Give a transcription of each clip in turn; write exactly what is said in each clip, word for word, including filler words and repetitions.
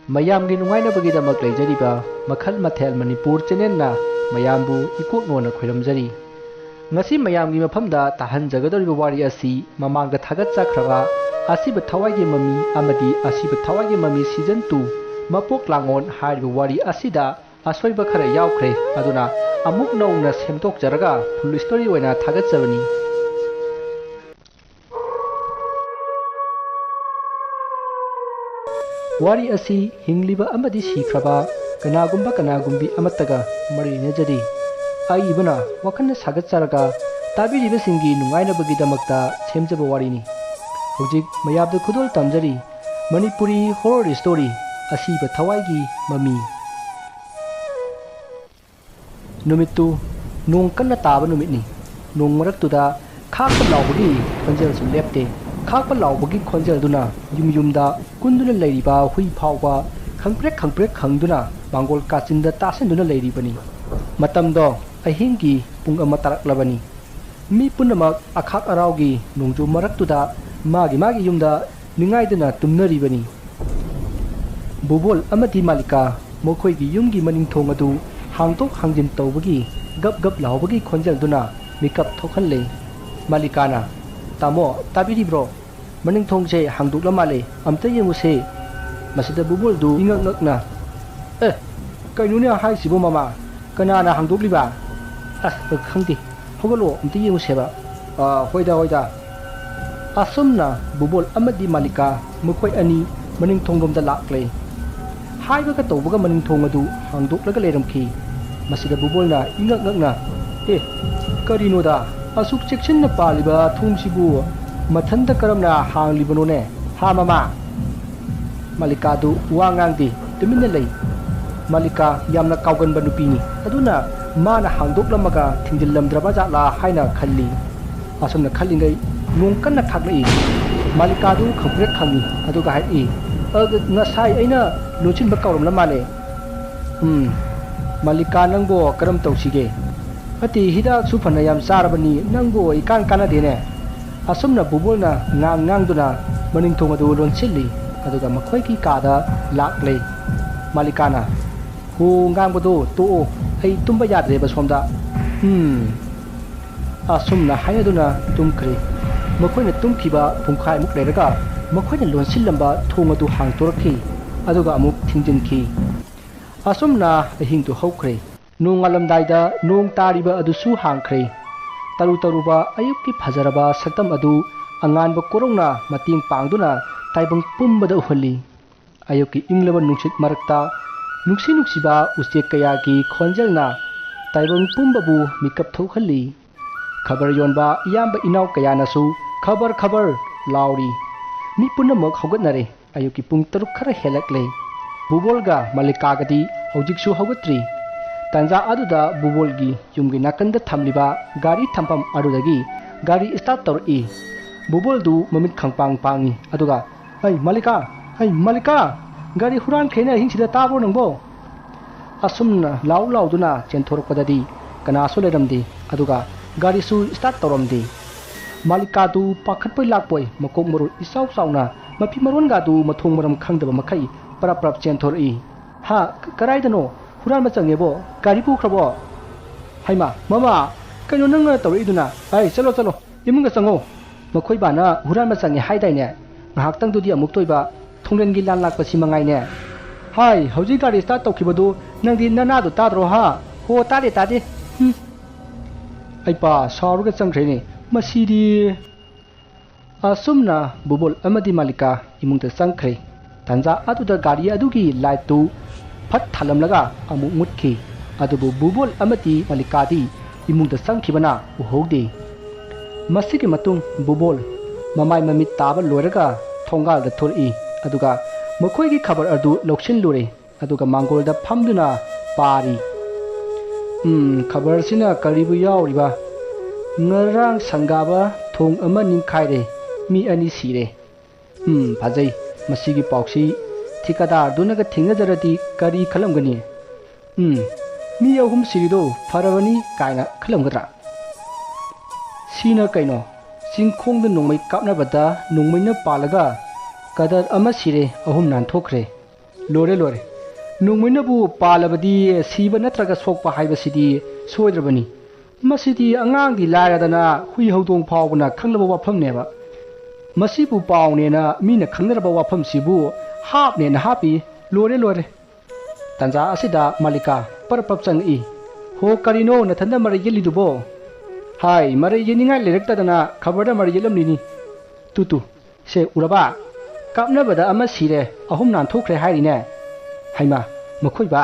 ꯃꯌꯥꯝꯒꯤ ꯅꯨꯡꯉꯥꯏꯅꯕꯒꯤꯗꯃꯛ ꯂꯩꯖꯔꯤꯕ ꯃꯈꯜ ꯃꯊꯦꯜ ꯃꯅꯤꯄꯨꯔ ꯆꯦꯅꯦꯜꯅ ꯃꯌꯥꯝꯕꯨ ꯏꯀꯣꯛꯅꯣꯅ ꯈꯣꯏꯔꯝꯖꯔꯤ꯫ ꯉꯁꯤ ꯃꯌꯥꯝꯒꯤ ꯃꯐꯝꯗ ꯇꯥꯍꯟꯖꯒꯗꯧꯔꯤꯕ ꯋꯥꯔꯤ ꯑꯁꯤ ꯃꯃꯥꯡꯗ ꯊꯥꯒꯠꯆꯈ꯭ꯔꯕ ꯑꯁꯤꯕ ꯊꯋꯥꯏꯒꯤ ꯃꯃꯤ ꯑꯃꯗꯤ ꯑꯁꯤꯕ ꯊꯋꯥꯏꯒꯤ ꯃꯃꯤ ꯁꯤꯖꯟ ꯇꯨ ꯃꯄꯣꯛ ꯂꯥꯡꯉꯣꯟ ꯍꯥꯏꯔꯤꯕ ꯋꯥꯔꯤ ꯑꯁꯤꯗ ꯑꯁꯣꯏꯕ ꯈꯔ ꯌꯥꯎꯈ꯭ꯔꯦ꯫ ꯑꯗꯨꯅ ꯑꯃꯨꯛ ꯅꯧꯅ ꯁꯦꯝꯗꯣꯛꯆꯔꯒ ꯐꯨꯜ ꯁ꯭ꯇꯣꯔꯤ ꯑꯣꯏꯅ ꯊꯥꯒꯠꯆꯕꯅꯤ꯫ ꯋꯥꯔꯤ ꯑꯁꯤ ꯍꯤꯡꯂꯤꯕ ꯑꯃꯗꯤ ꯁꯤꯈ꯭ꯔꯕ ꯀꯅꯥꯒꯨꯝꯕ ꯀꯅꯥꯒꯨꯝꯕꯤ ꯑꯃꯠꯇꯒ ꯃꯔꯤ ꯂꯩꯅꯖꯗꯦ꯫ ꯑꯏꯕꯅ ꯋꯥꯈꯜꯅ ꯁꯥꯒꯠꯆꯔꯒ ꯇꯥꯕꯤꯔꯤꯕꯁꯤꯡꯒꯤ ꯅꯨꯡꯉꯥꯏꯅꯕꯒꯤꯗꯃꯛꯇ ꯁꯦꯝꯖꯕ ꯋꯥꯔꯤꯅꯤ꯫ ꯍꯧꯖꯤꯛ ꯃꯌꯥꯝꯗ ꯈꯨꯗꯣꯜ ꯇꯝꯖꯔꯤ ꯃꯅꯤꯄꯨꯔꯤ ꯍꯣꯔꯣꯔ ꯁ꯭ꯇꯣꯔꯤ ꯑꯁꯤꯕ ꯊꯋꯥꯏꯒꯤ ꯃꯃꯤ꯫ ꯅꯨꯃꯤꯠꯇꯨ ꯅꯣꯡ ꯀꯟꯅ ꯇꯥꯕ ꯅꯨꯃꯤꯠꯅꯤ꯫ ꯅꯣꯡ ꯃꯔꯛꯇꯨꯗ ꯈꯥꯛꯄ ꯂꯥꯎꯕꯒꯤ ꯈꯣꯟꯖꯦꯜꯁꯨ ꯂꯦꯞꯇꯦ꯫ ꯈꯥꯛꯄ ꯂꯥꯎꯕꯒꯤ ꯈꯣꯟꯖꯦꯜꯗꯨꯅ ꯌꯨꯝ ꯌꯨꯝꯗ ꯀꯨꯟꯗꯨꯅ ꯂꯩꯔꯤꯕ ꯍꯨꯏ ꯐꯥꯎꯕ ꯈꯪꯄ꯭ꯔꯦꯛ ꯈꯪꯄ꯭ꯔꯦꯛ ꯈꯪꯗꯨꯅ ꯃꯥꯡꯒꯣꯜ ꯀꯥꯆꯤꯟꯗ ꯇꯥꯁꯤꯟꯗꯨꯅ ꯂꯩꯔꯤꯕꯅꯤ꯫ ꯃꯇꯝꯗꯣ ꯑꯍꯤꯡꯒꯤ ꯄꯨꯡ ꯑꯃ ꯇꯥꯔꯛꯂꯕꯅꯤ꯫ ꯃꯤ ꯄꯨꯝꯅꯃꯛ ꯑꯈꯥꯛ ꯑꯔꯥꯎꯒꯤ ꯅꯣꯡꯖꯨ ꯃꯔꯛꯇꯨꯗ ꯃꯥꯒꯤ ꯃꯥꯒꯤ ꯌꯨꯝꯗ ꯅꯤꯡꯉꯥꯏꯗꯨꯅ ꯇꯨꯝꯅꯔꯤꯕꯅꯤ꯫ ꯕꯨꯕꯣꯜ ꯑꯃꯗꯤ ꯃꯥꯂꯤꯀꯥ ꯃꯈꯣꯏꯒꯤ ꯌꯨꯝꯒꯤ ꯃꯅꯤꯡ ꯊꯣꯡ ꯑꯗꯨ ꯍꯥꯡꯗꯣꯛ ꯍꯥꯡꯖꯤꯟ ꯇꯧꯕꯒꯤ ꯒꯞ ꯒꯞ ꯂꯥꯎꯕꯒꯤ ꯈꯣꯟꯖꯦꯜꯗꯨꯅ ꯃꯤꯀꯞ ꯊꯣꯛꯍꯜꯂꯦ꯫ ꯃꯥꯂꯤꯀꯥꯅ, "ꯇꯥꯃꯣ, ꯇꯥꯕꯤꯔꯤꯕ꯭ꯔꯣ? ꯃꯅꯤꯡ ꯊꯣꯡꯁꯦ ꯍꯥꯡꯗꯣꯛꯂ ꯃꯥꯜꯂꯦ, ꯑꯝꯇ ꯌꯦꯡꯉꯨꯁꯦ꯫" ꯃꯁꯤꯗ ꯕꯨꯕꯣꯜꯗꯨ ꯏꯉꯛ ꯉꯛꯅ, "ꯑꯦ, ꯀꯩꯅꯣꯅꯦ ꯍꯥꯏꯁꯤꯕꯣ ꯃꯃꯥ? ꯀꯅꯥꯅ ꯍꯥꯡꯗꯣꯛꯂꯤꯕ?" "ꯑꯁ, ꯈꯪꯗꯦ꯫ ꯍꯧꯒꯠꯂꯣ, ꯑꯝꯇ ꯌꯦꯡꯉꯨꯁꯦꯕ꯫" "ꯑ, ꯍꯣꯏꯗ, ꯍꯣꯏꯗ꯫" ꯑꯁꯨꯝꯅ ꯕꯨꯕꯣꯜ ꯑꯃꯗꯤ ꯃꯥꯂꯤꯀꯥ ꯃꯈꯣꯏ ꯑꯅꯤ ꯃꯅꯤꯡ ꯊꯣꯡꯂꯣꯝꯗ ꯂꯥꯛꯂꯦ꯫ ꯍꯥꯏꯕꯒ ꯇꯧꯕꯒ ꯃꯅꯤꯡ ꯊꯣꯡ ꯑꯗꯨ ꯍꯥꯡꯗꯣꯛꯂꯒ ꯂꯩꯔꯝꯈꯤ꯫ ꯃꯁꯤꯗ ꯕꯨꯕꯣꯜꯅ ꯏꯉꯛ ꯉꯛꯅ, "ꯑꯦ, ꯀꯔꯤꯅꯣꯗ, ꯑꯁꯨꯛ ꯆꯦꯛꯁꯤꯟꯅ ꯄꯥꯜꯂꯤꯕ ꯊꯣꯡꯁꯤꯕꯨ ꯃꯊꯟꯇ ꯀꯔꯝꯅ ꯍꯥꯡꯂꯤꯕꯅꯣꯅꯦ, ꯍꯥ ꯃꯃꯥ?" ꯃꯥꯂꯤꯀꯥꯗꯨ ꯋꯥ ꯉꯥꯡꯗꯦ, ꯇꯨꯃꯤꯟꯅ ꯂꯩ꯫ ꯃꯥꯂꯤꯀꯥ ꯌꯥꯝꯅ ꯀꯥꯎꯒꯟꯕ ꯅꯨꯄꯤꯅꯤ, ꯑꯗꯨꯅ ꯃꯥꯅ ꯍꯥꯡꯗꯣꯛꯂꯝꯃꯒ ꯊꯤꯡꯖꯤꯜꯂꯝꯗ꯭ꯔꯕ ꯖꯥꯠꯂꯥ ꯍꯥꯏꯅ ꯈꯜꯂꯤ꯫ ꯑꯁꯨꯝꯅ ꯈꯜꯂꯤꯉꯩ ꯅꯣꯡ ꯀꯟꯅ ꯈꯥꯛꯂꯛꯏ꯫ ꯃꯥꯂꯤꯀꯥꯗꯨ ꯈꯪꯄ꯭ꯔꯦꯛ ꯈꯪꯉꯤ, ꯑꯗꯨꯒ ꯍꯥꯏꯔꯛꯏ, "ꯑ, ꯉꯁꯥꯏ ꯑꯩꯅ ꯂꯣꯟꯁꯤꯟꯕ ꯀꯥꯎꯔꯝꯂ ꯃꯥꯜꯂꯦ꯫" "ꯎꯝ, ꯃꯥꯂꯤꯀꯥ, ꯅꯪꯕꯣ ꯀꯔꯝ ꯇꯧꯁꯤꯒꯦ? ꯅꯠꯇꯦ, ꯍꯤꯗꯥꯛꯁꯨ ꯐꯅ ꯌꯥꯝ ꯆꯥꯔꯕꯅꯤ, ꯅꯪꯕꯨ ꯏꯀꯥꯟ ꯀꯥꯟꯅꯗꯦꯅꯦ꯫" ꯑꯁꯨꯝꯅ ꯕꯨꯕꯣꯜꯅ ꯉꯥꯡ ꯉꯥꯡꯗꯨꯅ ꯃꯅꯤꯡ ꯊꯣꯡ ꯑꯗꯨ ꯂꯣꯟꯁꯤꯜꯂꯤ꯫ ꯑꯗꯨꯒ ꯃꯈꯣꯏꯒꯤ ꯀꯥꯗ ꯂꯥꯛꯂꯦ꯫ ꯃꯥꯂꯤꯀꯥꯅ, "ꯍꯣ, ꯉꯥꯡꯕꯗꯣ ꯇꯣꯛꯑꯣ, ꯑꯩ ꯇꯨꯝꯕ ꯌꯥꯗ꯭ꯔꯦꯕ ꯁꯣꯝꯗ꯫" "ꯎꯝ꯫" ꯑꯁꯨꯝꯅ ꯍꯥꯏꯅꯗꯨꯅ ꯇꯨꯝꯈ꯭ꯔꯦ꯫ ꯃꯈꯣꯏꯅ ꯇꯨꯝꯈꯤꯕ ꯄꯨꯡꯈꯥꯏꯃꯨꯛ ꯂꯩꯔꯒ ꯃꯈꯣꯏꯅ ꯂꯣꯟꯁꯤꯜꯂꯝꯕ ꯊꯣꯡ ꯑꯗꯨ ꯍꯥꯡꯗꯣꯔꯛꯈꯤ, ꯑꯗꯨꯒ ꯑꯃꯨꯛ ꯊꯤꯡꯖꯤꯟꯈꯤ꯫ ꯑꯁꯨꯝꯅ ꯑꯍꯤꯡꯗꯨ ꯍꯧꯈ꯭ꯔꯦ꯫ ꯅꯣꯡꯉꯥꯜꯂꯝꯗꯥꯏꯗ ꯅꯣꯡ ꯇꯥꯔꯤꯕ ꯑꯗꯨꯁꯨ ꯍꯥꯡꯈ꯭ꯔꯦ꯫ ꯇꯔꯨ ꯇꯔꯨꯕ ꯑꯌꯨꯛꯀꯤ ꯐꯖꯔꯕ ꯁꯛꯇꯝ ꯑꯗꯨ ꯑꯉꯥꯟꯕ ꯀꯣꯔꯧꯅ ꯃꯇꯦꯡ ꯄꯥꯡꯗꯨꯅ ꯇꯥꯏꯕꯪ ꯄꯨꯝꯕꯗ ꯎꯍꯜꯂꯤ꯫ ꯑꯌꯨꯛꯀꯤ ꯏꯪꯂꯕ ꯅꯨꯡꯁꯤꯠ ꯃꯔꯛꯇ ꯅꯨꯡꯁꯤ ꯅꯨꯡꯁꯤꯕ ꯎꯆꯦꯛ ꯀꯌꯥꯒꯤ ꯈꯣꯟꯖꯦꯜꯅ ꯇꯥꯏꯕꯪ ꯄꯨꯝꯕꯕꯨ ꯃꯤꯀꯞ ꯊꯣꯛꯍꯜꯂꯤ꯫ ꯈꯕꯔ ꯌꯣꯟꯕ ꯏꯌꯥꯝꯕ ꯏꯅꯥꯎ ꯀꯌꯥꯅꯁꯨ "ꯈꯕꯔ, ꯈꯕꯔ" ꯂꯥꯎꯔꯤ꯫ ꯃꯤ ꯄꯨꯝꯅꯃꯛ ꯍꯧꯒꯠꯅꯔꯦ꯫ ꯑꯌꯨꯛꯀꯤ ꯄꯨꯡ ꯇꯔꯨꯛ ꯈꯔ ꯍꯦꯜꯂꯛꯂꯦ꯫ ꯕꯨꯕꯣꯜꯒ ꯃꯂꯤꯀꯥꯒꯗꯤ ꯍꯧꯖꯤꯛꯁꯨ ꯍꯧꯒꯠꯇ꯭ꯔꯤ꯫ ꯇꯥꯟꯖꯥ ꯑꯗꯨꯗ ꯕꯨꯕꯣꯜꯒꯤ ꯌꯨꯝꯒꯤ ꯅꯥꯀꯟꯗ ꯊꯝꯂꯤꯕ ꯒꯥꯔꯤ ꯊꯝꯐꯝ ꯑꯗꯨꯗꯒꯤ ꯒꯥꯔꯤ start ꯇꯧꯔꯛꯏ꯫ ꯕꯨꯕꯣꯜꯗꯨ ꯃꯃꯤꯠ ꯈꯪꯄꯥꯡ ꯄꯥꯡꯉꯤ, ꯑꯗꯨꯒ, "ꯍꯩ, ꯃꯥꯂꯤꯀꯥ! ꯍꯩ, ꯃꯥꯂꯤꯀꯥ! ꯒꯥꯔꯤ ꯍꯨꯔꯥꯟꯈ꯭ꯔꯦꯅ ꯑꯍꯤꯡꯁꯤꯗ, ꯇꯥꯕ꯭ꯔꯣ ꯅꯪꯕꯣ?" ꯑꯁꯨꯝꯅ ꯂꯥꯎ ꯂꯥꯎꯗꯨꯅ ꯆꯦꯟꯊꯣꯔꯛꯄꯗꯗꯤ ꯀꯅꯥꯁꯨ ꯂꯩꯔꯝꯗꯦ, ꯑꯗꯨꯒ ꯒꯥꯔꯤꯁꯨ start ꯇꯧꯔꯝꯗꯦ꯫ ꯃꯥꯂꯤꯀꯥꯗꯨ ꯄꯥꯈꯠꯄꯣꯏ ꯂꯥꯛꯄꯣꯏ ꯃꯀꯣꯛ ꯃꯔꯨ ꯏꯆꯥꯎ ꯆꯥꯎꯅ ꯃꯐꯤ ꯃꯔꯣꯟꯒꯗꯨ ꯃꯊꯣꯡ ꯃꯔꯝ ꯈꯪꯗꯕ ꯃꯈꯩ ꯄꯔꯞ ꯄꯔꯞ ꯆꯦꯟꯊꯣꯔꯛꯏ꯫ "ꯍꯥ? ꯀ-, ꯀꯔꯥꯏꯗꯅꯣ? ꯍꯨꯔꯥꯟꯕ ꯆꯪꯉꯦꯕꯣ? ꯒꯥꯔꯤ ꯄꯨꯈ꯭ꯔꯕꯣ? ꯍꯩꯃꯥ, ꯃꯃꯥ, ꯀꯩꯅꯣ ꯅꯪꯅ ꯇꯧꯔꯛꯏꯗꯨꯅ? ꯑꯩ, ꯆꯠꯂꯣ, ꯆꯠꯂꯣ, ꯏꯃꯨꯡꯗ ꯆꯪꯉꯣ꯫ ꯃꯈꯣꯏ ꯕꯥꯅ ꯍꯨꯔꯥꯟꯕ ꯆꯪꯉꯦ ꯍꯥꯏꯗꯥꯏꯅꯦ? ꯉꯥꯏꯍꯥꯛꯇꯪꯗꯨꯗꯤ ꯑꯃꯨꯛ ꯇꯣꯏꯕ, ꯊꯣꯡꯒꯜꯒꯤ ꯂꯥꯟ ꯂꯥꯛꯄꯁꯤ ꯃꯉꯥꯏꯅꯦ꯫ ꯍꯥꯏ, ꯍꯧꯖꯤꯛ ꯒꯥꯔꯤ start ꯇꯧꯈꯤꯕꯗꯨ ꯅꯪꯗꯤ ꯅꯅꯥꯗꯣ ꯇꯥꯗ꯭ꯔꯣ ꯍꯥ? ꯍꯣ, ꯇꯥꯗꯦ, ꯇꯥꯗꯦ꯫ ꯍꯨꯝ꯫ ꯑꯩ ꯄꯥ ꯁꯥꯎꯔꯒ ꯆꯪꯈ꯭ꯔꯦꯅꯦ꯫ ꯃꯁꯤꯗꯤ꯫ ꯑꯁꯨꯝꯅ ꯕꯨꯕꯣꯜ ꯑꯃꯗꯤ ꯃꯥꯂꯤꯀꯥ ꯏꯃꯨꯡꯗ ꯆꯪꯈ꯭ꯔꯦ꯫ ꯇꯥꯟꯖꯥ ꯑꯗꯨꯗ ꯒꯥꯔꯤ ꯑꯗꯨꯒꯤ lightꯇꯨ ꯐꯠ ꯊꯥꯜꯂꯝꯂꯒ ꯑꯃꯨꯛ ꯃꯨꯠꯈꯤ꯫ ꯑꯗꯨꯕꯨ ꯕꯨꯕꯣꯜ ꯑꯃꯗꯤ ꯃꯥꯂꯤꯀꯥꯗꯤ ꯏꯃꯨꯡꯗ ꯆꯪꯈꯤꯕꯅ ꯎꯍꯧꯗꯦ꯫ ꯃꯁꯤꯒꯤ ꯃꯇꯨꯡ ꯕꯨꯕꯣꯜ ꯃꯃꯥꯏ ꯃꯃꯤꯠ ꯇꯥꯕ ꯂꯣꯏꯔꯒ ꯊꯣꯡꯒꯥꯜꯗ ꯊꯣꯔꯛꯏ, ꯑꯗꯨꯒ ꯃꯈꯣꯏꯒꯤ ꯈꯕꯔ ꯑꯗꯨ ꯂꯧꯁꯤꯜꯂꯨꯔꯦ꯫ ꯑꯗꯨꯒ ꯃꯥꯡꯒꯣꯜꯗ ꯐꯝꯗꯨꯅ ꯄꯥꯔꯤ꯫ "ꯎꯝ, ꯈꯕꯔꯁꯤꯅ ꯀꯔꯤꯕꯨ ꯌꯥꯎꯔꯤꯕ? ꯉꯔꯥꯡ ꯁꯪꯒꯥꯕ ꯊꯣꯡ ꯑꯃ ꯅꯤꯡꯈꯥꯏꯔꯦ, ꯃꯤ ꯑꯅꯤ ꯁꯤꯔꯦ꯫ ꯎꯝ, ꯐꯖꯩ꯫ ꯃꯁꯤꯒꯤ ꯄꯥꯎꯁꯤ ꯊꯤꯀꯥꯗꯥꯔꯗꯨꯅꯒ ꯊꯦꯡꯅꯖꯔꯗꯤ ꯀꯔꯤ ꯈꯜꯂꯝꯒꯅꯤ? ꯎꯝ, ꯃꯤ ꯑꯍꯨꯝ ꯁꯤꯔꯤꯗꯣ ꯐꯔꯕꯅꯤ ꯀꯥꯏꯅ ꯈꯜꯂꯝꯒꯗ꯭ꯔꯥ? ꯁꯤꯅ ꯀꯩꯅꯣ? ꯆꯤꯡꯈꯣꯡꯗ ꯅꯣꯡꯃꯩ ꯀꯥꯞꯅꯕꯗ ꯅꯣꯡꯃꯩꯅ ꯄꯥꯜꯂꯒ ꯀꯗꯔ ꯑꯃ ꯁꯤꯔꯦ, ꯑꯍꯨꯝ ꯅꯥꯟꯊꯣꯛꯈ꯭ꯔꯦ꯫ ꯂꯣꯏꯔꯦ, ꯂꯣꯏꯔꯦ꯫ ꯅꯣꯡꯃꯩꯅꯕꯨ ꯄꯥꯜꯂꯕꯗꯤ ꯁꯤꯕ ꯅꯠꯇ꯭ꯔꯒ ꯁꯣꯛꯄ ꯍꯥꯏꯕꯁꯤꯗꯤ ꯁꯣꯏꯗ꯭ꯔꯕꯅꯤ꯫ ꯃꯁꯤꯗꯤ ꯑꯉꯥꯡꯗꯤ ꯂꯥꯏꯔꯗꯅ ꯍꯨꯏ ꯍꯧꯗꯣꯡ ꯐꯥꯎꯕꯅ ꯈꯪꯂꯕ ꯋꯥꯐꯝꯅꯦꯕ꯫ ꯃꯁꯤꯕꯨ ꯄꯥꯎꯅꯦꯅ ꯃꯤꯅ ꯈꯪꯅꯔꯕ ꯋꯥꯐꯝꯁꯤꯕꯨ ꯍꯥꯞꯅꯦꯅ ꯍꯥꯞꯄꯤ꯫ ꯂꯣꯏꯔꯦ, ꯂꯣꯏꯔꯦ꯫ ꯇꯟꯖꯥ ꯑꯁꯤꯗ ꯃꯥꯂꯤꯀꯥ ꯄꯔꯞ ꯄꯔꯞ ꯆꯪꯉꯛꯏ꯫ "ꯍꯣ, ꯀꯔꯤꯅꯣ ꯅꯊꯟꯗ ꯃꯔꯩ ꯌꯦꯠꯂꯤꯗꯨꯕꯣ?" "ꯍꯥꯏ, ꯃꯔꯩ ꯌꯦꯠꯅꯤꯡꯉꯥꯏ ꯂꯩꯔꯛꯇꯗꯅ ꯈꯕꯔꯗ ꯃꯔꯩ ꯌꯦꯠꯂꯝꯂꯤꯅꯤ꯫ ꯇꯨ, ꯇꯨ, ꯁꯦ ꯎꯔꯕ? ꯀꯥꯞꯅꯕꯗ ꯑꯃ ꯁꯤꯔꯦ, ꯑꯍꯨꯝ ꯅꯥꯟꯊꯣꯛꯈ꯭ꯔꯦ ꯍꯥꯏꯔꯤꯅꯦ꯫ ꯍꯩꯃꯥ, ꯃꯈꯣꯏꯕ?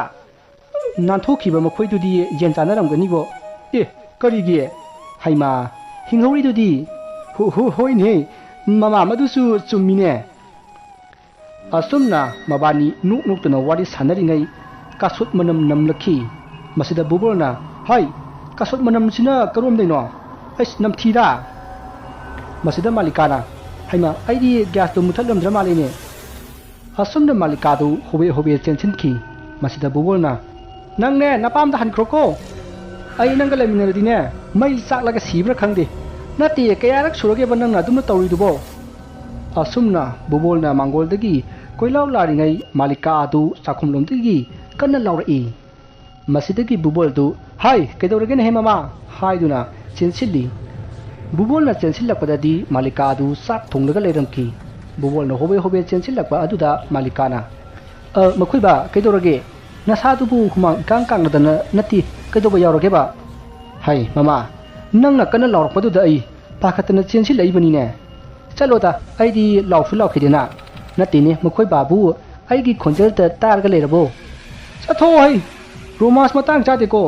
ꯅꯥꯟꯊꯣꯛꯈꯤꯕ ꯃꯈꯣꯏꯗꯨꯗꯤ ꯌꯦꯟ ꯆꯥꯅꯔꯝꯒꯅꯤꯕꯣ꯫ ꯑꯦ, ꯀꯔꯤꯒꯤ? ꯍꯩꯃꯥ, ꯍꯤꯡꯍꯧꯔꯤꯗꯨꯗꯤ?" "ꯍꯣ-, ꯍꯣ-, ꯍꯣꯏꯅꯦ, ꯃꯃꯥ, ꯃꯗꯨꯁꯨ ꯆꯨꯝꯃꯤꯅꯦ꯫" ꯑꯁꯨꯝꯅ ꯃꯕꯥꯅꯤ ꯅꯣꯛ ꯅꯣꯛꯇꯨꯅ ꯋꯥꯔꯤ ꯁꯥꯟꯅꯔꯤꯉꯩ ꯀꯥꯁꯨꯠ ꯃꯅꯝ ꯅꯝꯂꯛꯈꯤ꯫ ꯃꯁꯤꯗ ꯕꯨꯕꯣꯜꯅ, "ꯍꯥꯏ, ꯀꯥꯁꯨꯠ ꯃꯅꯝꯁꯤꯅ ꯀꯔꯣꯝꯗꯩꯅꯣ? ꯑꯩꯁ, ꯅꯝꯊꯤꯗ!" ꯃꯁꯤꯗ ꯃꯥꯂꯤꯀꯥꯅ, "ꯍꯩꯃꯥ, ꯑꯩꯗꯤ ꯒ꯭ꯌꯥꯁꯇꯣ ꯃꯨꯊꯠꯂꯝꯗ꯭ꯔ ꯃꯥꯜꯂꯦꯅꯦ꯫" ꯑꯁꯨꯝꯅ ꯃꯥꯂꯤꯀꯥꯗꯨ ꯍꯣꯕꯦ ꯍꯣꯕꯦ ꯆꯦꯟꯁꯤꯟꯈꯤ꯫ ꯃꯁꯤꯗ ꯕꯨꯕꯣꯜꯅ, "ꯅꯪꯅꯦ ꯅꯄꯥꯝꯗ ꯍꯟꯈ꯭ꯔꯣꯀꯣ꯫ ꯑꯩ ꯅꯪꯒ ꯂꯩꯃꯤꯟꯅꯔꯗꯤꯅꯦ, ꯃꯩ ꯆꯥꯛꯂꯒ ꯁꯤꯕ꯭ꯔꯥ ꯈꯪꯗꯦ꯫ ꯅꯠꯇꯦ, ꯀꯌꯥꯔꯛ ꯁꯨꯔꯒꯦꯕ ꯅꯪꯅ ꯑꯗꯨꯝꯅ ꯇꯧꯔꯤꯗꯨꯕꯣ?" ꯑꯁꯨꯝꯅ ꯕꯨꯕꯣꯜꯅ ꯃꯥꯡꯒꯣꯜꯗꯒꯤ ꯀꯣꯏꯂꯥꯎ ꯂꯥꯔꯤꯉꯩ ꯃꯥꯂꯤꯀꯥ ꯑꯗꯨ ꯆꯥꯛꯈꯨꯝꯂꯣꯝꯗꯒꯤ ꯀꯟꯅ ꯂꯥꯎꯔꯛꯏ꯫ ꯃꯁꯤꯗꯒꯤ ꯕꯨꯕꯣꯜꯗꯨ, "ꯍꯥꯏ, ꯀꯩꯗꯧꯔꯒꯦꯅꯦꯍꯦ ꯃꯃꯥ?" ꯍꯥꯏꯗꯨꯅ ꯆꯦꯟꯁꯤꯜꯂꯤ꯫ ꯕꯨꯕꯣꯜꯅ ꯆꯦꯟꯁꯤꯜꯂꯛꯄꯗꯗꯤ ꯃꯥꯂꯤꯀꯥ ꯑꯗꯨ ꯆꯥꯛ ꯊꯣꯡꯂꯒ ꯂꯩꯔꯝꯈꯤ꯫ ꯕꯨꯕꯣꯜꯅ ꯍꯣꯕꯦ ꯍꯣꯕꯦ ꯆꯦꯟꯁꯤꯜꯂꯛꯄ ꯑꯗꯨꯗ ꯃꯥꯂꯤꯀꯥꯅ, "ꯑ, ꯃꯈꯣꯏꯕ, ꯀꯩꯗꯧꯔꯒꯦ? ꯅꯁꯥꯗꯨꯕꯨ ꯍꯨꯃꯥꯡ ꯏꯀꯥꯡ ꯀꯥꯡꯂꯗꯅ ꯅꯠꯇꯦ, ꯀꯩꯗꯧꯕ ꯌꯥꯎꯔꯒꯦꯕ?" "ꯍꯥꯏ, ꯃꯃꯥ, ꯅꯪꯅ ꯀꯟꯅ ꯂꯥꯎꯔꯛꯄꯗꯨꯗ ꯑꯩ ꯄꯥꯈꯠꯇꯅ ꯆꯦꯟꯁꯤꯜꯂꯛꯏꯕꯅꯤꯅꯦ꯫" "ꯆꯠꯂꯣꯗ, ꯑꯩꯗꯤ ꯂꯥꯎꯁꯨ ꯂꯥꯎꯈꯤꯗꯦꯅ꯫" "ꯅꯠꯇꯦꯅꯦ, ꯃꯈꯣꯏ ꯕꯥꯕꯨ ꯑꯩꯒꯤ ꯈꯣꯟꯖꯦꯜꯗ ꯇꯥꯔꯒ ꯂꯩꯔꯕꯣ?" "ꯆꯠꯊꯣꯛꯑꯣ ꯍꯩ, ꯔꯣꯃꯥꯟꯁ ꯃꯇꯥꯡ ꯆꯥꯗꯦꯀꯣ꯫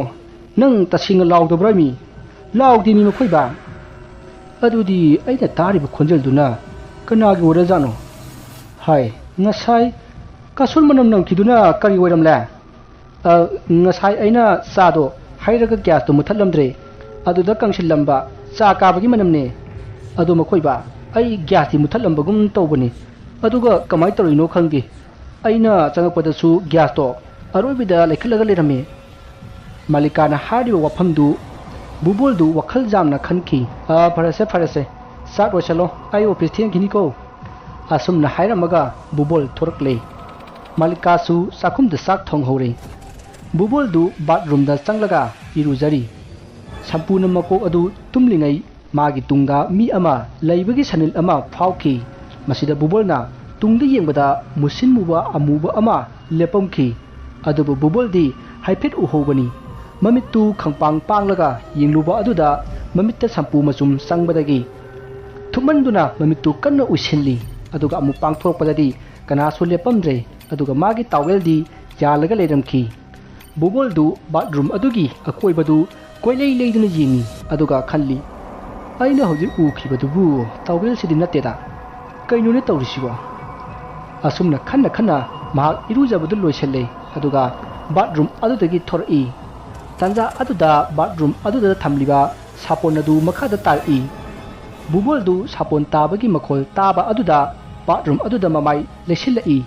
ꯅꯪ ꯇꯁꯦꯡꯅ ꯂꯥꯎꯗꯕ꯭ꯔꯥ ꯃꯤ?" "ꯂꯥꯎꯗꯦ ꯃꯤ ꯃꯈꯣꯏ ꯕꯥ꯫" "ꯑꯗꯨꯗꯤ ꯑꯩꯅ ꯇꯥꯔꯤꯕ ꯈꯣꯟꯖꯦꯜꯗꯨꯅ ꯀꯅꯥꯒꯤ ꯑꯣꯏꯔꯖꯥꯠꯅꯣ?" "ꯍꯥꯏ, ꯉꯁꯥꯏ ꯀꯥꯁꯨꯟ ꯃꯅꯝ ꯅꯝꯈꯤꯗꯨꯅ ꯀꯔꯤ ꯑꯣꯏꯔꯝꯂꯦ?" "ꯑ, ꯉꯁꯥꯏ ꯑꯩꯅ ꯆꯥꯗꯣ ꯍꯩꯔꯒ ꯒ꯭ꯌꯥꯁꯇꯣ ꯃꯨꯊꯠꯂꯝꯗ꯭ꯔꯦ꯫ ꯑꯗꯨꯗ ꯀꯪꯁꯤꯜꯂꯝꯕ ꯆꯥ ꯀꯥꯕꯒꯤ ꯃꯅꯝꯅꯦ꯫" "ꯑꯗꯣ ꯃꯈꯣꯏꯕ, ꯑꯩ ꯒ꯭ꯌꯥꯁꯇꯤ ꯃꯨꯊꯠꯂꯝꯕꯒꯨꯝ ꯇꯧꯕꯅꯤ꯫ ꯑꯗꯨꯒ ꯀꯃꯥꯏꯅ ꯇꯧꯔꯤꯅꯣ ꯈꯪꯗꯦ꯫ ꯑꯩꯅ ꯆꯪꯉꯛꯄꯗꯁꯨ ꯒ꯭ꯌꯥꯁꯇꯣ ꯑꯔꯣꯏꯕꯤꯗ ꯂꯩꯈꯠꯂꯒ ꯂꯩꯔꯝꯃꯤ꯫" ꯃꯥꯂꯤꯀꯥꯅ ꯍꯥꯏꯔꯤꯕ ꯋꯥꯐꯝꯗꯨ ꯕꯨꯕꯣꯜꯗꯨ ꯋꯥꯈꯜ ꯌꯥꯝꯅ ꯈꯟꯈꯤ꯫ "ꯑ, ꯐꯔꯦꯁꯦ, ꯐꯔꯦꯁꯦ꯫ ꯆꯥꯛ ꯂꯣꯏꯁꯜꯂꯣ, ꯑꯩ ꯑꯣꯐꯤꯁ ꯊꯦꯡꯈꯤꯅꯤꯀꯣ꯫" ꯑꯁꯨꯝꯅ ꯍꯥꯏꯔꯝꯃꯒ ꯕꯨꯕꯣꯜ ꯊꯣꯔꯛꯂꯦ꯫ ꯃꯥꯂꯤꯀꯥꯁꯨ ꯆꯥꯛꯈꯨꯝꯗ ꯆꯥꯛ ꯊꯣꯡꯍꯧꯔꯦ꯫ ꯕꯨꯕꯣꯜꯗꯨ ꯕꯥꯠꯔꯨꯝꯗ ꯆꯪꯂꯒ ꯏꯔꯨꯖꯔꯤ꯫ ꯁꯝꯄꯨꯅ ꯃꯀꯣꯛ ꯑꯗꯨ ꯇꯨꯝꯂꯤꯉꯩ ꯃꯥꯒꯤ ꯇꯨꯡꯗ ꯃꯤ ꯑꯃ ꯂꯩꯕꯒꯤ ꯁꯅꯤꯜ ꯑꯃ ꯐꯥꯎꯈꯤ꯫ ꯃꯁꯤꯗ ꯕꯨꯕꯣꯜꯅ ꯇꯨꯡꯗ ꯌꯦꯡꯕꯗ ꯃꯨꯁꯤꯟ ꯃꯨꯕ ꯑꯃꯨꯕ ꯑꯃ ꯂꯦꯞꯄꯝꯈꯤ꯫ ꯑꯗꯨꯕꯨ ꯕꯨꯕꯣꯜꯗꯤ ꯍꯥꯏꯐꯦꯠ ꯎꯍꯧꯕꯅꯤ꯫ ꯃꯃꯤꯠꯇꯨ ꯈꯪꯄꯥꯡ ꯄꯥꯡꯂꯒ ꯌꯦꯡꯂꯨꯕ ꯑꯗꯨꯗ ꯃꯃꯤꯠꯇ ꯁꯝꯄꯨ ꯃꯆꯨꯝ ꯆꯪꯕꯗꯒꯤ ꯊꯨꯞꯃꯟꯗꯨꯅ ꯃꯃꯤꯠꯇꯨ ꯀꯟꯅ ꯎꯏꯁꯤꯜꯂꯤ꯫ ꯑꯗꯨꯒ ꯑꯃꯨꯛ ꯄꯥꯡꯊꯣꯔꯛꯄꯗꯗꯤ ꯀꯅꯥꯁꯨ ꯂꯦꯞꯄꯝꯗ꯭ꯔꯦ꯫ ꯑꯗꯨꯒ ꯃꯥꯒꯤ ꯇꯥꯋꯦꯜꯗꯤ ꯌꯥꯜꯂꯒ ꯂꯩꯔꯝꯈꯤ꯫ ꯕꯨꯕꯣꯜꯗꯨ ꯕꯥꯠꯔꯨꯝ ꯑꯗꯨꯒꯤ ꯑꯀꯣꯏꯕꯗꯨ ꯀꯣꯏꯂꯩ ꯂꯩꯗꯨꯅ ꯌꯦꯡꯉꯤ꯫ ꯑꯗꯨꯒ ꯈꯜꯂꯤ, "ꯑꯩꯅ ꯍꯧꯖꯤꯛ ꯎꯈꯤꯕꯗꯨꯕꯨ ꯇꯥꯋꯦꯜꯁꯤꯗꯤ ꯅꯠꯇꯦꯗ꯫ ꯀꯩꯅꯣꯅꯦ ꯇꯧꯔꯤꯁꯤꯕꯣ?" ꯑꯁꯨꯝꯅ ꯈꯟꯅ ꯈꯟꯅ ꯃꯍꯥꯛ ꯏꯔꯨꯖꯕꯗꯨ ꯂꯣꯏꯁꯤꯜꯂꯦ꯫ ꯑꯗꯨꯒ ꯕꯥꯠꯔꯨꯝ ꯑꯗꯨꯗꯒꯤ ꯊꯣꯔꯛꯏ꯫ ꯇꯥꯟꯖꯥ ꯑꯗꯨꯗ ꯕꯥꯠꯔꯨꯝ ꯑꯗꯨꯗ ꯊꯝꯂꯤꯕ ꯁꯥꯄꯣꯟ ꯑꯗꯨ ꯃꯈꯥꯗ ꯇꯥꯔꯛꯏ꯫ ꯕꯨꯕꯣꯜꯗꯨ ꯁꯥꯄꯣꯟ ꯇꯥꯕꯒꯤ ꯃꯈꯣꯜ ꯇꯥꯕ ꯑꯗꯨꯗ ꯕꯥꯠꯔꯨꯝ ꯑꯗꯨꯗ ꯃꯃꯥꯏ ꯂꯩꯁꯤꯜꯂꯛꯏ꯫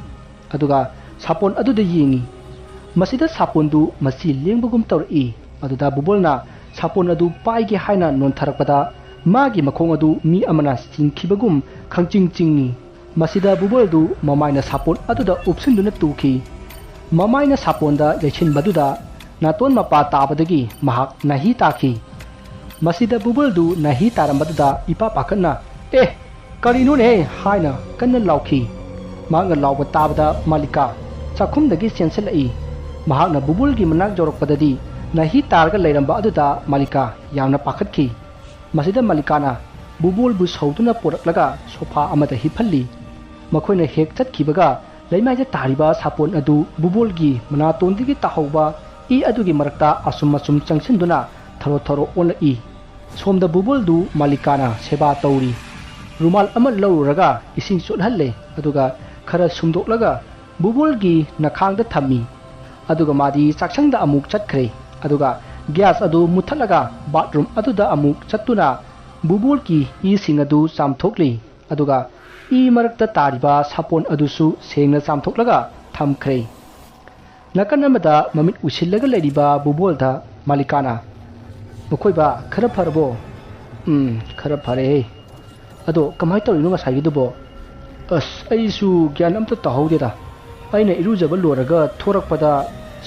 ꯑꯗꯨꯒ ꯁꯥꯄꯣꯟ ꯑꯗꯨꯗ ꯌꯦꯡꯉꯤ꯫ ꯃꯁꯤꯗ ꯁꯥꯄꯣꯟꯗꯨ ꯃꯆꯤ ꯂꯦꯡꯕꯒꯨꯝ ꯇꯧꯔꯛꯏ꯫ ꯑꯗꯨꯗ ꯕꯨꯕꯣꯜꯅ ꯁꯥꯄꯣꯟ ꯑꯗꯨ ꯄꯥꯏꯒꯦ ꯍꯥꯏꯅ ꯅꯣꯟꯊꯔꯛꯄꯗ ꯃꯥꯒꯤ ꯃꯈꯣꯡ ꯑꯗꯨ ꯃꯤ ꯑꯃꯅ ꯆꯤꯡꯈꯤꯕꯒꯨꯝ ꯈꯪꯆꯤꯡ ꯆꯤꯡꯉꯤ꯫ ꯃꯁꯤꯗ ꯕꯨꯕꯣꯜꯗꯨ ꯃꯃꯥꯏꯅ ꯁꯥꯄꯣꯟ ꯑꯗꯨꯗ ꯎꯞꯁꯤꯟꯗꯨꯅ ꯇꯨꯈꯤ꯫ ꯃꯃꯥꯏꯅ ꯁꯥꯄꯣꯟꯗ ꯌꯩꯁꯤꯟꯕꯗꯨꯗ ꯅꯥꯇꯣꯟ ꯃꯄꯥ ꯇꯥꯕꯗꯒꯤ ꯃꯍꯥꯛ ꯅꯥꯍꯤ ꯇꯥꯈꯤ꯫ ꯃꯁꯤꯗ ꯕꯨꯕꯣꯜꯗꯨ ꯅꯥꯍꯤ ꯇꯥꯔꯝꯕꯗꯨꯗ ꯏꯄꯥ ꯄꯥꯈꯠꯅ, "ꯑꯦ, ꯀꯔꯤꯅꯣꯅꯦ?" ꯍꯥꯏꯅ ꯀꯟꯅ ꯂꯥꯎꯈꯤ꯫ ꯃꯍꯥꯛꯅ ꯂꯥꯎꯕ ꯇꯥꯕꯗ ꯃꯥꯂꯤꯀꯥ ꯆꯥꯛꯈꯨꯝꯗꯒꯤ ꯆꯦꯟꯁꯤꯜꯂꯛꯏ꯫ ꯃꯍꯥꯛꯅ ꯕꯨꯕꯣꯜꯒꯤ ꯃꯅꯥꯛ ꯌꯧꯔꯛꯄꯗꯗꯤ ꯅꯥꯍꯤ ꯇꯥꯔꯒ ꯂꯩꯔꯝꯕ ꯑꯗꯨꯗ ꯃꯥꯂꯤꯀꯥ ꯌꯥꯝꯅ ꯄꯥꯈꯠꯈꯤ꯫ ꯃꯁꯤꯗ ꯃꯥꯂꯤꯀꯥꯅ ꯕꯨꯕꯣꯜꯕꯨ ꯁꯧꯗꯨꯅ ꯄꯣꯔꯛꯂꯒ ꯁꯣꯐꯥ ꯑꯃꯗ ꯍꯤꯞꯍꯜꯂꯤ꯫ ꯃꯈꯣꯏꯅ ꯍꯦꯛ ꯆꯠꯈꯤꯕꯒ ꯂꯩꯃꯥꯏꯗ ꯇꯥꯔꯤꯕ ꯁꯥꯄꯣꯟ ꯑꯗꯨ ꯕꯨꯕꯣꯜꯒꯤ ꯃꯅꯥꯇꯣꯟꯗꯒꯤ ꯇꯥꯍꯧꯕ ꯏ ꯑꯗꯨꯒꯤ ꯃꯔꯛꯇ ꯑꯁꯨꯝ ꯑꯁꯨꯝ ꯆꯪꯁꯤꯟꯗꯨꯅ ꯊꯔꯣ ꯊꯔꯣ ꯑꯣꯜꯂꯛꯏ꯫ ꯁꯣꯝꯗ ꯕꯨꯕꯣꯜꯗꯨ ꯃꯥꯂꯤꯀꯥꯅ ꯁꯦꯕꯥ ꯇꯧꯔꯤ꯫ ꯔꯨꯃꯥꯜ ꯑꯃ ꯂꯧꯔꯨꯔꯒ ꯏꯁꯤꯡ ꯆꯣꯠꯍꯜꯂꯦ, ꯑꯗꯨꯒ ꯈꯔ ꯁꯨꯝꯗꯣꯛꯂꯒ ꯕꯨꯕꯣꯜꯒꯤ ꯅꯈꯥꯡꯗ ꯊꯝꯃꯤ꯫ ꯑꯗꯨꯒ ꯃꯥꯗꯤ ꯆꯥꯛꯁꯪꯗ ꯑꯃꯨꯛ ꯆꯠꯈ꯭ꯔꯦ꯫ ꯑꯗꯨꯒ ꯒ꯭ꯌꯥꯁ ꯑꯗꯨ ꯃꯨꯠꯊꯠꯂꯒ ꯕꯥꯠꯔꯨꯝ ꯑꯗꯨꯗ ꯑꯃꯨꯛ ꯆꯠꯇꯨꯅ ꯕꯨꯕꯣꯜꯒꯤ ꯏꯁꯤꯡ ꯑꯗꯨ ꯆꯥꯝꯊꯣꯛꯂꯤ꯫ ꯑꯗꯨꯒ ꯏ ꯃꯔꯛꯇ ꯇꯥꯔꯤꯕ ꯁꯥꯄꯣꯟ ꯑꯗꯨꯁꯨ ꯁꯦꯡꯅ ꯆꯥꯝꯊꯣꯛꯂꯒ ꯊꯝꯈ꯭ꯔꯦ꯫ ꯅꯥꯀꯟ ꯑꯃꯗ ꯃꯃꯤꯠ ꯎꯏꯁꯤꯜꯂꯒ ꯂꯩꯔꯤꯕ ꯕꯨꯕꯣꯜꯗ ꯃꯥꯂꯤꯀꯥꯅ, "ꯃꯈꯣꯏꯕ, ꯈꯔ ꯐꯔꯕꯣ?" "ꯎꯝ, ꯈꯔ ꯐꯔꯦ꯫ ꯑꯗꯣ ꯀꯃꯥꯏꯅ ꯇꯧꯔꯤꯅꯣ ꯉꯁꯥꯏꯒꯤꯗꯨꯕꯣ?" ꯑꯁ, ꯑꯩꯁꯨ ꯒ꯭ꯌꯥꯟ ꯑꯝꯇ ꯇꯥꯍꯧꯗꯦꯗ꯫ ꯑꯩꯅ ꯏꯔꯨꯖꯕ ꯂꯣꯏꯔꯒ ꯊꯣꯔꯛꯄꯗ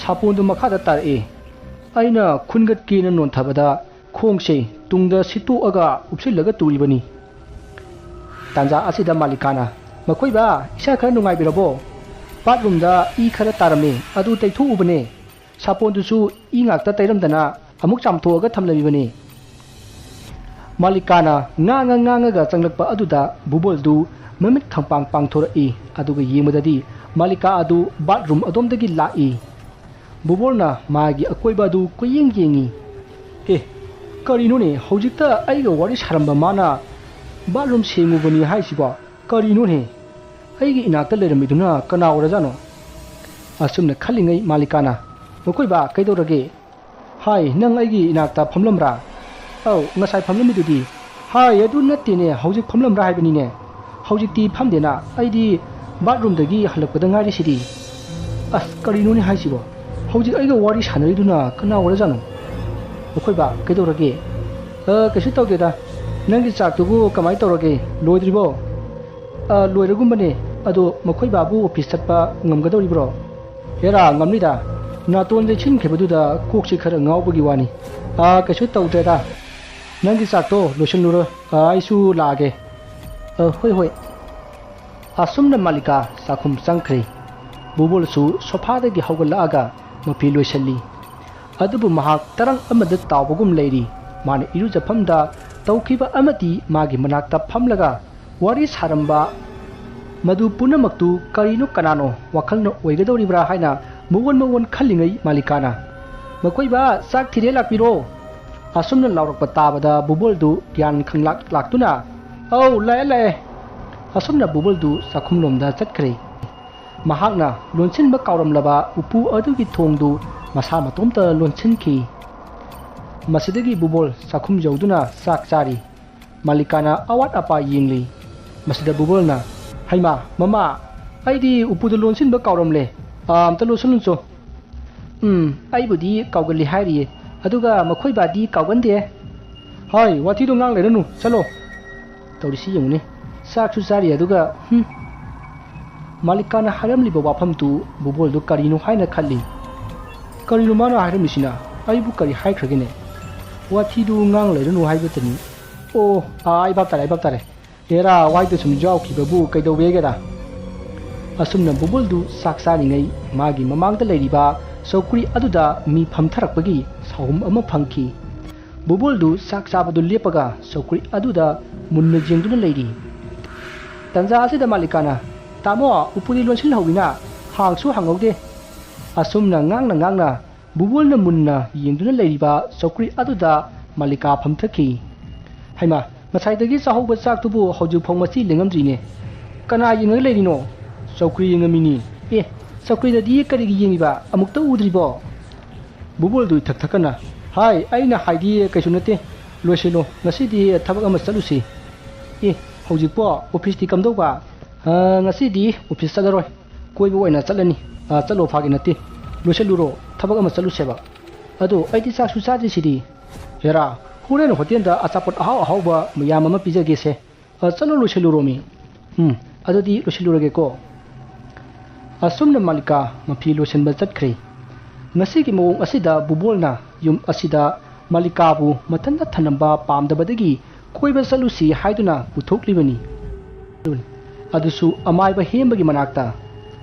ꯁꯥꯄꯣꯟꯗꯨ ꯃꯈꯥꯗ ꯇꯥꯔꯛꯑꯦ꯫ ꯑꯩꯅ ꯈꯨꯟꯒꯠꯀꯦꯅ ꯅꯣꯟꯊꯕꯗ ꯈꯣꯡꯁꯦ ꯇꯨꯡꯗ ꯁꯤꯠꯇꯣꯛꯑꯒ ꯎꯞꯁꯤꯜꯂꯒ ꯇꯨꯔꯤꯕꯅꯤ꯫ ꯇꯥꯟꯖꯥ ꯑꯁꯤꯗ ꯃꯥꯂꯤꯀꯥꯅ, "ꯃꯈꯣꯏꯕꯥ, ꯏꯁꯥ ꯈꯔ ꯅꯨꯡꯉꯥꯏꯕꯤꯔꯕꯣ? ꯕꯥꯠꯔꯨꯝꯗ ꯏ ꯈꯔ ꯇꯥꯔꯝꯃꯦ, ꯑꯗꯨ ꯇꯩꯊꯣꯛꯎꯕꯅꯦ꯫ ꯁꯥꯄꯣꯟꯗꯨꯁꯨ ꯏ ꯉꯥꯛꯇ ꯇꯩꯔꯝꯗꯅ ꯑꯃꯨꯛ ꯆꯥꯝꯊꯣꯛꯑꯒ ꯊꯝꯂꯝꯃꯤꯕꯅꯤ꯫" ꯃꯥꯂꯤꯀꯥꯅ ꯉꯥꯡꯉ ꯉꯥꯡꯉꯒ ꯆꯪꯂꯛꯄ ꯑꯗꯨꯗ ꯕꯨꯕꯣꯜꯗꯨ ꯃꯃꯤꯠ ꯈꯪꯄꯥꯡ ꯄꯥꯡꯊꯣꯔꯛꯏ꯫ ꯑꯗꯨꯒ ꯌꯦꯡꯕꯗꯗꯤ ꯃꯥꯂꯤꯀꯥ ꯑꯗꯨ ꯕꯥꯠꯔꯨꯝ ꯑꯗꯣꯝꯗꯒꯤ ꯂꯥꯛꯏ꯫ ꯕꯨꯕꯣꯜꯅ ꯃꯥꯒꯤ ꯑꯀꯣꯏꯕ ꯑꯗꯨ ꯀꯣꯏꯌꯦꯡ ꯌꯦꯡꯉꯤ꯫ "ꯑꯦ, ꯀꯔꯤꯅꯣꯅꯦ, ꯍꯧꯖꯤꯛꯇ ꯑꯩꯒ ꯋꯥꯔꯤ ꯁꯥꯔꯝꯕ ꯃꯥꯅ ꯕꯥꯠꯔꯨꯝ ꯁꯦꯡꯉꯨꯕꯅꯤ ꯍꯥꯏꯁꯤꯕꯣ? ꯀꯔꯤꯅꯣꯅꯦ? ꯑꯩꯒꯤ ꯏꯅꯥꯛꯇ ꯂꯩꯔꯝꯃꯤꯗꯨꯅ ꯀꯅꯥ ꯑꯣꯏꯔꯖꯥꯠꯅꯣ?" ꯑꯁꯨꯝꯅ ꯈꯜꯂꯤꯉꯩ ꯃꯥꯂꯤꯀꯥꯅ, "ꯃꯈꯣꯏꯕꯥ, ꯀꯩꯗꯧꯔꯒꯦ?" "ꯍꯥꯏ, ꯅꯪ ꯑꯩꯒꯤ ꯏꯅꯥꯛꯇ ꯐꯝꯂꯝꯕ꯭ꯔꯥ?" "ꯑꯧ, ꯉꯁꯥꯏ ꯐꯝꯂꯝꯃꯤꯗꯨꯗꯤ?" "ꯍꯥꯏ, ꯑꯗꯨ ꯅꯠꯇꯦꯅꯦ, ꯍꯧꯖꯤꯛ ꯐꯝꯂꯝꯕ꯭ꯔꯥ ꯍꯥꯏꯕꯅꯤꯅꯦ꯫ ꯍꯧꯖꯤꯛꯇꯤ ꯐꯝꯗꯦꯅ, ꯑꯩꯗꯤ ꯕꯥꯠꯔꯨꯝꯗꯒꯤ ꯍꯜꯂꯛꯄꯗ ꯉꯥꯏꯔꯤꯁꯤꯗꯤ꯫" "ꯑꯁ, ꯀꯔꯤꯅꯣꯅꯦ ꯍꯥꯏꯁꯤꯕꯣ? ꯍꯧꯖꯤꯛ ꯑꯩꯒ ꯋꯥꯔꯤ ꯁꯥꯟꯅꯔꯤꯗꯨꯅ ꯀꯅꯥ ꯑꯣꯏꯔꯖꯥꯠꯅꯣ?" "ꯃꯈꯣꯏꯕꯥ, ꯀꯩꯗꯧꯔꯒꯦ?" "ꯑ, ꯀꯩꯁꯨ ꯇꯧꯗꯦꯗ꯫ ꯅꯪꯒꯤ ꯆꯥꯛꯇꯨꯕꯨ ꯀꯃꯥꯏꯅ ꯇꯧꯔꯒꯦ? ꯂꯣꯏꯗ꯭ꯔꯤꯕꯣ?" "ꯑ, ꯂꯣꯏꯔꯒꯨꯝꯕꯅꯦ꯫ ꯑꯗꯣ ꯃꯈꯣꯏ ꯕꯥꯕꯨ ꯑꯣꯐꯤꯁ ꯆꯠꯄ ꯉꯝꯒꯗꯧꯔꯤꯕ꯭ꯔꯣ?" "ꯍꯦꯔꯥ, ꯉꯝꯅꯤꯗ꯫ ꯅꯥꯇꯣꯟ ꯂꯩꯁꯤꯟꯈꯤꯕꯗꯨꯗ ꯀꯣꯛꯁꯤ ꯈꯔ ꯉꯥꯎꯕꯒꯤ ꯋꯥꯅꯤ꯫ ꯑ, ꯀꯩꯁꯨ ꯇꯧꯗ꯭ꯔꯦꯗ꯫ ꯅꯪꯒꯤ ꯆꯥꯛꯇꯣ ꯂꯣꯏꯁꯤꯜꯂꯨꯔꯣ꯫ ꯑ, ꯑꯩꯁꯨ ꯂꯥꯛꯑꯒꯦ꯫" "ꯑ, ꯍꯣꯏ, ꯍꯣꯏ꯫" ꯑꯁꯨꯝꯅ ꯃꯥꯂꯤꯀꯥ ꯆꯥꯛꯈꯨꯝ ꯆꯪꯈ꯭ꯔꯦ꯫ ꯕꯨꯕꯣꯜꯁꯨ ꯁꯣꯐꯥꯗꯒꯤ ꯍꯧꯒꯠꯂꯛꯑꯒ ꯃꯐꯤ ꯂꯣꯏꯁꯤꯜꯂꯤ꯫ ꯑꯗꯨꯕꯨ ꯃꯍꯥꯛ ꯇꯔꯪ ꯑꯃꯗ ꯇꯥꯎꯕꯒꯨꯝ ꯂꯩꯔꯤ꯫ ꯃꯥꯅ ꯏꯔꯨꯖꯐꯝꯗ ꯇꯧꯈꯤꯕ ꯑꯃꯗꯤ ꯃꯥꯒꯤ ꯃꯅꯥꯛꯇ ꯐꯝꯂꯒ ꯋꯥꯔꯤ ꯁꯥꯔꯝꯕ ꯃꯗꯨ ꯄꯨꯝꯅꯃꯛꯇꯨ ꯀꯔꯤꯅꯣ ꯀꯅꯥꯅꯣ ꯋꯥꯈꯜꯅ ꯑꯣꯏꯒꯗꯧꯔꯤꯕ꯭ꯔꯥ ꯍꯥꯏꯅ ꯃꯑꯣꯟ ꯃꯑꯣꯟ ꯈꯜꯂꯤꯉꯩ ꯃꯥꯂꯤꯀꯥꯅ, "ꯃꯈꯣꯏꯕꯥ, ꯆꯥꯛ ꯊꯤꯔꯦ, ꯂꯥꯛꯄꯤꯔꯣ!" ꯑꯁꯨꯝꯅ ꯂꯥꯎꯔꯛꯄ ꯇꯥꯕꯗ ꯕꯨꯕꯣꯜꯗꯨ ꯒ꯭ꯌꯥꯟ ꯈꯪꯂꯥꯛ ꯂꯥꯛꯇꯨꯅ, "ꯑꯧ, ꯂꯥꯛꯑꯦ, ꯂꯥꯛꯑꯦ!" ꯑꯁꯨꯝꯅ ꯕꯨꯕꯣꯜꯗꯨ ꯆꯥꯛꯈꯨꯝꯂꯣꯝꯗ ꯆꯠꯈ꯭ꯔꯦ꯫ ꯃꯍꯥꯛꯅ ꯂꯣꯟꯁꯤꯟꯕ ꯀꯥꯎꯔꯝꯂꯕ ꯎꯄꯨ ꯑꯗꯨꯒꯤ ꯊꯣꯡꯗꯨ ꯃꯁꯥ ꯃꯇꯣꯝꯇ ꯂꯣꯟꯁꯤꯟꯈꯤ꯫ ꯃꯁꯤꯗꯒꯤ ꯕꯨꯕꯣꯜ ꯆꯥꯛꯈꯨꯝ ꯌꯧꯗꯨꯅ ꯆꯥꯛ ꯆꯥꯔꯤ꯫ ꯃꯥꯂꯤꯀꯥꯅ ꯑꯋꯥꯠ ꯑꯄꯥ ꯌꯦꯡꯂꯤ꯫ ꯃꯁꯤꯗ ꯕꯨꯕꯣꯜꯅ, "ꯍꯩꯃꯥ, ꯃꯃꯥ, ꯑꯩꯗꯤ ꯎꯄꯨꯗ ꯂꯣꯟꯁꯤꯟꯕ ꯀꯥꯎꯔꯝꯂꯦ꯫ ꯑꯥ, ꯑꯝꯇ ꯂꯣꯟꯁꯤꯜꯂꯨꯆꯣ꯫" "ꯎꯝ, ꯑꯩꯕꯨꯗꯤ ꯀꯥꯎꯒꯜꯂꯤ ꯍꯥꯏꯔꯤꯌꯦ, ꯑꯗꯨꯒ ꯃꯈꯣꯏ ꯕꯥꯗꯤ ꯀꯥꯎꯒꯟꯗꯦ꯫" "ꯍꯥꯏ, ꯋꯥꯊꯤꯗꯣ ꯉꯥꯡ ꯂꯩꯔꯅꯨ, ꯆꯠꯂꯣ꯫" ꯇꯧꯔꯤꯁꯤ ꯌꯦꯡꯉꯨꯅꯦ꯫ ꯆꯥꯛꯁꯨ ꯆꯥꯔꯤ ꯑꯗꯨꯒ, ꯍꯨꯝ꯫ ꯃꯥꯂꯤꯀꯥꯅ ꯍꯥꯏꯔꯝꯂꯤꯕ ꯋꯥꯐꯝꯗꯨ ꯕꯨꯕꯣꯜꯗꯨ ꯀꯔꯤꯅꯣ ꯍꯥꯏꯅ ꯈꯜꯂꯤ꯫ ꯀꯔꯤꯅꯣ ꯃꯥꯅ ꯍꯥꯏꯔꯝꯃꯤꯁꯤꯅ? ꯑꯩꯕꯨ ꯀꯔꯤ ꯍꯥꯏꯈ꯭ꯔꯒꯦꯅꯦ? ꯋꯥꯊꯤꯗꯨ ꯉꯥꯡ ꯂꯩꯔꯅꯨ ꯍꯥꯏꯕꯇꯅꯤ꯫ ꯑꯣ, ꯑꯥ, ꯑꯩ ꯚꯥꯞ ꯇꯥꯔꯦ, ꯑꯩ ꯚꯥꯞ ꯇꯥꯔꯦ꯫ ꯍꯦꯔꯥ, ꯋꯥꯏꯗ ꯁꯨꯝ ꯌꯥꯎꯈꯤꯕꯕꯨ ꯀꯩꯗꯧꯋꯦꯒꯦꯗ? ꯑꯁꯨꯝꯅ ꯕꯨꯕꯣꯜꯗꯨ ꯆꯥꯛ ꯆꯥꯔꯤꯉꯩ ꯃꯥꯒꯤ ꯃꯃꯥꯡꯗ ꯂꯩꯔꯤꯕ ꯆꯧꯀ꯭ꯔꯤ ꯑꯗꯨꯗ ꯃꯤ ꯐꯝꯊꯔꯛꯄꯒꯤ ꯁꯥꯎꯍꯨꯝ ꯑꯃ ꯐꯪꯈꯤ꯫ ꯕꯨꯕꯣꯜꯗꯨ ꯆꯥꯛ ꯆꯥꯕꯗꯨ ꯂꯦꯞꯄꯒ ꯆꯧꯀ꯭ꯔꯤ ꯑꯗꯨꯗ ꯃꯨꯟꯅ ꯌꯦꯡꯗꯨꯅ ꯂꯩꯔꯤ꯫ ꯇꯟꯖꯥ ꯑꯁꯤꯗ ꯃꯥꯂꯤꯀꯥꯅ, "ꯇꯥꯃꯣ, ꯎꯄꯨꯗꯤ ꯂꯣꯟꯁꯤꯜꯍꯧꯋꯤꯅ, ꯍꯥꯡꯁꯨ ꯍꯥꯡꯍꯧꯗꯦ꯫" ꯑꯁꯨꯝꯅ ꯉꯥꯡꯅ ꯉꯥꯡꯅ ꯕꯨꯕꯣꯜꯅ ꯃꯨꯟꯅ ꯌꯦꯡꯗꯨꯅ ꯂꯩꯔꯤꯕ ꯆꯧꯀ꯭ꯔꯤ ꯑꯗꯨꯗ ꯃꯥꯂꯤꯀꯥ ꯐꯝꯊꯈꯤ꯫ "ꯍꯩꯃꯥ, ꯉꯁꯥꯏꯗꯒꯤ ꯆꯥꯍꯧꯕ ꯆꯥꯛꯇꯨꯕꯨ ꯍꯧꯖꯤꯛꯐꯥꯎ ꯃꯆꯤ ꯂꯦꯡꯉꯝꯗ꯭ꯔꯤꯅꯦ꯫ ꯀꯅꯥ ꯌꯦꯡꯉꯒ ꯂꯩꯔꯤꯅꯣ?" "ꯆꯧꯀ꯭ꯔꯤ ꯌꯦꯡꯉꯝꯃꯤꯅꯤ꯫" "ꯑꯦ, ꯆꯧꯀ꯭ꯔꯤꯗꯗꯤ ꯀꯔꯤꯒꯤ ꯌꯦꯡꯉꯤꯕ? ꯑꯃꯨꯛꯇ ꯎꯗ꯭ꯔꯤꯕꯣ?" ꯕꯨꯕꯣꯜꯗꯨ ꯏꯊꯛ ꯊꯛꯀꯅ, "ꯍꯥꯏ, ꯑꯩꯅ ꯍꯥꯏꯗꯤ ꯀꯩꯁꯨ ꯅꯠꯇꯦ꯫ ꯂꯣꯏꯁꯤꯜꯂꯣ, ꯉꯁꯤꯗꯤ ꯊꯕꯛ ꯑꯃ ꯆꯠꯂꯨꯁꯤ꯫" "ꯑꯦ, ꯍꯧꯖꯤꯛꯄꯣ ꯑꯣꯐꯤꯁꯇꯤ ꯀꯝꯗꯧꯕ?" "ꯑ, ꯉꯁꯤꯗꯤ ꯑꯣꯐꯤꯁ ꯆꯠꯂꯔꯣꯏ, ꯀꯣꯏꯕ ꯑꯣꯏꯅ ꯆꯠꯂꯅꯤ꯫" "ꯑ, ꯆꯠꯂꯣ ꯐꯥꯒꯤ ꯅꯠꯇꯦ, ꯂꯣꯏꯁꯤꯜꯂꯨꯔꯣ, ꯊꯕꯛ ꯑꯃ ꯆꯠꯂꯨꯁꯦꯕ꯫" "ꯑꯗꯣ ꯑꯩꯗꯤ ꯆꯥꯛꯁꯨ ꯆꯥꯗ꯭ꯔꯤꯁꯤꯗꯤ꯫" "ꯍꯦꯔꯥ, ꯍꯣꯔꯦꯟ ꯍꯣꯇꯦꯜꯗ ꯑꯆꯥꯄꯣꯠ ꯑꯍꯥꯎ ꯑꯍꯥꯎꯕ ꯃꯌꯥꯝ ꯑꯃ ꯄꯤꯖꯒꯦꯁꯦ꯫ ꯑ, ꯆꯠꯂꯣ, ꯂꯣꯏꯁꯤꯜꯂꯨꯔꯣꯃꯤ꯫ ꯎꯝ, ꯑꯗꯨꯗꯤ ꯂꯣꯏꯁꯤꯜꯂꯨꯔꯒꯦꯀꯣ꯫" ꯑꯁꯨꯝꯅ ꯃꯥꯂꯤꯀꯥ ꯃꯐꯤ ꯂꯣꯏꯁꯤꯟꯕ ꯆꯠꯈ꯭ꯔꯦ꯫ ꯉꯁꯤꯒꯤ ꯃꯑꯣꯡ ꯑꯁꯤꯗ ꯕꯨꯕꯣꯜꯅ ꯌꯨꯝ ꯑꯁꯤꯗ ꯃꯥꯂꯤꯀꯥꯕꯨ ꯃꯊꯟꯇ ꯊꯅꯝꯕ ꯄꯥꯝꯗꯕꯗꯒꯤ ꯀꯣꯏꯕ ꯆꯠꯂꯨꯁꯤ ꯍꯥꯏꯗꯨꯅ ꯄꯨꯊꯣꯛꯂꯤꯕꯅꯤ꯫ ꯑꯗꯨꯁꯨ ꯑꯃꯥꯏꯕ ꯍꯦꯝꯕꯒꯤ ꯃꯅꯥꯛꯇ꯫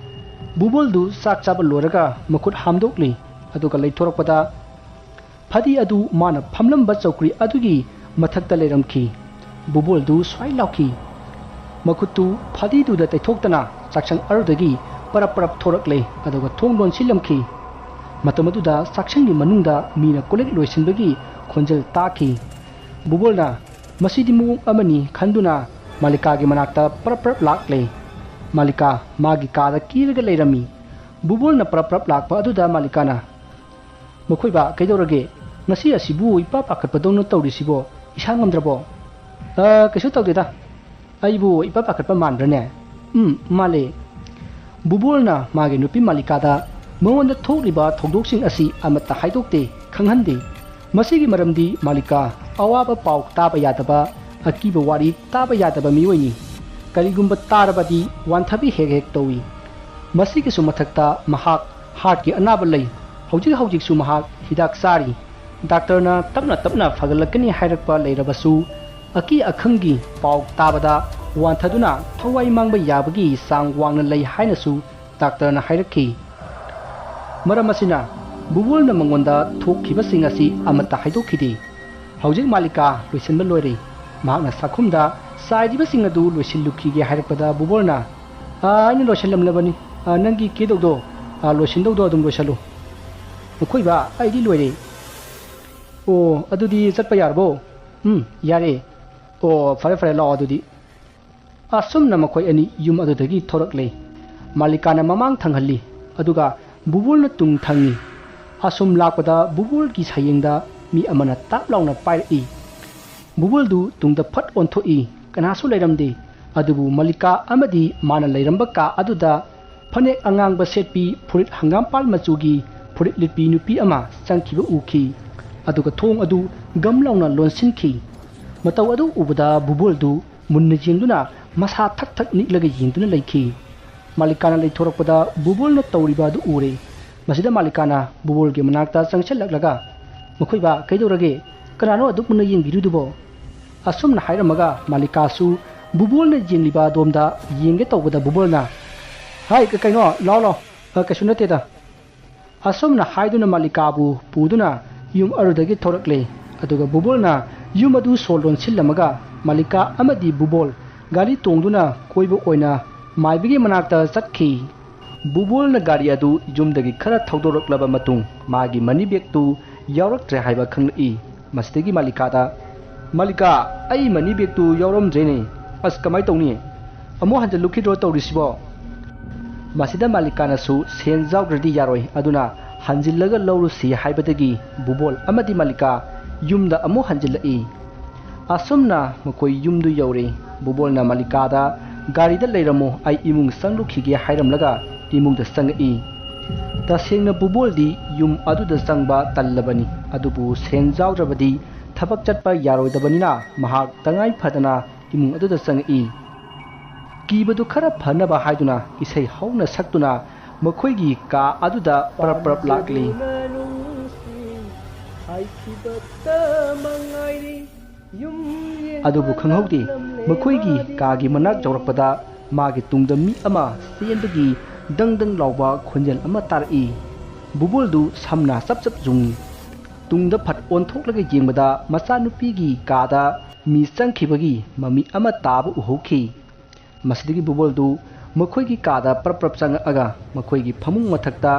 ꯕꯨꯕꯣꯜꯗꯨ ꯆꯥꯛ ꯆꯥꯕ ꯂꯣꯏꯔꯒ ꯃꯈꯨꯠ ꯍꯥꯝꯗꯣꯛꯂꯤ, ꯑꯗꯨꯒ ꯂꯩꯊꯣꯔꯛꯄꯗ ꯐꯗꯤ ꯑꯗꯨ ꯃꯥꯅ ꯐꯝꯂꯝꯕ ꯆꯧꯀ꯭ꯔꯤ ꯑꯗꯨꯒꯤ ꯃꯊꯛꯇ ꯂꯩꯔꯝꯈꯤ꯫ ꯕꯨꯕꯣꯜꯗꯨ ꯁ꯭ꯋꯥꯏ ꯂꯥꯎꯈꯤ꯫ ꯃꯈꯨꯠꯇꯨ ꯐꯗꯤꯗꯨꯗ ꯇꯩꯊꯣꯛꯇꯅ ꯆꯥꯛꯁꯪ ꯑꯗꯨꯗꯒꯤ ꯄꯔꯞ ꯄꯔꯞ ꯊꯣꯔꯛꯂꯦ, ꯑꯗꯨꯒ ꯊꯣꯡ ꯂꯣꯟꯁꯤꯜꯂꯝꯈꯤ꯫ ꯃꯇꯝ ꯑꯗꯨꯗ ꯆꯥꯛꯁꯪꯒꯤ ꯃꯅꯨꯡꯗ ꯃꯤꯅ ꯀꯣꯜꯂꯤꯛ ꯂꯣꯏꯁꯤꯟꯕꯒꯤ ꯈꯣꯟꯖꯦꯜ ꯇꯥꯈꯤ꯫ ꯕꯨꯕꯣꯜꯅ "ꯃꯁꯤꯗꯤ ꯃꯑꯣꯡ ꯑꯃꯅꯤ" ꯈꯟꯗꯨꯅ ꯃꯥꯂꯤꯀꯥꯒꯤ ꯃꯅꯥꯛꯇ ꯄꯔꯞ ꯄꯔꯞ ꯂꯥꯛꯂꯦ꯫ ꯃꯥꯂꯤꯀꯥ ꯃꯥꯒꯤ ꯀꯥꯗ ꯀꯤꯔꯒ ꯂꯩꯔꯝꯃꯤ꯫ ꯕꯨꯕꯣꯜꯅ ꯄꯔꯞ ꯄꯔꯞ ꯂꯥꯛꯄ ꯑꯗꯨꯗ ꯃꯥꯂꯤꯀꯥꯅ, "ꯃꯈꯣꯏꯕ, ꯀꯩꯗꯧꯔꯒꯦ? ꯉꯁꯤ ꯑꯁꯤꯕꯨ ꯏꯄꯥ ꯄꯥꯈꯠꯄꯗꯧꯅ ꯇꯧꯔꯤꯁꯤꯕꯣ? ꯏꯁꯥ ꯉꯝꯗ꯭ꯔꯕꯣ?" "ꯑ, ꯀꯩꯁꯨ ꯇꯧꯗꯦꯗ꯫ ꯑꯩꯕꯨ ꯏꯄꯥ ꯄꯥꯈꯠꯄ ꯃꯥꯟꯕ꯭ꯔꯅꯦ?" "ꯎꯝ, ꯃꯥꯜꯂꯦ꯫" ꯕꯨꯕꯣꯜꯅ ꯃꯥꯒꯤ ꯅꯨꯄꯤ ꯃꯥꯂꯤꯀꯥꯗ ꯃꯉꯣꯟꯗ ꯊꯣꯛꯂꯤꯕ ꯊꯧꯗꯣꯛꯁꯤꯡ ꯑꯁꯤ ꯑꯃꯠꯇ ꯍꯥꯏꯗꯣꯛꯇꯦ, ꯈꯪꯍꯟꯗꯦ꯫ ꯃꯁꯤꯒꯤ ꯃꯔꯝꯗꯤ ꯃꯥꯂꯤꯀꯥ ꯑꯋꯥꯕ ꯄꯥꯎ ꯇꯥꯕ ꯌꯥꯗꯕ, ꯑꯀꯤꯕ ꯋꯥꯔꯤ ꯇꯥꯕ ꯌꯥꯗꯕ ꯃꯤꯑꯣꯏꯅꯤ꯫ ꯀꯔꯤꯒꯨꯝꯕ ꯇꯥꯔꯕꯗꯤ ꯋꯥꯟꯊꯕꯤ ꯍꯦꯛ ꯍꯦꯛ ꯇꯧꯏ꯫ ꯃꯁꯤꯒꯤꯁꯨ ꯃꯊꯛꯇ ꯃꯍꯥꯛ ꯍꯥꯔꯠꯀꯤ ꯑꯅꯥꯕ ꯂꯩ꯫ ꯍꯧꯖꯤꯛ ꯍꯧꯖꯤꯛꯁꯨ ꯃꯍꯥꯛ ꯍꯤꯗꯥꯛ ꯆꯥꯔꯤ꯫ ꯗꯥꯛꯇꯔꯅ ꯇꯞꯅ ꯇꯞꯅ ꯐꯒꯠꯂꯛꯀꯅꯤ ꯍꯥꯏꯔꯛꯄ ꯂꯩꯔꯕꯁꯨ, ꯑꯀꯤ ꯑꯈꯪꯒꯤ ꯄꯥꯎ ꯇꯥꯕꯗ ꯋꯥꯟꯊꯗꯨꯅ ꯊꯋꯥꯏ ꯃꯥꯡꯕ ꯌꯥꯕꯒꯤ ꯆꯥꯡ ꯋꯥꯡꯅ ꯂꯩ ꯍꯥꯏꯅꯁꯨ ꯗꯥꯛꯇꯔꯅ ꯍꯥꯏꯔꯛꯈꯤ꯫ ꯃꯔꯝ ꯑꯁꯤꯅ ꯕꯨꯕꯣꯜꯅ ꯃꯉꯣꯟꯗ ꯊꯣꯛꯈꯤꯕꯁꯤꯡ ꯑꯁꯤ ꯑꯃꯠꯇ ꯍꯥꯏꯗꯣꯛꯈꯤꯗꯦ꯫ ꯍꯧꯖꯤꯛ ꯃꯥꯂꯤꯀꯥ ꯂꯣꯏꯁꯤꯟꯕ ꯂꯣꯏꯔꯦ꯫ ꯃꯍꯥꯛꯅ ꯆꯥꯛꯈꯨꯝꯗ ꯆꯥꯏꯔꯤꯕꯁꯤꯡ ꯑꯗꯨ ꯂꯣꯏꯁꯤꯜꯂꯨꯈꯤꯒꯦ ꯍꯥꯏꯔꯛꯄꯗ ꯕꯨꯕꯣꯜꯅ, "ꯑꯥ, ꯑꯩꯅ ꯂꯣꯏꯁꯤꯜꯂꯝꯂꯕꯅꯤ꯫ ꯑꯥ, ꯅꯪꯒꯤ ꯀꯦꯗꯧꯗꯣ, ꯑꯥ, ꯂꯣꯏꯁꯤꯟꯗꯧꯗꯣ ꯑꯗꯨꯝ ꯂꯣꯏꯁꯤꯜꯂꯨ꯫ ꯃꯈꯣꯏꯕ, ꯑꯩꯗꯤ ꯂꯣꯏꯔꯦ꯫ ꯑꯣ, ꯑꯗꯨꯗꯤ ꯆꯠꯄ ꯌꯥꯔꯕꯣ?" "ꯎꯝ, ꯌꯥꯔꯦ꯫ ꯑꯣ, ꯐꯔꯦ, ꯐꯔꯦ, ꯂꯥꯛꯑꯣ ꯑꯗꯨꯗꯤ꯫" ꯑꯁꯨꯝꯅ ꯃꯈꯣꯏ ꯑꯅꯤ ꯌꯨꯝ ꯑꯗꯨꯗꯒꯤ ꯊꯣꯔꯛꯂꯦ꯫ ꯃꯥꯂꯤꯀꯥꯅ ꯃꯃꯥꯡ ꯊꯪꯍꯜꯂꯤ, ꯑꯗꯨꯒ ꯕꯨꯕꯣꯜꯅ ꯇꯨꯡ ꯊꯪꯉꯤ꯫ ꯑꯁꯨꯝ ꯂꯥꯛꯄꯗ ꯕꯨꯕꯣꯜꯒꯤ ꯁꯌꯦꯡꯗ ꯃꯤ ꯑꯃꯅ ꯇꯥꯞ ꯂꯥꯎꯅ ꯄꯥꯏꯔꯛꯏ꯫ ꯕꯨꯕꯣꯜꯗꯨ ꯇꯨꯡꯗ ꯐꯠ ꯑꯣꯟꯊꯣꯛꯏ꯫ ꯀꯅꯥꯁꯨ ꯂꯩꯔꯝꯗꯦ꯫ ꯑꯗꯨꯕꯨ ꯃꯥꯂꯤꯀꯥ ꯑꯃꯗꯤ ꯃꯥꯅ ꯂꯩꯔꯝꯕ ꯀꯥ ꯑꯗꯨꯗ ꯐꯅꯦꯛ ꯑꯉꯥꯡꯕ ꯁꯦꯠꯄꯤ, ꯐꯨꯔꯤꯠ ꯍꯪꯒꯥꯝꯄꯥꯜ ꯃꯆꯨꯒꯤ ꯐꯨꯔꯤꯠ ꯂꯤꯠꯄꯤ ꯅꯨꯄꯤ ꯑꯃ ꯆꯪꯈꯤꯕ ꯎꯈꯤ꯫ ꯑꯗꯨꯒ ꯊꯣꯡ ꯑꯗꯨ ꯒꯝ ꯂꯥꯎꯅ ꯂꯣꯟꯁꯤꯟꯈꯤ꯫ ꯃꯇꯧ ꯑꯗꯨ ꯎꯕꯗ ꯕꯨꯕꯣꯜꯗꯨ ꯃꯨꯟꯅ ꯌꯦꯡꯗꯨꯅ ꯃꯁꯥ ꯊꯛ ꯊꯛ ꯅꯤꯛꯂꯒ ꯌꯦꯡꯗꯨꯅ ꯂꯩꯈꯤ꯫ ꯃꯥꯂꯤꯀꯥꯅ ꯂꯩꯊꯣꯔꯛꯄꯗ ꯕꯨꯕꯣꯜꯅ ꯇꯧꯔꯤꯕ ꯑꯗꯨ ꯎꯔꯦ꯫ ꯃꯁꯤꯗ ꯃꯥꯂꯤꯀꯥꯅ ꯕꯨꯕꯣꯜꯒꯤ ꯃꯅꯥꯛꯇ ꯆꯪꯁꯤꯜꯂꯛꯂꯒ, "ꯃꯈꯣꯏꯕ, ꯀꯩꯗꯧꯔꯒꯦ? ꯀꯅꯥꯅꯣ ꯑꯗꯨꯛ ꯃꯨꯟꯅ ꯌꯦꯡꯕꯤꯔꯤꯗꯨꯕꯣ?" ꯑꯁꯨꯝꯅ ꯍꯥꯏꯔꯝꯃꯒ ꯃꯥꯂꯤꯀꯥꯁꯨ ꯕꯨꯕꯣꯜꯅ ꯌꯦꯡꯂꯤꯕ ꯑꯗꯣꯝꯗ ꯌꯦꯡꯒꯦ ꯇꯧꯕꯗ ꯕꯨꯕꯣꯜꯅ, "ꯍꯥꯏ, ꯀ-, ꯀꯩꯅꯣ? ꯂꯥꯎ, ꯂꯥꯎ꯫ ꯑ, ꯀꯩꯁꯨ ꯅꯠꯇꯦꯗ꯫" ꯑꯁꯨꯝꯅ ꯍꯥꯏꯗꯨꯅ ꯃꯥꯂꯤꯀꯥꯕꯨ ꯄꯨꯗꯨꯅ ꯌꯨꯝ ꯑꯗꯨꯗꯒꯤ ꯊꯣꯔꯛꯂꯦ꯫ ꯑꯗꯨꯒ ꯕꯨꯕꯣꯜꯅ ꯌꯨꯝ ꯑꯗꯨ ꯁꯣ ꯂꯣꯟꯁꯤꯜꯂꯝꯃꯒ ꯃꯥꯂꯤꯀꯥ ꯑꯃꯗꯤ ꯕꯨꯕꯣꯜ ꯒꯥꯔꯤ ꯇꯣꯡꯗꯨꯅ ꯀꯣꯏꯕ ꯑꯣꯏꯅ ꯃꯥꯏꯕꯤꯒꯤ ꯃꯅꯥꯛꯇ ꯆꯠꯈꯤ꯫ ꯕꯨꯕꯣꯜꯅ ꯒꯥꯔꯤ ꯑꯗꯨ ꯌꯨꯝꯗꯒꯤ ꯈꯔ ꯊꯧꯗꯣꯔꯛꯂꯕ ꯃꯇꯨꯡ ꯃꯥꯒꯤ ꯃꯅꯤ ꯕꯦꯒꯇꯨ ꯌꯥꯎꯔꯛꯇ꯭ꯔꯦ ꯍꯥꯏꯕ ꯈꯪꯂꯛꯏ꯫ ꯃꯁꯤꯗꯒꯤ ꯃꯥꯂꯤꯀꯥꯗ, "ꯃꯥꯂꯤꯀꯥ, ꯑꯩ ꯃꯅꯤ ꯕꯦꯒꯇꯨ ꯌꯥꯎꯔꯝꯗ꯭ꯔꯦꯅꯦ꯫ ꯑꯁ, ꯀꯃꯥꯏ ꯇꯧꯅꯤ? ꯑꯃꯨꯛ ꯍꯟꯖꯤꯜꯂꯨꯈꯤꯗ꯭ꯔꯣ ꯇꯧꯔꯤꯁꯤꯕꯣ?" ꯃꯁꯤꯗ ꯃꯥꯂꯤꯀꯥꯅꯁꯨ ꯁꯦꯟ ꯌꯥꯎꯗ꯭ꯔꯗꯤ ꯌꯥꯔꯣꯏ, ꯑꯗꯨꯅ ꯍꯟꯖꯤꯜꯂꯒ ꯂꯧꯔꯨꯁꯤ ꯍꯥꯏꯕꯗꯒꯤ ꯕꯨꯕꯣꯜ ꯑꯃꯗꯤ ꯃꯥꯂꯤꯀꯥ ꯌꯨꯝꯗ ꯑꯃꯨꯛ ꯍꯟꯖꯤꯜꯂꯛꯏ꯫ ꯑꯁꯨꯝꯅ ꯃꯈꯣꯏ ꯌꯨꯝꯗꯨ ꯌꯧꯔꯦ꯫ ꯕꯨꯕꯣꯜꯅ ꯃꯥꯂꯤꯀꯥꯗ, "ꯒꯥꯔꯤꯗ ꯂꯩꯔꯝꯃꯣ, ꯑꯩ ꯏꯃꯨꯡ ꯆꯪꯂꯨꯈꯤꯒꯦ" ꯍꯥꯏꯔꯝꯂꯒ ꯏꯃꯨꯡꯗ ꯆꯪꯉꯛꯏ꯫ ꯇꯁꯦꯡꯅ ꯕꯨꯕꯣꯜꯗꯤ ꯌꯨꯝ ꯑꯗꯨꯗ ꯆꯪꯕ ꯇꯜꯂꯕꯅꯤ, ꯑꯗꯨꯕꯨ ꯁꯦꯟ ꯌꯥꯎꯗ꯭ꯔꯕꯗꯤ ꯊꯕꯛ ꯆꯠꯄ ꯌꯥꯔꯣꯏꯗꯕꯅꯤꯅ ꯃꯍꯥꯛ ꯇꯉꯥꯏ ꯐꯗꯅ ꯏꯃꯨꯡ ꯑꯗꯨꯗ ꯆꯪꯉꯛꯏ꯫ ꯀꯤꯕꯗꯨ ꯈꯔ ꯐꯅꯕ ꯍꯥꯏꯗꯨꯅ ꯏꯁꯩ ꯍꯧꯅ ꯁꯛꯇꯨꯅ ꯃꯈꯣꯏꯒꯤ ꯀꯥ ꯑꯗꯨꯗ ꯄꯔꯞ ꯄꯔꯞ ꯂꯥꯛꯂꯤ꯫ ꯑꯗꯨꯕꯨ ꯈꯪꯍꯧꯗꯦ, ꯃꯈꯣꯏꯒꯤ ꯀꯥꯒꯤ ꯃꯅꯥꯛ ꯌꯧꯔꯛꯄꯗ ꯃꯥꯒꯤ ꯇꯨꯡꯗ ꯃꯤ ꯑꯃ ꯆꯦꯟꯕꯒꯤ ꯗꯪ ꯗꯪ ꯂꯥꯎꯕ ꯈꯣꯟꯖꯦꯜ ꯑꯃ ꯇꯥꯔꯛꯏ꯫ ꯕꯨꯕꯣꯜꯗꯨ ꯁꯝꯅ ꯆꯞ ꯆꯞ ꯌꯨꯡꯏ꯫ ꯇꯨꯡꯗ ꯐꯠ ꯑꯣꯟꯊꯣꯛꯂꯒ ꯌꯦꯡꯕꯗ ꯃꯆꯥꯅꯨꯄꯤꯒꯤ ꯀꯥꯗ ꯃꯤ ꯆꯪꯈꯤꯕꯒꯤ ꯃꯃꯤ ꯑꯃ ꯇꯥꯕ ꯎꯍꯧꯈꯤ꯫ ꯃꯁꯤꯗꯒꯤ ꯕꯨꯕꯣꯜꯗꯨ ꯃꯈꯣꯏꯒꯤ ꯀꯥꯗ ꯄ꯭ꯔꯞ ꯄ꯭ꯔꯞ ꯆꯪꯉꯛꯑꯒ ꯃꯈꯣꯏꯒꯤ ꯐꯃꯨꯡ ꯃꯊꯛꯇ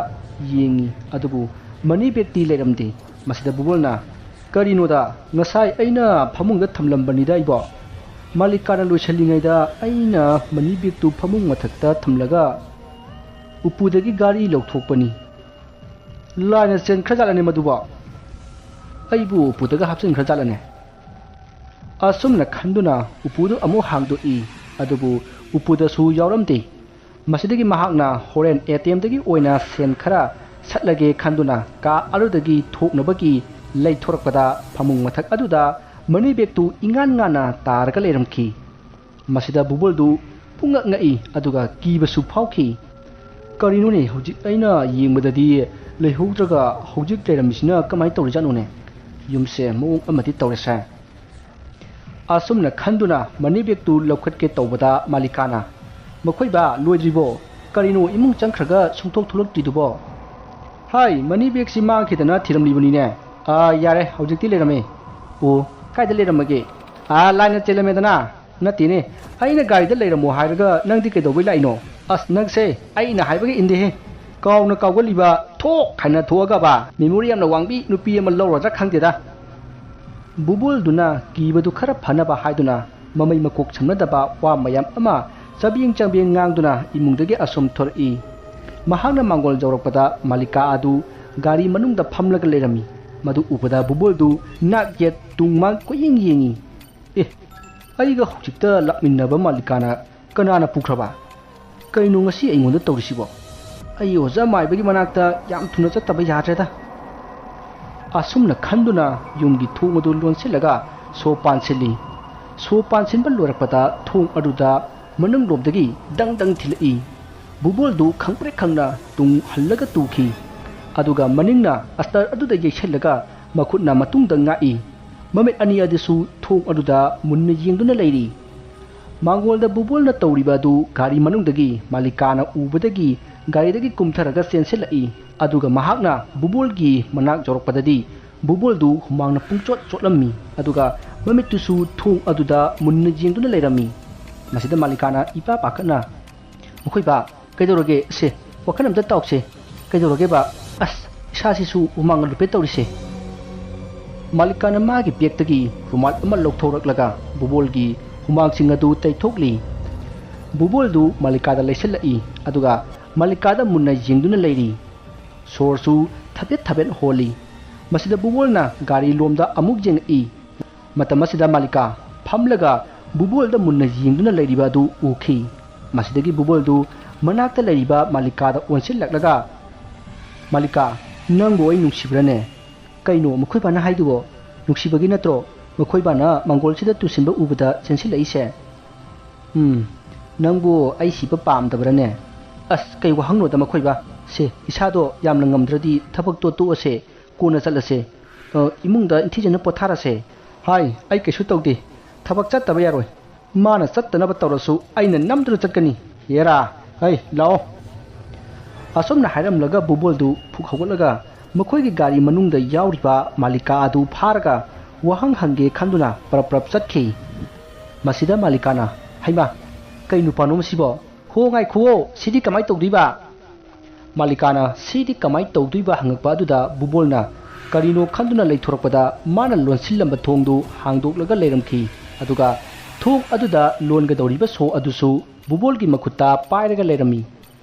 ꯌꯦꯡꯉꯤ, ꯑꯗꯨꯕꯨ ꯃꯅꯤ ꯕꯦꯒꯇꯤ ꯂꯩꯔꯝꯗꯦ꯫ ꯃꯁꯤꯗ ꯕꯨꯕꯣꯜꯅ, "ꯀꯔꯤꯅꯣꯗ, ꯉꯁꯥꯏ ꯑꯩꯅ ꯐꯃꯨꯡꯗ ꯊꯝꯂꯝꯕꯅꯤꯗ ꯑꯩꯕꯣ꯫ ꯃꯥꯂꯤꯀꯥꯅ ꯂꯣꯏꯁꯤꯜꯂꯤꯉꯩꯗ ꯑꯩꯅ ꯃꯅꯤ ꯕꯦꯒꯇꯨ ꯐꯃꯨꯡ ꯃꯊꯛꯇ ꯊꯝꯂꯒ ꯎꯄꯨꯗꯒꯤ ꯘꯔꯤ ꯂꯧꯊꯣꯛꯄꯅꯤ꯫ ꯂꯥꯏꯅ ꯆꯦꯟꯈ꯭ꯔꯖꯥꯠꯂꯅꯦ ꯃꯗꯨꯕꯣ? ꯑꯩꯕꯨ ꯎꯄꯨꯗꯒ ꯍꯥꯞꯆꯤꯟꯈ꯭ꯔꯖꯥꯠꯂꯅꯦ?" ꯑꯁꯨꯝꯅ ꯈꯟꯗꯨꯅ ꯎꯄꯨꯗꯨ ꯑꯃꯨꯛ ꯍꯥꯡꯗꯣꯛꯏ, ꯑꯗꯨꯕꯨ ꯎꯄꯨꯗꯁꯨ ꯌꯥꯎꯔꯝꯗꯦ꯫ ꯃꯁꯤꯗꯒꯤ ꯃꯍꯥꯛꯅ ꯍꯣꯔꯦꯟ ꯑꯦ ꯇꯤ ꯑꯦꯝꯗꯒꯤ ꯑꯣꯏꯅ ꯁꯦꯟ ꯈꯔ ꯁꯠꯂꯒꯦ ꯈꯟꯗꯨꯅ ꯀꯥ ꯑꯗꯨꯗꯒꯤ ꯊꯣꯛꯅꯕꯒꯤ ꯂꯩꯊꯣꯔꯛꯄꯗ ꯐꯃꯨꯡ ꯃꯊꯛ ꯑꯗꯨꯗ ꯃꯅꯤ ꯕꯦꯒꯇꯨ ꯏꯉꯥꯟ ꯉꯥꯟꯅ ꯇꯥꯔꯒ ꯂꯩꯔꯝꯈꯤ꯫ ꯃꯁꯤꯗ ꯕꯨꯕꯣꯜꯗꯨ ꯄꯨꯡꯉꯛ ꯉꯛꯏ, ꯑꯗꯨꯒ ꯀꯤꯕꯁꯨ ꯐꯥꯎꯈꯤ꯫ "ꯀꯔꯤꯅꯣꯅꯦ, ꯍꯧꯖꯤꯛ ꯑꯩꯅ ꯌꯦꯡꯕꯗꯗꯤ ꯂꯩꯍꯧꯗ꯭ꯔꯒ ꯍꯧꯖꯤꯛ ꯂꯩꯔꯝꯃꯤꯁꯤꯅ ꯀꯃꯥꯏꯅ ꯇꯧꯔꯤꯖꯥꯠꯅꯣꯅꯦ? ꯌꯨꯝꯁꯦ ꯃꯑꯣꯡ ꯑꯃꯗꯤ ꯇꯧꯔꯦꯁꯦ"꯫ ꯑꯁꯨꯝꯅ ꯈꯟꯗꯨꯅ ꯃꯅꯤ ꯕꯦꯒꯇꯨ ꯂꯧꯈꯠꯀꯦ ꯇꯧꯕꯗ ꯃꯥꯂꯤꯀꯥꯅ, "ꯃꯈꯣꯏꯕꯥ, ꯂꯣꯏꯗ꯭ꯔꯤꯕꯣ? ꯀꯔꯤꯅꯣ ꯏꯃꯨꯡ ꯆꯪꯈ꯭ꯔꯒ ꯁꯨꯡꯊꯣꯛ ꯊꯣꯛꯂꯛꯇ꯭ꯔꯤꯗꯨꯕꯣ?" "ꯍꯥꯏ, ꯃꯅꯤ ꯕꯦꯒꯁꯤ ꯃꯥꯡꯈꯤꯗꯅ ꯊꯤꯔꯝꯂꯤꯕꯅꯤꯅꯦ꯫ ꯑꯥ, ꯌꯥꯔꯦ, ꯍꯧꯖꯤꯛꯇꯤ ꯂꯩꯔꯝꯃꯦ꯫ ꯑꯣ, ꯀꯥꯏꯗ ꯂꯩꯔꯝꯃꯒꯦ? ꯑꯥ, ꯂꯥꯏꯅ ꯆꯦꯜꯂꯝꯃꯦꯗꯅ꯫ ꯅꯠꯇꯦꯅꯦ, ꯑꯩꯅ ꯒꯥꯔꯤꯗ ꯂꯩꯔꯝꯃꯣ ꯍꯥꯏꯔꯒ ꯅꯪꯗꯤ ꯀꯩꯗꯧꯕꯩ ꯂꯥꯛꯏꯅꯣ? ꯑꯁ, ꯅꯪꯁꯦ ꯑꯩꯅ ꯍꯥꯏꯕꯒ ꯏꯟꯗꯦꯍꯦ꯫ ꯀꯥꯎꯅ ꯀꯥꯎꯒꯜꯂꯤꯕ, ꯊꯣꯛ ꯍꯥꯏꯅ ꯊꯣꯛꯑꯒꯕ꯫ ꯃꯦꯃꯣꯔꯤ ꯌꯥꯝꯅ ꯋꯥꯡꯕꯤ ꯅꯨꯄꯤ ꯑꯃ ꯂꯧꯔꯗ꯭ꯔꯥ ꯈꯪꯗꯦꯗ"꯫ ꯕꯨꯕꯣꯜꯗꯨꯅ ꯀꯤꯕꯗꯨ ꯈꯔ ꯐꯅꯕ ꯍꯥꯏꯗꯨꯅ ꯃꯃꯩ ꯃꯀꯣꯛ ꯁꯝꯅꯗꯕ ꯋꯥ ꯃꯌꯥꯝ ꯑꯃ ꯆꯕꯦꯡ ꯆꯕꯦꯡ ꯉꯥꯡꯗꯨꯅ ꯏꯃꯨꯡꯗꯒꯤ ꯑꯁꯨꯝ ꯊꯣꯔꯛꯏ꯫ ꯃꯍꯥꯛꯅ ꯃꯥꯡꯒꯣꯜ ꯌꯧꯔꯛꯄꯗ ꯃꯥꯂꯤꯀꯥ ꯑꯗꯨ ꯒꯥꯔꯤ ꯃꯅꯨꯡꯗ ꯐꯝꯂꯒ ꯂꯩꯔꯝꯃꯤ꯫ ꯃꯗꯨ ꯎꯕꯗ ꯕꯨꯕꯣꯜꯗꯨ ꯅꯥꯛ ꯌꯦꯠ ꯇꯨꯡ ꯃꯥꯡ ꯀꯣꯏꯌꯦꯡ ꯌꯦꯡꯉꯤ꯫ "ꯑꯦ, ꯑꯩꯒ ꯍꯧꯖꯤꯛꯇ ꯂꯥꯛꯃꯤꯟꯅꯕ ꯃꯥꯂꯤꯀꯥꯅ ꯀꯅꯥꯅ ꯄꯨꯈ꯭ꯔꯕ? ꯀꯩꯅꯣ ꯉꯁꯤ ꯑꯩꯉꯣꯟꯗ ꯇꯧꯔꯤꯁꯤꯕꯣ? ꯑꯩ ꯑꯣꯖꯥ ꯃꯥꯏꯕꯒꯤ ꯃꯅꯥꯛꯇ ꯌꯥꯝ ꯊꯨꯅ ꯆꯠꯇꯕ ꯌꯥꯗ꯭ꯔꯦꯗ"꯫ ꯑꯁꯨꯝꯅ ꯈꯟꯗꯨꯅ ꯌꯨꯝꯒꯤ ꯊꯣꯡ ꯑꯗꯨ ꯂꯣꯟꯁꯤꯜꯂꯒ ꯁꯣ ꯄꯥꯟꯁꯤꯜꯂꯤ꯫ ꯁꯣ ꯄꯥꯟꯁꯤꯟꯕ ꯂꯣꯏꯔꯛꯄꯗ ꯊꯣꯡ ꯑꯗꯨꯗ ꯃꯅꯨꯡꯂꯣꯝꯗꯒꯤ ꯗꯪ ꯗꯪ ꯊꯤꯜꯂꯛꯏ꯫ ꯕꯨꯕꯣꯜꯗꯨ ꯈꯪꯄ꯭ꯔꯦꯛ ꯈꯪꯅ ꯇꯨꯡ ꯍꯜꯂꯒ ꯇꯨꯈꯤ꯫ ꯑꯗꯨꯒ ꯃꯅꯤꯡꯅ ꯑꯁꯇꯔ ꯑꯗꯨꯗ ꯌꯩꯁꯜꯂꯒ ꯃꯈꯨꯠꯅ ꯃꯇꯨꯡꯗ ꯉꯥꯛꯏ꯫ ꯃꯃꯤꯠ ꯑꯅꯤ ꯑꯗꯨꯁꯨ ꯊꯣꯡ ꯑꯗꯨꯗ ꯃꯨꯟꯅ ꯌꯦꯡꯗꯨꯅ ꯂꯩꯔꯤ꯫ ꯃꯥꯡꯒꯣꯜꯗ ꯕꯨꯕꯣꯜꯅ ꯇꯧꯔꯤꯕ ꯑꯗꯨ ꯒꯥꯔꯤ ꯃꯅꯨꯡꯗꯒꯤ ꯃꯥꯂꯤꯀꯥꯅ ꯎꯕꯗꯒꯤ ꯒꯥꯔꯤꯗꯒꯤ ꯀꯨꯝꯊꯔꯒ ꯆꯦꯟꯁꯤꯜꯂꯛꯏ꯫ ꯑꯗꯨꯒ ꯃꯍꯥꯛꯅ ꯕꯨꯕꯣꯜꯒꯤ ꯃꯅꯥꯛ ꯌꯧꯔꯛꯄꯗꯗꯤ ꯕꯨꯕꯣꯜꯗꯨ ꯍꯨꯃꯥꯡꯅ ꯄꯨꯡꯆꯣꯠ ꯆꯣꯠꯂꯝꯃꯤ꯫ ꯑꯗꯨꯒ ꯃꯃꯤꯠꯇꯨꯁꯨ ꯊꯣꯡ ꯑꯗꯨꯗ ꯃꯨꯟꯅ ꯌꯦꯡꯗꯨꯅ ꯂꯩꯔꯝꯃꯤ꯫ ꯃꯁꯤꯗ ꯃꯥꯂꯤꯀꯥꯅ ꯏꯄꯥ ꯄꯥꯈꯠꯅ, "ꯃꯈꯣꯏ ꯕꯥ, ꯀꯩꯗꯧꯔꯒꯦ? ꯁꯦ, ꯋꯥꯈꯜ ꯑꯝꯇ ꯇꯥꯎꯁꯦ꯫ ꯀꯩꯗꯧꯔꯒꯦ ꯕꯥ? ꯑꯁ, ꯏꯁꯥꯁꯤꯁꯨ ꯍꯨꯃꯥꯡꯅ ꯂꯨꯞꯄꯦ ꯇꯧꯔꯤꯁꯦ꯫" ꯃꯥꯂꯤꯀꯥꯅ ꯃꯥꯒꯤ ꯕꯦꯒꯇꯒꯤ ꯔꯨꯃꯥꯜ ꯑꯃ ꯂꯧꯊꯣꯔꯛꯂꯒ ꯕꯨꯕꯣꯜꯒꯤ ꯍꯨꯃꯥꯡꯁꯤꯡ ꯑꯗꯨ ꯇꯩꯊꯣꯛꯂꯤ꯫ ꯕꯨꯕꯣꯜꯗꯨ ꯃꯥꯂꯤꯀꯥꯗ ꯂꯩꯁꯤꯜꯂꯛꯏ, ꯑꯗꯨꯒ ꯃꯥꯂꯤꯀꯥꯗ ꯃꯨꯟꯅ ꯌꯦꯡꯗꯨꯅ ꯂꯩꯔꯤ꯫ ꯁꯣꯔꯁꯨ ꯊꯕꯦꯠ ꯊꯕꯦꯠ ꯍꯣꯜꯂꯤ꯫ ꯃꯁꯤꯗ ꯕꯨꯕꯣꯜꯅ ꯒꯥꯔꯤ ꯂꯣꯝꯗ ꯑꯃꯨꯛ ꯌꯦꯡꯉꯛꯏ꯫ ꯃꯇꯝ ꯑꯁꯤꯗ ꯃꯥꯂꯤꯀꯥ ꯐꯝꯂꯒ ꯕꯨꯕꯣꯜꯗ ꯃꯨꯟꯅ ꯌꯦꯡꯗꯨꯅ ꯂꯩꯔꯤꯕ ꯑꯗꯨ ꯎꯈꯤ꯫ ꯃꯁꯤꯗꯒꯤ ꯕꯨꯕꯣꯜꯗꯨ ꯃꯅꯥꯛꯇ ꯂꯩꯔꯤꯕ ꯃꯥꯂꯤꯀꯥꯗ ꯑꯣꯟꯁꯤꯜꯂꯛꯂꯒ, "ꯃꯥꯂꯤꯀꯥ, ꯅꯪꯕꯨ ꯑꯩ ꯅꯨꯡꯁꯤꯕ꯭ꯔꯥꯅꯦ?" "ꯀꯩꯅꯣ ꯃꯈꯣꯏ ꯕꯥꯅ ꯍꯥꯏꯗꯨꯕꯣ? ꯅꯨꯡꯁꯤꯕꯒꯤ ꯅꯠꯇ꯭ꯔꯣ ꯃꯈꯣꯏ ꯕꯥꯅ ꯃꯪꯒꯣꯜꯁꯤꯗ ꯇꯨꯁꯤꯟꯕ ꯎꯕꯗ ꯆꯦꯟꯁꯤꯜꯂꯛꯏꯁꯦ?" "ꯎꯝ, ꯅꯪꯕꯨ ꯑꯩ ꯁꯤꯕ ꯄꯥꯝꯗꯕ꯭ꯔꯥꯅꯦ?" "ꯑꯁ, ꯀꯩ ꯋꯥꯍꯪꯅꯣꯗ ꯃꯈꯣꯏ ꯕꯥ? ꯁꯦ, ꯏꯁꯥꯗꯣ ꯌꯥꯝꯅ ꯉꯝꯗ꯭ꯔꯗꯤ ꯊꯕꯛꯇꯣ ꯇꯣꯛꯑꯁꯦ, ꯀꯣꯟꯅ ꯆꯠꯂꯁꯦ꯫ ꯑ, ꯏꯃꯨꯡꯗ ꯏꯪꯊꯤꯖꯅ ꯄꯣꯊꯥꯔꯁꯦ꯫" "ꯍꯥꯏ, ꯑꯩ ꯀꯩꯁꯨ ꯇꯧꯗꯦ꯫ ꯊꯕꯛ ꯆꯠꯇꯕ ꯌꯥꯔꯣꯏ꯫ ꯃꯥꯅ ꯆꯠꯇꯅꯕ ꯇꯧꯔꯁꯨ ꯑꯩꯅ ꯅꯝꯗꯨꯅ ꯆꯠꯀꯅꯤ꯫ ꯍꯦꯔꯥ, ꯍꯩ, ꯂꯥꯛꯑꯣ꯫" ꯑꯁꯨꯝꯅ ꯍꯥꯏꯔꯝꯂꯒ ꯕꯨꯕꯣꯜꯗꯨ ꯐꯨꯛ ꯍꯧꯒꯠꯂꯒ ꯃꯈꯣꯏꯒꯤ ꯒꯥꯔꯤ ꯃꯅꯨꯡꯗ ꯌꯥꯎꯔꯤꯕ ꯃꯥꯂꯤꯀꯥ ꯑꯗꯨ ꯐꯥꯔꯒ ꯋꯥꯍꯪ ꯍꯪꯒꯦ ꯈꯟꯗꯨꯅ ꯄꯔꯞ ꯄꯔꯞ ꯆꯠꯈꯤ꯫ ꯃꯁꯤꯗ ꯃꯥꯂꯤꯀꯥꯅ, "ꯍꯩꯃꯥ, ꯀꯩ ꯅꯨꯄꯥꯅꯣ ꯃꯁꯤꯕꯣ? ꯍꯣ, ꯉꯥꯏꯈꯨꯑꯣ, ꯁꯤꯗꯤ ꯀꯃꯥꯏ ꯇꯧꯗꯣꯏꯕ?" ꯃꯥꯂꯤꯀꯥꯅ ꯁꯤꯗꯤ ꯀꯃꯥꯏ ꯇꯧꯗꯣꯏꯕ ꯍꯪꯉꯛꯄ ꯑꯗꯨꯗ ꯕꯨꯕꯣꯜꯅ ꯀꯔꯤꯅꯣ ꯈꯟꯗꯨꯅ ꯂꯩꯊꯣꯔꯛꯄꯗ ꯃꯥꯅ ꯂꯣꯟꯁꯤꯜꯂꯝꯕ ꯊꯣꯡꯗꯨ ꯍꯥꯡꯗꯣꯛꯂꯒ ꯂꯩꯔꯝꯈꯤ꯫ ꯑꯗꯨꯒ ꯊꯣꯡ ꯑꯗꯨꯗ ꯂꯣꯟꯒꯗꯧꯔꯤꯕ ꯁꯣ ꯑꯗꯨꯁꯨ ꯕꯨꯕꯣꯜꯒꯤ ꯃꯈꯨꯠꯇ ꯄꯥꯏꯔꯒ ꯂꯩꯔꯝꯃꯤ꯫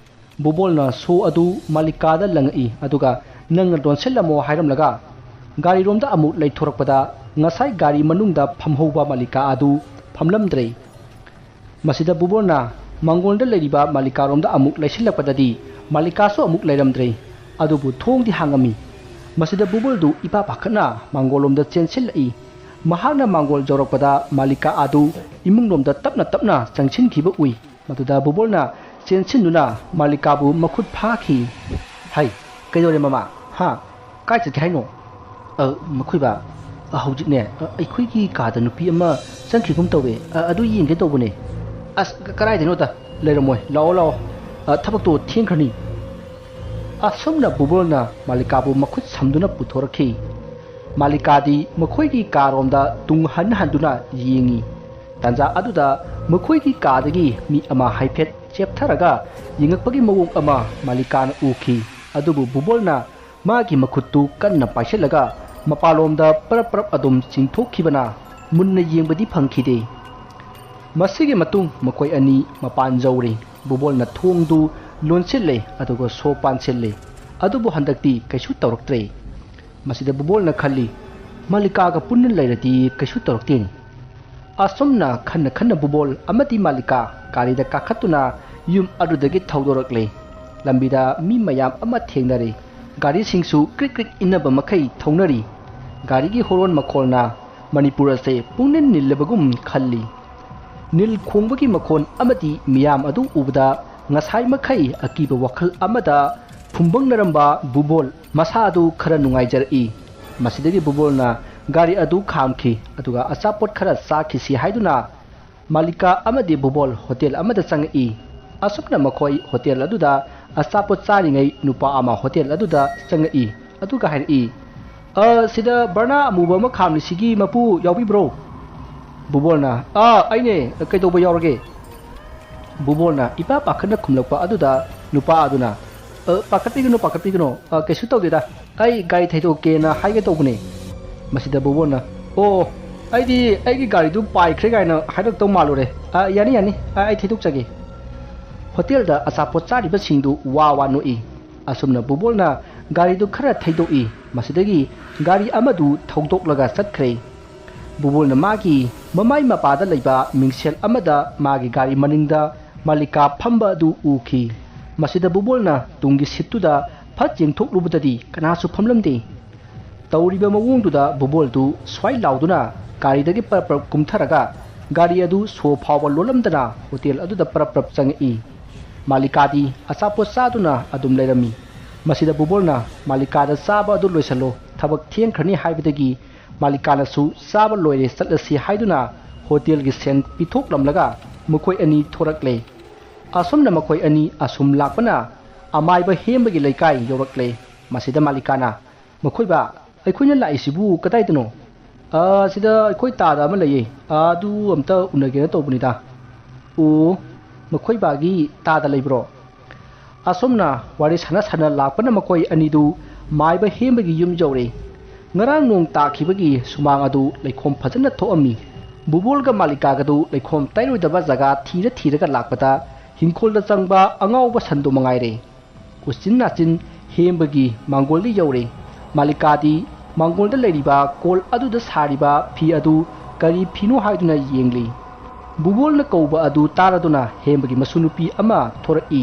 ꯕꯨꯕꯣꯜꯅ ꯁꯣ ꯑꯗꯨ ꯃꯥꯂꯤꯀꯥꯗ ꯂꯪꯉꯛꯏ, ꯑꯗꯨꯒ "ꯅꯪꯅ ꯂꯣꯟꯁꯤꯜꯂꯝꯃꯣ" ꯍꯥꯏꯔꯝꯂꯒ ꯒꯥꯔꯤꯔꯣꯝꯗ ꯑꯃꯨꯛ ꯂꯩꯊꯣꯔꯛꯄꯗ ꯉꯁꯥꯏ ꯒꯥꯔꯤ ꯃꯅꯨꯡꯗ ꯐꯝꯍꯧꯕ ꯃꯥꯂꯤꯀꯥ ꯑꯗꯨ ꯐꯝꯂꯝꯗ꯭ꯔꯦ꯫ ꯃꯁꯤꯗ ꯕꯨꯕꯣꯜꯅ ꯃꯥꯡꯒꯣꯜꯗ ꯂꯩꯔꯤꯕ ꯃꯥꯂꯤꯀꯥꯔꯣꯝꯗ ꯑꯃꯨꯛ ꯂꯩꯁꯤꯜꯂꯛꯄꯗꯗꯤ ꯃꯥꯂꯤꯀꯥꯁꯨ ꯑꯃꯨꯛ ꯂꯩꯔꯝꯗ꯭ꯔꯦ꯫ ꯑꯗꯨꯕꯨ ꯊꯣꯡꯗꯤ ꯍꯥꯡꯉꯝꯃꯤ꯫ ꯃꯁꯤꯗ ꯕꯨꯕꯣꯜꯗꯨ ꯏꯄꯥ ꯄꯥꯈꯠꯅ ꯃꯥꯡꯒꯣꯜꯂꯣꯝꯗ ꯆꯦꯟꯁꯤꯜꯂꯛꯏ꯫ ꯃꯍꯥꯛꯅ ꯃꯥꯡꯒꯣꯜ ꯌꯧꯔꯛꯄꯗ ꯃꯥꯂꯤꯀꯥ ꯑꯗꯨ ꯏꯃꯨꯡꯂꯣꯝꯗ ꯇꯞꯅ ꯇꯞꯅ ꯆꯪꯁꯤꯟꯈꯤꯕ ꯎꯏ꯫ ꯃꯗꯨꯗ ꯕꯨꯕꯣꯜꯅ ꯆꯦꯟꯁꯤꯟꯗꯨꯅ ꯃꯥꯂꯤꯀꯥꯕꯨ ꯃꯈꯨꯠ ꯐꯥꯈꯤ꯫ "ꯍꯩ, ꯀꯩꯗꯧꯔꯦ ꯃꯃꯥ? ꯍꯥ? ꯀꯥꯏ ꯆꯠꯀꯦ ꯍꯥꯏꯅꯣ?" "ꯑ, ꯃꯈꯣꯏꯕꯥ, ꯑ, ꯍꯧꯖꯤꯛꯅꯦ, ꯑ, ꯑꯩꯈꯣꯏꯒꯤ ꯀꯥꯗ ꯅꯨꯄꯤ ꯑꯃ ꯆꯪꯈꯤꯒꯨꯝ ꯇꯧꯋꯦ꯫ ꯑ, ꯑꯗꯨ ꯌꯦꯡꯒꯦ ꯇꯧꯕꯅꯦ꯫" "ꯑꯁ, ꯀ-, ꯀꯗꯥꯏꯗꯅꯣꯗ? ꯂꯩꯔꯝꯃꯣꯏ꯫ ꯂꯥꯛꯑꯣ, ꯂꯥꯛꯑꯣ꯫ ꯑ, ꯊꯕꯛꯇꯣ ꯊꯦꯡꯈ꯭ꯔꯅꯤ꯫" ꯑꯁꯨꯝꯅ ꯕꯨꯕꯣꯜꯅ ꯃꯥꯂꯤꯀꯥꯕꯨ ꯃꯈꯨꯠ ꯁꯝꯗꯨꯅ ꯄꯨꯊꯣꯔꯛꯈꯤ꯫ ꯃꯥꯂꯤꯀꯥꯗꯤ ꯃꯈꯣꯏꯒꯤ ꯀꯥꯔꯣꯝꯗ ꯇꯨꯡ ꯍꯟ ꯍꯟꯗꯨꯅ ꯌꯦꯡꯉꯤ꯫ ꯇꯥꯟꯖꯥ ꯑꯗꯨꯗ ꯃꯈꯣꯏꯒꯤ ꯀꯥꯗꯒꯤ ꯃꯤ ꯑꯃ ꯍꯥꯏꯐꯦꯠ ꯆꯦꯞꯊꯔꯒ ꯌꯦꯡꯉꯛꯄꯒꯤ ꯃꯑꯣꯡ ꯑꯃ ꯃꯥꯂꯤꯀꯥꯅ ꯎꯈꯤ꯫ ꯑꯗꯨꯕꯨ ꯕꯨꯕꯣꯜꯅ ꯃꯥꯒꯤ ꯃꯈꯨꯠꯇꯨ ꯀꯟꯅ ꯄꯥꯏꯁꯤꯜꯂꯒ ꯃꯄꯥꯟꯂꯣꯝꯗ ꯄꯔꯞ ꯄꯔꯞ ꯑꯗꯨꯝ ꯆꯤꯡꯊꯣꯛꯈꯤꯕꯅ ꯃꯨꯟꯅ ꯌꯦꯡꯕꯗꯤ ꯐꯪꯈꯤꯗꯦ꯫ ꯃꯁꯤꯒꯤ ꯃꯇꯨꯡ ꯃꯈꯣꯏ ꯑꯅꯤ ꯃꯄꯥꯟ ꯌꯧꯔꯦ꯫ ꯕꯨꯕꯣꯜꯅ ꯊꯣꯡꯗꯨ ꯂꯣꯟꯁꯤꯜꯂꯦ, ꯑꯗꯨꯒ ꯁꯣ ꯄꯥꯟꯁꯤꯜꯂꯦ꯫ ꯑꯗꯨꯕꯨ ꯍꯟꯗꯛꯇꯤ ꯀꯩꯁꯨ ꯇꯧꯔꯛꯇ꯭ꯔꯦ꯫ ꯃꯁꯤꯗ ꯕꯨꯕꯣꯜꯅ ꯈꯜꯂꯤ, "ꯃꯥꯂꯤꯀꯥꯒ ꯄꯨꯟꯅ ꯂꯩꯔꯗꯤ ꯀꯩꯁꯨ ꯇꯧꯔꯛꯇꯦꯅꯤ꯫" ꯑꯁꯨꯝꯅ ꯈꯟꯅ ꯈꯟꯅ ꯕꯨꯕꯣꯜ ꯑꯃꯗꯤ ꯃꯥꯂꯤꯀꯥ ꯒꯥꯔꯤꯗ ꯀꯥꯈꯠꯇꯨꯅ ꯌꯨꯝ ꯑꯗꯨꯗꯒꯤ ꯊꯧꯗꯣꯔꯛꯂꯦ꯫ ꯂꯝꯕꯤꯗ ꯃꯤ ꯃꯌꯥꯝ ꯑꯃ ꯊꯦꯡꯅꯔꯦ꯫ ꯒꯥꯔꯤꯁꯤꯡꯁꯨ ꯀ꯭ꯔꯤꯛ ꯀ꯭ꯔꯤꯛ ꯏꯟꯅꯕ ꯃꯈꯩ ꯊꯧꯅꯔꯤ꯫ ꯒꯥꯔꯤꯒꯤ ꯍꯣꯔꯣꯟ ꯃꯈꯣꯜꯅ ꯃꯅꯤꯄꯨꯔ ꯑꯁꯦ ꯄꯨꯡꯅꯤꯜ ꯅꯤꯜꯂꯕꯒꯨꯝ ꯈꯜꯂꯤ꯫ ꯅꯤꯜ ꯈꯣꯡꯕꯒꯤ ꯃꯈꯣꯟ ꯑꯃꯗꯤ ꯃꯤꯌꯥꯝ ꯑꯗꯨ ꯎꯕꯗ ꯉꯁꯥꯏ ꯃꯈꯩ ꯑꯀꯤꯕ ꯋꯥꯈꯜ ꯑꯃꯗ ꯐꯨꯝꯕꯪꯅꯔꯝꯕ ꯕꯨꯕꯣꯜ ꯃꯁꯥ ꯑꯗꯨ ꯈꯔ ꯅꯨꯡꯉꯥꯏꯖꯔꯛꯏ꯫ ꯃꯁꯤꯗꯒꯤ ꯕꯨꯕꯣꯜꯅ ꯒꯥꯔꯤ ꯑꯗꯨ ꯈꯥꯝꯈꯤ, ꯑꯗꯨꯒ ꯑꯆꯥꯄꯣꯠ ꯈꯔ ꯆꯥꯈꯤꯁꯤ ꯍꯥꯏꯗꯨꯅ ꯃꯥꯂꯤꯀꯥ ꯑꯃꯗꯤ ꯕꯨꯕꯣꯜ ꯍꯣꯇꯦꯜ ꯑꯃꯗ ꯆꯪꯉꯛꯏ꯫ ꯑꯁꯨꯝꯅ ꯃꯈꯣꯏ ꯍꯣꯇꯦꯜ ꯑꯗꯨꯗ ꯑꯆꯥꯄꯣꯠ ꯆꯥꯔꯤꯉꯩ ꯅꯨꯄꯥ ꯑꯃ ꯍꯣꯇꯦꯜ ꯑꯗꯨꯗ ꯆꯪꯉꯛꯏ, ꯑꯗꯨꯒ ꯍꯥꯏꯔꯛꯏ, "ꯑ, ꯁꯤꯗ ꯕꯔꯅꯥ ꯑꯃꯨꯕ ꯑꯃ ꯈꯥꯝꯂꯤꯁꯤꯒꯤ ꯃꯄꯨ ꯌꯥꯎꯕꯤꯕ꯭ꯔꯣ?" ꯕꯨꯕꯣꯜꯅ, "ꯑꯥ, ꯑꯩꯅꯦ, ꯀꯩꯗꯧꯕ ꯌꯥꯎꯔꯒꯦ?" ꯕꯨꯕꯣꯜꯅ ꯏꯄꯥ ꯄꯥꯈꯠꯅ ꯈꯨꯝꯂꯛꯄ ꯑꯗꯨꯗ ꯅꯨꯄꯥ ꯑꯗꯨꯅ, "ꯑ, ꯄꯥꯈꯠꯄꯤꯒꯅꯨ, ꯄꯥꯈꯠꯄꯤꯒꯅꯨ, ꯑ, ꯀꯩꯁꯨ ꯇꯧꯗꯦꯗ, ꯑꯩ ꯒꯥꯔꯤ ꯊꯩꯗꯣꯛꯀꯦꯅ ꯍꯥꯏꯒꯦ ꯇꯧꯕꯅꯦ꯫" ꯃꯁꯤꯗ ꯕꯨꯕꯣꯜꯅ, "ꯑꯣ, ꯑꯩꯗꯤ ꯑꯩꯒꯤ ꯒꯥꯔꯤꯗꯨ ꯄꯥꯏꯈ꯭ꯔꯦ ꯀꯥꯏꯅ ꯍꯥꯏꯔꯛꯇꯧ ꯃꯥꯜꯂꯨꯔꯦ꯫ ꯑ, ꯌꯥꯅꯤ, ꯌꯥꯅꯤ, ꯑ, ꯑꯩ ꯊꯩꯗꯣꯛꯆꯒꯦ꯫" ꯍꯣꯇꯦꯜꯗ ꯑꯆꯥꯄꯣꯠ ꯆꯥꯔꯤꯕꯁꯤꯡꯗꯨ ꯋꯥ ꯋꯥ ꯅꯣꯛꯏ꯫ ꯑꯁꯨꯝꯅ ꯕꯨꯕꯣꯜꯅ ꯒꯥꯔꯤꯗꯨ ꯈꯔ ꯊꯩꯗꯣꯛꯏ꯫ ꯃꯁꯤꯗꯒꯤ ꯒꯥꯔꯤ ꯑꯃꯗꯨ ꯊꯧꯗꯣꯛꯂꯒ ꯆꯠꯈ꯭ꯔꯦ꯫ ꯕꯨꯕꯣꯜꯅ ꯃꯥꯒꯤ ꯃꯃꯥꯏ ꯃꯄꯥꯗ ꯂꯩꯕ ꯃꯤꯡꯁꯦꯜ ꯑꯃꯗ ꯃꯥꯒꯤ ꯒꯥꯔꯤ ꯃꯅꯤꯡꯗ ꯃꯥꯂꯤꯀꯥ ꯐꯝꯕ ꯑꯗꯨ ꯎꯈꯤ꯫ ꯃꯁꯤꯗ ꯕꯨꯕꯣꯜꯅ ꯇꯨꯡꯒꯤ ꯁꯤꯠꯇꯨꯗ ꯐꯠ ꯌꯦꯡꯊꯣꯛꯂꯨꯕꯗꯗꯤ ꯀꯅꯥꯁꯨ ꯐꯝꯂꯝꯗꯦ꯫ ꯇꯧꯔꯤꯕ ꯃꯑꯣꯡꯗꯨꯗ ꯕꯨꯕꯣꯜꯗꯨ ꯁ꯭ꯋꯥꯏ ꯂꯥꯎꯗꯨꯅ ꯒꯥꯔꯤꯗꯒꯤ ꯄꯔꯞ ꯄꯔꯞ ꯀꯨꯝꯊꯔꯒ ꯒꯥꯔꯤ ꯑꯗꯨ ꯁꯣ ꯐꯥꯎꯕ ꯂꯣꯜꯂꯝꯗꯅ ꯍꯣꯇꯦꯜ ꯑꯗꯨꯗ ꯄꯔꯞ ꯄꯔꯞ ꯆꯪꯉꯛꯏ꯫ ꯃꯥꯂꯤꯀꯥꯗꯤ ꯑꯆꯥꯄꯣꯠ ꯆꯥꯗꯨꯅ ꯑꯗꯨꯝ ꯂꯩꯔꯝꯃꯤ꯫ ꯃꯁꯤꯗ ꯕꯨꯕꯣꯜꯅ ꯃꯥꯂꯤꯀꯥꯗ ꯆꯥꯕ ꯑꯗꯨ ꯂꯣꯏꯁꯜꯂꯣ, ꯊꯕꯛ ꯊꯦꯡꯈ꯭ꯔꯅꯤ ꯍꯥꯏꯕꯗꯒꯤ ꯃꯥꯂꯤꯀꯥꯅꯁꯨ ꯆꯥꯕ ꯂꯣꯏꯔꯦ ꯆꯠꯂꯁꯤ ꯍꯥꯏꯗꯨꯅ ꯍꯣꯇꯦꯜꯒꯤ ꯁꯦꯟ ꯄꯤꯊꯣꯛꯂꯝꯂꯒ ꯃꯈꯣꯏ ꯑꯅꯤ ꯊꯣꯔꯛꯂꯦ꯫ ꯑꯁꯨꯝꯅ ꯃꯈꯣꯏ ꯑꯅꯤ ꯑꯁꯨꯝ ꯂꯥꯛꯄꯅ ꯑꯃꯥꯏꯕ ꯍꯦꯝꯕꯒꯤ ꯂꯩꯀꯥꯏ ꯌꯧꯔꯛꯂꯦ꯫ ꯃꯁꯤꯗ ꯃꯥꯂꯤꯀꯥꯅ, "ꯃꯈꯣꯏꯕꯥ, ꯑꯩꯈꯣꯏꯅ ꯂꯥꯛꯏꯁꯤꯕꯨ ꯀꯗꯥꯏꯗꯅꯣ?" "ꯑ, ꯁꯤꯗ ꯑꯩꯈꯣꯏ ꯇꯥꯗ ꯑꯃ ꯂꯩꯌꯦ, ꯑꯗꯨ ꯑꯝꯇ ꯎꯅꯒꯦꯅ ꯇꯧꯕꯅꯤꯗ꯫" "ꯑꯣ, ꯃꯈꯣꯏ ꯕꯥꯒꯤ ꯇꯥꯗ ꯂꯩꯕ꯭ꯔꯣ?" ꯑꯁꯨꯝꯅ ꯋꯥꯔꯤ ꯁꯥꯟꯅ ꯁꯥꯟꯅ ꯂꯥꯛꯄꯅ ꯃꯈꯣꯏ ꯑꯅꯤꯗꯨ ꯃꯥꯏꯕ ꯍꯦꯝꯕꯒꯤ ꯌꯨꯝ ꯌꯧꯔꯦ꯫ ꯉꯔꯥꯡ ꯅꯣꯡ ꯇꯥꯈꯤꯕꯒꯤ ꯁꯨꯃꯥꯡ ꯑꯗꯨ ꯂꯩꯈꯣꯝ ꯐꯖꯅ ꯊꯣꯛꯑꯝꯃꯤ꯫ ꯕꯨꯕꯣꯜꯒ ꯃꯥꯂꯤꯀꯥꯒꯗꯨ ꯂꯩꯈꯣꯝ ꯇꯩꯔꯣꯏꯗꯕ ꯖꯒꯥ ꯊꯤꯔ ꯊꯤꯔꯒ ꯂꯥꯛꯄꯗ ꯍꯤꯡꯈꯣꯜꯗ ꯆꯪꯕ ꯑꯉꯥꯎꯕ ꯁꯟꯗꯣ ꯃꯉꯥꯏꯔꯦ꯫ ꯎꯆꯤꯟ ꯅꯥꯆꯤꯟ ꯍꯦꯝꯕꯒꯤ ꯃꯥꯡꯒꯣꯜꯗ ꯌꯧꯔꯦ꯫ ꯃꯥꯂꯤꯀꯥꯗꯤ ꯃꯥꯡꯒꯣꯜꯗ ꯂꯩꯔꯤꯕ ꯀꯣꯜ ꯑꯗꯨꯗ ꯁꯥꯔꯤꯕ ꯐꯤ ꯑꯗꯨ ꯀꯔꯤ ꯐꯤꯅꯣ ꯍꯥꯏꯗꯨꯅ ꯌꯦꯡꯂꯤ꯫ ꯕꯨꯕꯣꯜꯅ ꯀꯧꯕ ꯑꯗꯨ ꯇꯥꯔꯗꯨꯅ ꯍꯦꯝꯕꯒꯤ ꯃꯁꯨ ꯅꯨꯄꯤ ꯑꯃ ꯊꯣꯔꯛꯏ꯫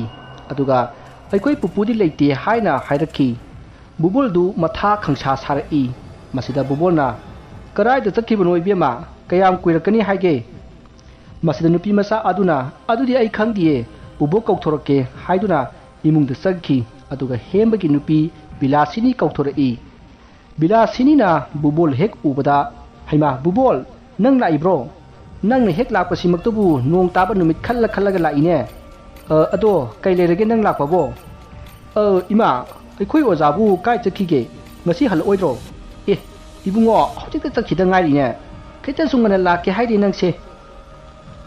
ꯑꯗꯨꯒ "ꯑꯩꯈꯣꯏ ꯄꯨꯄꯨꯗꯤ ꯂꯩꯇꯦ" ꯍꯥꯏꯅ ꯍꯥꯏꯔꯛꯈꯤ꯫ ꯕꯨꯕꯣꯜꯗꯨ ꯃꯊꯥ ꯈꯪꯁꯥ ꯁꯥꯔꯛꯏ꯫ ꯃꯁꯤꯗ ꯕꯨꯕꯣꯜꯅ, "ꯀꯔꯥꯏꯗ ꯆꯠꯈꯤꯕꯅꯣ ꯏꯕꯦꯝꯃ? ꯀꯌꯥꯝ ꯀꯨꯏꯔꯛꯀꯅꯤ ꯍꯥꯏꯒꯦ?" ꯃꯁꯤꯗ ꯅꯨꯄꯤ ꯃꯆꯥ ꯑꯗꯨꯅ, "ꯑꯗꯨꯗꯤ ꯑꯩ ꯈꯪꯗꯤꯌꯦ, ꯕꯨꯕꯣꯛ ꯀꯧꯊꯣꯔꯛꯀꯦ" ꯍꯥꯏꯗꯨꯅ ꯏꯃꯨꯡꯗ ꯆꯪꯈꯤ꯫ ꯑꯗꯨꯒ ꯍꯦꯝꯕꯒꯤ ꯅꯨꯄꯤ ꯕꯤꯂꯥꯁꯤꯅꯤ ꯀꯧꯊꯣꯔꯛꯏ꯫ ꯕꯤꯂꯥꯁꯤꯅꯤꯅ ꯕꯨꯕꯣꯜ ꯍꯦꯛ ꯎꯕꯗ, "ꯍꯩꯃꯥ, ꯕꯨꯕꯣꯜ, ꯅꯪ ꯂꯥꯛꯏꯕ꯭ꯔꯣ? ꯅꯪꯅ ꯍꯦꯛ ꯂꯥꯛꯄꯁꯤꯃꯛꯇꯕꯨ ꯅꯣꯡ ꯇꯥꯕ ꯅꯨꯃꯤꯠ ꯈꯜꯂ ꯈꯜꯂꯒ ꯂꯥꯛꯏꯅꯦ꯫ ꯑ, ꯑꯗꯣ ꯀꯩ ꯂꯩꯔꯒꯦ ꯅꯪ ꯂꯥꯛꯄꯕꯣ?" "ꯑ, ꯏꯃꯥ, ꯑꯩꯈꯣꯏ ꯑꯣꯖꯥꯕꯨ ꯀꯥꯏ ꯆꯠꯈꯤꯒꯦ? ꯉꯁꯤ ꯍꯜꯂꯛꯑꯣꯏꯗ꯭ꯔꯣ?" "ꯑꯦ, ꯏꯕꯨꯡꯉꯣ, ꯍꯧꯖꯤꯛꯇ ꯆꯠꯈꯤꯗ ꯉꯥꯏꯔꯤꯅꯦ꯫ ꯈꯤꯇꯁꯨ ꯉꯟꯅ ꯂꯥꯛꯀꯦ ꯍꯥꯏꯗꯦ ꯅꯪꯁꯦ꯫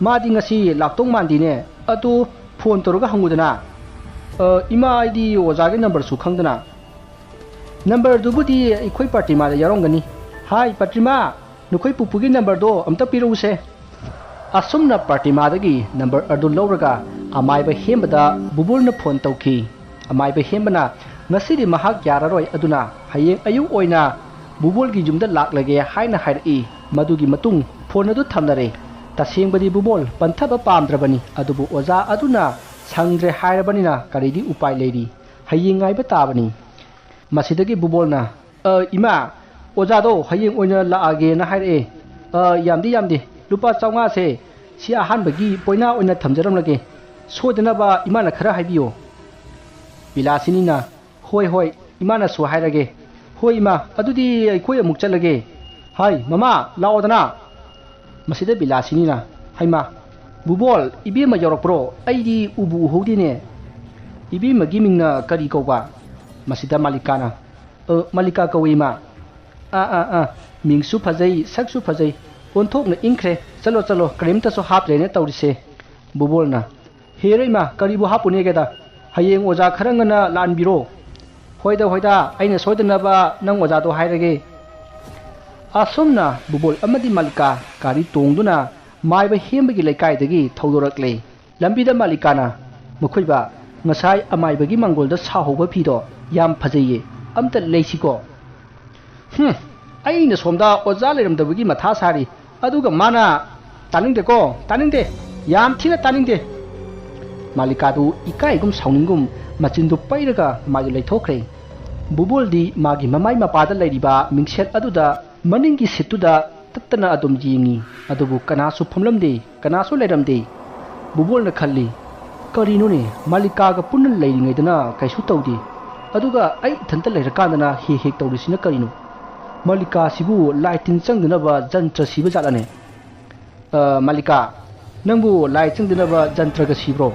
ꯃꯥꯗꯤ ꯉꯁꯤ ꯂꯥꯛꯇꯧ ꯃꯥꯟꯗꯦꯅꯦ꯫ ꯑꯗꯨ ꯐꯣꯟ ꯇꯧꯔꯒ ꯍꯪꯉꯨꯗꯅ꯫" "ꯑ, ꯏꯃꯥ, ꯑꯩꯗꯤ ꯑꯣꯖꯥꯒꯤ ꯅꯝꯕꯔꯁꯨ ꯈꯪꯗꯅ꯫" "ꯅꯝꯕꯔꯗꯨꯕꯨꯗꯤ ꯑꯩꯈꯣꯏ ꯄ꯭ꯔꯇꯤꯃꯥꯗ ꯌꯥꯎꯔꯝꯒꯅꯤ꯫ ꯍꯥꯏ, ꯄ꯭ꯔꯇꯤꯃꯥ, ꯅꯈꯣꯏ ꯄꯨꯄꯨꯒꯤ ꯅꯝꯕꯔꯗꯣ ꯑꯝꯇ ꯄꯤꯔꯛꯎꯁꯦ꯫" ꯑꯁꯨꯝꯅ ꯄ꯭ꯔꯇꯤꯃꯥꯗꯒꯤ ꯅꯝꯕꯔ ꯑꯗꯨ ꯂꯧꯔꯒ ꯑꯃꯥꯏꯕ ꯍꯦꯝꯕꯗ ꯕꯨꯕꯣꯜꯅ ꯐꯣꯟ ꯇꯧꯈꯤ꯫ ꯑꯃꯥꯏꯕ ꯍꯦꯝꯕꯅ ꯉꯁꯤꯗꯤ ꯃꯍꯥꯛ ꯌꯥꯔꯔꯣꯏ, ꯑꯗꯨꯅ ꯍꯌꯦꯡ ꯑꯌꯨꯛ ꯑꯣꯏꯅ ꯕꯨꯕꯣꯜꯒꯤ ꯌꯨꯝꯗ ꯂꯥꯛꯂꯒꯦ ꯍꯥꯏꯅ ꯍꯥꯏꯔꯛꯏ꯫ ꯃꯗꯨꯒꯤ ꯃꯇꯨꯡ ꯐꯣꯟ ꯑꯗꯨ ꯊꯝꯅꯔꯦ꯫ ꯇꯁꯦꯡꯕꯗꯤ ꯕꯨꯕꯣꯜ ꯄꯟꯊꯕ ꯄꯥꯝꯗ꯭ꯔꯕꯅꯤ, ꯑꯗꯨꯕꯨ ꯑꯣꯖꯥ ꯑꯗꯨꯅ ꯁꯪꯗ꯭ꯔꯦ ꯍꯥꯏꯔꯕꯅꯤꯅ ꯀꯔꯤꯗꯤ ꯎꯄꯥꯏ ꯂꯩꯔꯤ? ꯍꯌꯦꯡ ꯉꯥꯏꯕ ꯇꯥꯕꯅꯤ꯫ ꯃꯁꯤꯗꯒꯤ ꯕꯨꯕꯣꯜꯅ, ꯑ, ꯏꯃꯥ, ꯑꯣꯖꯥꯗꯣ ꯍꯌꯦꯡ ꯑꯣꯏꯅ ꯂꯥꯛꯑꯒꯦꯅ ꯍꯥꯏꯔꯛꯑꯦ꯫ ꯑ, ꯌꯥꯝꯗꯤ ꯌꯥꯝꯗꯦ, ꯂꯨꯄꯥ ꯆꯥꯝꯃꯉꯥꯁꯦ ꯁꯤ ꯑꯍꯥꯟꯕꯒꯤ ꯄꯣꯏꯅꯥ ꯑꯣꯏꯅ ꯊꯝꯖꯔꯝꯂꯒꯦ꯫ ꯁꯣꯏꯗꯅꯕ ꯏꯃꯥꯅ ꯈꯔ ꯍꯥꯏꯕꯤꯌꯣ꯫ ꯕꯤꯂꯥꯁꯤꯅꯤꯅ, "ꯍꯣꯏ, ꯍꯣꯏ, ꯏꯃꯥꯅꯁꯨ ꯍꯥꯏꯔꯒꯦ꯫ ꯍꯣꯏ ꯏꯃꯥ, ꯑꯗꯨꯗꯤ ꯑꯩꯈꯣꯏ ꯑꯃꯨꯛ ꯆꯠꯂꯒꯦ꯫ ꯍꯥꯏ ꯃꯃꯥ, ꯂꯥꯛꯑꯣꯗꯅ!" ꯃꯁꯤꯗ ꯕꯤꯂꯥꯁꯤꯅꯤꯅ, "ꯍꯩꯃꯥ, ꯕꯨꯕꯣꯜ, ꯏꯕꯦꯝꯃ ꯌꯧꯔꯛꯄ꯭ꯔꯣ? ꯑꯩꯗꯤ ꯎꯕꯨ ꯎꯍꯧꯗꯦꯅꯦ꯫ ꯏꯕꯦꯝꯃꯒꯤ ꯃꯤꯡꯅ ꯀꯔꯤ ꯀꯧꯕ?" ꯃꯁꯤꯗ ꯃꯥꯂꯤꯀꯥꯅ, "ꯑ, ꯃꯥꯂꯤꯀꯥ ꯀꯧꯏ ꯏꯃꯥ꯫" "ꯑꯥ, ꯑꯥ, ꯑꯥ, ꯃꯤꯡꯁꯨ ꯐꯖꯩ, ꯁꯛꯁꯨ ꯐꯖꯩ, ꯑꯣꯟꯊꯣꯛꯅ ꯏꯪꯈ꯭ꯔꯦ꯫ ꯆꯠꯂꯣ, ꯆꯠꯂꯣ, ꯀꯔꯤꯝꯇꯁꯨ ꯍꯥꯞꯇ꯭ꯔꯦꯅꯦ ꯇꯧꯔꯤꯁꯦ꯫" ꯕꯨꯕꯣꯜꯅ, "ꯍꯦꯔꯣ ꯏꯃꯥ, ꯀꯔꯤꯕꯨ ꯍꯥꯞꯄꯨꯅꯦꯒꯦꯗ? ꯍꯌꯦꯡ ꯑꯣꯖꯥ ꯈꯔ ꯉꯟꯅ ꯂꯥꯛꯍꯟꯕꯤꯔꯣ꯫" "ꯍꯣꯏꯗ, ꯍꯣꯏꯗ, ꯑꯩꯅ ꯁꯣꯏꯗꯅꯕ ꯅꯪ ꯑꯣꯖꯥꯗꯣ ꯍꯥꯏꯔꯒꯦ꯫" ꯑꯁꯨꯝꯅ ꯕꯨꯕꯣꯜ ꯑꯃꯗꯤ ꯃꯥꯂꯤꯀꯥ ꯒꯥꯔꯤ ꯇꯣꯡꯗꯨꯅ ꯃꯥꯏꯕ ꯍꯦꯝꯕꯒꯤ ꯂꯩꯀꯥꯏꯗꯒꯤ ꯊꯧꯗꯣꯔꯛꯂꯦ꯫ ꯂꯝꯕꯤꯗ ꯃꯥꯂꯤꯀꯥꯅ, "ꯃꯈꯣꯏꯕ, ꯉꯁꯥꯏ ꯑꯃꯥꯏꯕꯒꯤ ꯃꯪꯒꯣꯜꯗ ꯁꯥꯍꯧꯕ ꯐꯤꯗꯣ ꯌꯥꯝ ꯐꯖꯩꯌꯦ, ꯑꯝꯇ ꯂꯩꯁꯤꯀꯣ꯫" "ꯍꯨꯝ, ꯑꯩꯅ ꯁꯣꯝꯗ ꯑꯣꯖꯥ ꯂꯩꯔꯝꯗꯕꯒꯤ ꯃꯊꯥ ꯁꯥꯔꯤ, ꯑꯗꯨꯒ ꯃꯥꯅ"꯫ "ꯇꯥꯅꯤꯡꯗꯦꯀꯣ, ꯇꯥꯅꯤꯡꯗꯦ, ꯌꯥꯝ ꯊꯤꯅ ꯇꯥꯅꯤꯡꯗꯦ꯫" ꯃꯥꯂꯤꯀꯥꯗꯨ ꯏꯀꯥꯏꯒꯨꯝ ꯁꯥꯎꯅꯤꯡꯒꯨꯝ ꯃꯆꯤꯟꯗꯨ ꯄꯩꯔꯒ ꯃꯥꯏꯗꯨ ꯂꯩꯊꯣꯛꯈ꯭ꯔꯦ꯫ ꯕꯨꯕꯣꯜꯗꯤ ꯃꯥꯒꯤ ꯃꯃꯥꯏ ꯃꯄꯥꯗ ꯂꯩꯔꯤꯕ ꯃꯤꯡꯁꯦꯜ ꯑꯗꯨꯗ ꯃꯅꯤꯡꯒꯤ ꯁꯤꯠꯇꯨꯗ ꯇꯠꯇꯅ ꯑꯗꯨꯝ ꯌꯦꯡꯉꯤ꯫ ꯑꯗꯨꯕꯨ ꯀꯅꯥꯁꯨ ꯐꯝꯂꯝꯗꯦ, ꯀꯅꯥꯁꯨ ꯂꯩꯔꯝꯗꯦ꯫ ꯕꯨꯕꯣꯜꯅ ꯈꯜꯂꯤ, "ꯀꯔꯤꯅꯣꯅꯦ, ꯃꯥꯂꯤꯀꯥꯒ ꯄꯨꯟꯅ ꯂꯩꯔꯤꯉꯩꯗꯅ ꯀꯩꯁꯨ ꯇꯧꯗꯦ, ꯑꯗꯨꯒ ꯑꯩ ꯏꯊꯟꯇ ꯂꯩꯔꯀꯥꯟꯗꯅ ꯍꯦꯛ ꯍꯦꯛ ꯇꯧꯔꯤꯁꯤꯅ ꯀꯔꯤꯅꯣ? ꯃꯥꯂꯤꯀꯥꯁꯤꯕꯨ ꯂꯥꯏ ꯇꯤꯟ ꯆꯪꯗꯅꯕ ꯖꯟꯇ꯭ꯔ ꯁꯤꯕ ꯖꯥꯠꯂꯅꯦ? ꯑ, ꯃꯥꯂꯤꯀꯥ, ꯅꯪꯕꯨ ꯂꯥꯏ ꯆꯪꯗꯅꯕ ꯖꯟꯇ꯭ꯔꯒ ꯁꯤꯕ꯭ꯔꯣ?"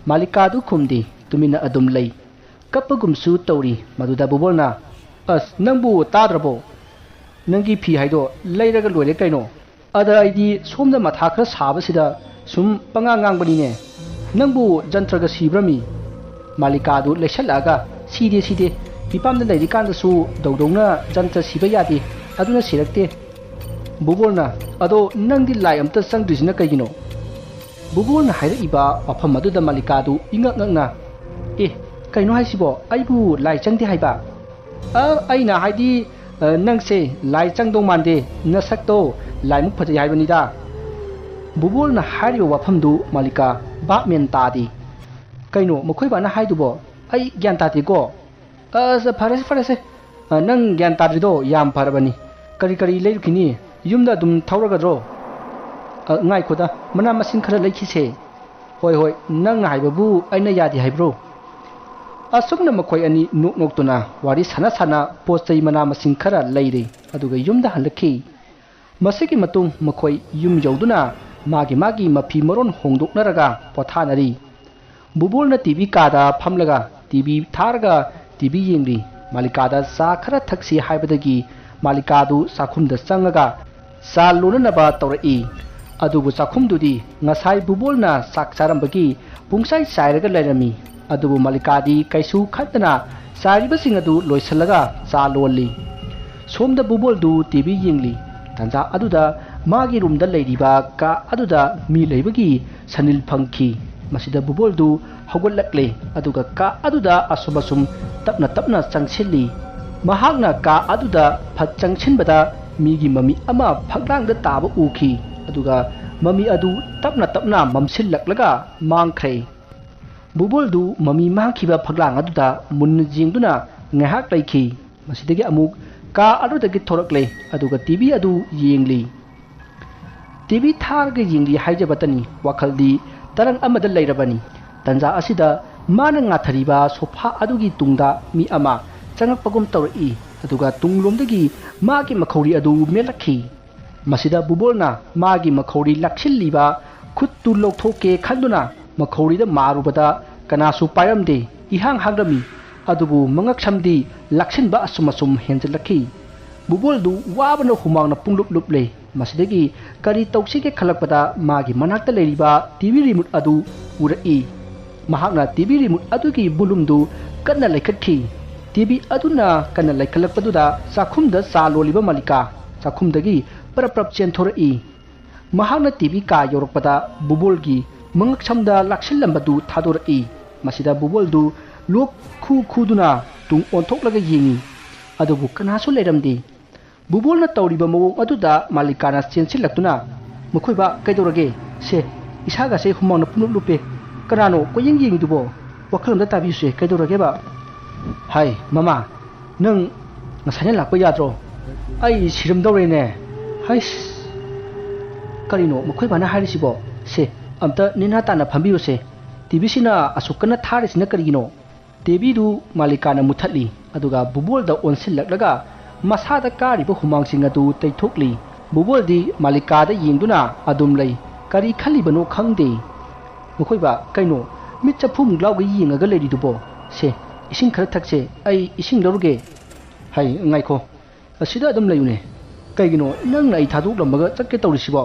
ꯃꯥꯂꯤꯀꯥꯗꯨ ꯈꯨꯝꯗꯦ, ꯇꯨꯃꯤꯟꯅ ꯑꯗꯨꯝ ꯂꯩ꯫ ꯀꯞꯄꯒꯨꯝꯁꯨ ꯇꯧꯔꯤ꯫ ꯃꯗꯨꯗ ꯕꯨꯕꯣꯜꯅ, "ꯑꯁ, ꯅꯪꯕꯨ ꯇꯥꯗ꯭ꯔꯕꯣ? ꯅꯪꯒꯤ ꯐꯤ ꯍꯥꯏꯗꯣ ꯂꯩꯔꯒ ꯂꯣꯏꯔꯦ ꯀꯩꯅꯣ꯫ ꯑꯗ ꯑꯩꯗꯤ ꯁꯣꯝꯗ ꯃꯊꯥ ꯈꯔ ꯁꯥꯕꯁꯤꯗ ꯁꯨꯝ ꯄꯉꯥꯡ ꯉꯥꯡꯕꯅꯤꯅꯦ꯫ ꯅꯪꯕꯨ ꯖꯟꯇ꯭ꯔꯒ ꯁꯤꯕ꯭ꯔꯃꯤ?" ꯃꯥꯂꯤꯀꯥꯗꯨ ꯂꯩꯁꯜꯂꯛꯑꯒ, "ꯁꯤꯗꯦ, ꯁꯤꯗꯦ꯫ ꯃꯤꯄꯥꯝꯗ ꯂꯩꯔꯤꯀꯥꯟꯗꯁꯨ ꯗꯧꯗꯧꯅ ꯖꯟꯇ꯭ꯔ ꯁꯤꯕ ꯌꯥꯗꯦ꯫ ꯑꯗꯨꯅ ꯁꯤꯔꯛꯇꯦ꯫" ꯕꯨꯕꯣꯜꯅ, "ꯑꯗꯣ ꯅꯪꯗꯤ ꯂꯥꯏ ꯑꯝꯇ ꯆꯪꯗ꯭ꯔꯤꯁꯤꯅ ꯀꯩꯒꯤꯅꯣ?" ꯕꯨꯕꯣꯜꯅ ꯍꯥꯏꯔꯛꯏꯕ ꯋꯥꯐꯝ ꯑꯗꯨꯗ ꯃꯥꯂꯤꯀꯥꯗꯨ ꯏꯉꯛ ꯉꯛꯅ, "ꯑꯦ, ꯀꯩꯅꯣ ꯍꯥꯏꯁꯤꯕꯣ? ꯑꯩꯕꯨ ꯂꯥꯏ ꯆꯪꯗꯦ ꯍꯥꯏꯕ?" "ꯑ, ꯑꯩꯅ ꯍꯥꯏꯗꯤ, ꯑ, ꯅꯪꯁꯦ ꯂꯥꯏ ꯆꯪꯗꯧ ꯃꯥꯟꯗꯦ, ꯅꯁꯛꯇꯣ ꯂꯥꯏꯃꯨꯛ ꯐꯖꯩ ꯍꯥꯏꯕꯅꯤꯗ꯫" ꯕꯨꯕꯣꯜꯅ ꯍꯥꯏꯔꯤꯕ ꯋꯥꯐꯝꯗꯨ ꯃꯥꯂꯤꯀꯥ ꯚꯥꯞ ꯃꯦꯟ ꯇꯥꯗꯦ꯫ "ꯀꯩꯅꯣ ꯃꯈꯣꯏ ꯕꯥꯅ ꯍꯥꯏꯗꯨꯕꯣ? ꯑꯩ ꯒ꯭ꯌꯥꯟ ꯇꯥꯗꯦꯀꯣ꯫" "ꯑꯁ, ꯐꯔꯦꯁꯦ, ꯐꯔꯦꯁꯦ꯫ ꯑ, ꯅꯪ ꯒ꯭ꯌꯥꯟ ꯇꯥꯗ꯭ꯔꯤꯗꯣ ꯌꯥꯝ ꯐꯔꯕꯅꯤ꯫ ꯀꯔꯤ ꯀꯔꯤ ꯂꯩꯔꯨꯈꯤꯅꯤ? ꯌꯨꯝꯗ ꯑꯗꯨꯝ ꯊꯧꯔꯒꯗ꯭ꯔꯣ? ꯑ, ꯉꯥꯏꯈꯣꯗ, ꯃꯅꯥ ꯃꯁꯤꯡ ꯈꯔ ꯂꯩꯈꯤꯁꯦ꯫ ꯍꯣꯏ, ꯍꯣꯏ, ꯅꯪꯅ ꯍꯥꯏꯕꯕꯨ ꯑꯩꯅ ꯌꯥꯗꯦ ꯍꯥꯏꯕ꯭ꯔꯣ? ꯑꯁꯨꯝꯅ ꯃꯈꯣꯏ ꯑꯅꯤ ꯅꯣꯛ ꯅꯣꯛꯇꯨꯅ ꯋꯥꯔꯤ ꯁꯥꯟꯅ ꯁꯥꯟꯅ ꯄꯣꯠ ꯆꯩ ꯃꯅꯥ ꯃꯁꯤꯡ ꯈꯔ ꯂꯩꯔꯦ, ꯑꯗꯨꯒ ꯌꯨꯝꯗ ꯍꯜꯂꯛꯈꯤ꯫ ꯃꯁꯤꯒꯤ ꯃꯇꯨꯡ ꯃꯈꯣꯏ ꯌꯨꯝ ꯌꯧꯗꯨꯅ ꯃꯥꯒꯤ ꯃꯥꯒꯤ ꯃꯐꯤ ꯃꯔꯣꯟ ꯍꯣꯡꯗꯣꯛꯅꯔꯒ ꯄꯣꯊꯥꯅꯔꯤ꯫ ꯕꯨꯕꯣꯜꯅ ꯇꯤ ꯚꯤ ꯀꯥꯗ ꯐꯝꯂꯒ ꯇꯤ ꯚꯤ ꯊꯥꯔꯒ ꯇꯤ ꯚꯤ ꯌꯦꯡꯂꯤ꯫ ꯃꯥꯂꯤꯀꯥꯗ ꯆꯥ ꯈꯔ ꯊꯛꯁꯤ ꯍꯥꯏꯕꯗꯒꯤ ꯃꯥꯂꯤꯀꯥꯗꯨ ꯆꯥꯛꯈꯨꯝꯗ ꯆꯪꯉꯒ ꯆꯥ ꯂꯣꯟꯅꯅꯕ ꯇꯧꯔꯛꯏ꯫ ꯑꯗꯨꯕꯨ ꯆꯥꯛꯈꯨꯝꯗꯨꯗꯤ ꯉꯁꯥꯏ ꯕꯨꯕꯣꯜꯅ ꯆꯥꯛ ꯆꯥꯔꯝꯕꯒꯤ ꯄꯨꯡꯆꯥꯏ ꯆꯥꯏꯔꯒ ꯂꯩꯔꯝꯃꯤ꯫ ꯑꯗꯨꯕꯨ ꯃꯥꯂꯤꯀꯥꯗꯤ ꯀꯩꯁꯨ ꯈꯟꯗꯅ ꯆꯥꯏꯔꯤꯕꯁꯤꯡ ꯑꯗꯨ ꯂꯣꯏꯁꯤꯜꯂꯒ ꯆꯥ ꯂꯣꯜꯂꯤ꯫ ꯁꯣꯝꯗ ꯕꯨꯕꯣꯜꯗꯨ ꯇꯤ ꯚꯤ ꯌꯦꯡꯂꯤ꯫ ꯇꯥꯟꯖꯥ ꯑꯗꯨꯗ ꯃꯥꯒꯤ ꯔꯨꯝꯗ ꯂꯩꯔꯤꯕ ꯀꯥ ꯑꯗꯨꯗ ꯃꯤ ꯂꯩꯕꯒꯤ ꯁꯅꯤꯜ ꯐꯪꯈꯤ꯫ ꯃꯁꯤꯗ ꯕꯨꯕꯣꯜꯗꯨ ꯍꯧꯒꯠꯂꯛꯂꯦ, ꯑꯗꯨꯒ ꯀꯥ ꯑꯗꯨꯗ ꯑꯁꯨꯝ ꯑꯁꯨꯝ ꯇꯞꯅ ꯇꯞꯅ ꯆꯪꯁꯤꯜꯂꯤ꯫ ꯃꯍꯥꯛꯅ ꯀꯥ ꯑꯗꯨꯗ ꯐꯠ ꯆꯪꯁꯤꯟꯕꯗ ꯃꯤꯒꯤ ꯃꯃꯤ ꯑꯃ ꯐꯛꯂꯥꯡꯗ ꯇꯥꯕ ꯎꯈꯤ, ꯑꯗꯨꯒ ꯃꯃꯤ ꯑꯗꯨ ꯇꯞꯅ ꯇꯞꯅ ꯃꯝꯁꯤꯜꯂꯛꯂꯒ ꯃꯥꯡꯈ꯭ꯔꯦ꯫ ꯕꯨꯕꯣꯜꯗꯨ ꯃꯃꯤ ꯃꯥꯡꯈꯤꯕ ꯐꯛꯂꯥꯡ ꯑꯗꯨꯗ ꯃꯨꯟꯅ ꯌꯦꯡꯗꯨꯅ ꯉꯥꯏꯍꯥꯛ ꯂꯩꯈꯤ꯫ ꯃꯁꯤꯗꯒꯤ ꯑꯃꯨꯛ ꯀꯥ ꯑꯗꯨꯗꯒꯤ ꯊꯣꯔꯛꯂꯦ, ꯑꯗꯨꯒ ꯇꯤ ꯚꯤ ꯑꯗꯨ ꯌꯦꯡꯂꯤ꯫ ꯇꯤ ꯚꯤ ꯊꯥꯔꯒ ꯌꯦꯡꯂꯤ ꯍꯥꯏꯖꯕꯇꯅꯤ, ꯋꯥꯈꯜꯗꯤ ꯇꯔꯪ ꯑꯃꯗ ꯂꯩꯔꯕꯅꯤ꯫ ꯇꯟꯖꯥ ꯑꯁꯤꯗ ꯃꯥꯅ ꯉꯥꯊꯔꯤꯕ ꯁꯣꯐꯥ ꯑꯗꯨꯒꯤ ꯇꯨꯡꯗ ꯃꯤ ꯑꯃ ꯆꯪꯉꯛꯄꯒꯨꯝ ꯇꯧꯔꯛꯏ, ꯑꯗꯨꯒ ꯇꯨꯡꯂꯣꯝꯗꯒꯤ ꯃꯥꯒꯤ ꯃꯈꯧꯔꯤ ꯑꯗꯨ ꯃꯦꯠꯂꯛꯈꯤ꯫ ꯃꯁꯤꯗ ꯕꯨꯕꯣꯜꯅ ꯃꯥꯒꯤ ꯃꯈꯧꯔꯤ ꯂꯥꯛꯁꯤꯜꯂꯤꯕ ꯈꯨꯠꯇꯨ ꯂꯧꯊꯣꯛꯀꯦ ꯈꯟꯗꯨꯅ ꯃꯈꯧꯔꯤꯗ ꯃꯥꯔꯨꯕꯗ ꯀꯅꯥꯁꯨ ꯄꯥꯏꯔꯝꯗꯦ, ꯏꯍꯥꯡ ꯍꯥꯡꯂꯝꯃꯤ꯫ ꯑꯗꯨꯕꯨ ꯃꯉꯛꯁꯝꯗꯤ ꯂꯥꯛꯁꯤꯟꯕ ꯑꯁꯨꯝ ꯑꯁꯨꯝ ꯍꯦꯟꯖꯤꯜꯂꯛꯈꯤ꯫ ꯕꯨꯕꯣꯜꯗꯨ ꯋꯥꯕꯅ ꯍꯨꯃꯥꯡꯅ ꯄꯨꯡꯂꯨꯞ ꯂꯨꯞꯂꯦ꯫ ꯃꯁꯤꯗꯒꯤ ꯀꯔꯤ ꯇꯧꯁꯤꯒꯦ ꯈꯜꯂꯛꯄꯗ ꯃꯥꯒꯤ ꯃꯅꯥꯛꯇ ꯂꯩꯔꯤꯕ ꯇꯤ ꯚꯤ ꯔꯤꯃꯣꯠ ꯑꯗꯨ ꯎꯔꯛꯏ꯫ ꯃꯍꯥꯛꯅ ꯇꯤ ꯚꯤ ꯔꯤꯃꯣꯠ ꯑꯗꯨꯒꯤ ꯕꯣꯂꯨꯝꯗꯨ ꯀꯟꯅ ꯂꯩꯈꯠꯈꯤ꯫ ꯇꯤ ꯚꯤ ꯑꯗꯨꯅ ꯀꯟꯅ ꯂꯩꯈꯠꯂꯛꯄꯗꯨꯗ ꯆꯥꯛꯈꯨꯝꯗ ꯆꯥ ꯂꯣꯜꯂꯤꯕ ꯃꯥꯂꯤꯀꯥ ꯆꯥꯛꯈꯨꯝꯗꯒꯤ ꯄ꯭ꯔꯞ ꯄ꯭ꯔꯞ ꯆꯦꯟꯊꯣꯔꯛꯏ꯫ ꯃꯍꯥꯛꯅ ꯇꯤ ꯚꯤ ꯀꯥ ꯌꯧꯔꯛꯄꯗ ꯕꯨꯕꯣꯜꯒꯤ ꯃꯉꯛꯁꯝꯗ ꯂꯥꯛꯁꯤꯜꯂꯝꯕꯗꯨ ꯊꯥꯗꯣꯔꯛꯏ꯫ ꯃꯁꯤꯗ ꯕꯨꯕꯣꯜꯗꯨ ꯂꯣꯛ ꯈꯨ ꯈꯨꯗꯨꯅ ꯇꯨꯡ ꯑꯣꯟꯊꯣꯛꯂꯒ ꯌꯦꯡꯏ꯫ ꯑꯗꯨꯕꯨ ꯀꯅꯥꯁꯨ ꯂꯩꯔꯝꯗꯦ꯫ ꯕꯨꯕꯣꯜꯅ ꯇꯧꯔꯤꯕ ꯃꯑꯣꯡ ꯑꯗꯨꯗ ꯃꯥꯂꯤꯀꯥꯅ ꯆꯦꯟꯁꯤꯜꯂꯛꯇꯨꯅ, "ꯃꯈꯣꯏꯕ, ꯀꯩꯗꯧꯔꯒꯦ? ꯁꯦ, ꯏꯁꯥꯒꯁꯦ ꯍꯨꯃꯥꯡꯅ ꯄꯨꯡꯂꯨꯞ ꯂꯨꯞꯄꯦ꯫ ꯀꯅꯥꯅꯣ ꯀꯣꯏꯌꯦꯡ ꯌꯦꯡꯉꯤꯗꯨꯕꯣ? ꯋꯥꯈꯜ ꯑꯝꯇ ꯇꯥꯕꯤꯌꯨꯁꯦ, ꯀꯩꯗꯧꯔꯒꯦꯕ?" "ꯍꯥꯏ, ꯃꯃꯥ, ꯅꯪ ꯉꯁꯥꯏꯅ ꯂꯥꯛꯄ ꯌꯥꯗ꯭ꯔꯣ? ꯑꯩ ꯁꯤꯔꯝꯗꯧꯔꯦꯅꯦ꯫ ꯍꯩꯁ, ꯀꯔꯤꯅꯣ ꯃꯈꯣꯏ ꯕꯥꯅ ꯍꯥꯏꯔꯤꯁꯤꯕꯣ? ꯁꯦ, ꯑꯝꯇ ꯅꯦꯅꯥ ꯇꯥꯅ ꯐꯝꯕꯤꯌꯨꯁꯦ꯫ ꯇꯤꯚꯤꯁꯤꯅ ꯑꯁꯨꯛ ꯀꯟꯅ ꯊꯥꯔꯤꯁꯤꯅ ꯀꯔꯤꯒꯤꯅꯣ? ꯇꯤꯚꯤꯗꯨ ꯃꯥꯂꯤꯀꯥꯅ ꯃꯨꯊꯠꯂꯤ, ꯑꯗꯨꯒ ꯕꯨꯕꯣꯜꯗ ꯑꯣꯟꯁꯤꯜꯂꯛꯂꯒ ꯃꯁꯥꯗ ꯀꯥꯔꯤꯕ ꯍꯨꯃꯥꯡꯁꯤꯡ ꯑꯗꯨ ꯇꯩꯊꯣꯛꯂꯤ꯫ ꯕꯨꯕꯣꯜꯗꯤ ꯃꯥꯂꯤꯀꯥꯗ ꯌꯦꯡꯗꯨꯅ ꯑꯗꯨꯝ ꯂꯩ꯫ ꯀꯔꯤ ꯈꯜꯂꯤꯕꯅꯣ ꯈꯪꯗꯦ꯫ ꯃꯈꯣꯏ ꯕꯥ, ꯀꯩꯅꯣ ꯃꯤꯠ ꯆꯐꯨꯃꯨꯛ ꯂꯥꯎꯒꯩ ꯌꯦꯡꯉꯒ ꯂꯩꯔꯤꯗꯨꯕꯣ? ꯁꯦ, ꯏꯁꯤꯡ ꯈꯔ ꯊꯛꯁꯦ, ꯑꯩ ꯏꯁꯤꯡ ꯂꯧꯔꯨꯒꯦ꯫ ꯍꯩ, ꯉꯥꯏꯈꯣ, ꯑꯁꯤꯗ ꯑꯗꯨꯝ ꯂꯩꯌꯨꯅꯦ꯫ ꯀꯩꯒꯤꯅꯣ ꯅꯪꯅ ꯑꯩ ꯊꯥꯗꯣꯛꯂꯝꯃꯒ ꯆꯠꯀꯦ ꯇꯧꯔꯤꯁꯤꯕꯣ?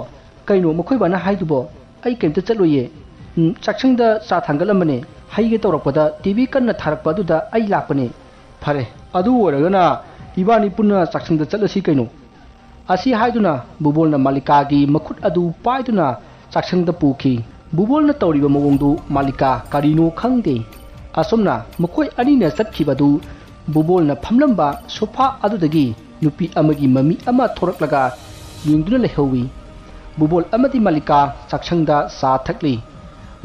ꯀꯩꯅꯣ ꯃꯈꯣꯏ ꯕꯥꯅ ꯍꯥꯏꯗꯨꯕꯣ? ꯑꯩ ꯀꯩꯝꯇ ꯆꯠꯂꯣꯏꯌꯦ꯫ ꯎꯝ, ꯆꯥꯛꯁꯪꯗ ꯆꯥ ꯊꯥꯡꯒꯠꯂꯝꯕꯅꯦ, ꯍꯩꯒꯦ ꯇꯧꯔꯛꯄꯗ ꯇꯤꯚꯤ ꯀꯟꯅ ꯊꯥꯔꯛꯄ ꯑꯗꯨꯗ ꯑꯩ ꯂꯥꯛꯄꯅꯦ꯫ ꯐꯔꯦ, ꯑꯗꯨ ꯑꯣꯏꯔꯒꯅ ꯏꯕꯥꯅꯤ ꯄꯨꯟꯅ ꯆꯥꯛꯁꯪꯗ ꯆꯠꯂꯁꯤ ꯀꯩꯅꯣ꯫ ꯑꯁꯤ ꯍꯥꯏꯗꯨꯅ ꯕꯨꯕꯣꯜꯅ ꯃꯥꯂꯤꯀꯥꯒꯤ ꯃꯈꯨꯠ ꯑꯗꯨ ꯄꯥꯏꯗꯨꯅ ꯆꯥꯛꯁꯪꯗ ꯄꯨꯈꯤ꯫ ꯕꯨꯕꯣꯜꯅ ꯇꯧꯔꯤꯕ ꯃꯑꯣꯡꯗꯨ ꯃꯥꯂꯤꯀꯥ ꯀꯔꯤꯅꯣ ꯈꯪꯗꯦ꯫ ꯑꯁꯨꯝꯅ ꯃꯈꯣꯏ ꯑꯅꯤꯅ ꯆꯠꯈꯤꯕꯗꯨ ꯕꯨꯕꯣꯜꯅ ꯐꯝꯂꯝꯕ ꯁꯣꯐꯥ ꯑꯗꯨꯗꯒꯤ ꯅꯨꯄꯤ ꯑꯃꯒꯤ ꯃꯃꯤ ꯑꯃ ꯊꯣꯔꯛꯂꯒ ꯌꯦꯡꯗꯨꯅ ꯂꯩꯍꯧꯏ꯫ ꯕꯨꯕꯣꯜ ꯑꯃꯗꯤ ꯃꯥꯂꯤꯀꯥ ꯆꯥꯛꯁꯪꯗ ꯆꯥ ꯊꯛꯂꯤ꯫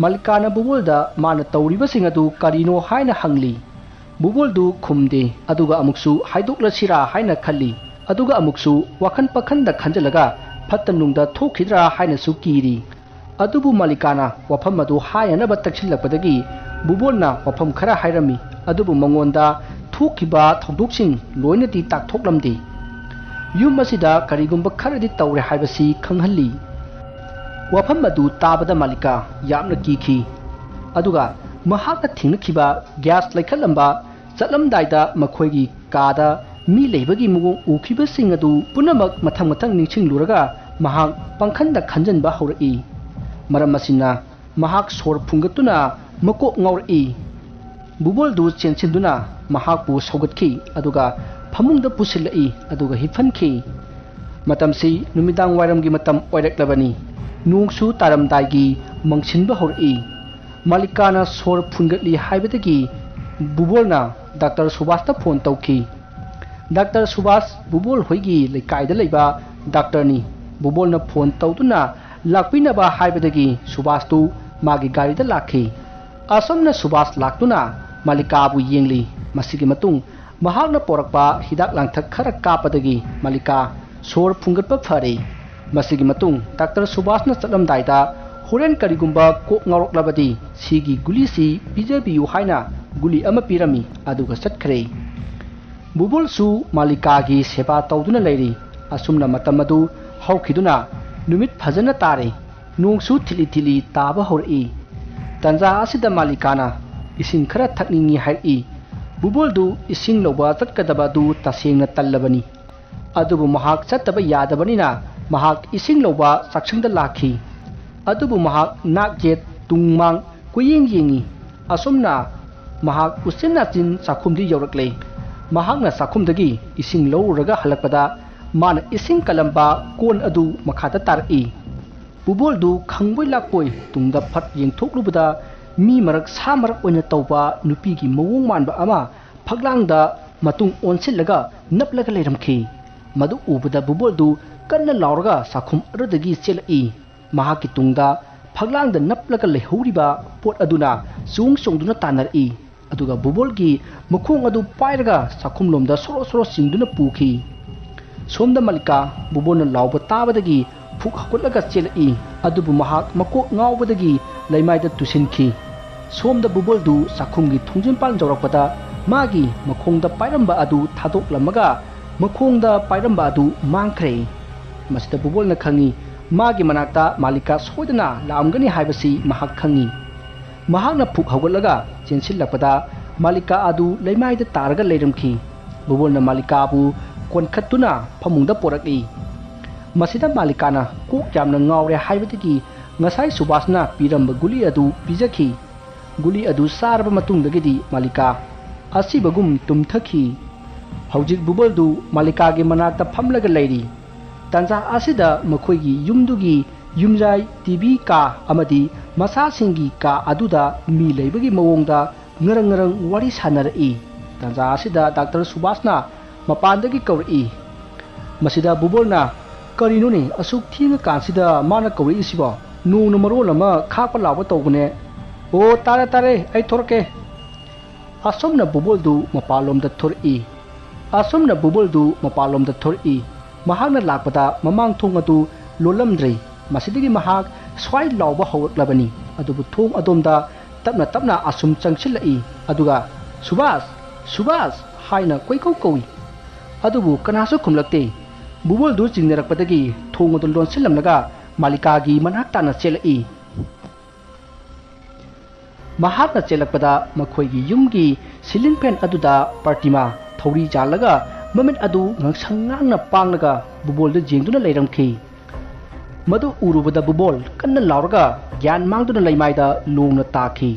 ꯃꯥꯂꯤꯀꯥꯅ ꯕꯨꯕꯣꯜꯗ ꯃꯥꯅ ꯇꯧꯔꯤꯕꯁꯤꯡ ꯑꯗꯨ ꯀꯔꯤꯅꯣ ꯍꯥꯏꯅ ꯍꯪꯂꯤ꯫ ꯕꯨꯕꯣꯜꯗꯨ ꯈꯨꯝꯗꯦ, ꯑꯗꯨꯒ ꯑꯃꯨꯛꯁꯨ ꯍꯥꯏꯗꯣꯛꯂꯁꯤꯔꯥ ꯍꯥꯏꯅ ꯈꯜꯂꯤ꯫ ꯑꯗꯨꯒ ꯑꯃꯨꯛꯁꯨ ꯋꯥꯈꯜ ꯄꯈꯟꯗ ꯈꯟꯖꯤꯜꯂꯒ ꯐꯠꯇ ꯅꯨꯡꯗ ꯊꯣꯛꯈꯤꯗ꯭ꯔꯥ ꯍꯥꯏꯅꯁꯨ ꯀꯤꯔꯤ꯫ ꯑꯗꯨꯕꯨ ꯃꯥꯂꯤꯀꯥꯅ ꯋꯥꯐꯝ ꯑꯗꯨ ꯍꯥꯏꯅꯅꯕ ꯇꯛꯁꯤꯜꯂꯛꯄꯗꯒꯤ ꯕꯨꯕꯣꯜꯅ ꯋꯥꯐꯝ ꯈꯔ ꯍꯥꯏꯔꯝꯃꯤ, ꯑꯗꯨꯕꯨ ꯃꯉꯣꯟꯗ ꯊꯣꯛꯈꯤꯕ ꯊꯧꯗꯣꯛꯁꯤꯡ ꯂꯣꯏꯅꯗꯤ ꯇꯥꯛꯊꯣꯛꯂꯝꯗꯦ꯫ ꯌꯨꯝ ꯑꯁꯤꯗ ꯀꯔꯤꯒꯨꯝꯕ ꯈꯔꯗꯤ ꯇꯧꯔꯦ ꯍꯥꯏꯕꯁꯤ ꯈꯪꯍꯜꯂꯤ꯫ ꯋꯥꯐꯝ ꯑꯗꯨ ꯇꯥꯕꯗ ꯃꯥꯂꯤꯀꯥ ꯌꯥꯝꯅ ꯀꯤꯈꯤ꯫ ꯑꯗꯨꯒ ꯃꯍꯥꯛꯅ ꯊꯦꯡꯅꯈꯤꯕ ꯒ꯭ꯌꯥꯁ ꯂꯩꯈꯠꯂꯝꯕ ꯆꯠꯂꯝꯗꯥꯏꯗ ꯃꯈꯣꯏꯒꯤ ꯀꯥꯗ ꯃꯤ ꯂꯩꯕꯒꯤ ꯃꯑꯣꯡ ꯎꯈꯤꯕꯁꯤꯡ ꯑꯗꯨ ꯄꯨꯝꯅꯃꯛ ꯃꯊꯪ ꯃꯊꯪ ꯅꯤꯡꯁꯤꯡꯂꯨꯔꯒ ꯃꯍꯥꯛ ꯄꯥꯡꯈꯟꯗ ꯈꯟꯖꯟꯕ ꯍꯧꯔꯛꯏ꯫ ꯃꯔꯝ ꯑꯁꯤꯅ ꯃꯍꯥꯛ ꯁꯣꯔ ꯐꯨꯟꯒꯠꯇꯨꯅ ꯃꯀꯣꯛ ꯉꯥꯎꯔꯛꯏ꯫ ꯕꯨꯕꯣꯜꯗꯨ ꯆꯦꯟꯁꯤꯟꯗꯨꯅ ꯃꯍꯥꯛꯄꯨ ꯁꯧꯒꯠꯈꯤ, ꯑꯗꯨꯒ ꯐꯃꯨꯡꯗ ꯄꯨꯁꯤꯜꯂꯛꯏ, ꯑꯗꯨꯒ ꯍꯤꯞꯍꯟꯈꯤ꯫ ꯃꯇꯝꯁꯤ ꯅꯨꯃꯤꯗꯥꯡ ꯋꯥꯏꯔꯝꯒꯤ ꯃꯇꯝ ꯑꯣꯏꯔꯛꯂꯕꯅꯤ꯫ ꯅꯣꯡꯁꯨ ꯇꯥꯔꯝꯗꯥꯏꯒꯤ ꯃꯪꯁꯤꯟꯕ ꯍꯧꯔꯛꯏ꯫ ꯃꯥꯂꯤꯀꯥꯅ ꯁꯣꯔ ꯐꯨꯟꯒꯠꯂꯤ ꯍꯥꯏꯕꯗꯒꯤ ꯕꯨꯕꯣꯜꯅ ꯗꯥꯛꯇꯔ ꯁꯨꯕꯥꯁꯇ ꯐꯣꯟ ꯇꯧꯈꯤ꯫ ꯗꯥꯛꯇꯔ ꯁꯨꯕꯥꯁ ꯕꯨꯕꯣꯜ ꯍꯣꯏꯒꯤ ꯂꯩꯀꯥꯏꯗ ꯂꯩꯕ ꯗꯥꯛꯇꯔꯅꯤ꯫ ꯕꯨꯕꯣꯜꯅ ꯐꯣꯟ ꯇꯧꯗꯨꯅ ꯂꯥꯛꯄꯤꯅꯕ ꯍꯥꯏꯕꯗꯒꯤ ꯁꯨꯕꯥꯁꯇꯨ ꯃꯥꯒꯤ ꯒꯥꯔꯤꯗ ꯂꯥꯛꯈꯤ꯫ ꯑꯁꯨꯝꯅ ꯁꯨꯕꯥꯁ ꯂꯥꯛꯇꯨꯅ ꯃꯥꯂꯤꯀꯥꯕꯨ ꯌꯦꯡꯂꯤ꯫ ꯃꯁꯤꯒꯤ ꯃꯇꯨꯡ ꯃꯍꯥꯛꯅ ꯄꯣꯔꯛꯄ ꯍꯤꯗꯥꯛ ꯂꯥꯡꯊꯛ ꯈꯔ ꯀꯥꯞꯄꯗꯒꯤ ꯃꯥꯂꯤꯀꯥ ꯁꯣꯔ ꯐꯨꯟꯒꯠꯄ ꯐꯔꯦ꯫ ꯃꯁꯤꯒꯤ ꯃꯇꯨꯡ ꯗꯥꯛꯇꯔ ꯁꯨꯕꯥꯁꯅ ꯆꯠꯂꯝꯗꯥꯏꯗ, "ꯍꯣꯔꯦꯟ ꯀꯔꯤꯒꯨꯝꯕ ꯀꯣꯛ ꯉꯥꯎꯔꯛꯂꯕꯗꯤ ꯁꯤꯒꯤ ꯒꯨꯂꯤꯁꯤ ꯄꯤꯖꯕꯤꯌꯨ" ꯍꯥꯏꯅ ꯒꯨꯂꯤ ꯑꯃ ꯄꯤꯔꯝꯃꯤ, ꯑꯗꯨꯒ ꯆꯠꯈ꯭ꯔꯦ꯫ ꯕꯨꯕꯣꯜꯁꯨ ꯃꯥꯂꯤꯀꯥꯒꯤ ꯁꯦꯕꯥ ꯇꯧꯗꯨꯅ ꯂꯩꯔꯤ꯫ ꯑꯁꯨꯝꯅ ꯃꯇꯝ ꯑꯗꯨ ꯍꯧꯈꯤꯗꯨꯅ ꯅꯨꯃꯤꯠ ꯐꯖꯅ ꯇꯥꯔꯦ꯫ ꯅꯣꯡꯁꯨ ꯊꯤꯠꯂꯤ ꯊꯤꯠꯂꯤ ꯇꯥꯕ ꯍꯧꯔꯛꯏ꯫ ꯇꯟꯖꯥ ꯑꯁꯤꯗ ꯃꯥꯂꯤꯀꯥꯅ ꯏꯁꯤꯡ ꯈꯔ ꯊꯛꯅꯤꯡꯏ ꯍꯥꯏꯔꯛꯏ꯫ ꯕꯨꯕꯣꯜꯗꯨ ꯏꯁꯤꯡ ꯂꯧꯕ ꯆꯠꯀꯗꯕ ꯑꯗꯨ ꯇꯁꯦꯡꯅ ꯇꯜꯂꯕꯅꯤ꯫ ꯑꯗꯨꯕꯨ ꯃꯍꯥꯛ ꯆꯠꯇꯕ ꯌꯥꯗꯕꯅꯤꯅ ꯃꯍꯥꯛ ꯏꯁꯤꯡ ꯂꯧꯕ ꯆꯥꯛꯁꯪꯗ ꯂꯥꯛꯈꯤ꯫ ꯑꯗꯨꯕꯨ ꯃꯍꯥꯛ ꯅꯥꯛ ꯌꯦꯠ ꯇꯨꯡ ꯃꯥꯡ ꯀꯨꯌꯦꯡ ꯌꯦꯡꯏ꯫ ꯑꯁꯨꯝꯅ ꯃꯍꯥꯛ ꯎꯆꯤꯟ ꯅꯥꯆꯤꯟ ꯆꯥꯛꯈꯨꯝꯗꯤ ꯌꯧꯔꯛꯂꯦ꯫ ꯃꯍꯥꯛꯅ ꯆꯥꯛꯈꯨꯝꯗꯒꯤ ꯏꯁꯤꯡ ꯂꯧꯔꯨꯔꯒ ꯍꯜꯂꯛꯄꯗ ꯃꯥꯅ ꯏꯁꯤꯡ ꯀꯜꯂꯝꯕ ꯀꯣꯟ ꯑꯗꯨ ꯃꯈꯥꯗ ꯇꯥꯔꯛꯏ꯫ ꯕꯨꯕꯣꯜꯗꯨ ꯈꯪꯕꯣꯏ ꯂꯥꯛꯄꯣꯏ ꯇꯨꯡꯗ ꯐꯠ ꯌꯦꯡꯊꯣꯛꯂꯨꯕꯗ ꯃꯤ ꯃꯔꯛ ꯁꯥ ꯃꯔꯛ ꯑꯣꯏꯅ ꯇꯧꯕ ꯅꯨꯄꯤꯒꯤ ꯃꯑꯣꯡ ꯃꯥꯟꯕ ꯑꯃ ꯐꯛꯂꯥꯡꯗ ꯃꯇꯨꯡ ꯑꯣꯟꯁꯤꯜꯂꯒ ꯅꯞꯂꯒ ꯂꯩꯔꯝꯈꯤ꯫ ꯃꯗꯨ ꯎꯕꯗ ꯕꯨꯕꯣꯜꯗꯨ ꯀꯟꯅ ꯂꯥꯎꯔꯒ ꯆꯥꯛꯈꯨꯝ ꯑꯗꯨꯗꯒꯤ ꯆꯦꯜꯂꯛꯏ꯫ ꯃꯍꯥꯛꯀꯤ ꯇꯨꯡꯗ ꯐꯛꯂꯥꯡꯗ ꯅꯞꯂꯒ ꯂꯩꯍꯧꯔꯤꯕ ꯄꯣꯠ ꯑꯗꯨꯅ ꯆꯣꯡ ꯆꯣꯡꯗꯨꯅ ꯇꯥꯟꯅꯔꯛꯏ꯫ ꯑꯗꯨꯒ ꯕꯨꯕꯣꯜꯒꯤ ꯃꯈꯣꯡ ꯑꯗꯨ ꯄꯥꯏꯔꯒ ꯆꯥꯛꯈꯨꯝꯂꯣꯝꯗ ꯁꯣꯔꯣ ꯁꯣꯔꯣ ꯆꯤꯡꯗꯨꯅ ꯄꯨꯈꯤ꯫ ꯁꯣꯝꯗ ꯃꯥꯂꯤꯀꯥ ꯕꯨꯕꯣꯜꯅ ꯂꯥꯎꯕ ꯇꯥꯕꯗꯒꯤ ꯐꯨꯛ ꯍꯧꯒꯠꯂꯒ ꯆꯦꯜꯂꯛꯏ꯫ ꯑꯗꯨꯕꯨ ꯃꯍꯥꯛ ꯃꯀꯣꯛ ꯉꯥꯎꯕꯗꯒꯤ ꯂꯩꯃꯥꯏꯗ ꯇꯨꯁꯤꯟꯈꯤ꯫ ꯁꯣꯝꯗ ꯕꯨꯕꯣꯜꯗꯨ ꯆꯥꯛꯈꯨꯝꯒꯤ ꯊꯣꯡꯖꯤꯟꯄꯥꯟ ꯌꯧꯔꯛꯄꯗ ꯃꯥꯒꯤ ꯃꯈꯣꯡꯗ ꯄꯥꯏꯔꯝꯕ ꯑꯗꯨ ꯊꯥꯗꯣꯛꯂꯝꯃꯒ ꯃꯈꯣꯡꯗ ꯄꯥꯏꯔꯝꯕ ꯑꯗꯨ ꯃꯥꯡꯈ꯭ꯔꯦ꯫ ꯃꯁꯤꯗ ꯕꯨꯕꯣꯜꯅ ꯈꯪꯏ, ꯃꯥꯒꯤ ꯃꯅꯥꯛꯇ ꯃꯥꯂꯤꯀꯥ ꯁꯣꯏꯗꯅ ꯂꯥꯛꯑꯝꯒꯅꯤ ꯍꯥꯏꯕꯁꯤ ꯃꯍꯥꯛ ꯈꯪꯏ꯫ ꯃꯍꯥꯛꯅ ꯐꯨꯛ ꯍꯧꯒꯠꯂꯒ ꯆꯦꯟꯁꯤꯜꯂꯛꯄꯗ ꯃꯥꯂꯤꯀꯥ ꯑꯗꯨ ꯂꯩꯃꯥꯏꯗ ꯇꯥꯔꯒ ꯂꯩꯔꯝꯈꯤ꯫ ꯕꯨꯕꯣꯜꯅ ꯃꯥꯂꯤꯀꯥꯕꯨ ꯀꯣꯟꯈꯠꯇꯨꯅ ꯐꯃꯨꯡꯗ ꯄꯣꯔꯛꯏ꯫ ꯃꯁꯤꯗ ꯃꯥꯂꯤꯀꯥꯅ ꯀꯣꯛ ꯌꯥꯝꯅ ꯉꯥꯎꯔꯦ ꯍꯥꯏꯕꯗꯒꯤ ꯉꯁꯥꯏ ꯁꯨꯕꯥꯁꯅ ꯄꯤꯔꯝꯕ ꯒꯨꯂꯤ ꯑꯗꯨ ꯄꯤꯖꯈꯤ꯫ ꯒꯨꯂꯤ ꯑꯗꯨ ꯆꯥꯔꯕ ꯃꯇꯨꯡꯗꯒꯤꯗꯤ ꯃꯥꯂꯤꯀꯥ ꯑꯁꯤꯕꯒꯨꯝ ꯇꯨꯝꯊꯈꯤ꯫ ꯍꯧꯖꯤꯛ ꯕꯨꯕꯣꯜꯗꯨ ꯃꯥꯂꯤꯀꯥꯒꯤ ꯃꯅꯥꯛꯇ ꯐꯝꯂꯒ ꯂꯩꯔꯤ꯫ ꯇꯥꯟꯖꯥ ꯑꯁꯤꯗ ꯃꯈꯣꯏꯒꯤ ꯌꯨꯝꯗꯨꯒꯤ ꯌꯨꯝꯖꯥꯏ ꯇꯤꯚꯤ ꯀꯥ ꯑꯃꯗꯤ ꯃꯆꯥꯁꯤꯡꯒꯤ ꯀꯥ ꯑꯗꯨꯗ ꯃꯤ ꯂꯩꯕꯒꯤ ꯃꯑꯣꯡꯗ ꯉꯔꯪ ꯉꯔꯪ ꯋꯥꯔꯤ ꯁꯥꯟꯅꯔꯛꯏ꯫ ꯇꯥꯟꯖꯥ ꯑꯁꯤꯗ ꯗꯥꯛꯇꯔ ꯁꯨꯕꯥꯁꯅ ꯃꯄꯥꯟꯗꯒꯤ ꯀꯧꯔꯛꯏ꯫ ꯃꯁꯤꯗ ꯕꯨꯕꯣꯜꯅ, "ꯀꯔꯤꯅꯣꯅꯦ, ꯑꯁꯨꯛ ꯊꯦꯡꯉꯀꯥꯟꯁꯤꯗ ꯃꯥꯅ ꯀꯧꯔꯛꯏꯁꯤꯕꯣ? ꯅꯣꯡꯅ ꯃꯔꯣꯜ ꯑꯃ ꯈꯥꯛꯄ ꯂꯥꯎꯕ ꯇꯧꯕꯅꯦ꯫ ꯑꯣ, ꯇꯥꯔꯦ, ꯇꯥꯔꯦ, ꯑꯩ ꯊꯣꯔꯛꯀꯦ"꯫ ꯑꯁꯨꯝꯅ ꯕꯨꯕꯣꯜꯗꯨ ꯃꯄꯥꯟꯂꯣꯝꯗ ꯊꯣꯔꯛꯏ꯫ ꯑꯁꯨꯝꯅ ꯕꯨꯕꯣꯜꯗꯨ ꯃꯄꯥꯟꯂꯣꯝꯗ ꯊꯣꯔꯛꯏ꯫ ꯃꯍꯥꯛꯅ ꯂꯥꯛꯄꯗ ꯃꯃꯥꯡ ꯊꯣꯡ ꯑꯗꯨ ꯂꯣꯜꯂꯝꯗ꯭ꯔꯦ꯫ ꯃꯁꯤꯗꯒꯤ ꯃꯍꯥꯛ ꯁ꯭ꯋꯥꯏ ꯂꯥꯎꯕ ꯍꯧꯔꯛꯂꯕꯅꯤ꯫ ꯑꯗꯨꯕꯨ ꯊꯣꯡ ꯑꯗꯣꯝꯗ ꯇꯞꯅ ꯇꯞꯅ ꯑꯁꯨꯝ ꯆꯪꯁꯤꯜꯂꯛꯏ꯫ ꯑꯗꯨꯒ "ꯁꯨꯕꯥꯁ! ꯁꯨꯕꯥꯁ!" ꯍꯥꯏꯅ ꯀꯣꯏꯀꯧ ꯀꯧꯏ꯫ ꯑꯗꯨꯕꯨ ꯀꯅꯥꯁꯨ ꯈꯨꯝꯂꯛꯇꯦ꯫ ꯕꯨꯕꯣꯜꯗꯨ ꯆꯤꯡꯅꯔꯛꯄꯗꯒꯤ ꯊꯣꯡ ꯑꯗꯨ ꯂꯣꯟꯁꯤꯜꯂꯝꯂꯒ ꯃꯥꯂꯤꯀꯥꯒꯤ ꯃꯅꯥꯛ ꯇꯥꯟꯅ ꯆꯦꯜꯂꯛꯏ꯫ ꯃꯍꯥꯛꯅ ꯆꯦꯜꯂꯛꯄꯗ ꯃꯈꯣꯏꯒꯤ ꯌꯨꯝꯒꯤ ceiling fan ꯑꯗꯨꯗ ꯄ꯭ꯔꯇꯤꯃꯥ ꯊꯧꯔꯤ ꯌꯥꯜꯂꯒ ꯃꯃꯤꯠ ꯑꯗꯨ ꯉꯥꯡꯁꯪ ꯉꯥꯡꯅ ꯄꯥꯡꯂꯒ ꯕꯨꯕꯣꯜꯗ ꯌꯦꯡꯗꯨꯅ ꯂꯩꯔꯝꯈꯤ꯫ ꯃꯗꯨ ꯎꯔꯨꯕꯗ ꯕꯨꯕꯣꯜ ꯀꯟꯅ ꯂꯥꯎꯔꯒ ꯒ꯭ꯌꯥꯟ ꯃꯥꯡꯗꯨꯅ ꯂꯩꯃꯥꯏꯗ ꯂꯣꯡꯅ ꯇꯥꯈꯤ꯫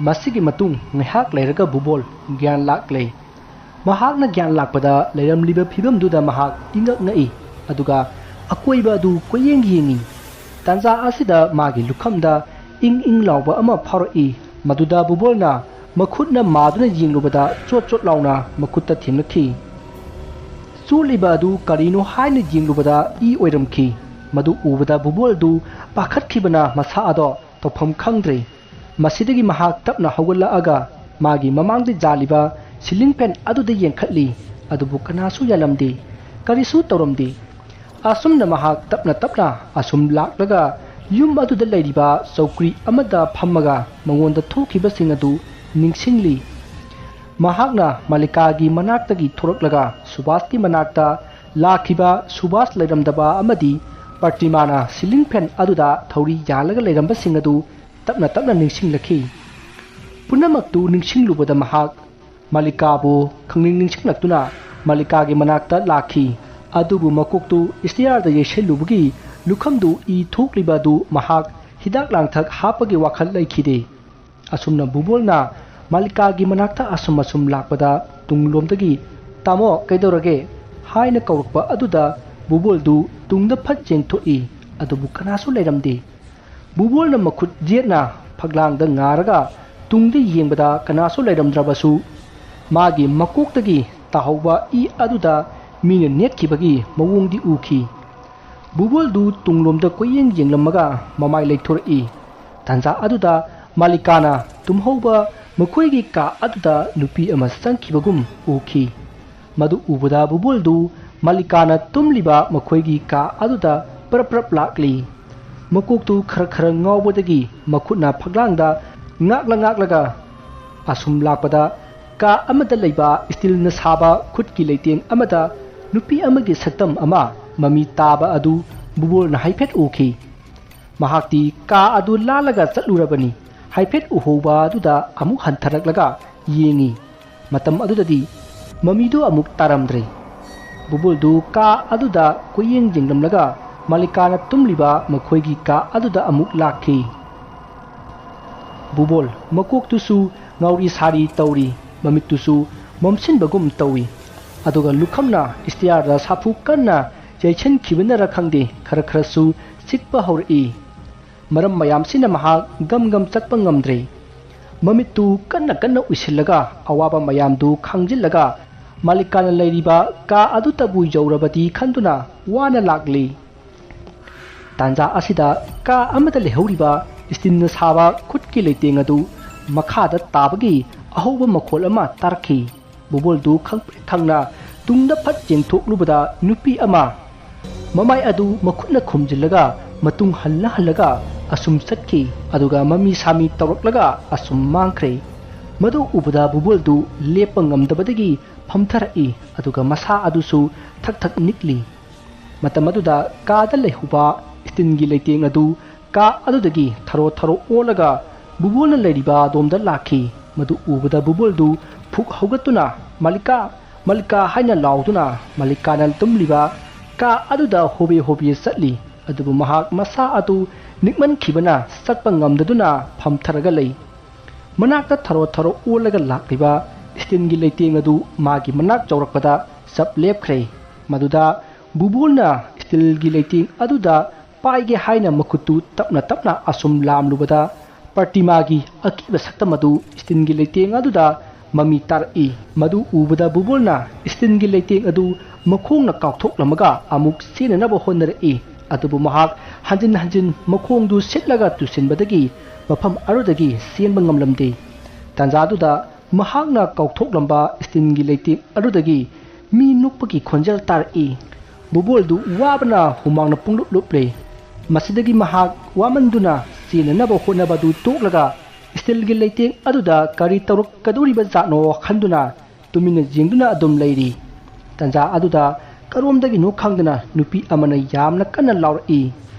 ꯃꯁꯤꯒꯤ ꯃꯇꯨꯡ ꯉꯥꯏꯍꯥꯛ ꯂꯩꯔꯒ ꯕꯨꯕꯣꯜ ꯒ꯭ꯌꯥꯟ ꯂꯥꯛꯂꯦ꯫ ꯃꯍꯥꯛꯅ ꯒ꯭ꯌꯥꯟ ꯂꯥꯛꯄꯗ ꯂꯩꯔꯝꯂꯤꯕ ꯐꯤꯕꯝꯗꯨꯗ ꯃꯍꯥꯛ ꯏꯉꯛ ꯉꯛꯏ, ꯑꯗꯨꯒ ꯑꯀꯣꯏꯕ ꯑꯗꯨ ꯀꯣꯏꯌꯦꯡ ꯌꯦꯡꯏ꯫ ꯇꯥꯟꯖꯥ ꯑꯁꯤꯗ ꯃꯥꯒꯤ ꯂꯨꯈꯝꯗ ꯏꯪ ꯏꯪ ꯂꯥꯎꯕ ꯑꯃ ꯐꯥꯎꯔꯛꯏ꯫ ꯃꯗꯨꯗ ꯕꯨꯕꯣꯜꯅ ꯃꯈꯨꯠꯅ ꯃꯥꯗꯨꯅ ꯌꯦꯡꯂꯨꯕꯗ ꯆꯣꯠ ꯆꯣꯠ ꯂꯥꯎꯅ ꯃꯈꯨꯠꯇ ꯊꯦꯡꯂꯛꯈꯤ꯫ ꯆꯣꯠꯂꯤꯕ ꯑꯗꯨ ꯀꯔꯤꯅꯣ ꯍꯥꯏꯅ ꯌꯦꯡꯂꯨꯕꯗ ꯏ ꯑꯣꯏꯔꯝꯈꯤ꯫ ꯃꯗꯨ ꯎꯕꯗ ꯕꯨꯕꯣꯜꯗꯨ ꯄꯥꯈꯠꯈꯤꯕꯅ ꯃꯁꯥ ꯑꯗꯣ ꯇꯧꯐꯝ ꯈꯪꯗ꯭ꯔꯦ꯫ ꯃꯁꯤꯗꯒꯤ ꯃꯍꯥꯛ ꯇꯞꯅ ꯍꯧꯒꯠꯂꯛꯑꯒ ꯃꯥꯒꯤ ꯃꯃꯥꯡꯗ ꯌꯥꯜꯂꯤꯕ ceiling fan ꯑꯗꯨꯗ ꯌꯦꯡꯈꯠꯂꯤ, ꯑꯗꯨꯕꯨ ꯀꯅꯥꯁꯨ ꯌꯥꯜꯂꯝꯗꯦ, ꯀꯔꯤꯁꯨ ꯇꯧꯔꯝꯗꯦ꯫ ꯑꯁꯨꯝꯅ ꯃꯍꯥꯛ ꯇꯞꯅ ꯇꯞꯅ ꯑꯁꯨꯝ ꯂꯥꯛꯂꯒ ꯌꯨꯝ ꯑꯗꯨꯗ ꯂꯩꯔꯤꯕ ꯆꯧꯀ꯭ꯔꯤ ꯑꯃꯗ ꯐꯝꯃꯒ ꯃꯉꯣꯟꯗ ꯊꯣꯛꯈꯤꯕꯁꯤꯡ ꯑꯗꯨ ꯅꯤꯡꯁꯤꯡꯂꯤ꯫ ꯃꯍꯥꯛꯅ ꯃꯥꯂꯤꯀꯥꯒꯤ ꯃꯅꯥꯛꯇꯒꯤ ꯊꯣꯔꯛꯂꯒ ꯁꯨꯕꯥꯁꯀꯤ ꯃꯅꯥꯛꯇ ꯂꯥꯛꯈꯤꯕ ꯁꯨꯕꯥꯁ ꯂꯩꯔꯝꯗꯕ ꯑꯃꯗꯤ ꯄ꯭ꯔꯇꯤꯃꯥꯅ ceiling fan ꯑꯗꯨꯗ ꯊꯧꯔꯤ ꯌꯥꯜꯂꯒ ꯂꯩꯔꯝꯕꯁꯤꯡ ꯑꯗꯨ ꯇꯞꯅ ꯇꯞꯅ ꯅꯤꯡꯁꯤꯡꯂꯛꯈꯤ꯫ ꯄꯨꯝꯅꯃꯛꯇꯨ ꯅꯤꯡꯁꯤꯡꯂꯨꯕꯗ ꯃꯍꯥꯛ ꯃꯥꯂꯤꯀꯥꯕꯨ ꯈꯪꯅꯤꯡ ꯅꯤꯡꯁꯤꯡꯂꯛꯇꯨꯅ ꯃꯥꯂꯤꯀꯥꯒꯤ ꯃꯅꯥꯛꯇ ꯂꯥꯛꯈꯤ꯫ ꯑꯗꯨꯕꯨ ꯃꯀꯣꯛꯇꯨ ꯏꯁꯇꯤꯌꯥꯔꯗ ꯌꯩꯁꯤꯜꯂꯨꯕꯒꯤ ꯂꯨꯈꯝꯗꯨ ꯏ ꯊꯣꯛꯂꯤꯕ ꯑꯗꯨ ꯃꯍꯥꯛ ꯍꯤꯗꯥꯛ ꯂꯥꯡꯊꯛ ꯍꯥꯞꯄꯒꯤ ꯋꯥꯈꯜ ꯂꯩꯈꯤꯗꯦ꯫ ꯑꯁꯨꯝꯅ ꯕꯨꯕꯣꯜꯅ ꯃꯥꯂꯤꯀꯥꯒꯤ ꯃꯅꯥꯛꯇ ꯑꯁꯨꯝ ꯑꯁꯨꯝ ꯂꯥꯛꯄꯗ ꯇꯨꯡꯂꯣꯝꯗꯒꯤ "ꯇꯥꯃꯣ, ꯀꯩꯗꯧꯔꯒꯦ?" ꯍꯥꯏꯅ ꯀꯧꯔꯛꯄ ꯑꯗꯨꯗ ꯕꯨꯕꯣꯜꯗꯨ ꯇꯨꯡꯗ ꯐꯠ ꯌꯦꯡꯊꯣꯛꯏ, ꯑꯗꯨꯕꯨ ꯀꯅꯥꯁꯨ ꯂꯩꯔꯝꯗꯦ꯫ ꯕꯨꯕꯣꯜꯅ ꯃꯈꯨꯠ ꯌꯦꯠꯅ ꯐꯛꯂꯥꯡꯗ ꯉꯥꯔꯒ ꯇꯨꯡꯗ ꯌꯦꯡꯕꯗ ꯀꯅꯥꯁꯨ ꯂꯩꯔꯝꯗ꯭ꯔꯕꯁꯨ, ꯃꯥꯒꯤ ꯃꯀꯣꯛꯇꯒꯤ ꯇꯥꯍꯧꯕ ꯏ ꯑꯗꯨꯗ ꯃꯤꯅ ꯅꯦꯠꯈꯤꯕꯒꯤ ꯃꯑꯣꯡꯗꯤ ꯎꯈꯤ꯫ ꯕꯨꯕꯣꯜꯗꯨ ꯇꯨꯡꯂꯣꯝꯗ ꯀꯣꯏꯌꯦꯡ ꯌꯦꯡꯂꯝꯃꯒ ꯃꯃꯥꯏ ꯂꯩꯊꯣꯔꯛꯏ꯫ ꯇꯥꯟꯖꯥ ꯑꯗꯨꯗ ꯃꯥꯂꯤꯀꯥꯅ ꯇꯨꯝꯍꯧꯕ ꯃꯈꯣꯏꯒꯤ ꯀꯥ ꯑꯗꯨꯗ ꯅꯨꯄꯤ ꯑꯃ ꯆꯪꯈꯤꯕꯒꯨꯝ ꯎꯈꯤ꯫ ꯃꯗꯨ ꯎꯕꯗ ꯕꯨꯕꯣꯜꯗꯨ ꯃꯥꯂꯤꯀꯥꯅ ꯇꯨꯝꯂꯤꯕ ꯃꯈꯣꯏꯒꯤ ꯀꯥ ꯑꯗꯨꯗ ꯄ꯭ꯔꯞ ꯄ꯭ꯔꯞ ꯂꯥꯛꯂꯤ꯫ ꯃꯀꯣꯛꯇꯨ ꯈꯔ ꯈꯔ ꯉꯥꯎꯕꯗꯒꯤ ꯃꯈꯨꯠꯅ ꯐꯛꯂꯥꯡꯗ ꯉꯥꯛꯂ ꯉꯥꯛꯂꯒ ꯑꯁꯨꯝ ꯂꯥꯛꯄꯗ, ꯀꯥ ꯑꯃꯗ ꯂꯩꯕ ꯁ꯭ꯇꯤꯜꯅ ꯁꯥꯕ ꯈꯨꯠꯀꯤ ꯂꯩꯇꯦꯡ ꯑꯃꯗ ꯅꯨꯄꯤ ꯑꯃꯒꯤ ꯁꯛꯇꯝ ꯑꯃ ꯃꯃꯤ ꯇꯥꯕ ꯑꯗꯨ ꯕꯨꯕꯣꯜꯅ ꯍꯥꯏꯐꯦꯠ ꯎꯈꯤ꯫ ꯃꯍꯥꯛꯇꯤ ꯀꯥ ꯑꯗꯨ ꯂꯥꯜꯂꯒ ꯆꯠꯂꯨꯔꯕꯅꯤ꯫ ꯍꯥꯏꯐꯦꯠ ꯎꯍꯧꯕ ꯑꯗꯨꯗ ꯑꯃꯨꯛ ꯍꯟꯊꯔꯛꯂꯒ ꯌꯦꯡꯉꯤ꯫ ꯃꯇꯝ ꯑꯗꯨꯗꯗꯤ ꯃꯃꯤꯗꯨ ꯑꯃꯨꯛ ꯇꯥꯔꯝꯗ꯭ꯔꯦ꯫ ꯕꯨꯕꯣꯜꯗꯨ ꯀꯥ ꯑꯗꯨꯗ ꯀꯣꯏꯌꯦꯡ ꯌꯦꯡꯂꯝꯂꯒ ꯃꯥꯂꯤꯀꯥꯅ ꯇꯨꯝꯂꯤꯕ ꯃꯈꯣꯏꯒꯤ ꯀꯥ ꯑꯗꯨꯗ ꯑꯃꯨꯛ ꯂꯥꯛꯈꯤ꯫ ꯕꯨꯕꯣꯜ ꯃꯀꯣꯛꯇꯨꯁꯨ ꯉꯥꯎꯔꯤ ꯁꯥꯔꯤ ꯇꯧꯔꯤ, ꯃꯃꯤꯠꯇꯨꯁꯨ ꯃꯝꯁꯤꯟꯕꯒꯨꯝ ꯇꯧꯏ꯫ ꯑꯗꯨꯒ ꯂꯨꯈꯝꯅ ꯁ꯭ꯇꯤꯌꯥꯔꯗ ꯁꯥꯐꯨ ꯀꯟꯅ ꯌꯩꯁꯟꯈꯤꯕꯅꯔ ꯈꯪꯗꯦ, ꯈꯔ ꯈꯔꯁꯨ ꯆꯤꯛꯄ ꯍꯧꯔꯛꯏ꯫ ꯃꯔꯝ ꯃꯌꯥꯝꯁꯤꯅ ꯃꯍꯥꯛ ꯒꯝ ꯒꯝ ꯆꯠꯄ ꯉꯝꯗ꯭ꯔꯦ꯫ ꯃꯃꯤꯠꯇꯨ ꯀꯟꯅ ꯀꯟꯅ ꯎꯏꯁꯤꯜꯂꯒ ꯑꯋꯥꯕ ꯃꯌꯥꯝꯗꯨ ꯈꯥꯡꯖꯤꯜꯂꯒ ꯃꯥꯂꯤꯀꯥꯅ ꯂꯩꯔꯤꯕ ꯀꯥ ꯑꯗꯨꯇꯕꯨ ꯌꯧꯔꯕꯗꯤ ꯈꯟꯗꯨꯅ ꯋꯥꯅ ꯂꯥꯛꯂꯤ꯫ ꯇꯥꯟꯖꯥ ꯑꯁꯤꯗ ꯀꯥ ꯑꯃꯗ ꯂꯩꯍꯧꯔꯤꯕ ꯁ꯭ꯇꯤꯜꯅ ꯁꯥꯕ ꯈꯨꯠꯀꯤ ꯂꯩꯇꯦꯡ ꯑꯗꯨ ꯃꯈꯥꯗ ꯇꯥꯕꯒꯤ ꯑꯍꯧꯕ ꯃꯈꯣꯜ ꯑꯃ ꯇꯥꯔꯛꯈꯤ꯫ ꯕꯨꯕꯣꯜꯗꯨ ꯈꯪꯄ꯭ꯔꯦꯛ ꯈꯪꯅ ꯇꯨꯡꯗ ꯐꯠ ꯌꯦꯡꯊꯣꯛꯂꯨꯕꯗ ꯅꯨꯄꯤ ꯑꯃ ꯃꯃꯥꯏ ꯑꯗꯨ ꯃꯈꯨꯠꯅ ꯈꯨꯝꯖꯤꯜꯂꯒ ꯃꯇꯨꯡ ꯍꯜꯂ ꯍꯜꯂꯒ ꯑꯁꯨꯝ ꯆꯠꯈꯤ꯫ ꯑꯗꯨꯒ ꯃꯃꯤ ꯁꯥꯃꯤ ꯇꯧꯔꯛꯂꯒ ꯑꯁꯨꯝ ꯃꯥꯡꯈ꯭ꯔꯦ꯫ ꯃꯗꯨ ꯎꯕꯗ ꯕꯨꯕꯣꯜꯗꯨ ꯂꯦꯞꯄ ꯉꯝꯗꯕꯗꯒꯤ ꯐꯝꯊꯔꯛꯏ꯫ ꯑꯗꯨꯒ ꯃꯁꯥ ꯑꯗꯨꯁꯨ ꯊꯛ ꯊꯛ ꯅꯤꯛꯂꯤ꯫ ꯃꯇꯝ ꯑꯗꯨꯗ ꯀꯥꯗ ꯂꯩꯍꯧꯕ ꯁ꯭ꯇꯤꯜꯒꯤ ꯂꯩꯇꯦꯡ ꯑꯗꯨ ꯀꯥ ꯑꯗꯨꯗꯒꯤ ꯊꯔꯣ ꯊꯔꯣ ꯑꯣꯜꯂꯒ ꯕꯨꯕꯣꯜꯅ ꯂꯩꯔꯤꯕ ꯑꯗꯣꯝꯗ ꯂꯥꯛꯈꯤ꯫ ꯃꯗꯨ ꯎꯕꯗ ꯕꯨꯕꯣꯜꯗꯨ ꯐꯨꯛ ꯍꯧꯒꯠꯇꯨꯅ, "ꯃꯥꯂꯤꯀꯥ, ꯃꯥꯂꯤꯀꯥ" ꯍꯥꯏꯅ ꯂꯥꯎꯗꯨꯅ ꯃꯥꯂꯤꯀꯥꯅ ꯇꯨꯝꯂꯤꯕ ꯀꯥ ꯑꯗꯨꯗ ꯍꯣꯕꯦ ꯍꯣꯕꯦ ꯆꯠꯂꯤ꯫ ꯑꯗꯨꯕꯨ ꯃꯍꯥꯛ ꯃꯁꯥ ꯑꯗꯨ ꯅꯤꯛꯃꯟꯈꯤꯕꯅ ꯆꯠꯄ ꯉꯝꯗꯗꯨꯅ ꯐꯝꯊꯔꯒ ꯂꯩ꯫ ꯃꯅꯥꯛꯇ ꯊꯔꯣ ꯊꯔꯣ ꯑꯣꯜꯂꯒ ꯂꯥꯛꯂꯤꯕ ꯁ꯭ꯇꯤꯜꯒꯤ ꯂꯩꯇꯦꯡ ꯑꯗꯨ ꯃꯥꯒꯤ ꯃꯅꯥꯛ ꯌꯧꯔꯛꯄꯗ ꯆꯞ ꯂꯦꯞꯈ꯭ꯔꯦ꯫ ꯃꯗꯨꯗ ꯕꯨꯕꯣꯜꯅ ꯁ꯭ꯇꯤꯜꯒꯤ ꯂꯩꯇꯦꯡ ꯑꯗꯨꯗ ꯄꯥꯏꯒꯦ ꯍꯥꯏꯅ ꯃꯈꯨꯠꯇꯨ ꯇꯞꯅ ꯇꯞꯅ ꯑꯁꯨꯝ ꯂꯥꯝꯂꯨꯕꯗ, ꯄ꯭ꯔꯇꯤꯃꯥꯒꯤ ꯑꯀꯤꯕ ꯁꯛꯇꯝ ꯑꯗꯨ ꯁ꯭ꯇꯤꯜꯒꯤ ꯂꯩꯇꯦꯡ ꯑꯗꯨꯗ ꯃꯃꯤ ꯇꯥꯔꯛꯏ꯫ ꯃꯗꯨ ꯎꯕꯗ ꯕꯨꯕꯣꯜꯅ ꯁ꯭ꯇꯤꯜꯒꯤ ꯂꯩꯇꯦꯡ ꯑꯗꯨ ꯃꯈꯣꯡꯅ ꯀꯥꯎꯊꯣꯛꯂꯝꯃꯒ ꯑꯃꯨꯛ ꯆꯦꯟꯅꯅꯕ ꯍꯣꯠꯅꯔꯛꯏ꯫ ꯑꯗꯨꯕꯨ ꯃꯍꯥꯛ ꯍꯟꯖꯤꯟ ꯍꯟꯖꯤꯟ ꯃꯈꯣꯡꯗꯨ ꯁꯤꯠꯂꯒ ꯇꯨꯁꯤꯟꯕꯗꯒꯤ ꯃꯐꯝ ꯑꯗꯨꯗꯒꯤ ꯆꯦꯟꯕ ꯉꯝꯂꯝꯗꯦ꯫ ꯇꯥꯟꯖꯥꯗꯨꯗ ꯃꯍꯥꯛꯅ ꯀꯥꯎꯊꯣꯛꯂꯝꯕ ꯏꯁꯇꯤꯜꯒꯤ ꯂꯩꯇꯦꯡ ꯑꯗꯨꯗꯒꯤ ꯃꯤ ꯅꯣꯛꯄꯒꯤ ꯈꯣꯟꯖꯦꯜ ꯇꯥꯔꯛꯏ꯫ ꯕꯨꯕꯣꯜꯗꯨ ꯋꯥꯕꯅ ꯍꯨꯃꯥꯡꯅ ꯄꯨꯡꯂꯨꯞ ꯂꯨꯞꯂꯦ꯫ ꯃꯁꯤꯗꯒꯤ ꯃꯍꯥꯛ ꯋꯥꯃꯟꯗꯨꯅ ꯆꯦꯟꯅꯅꯕ ꯍꯣꯠꯅꯕꯗꯨ ꯇꯣꯛꯂꯒ ꯏꯁꯇꯤꯜꯒꯤ ꯂꯩꯇꯦꯡ ꯑꯗꯨꯗ ꯀꯔꯤ ꯇꯧꯔꯛꯀꯗꯧꯔꯤꯕ ꯖꯥꯠꯅꯣ ꯈꯟꯗꯨꯅ ꯇꯨꯃꯤꯟꯅ ꯌꯦꯡꯗꯨꯅ ꯑꯗꯨꯝ ꯂꯩꯔꯤ꯫ ꯇꯥꯟꯖꯥ ꯑꯗꯨꯗ ꯀꯔꯣꯝꯗꯒꯤꯅꯣ ꯈꯪꯗꯅ ꯅꯨꯄꯤ ꯑꯃꯅ ꯌꯥꯝꯅ ꯀꯟꯅ ꯂꯥꯎꯔꯛꯏ꯫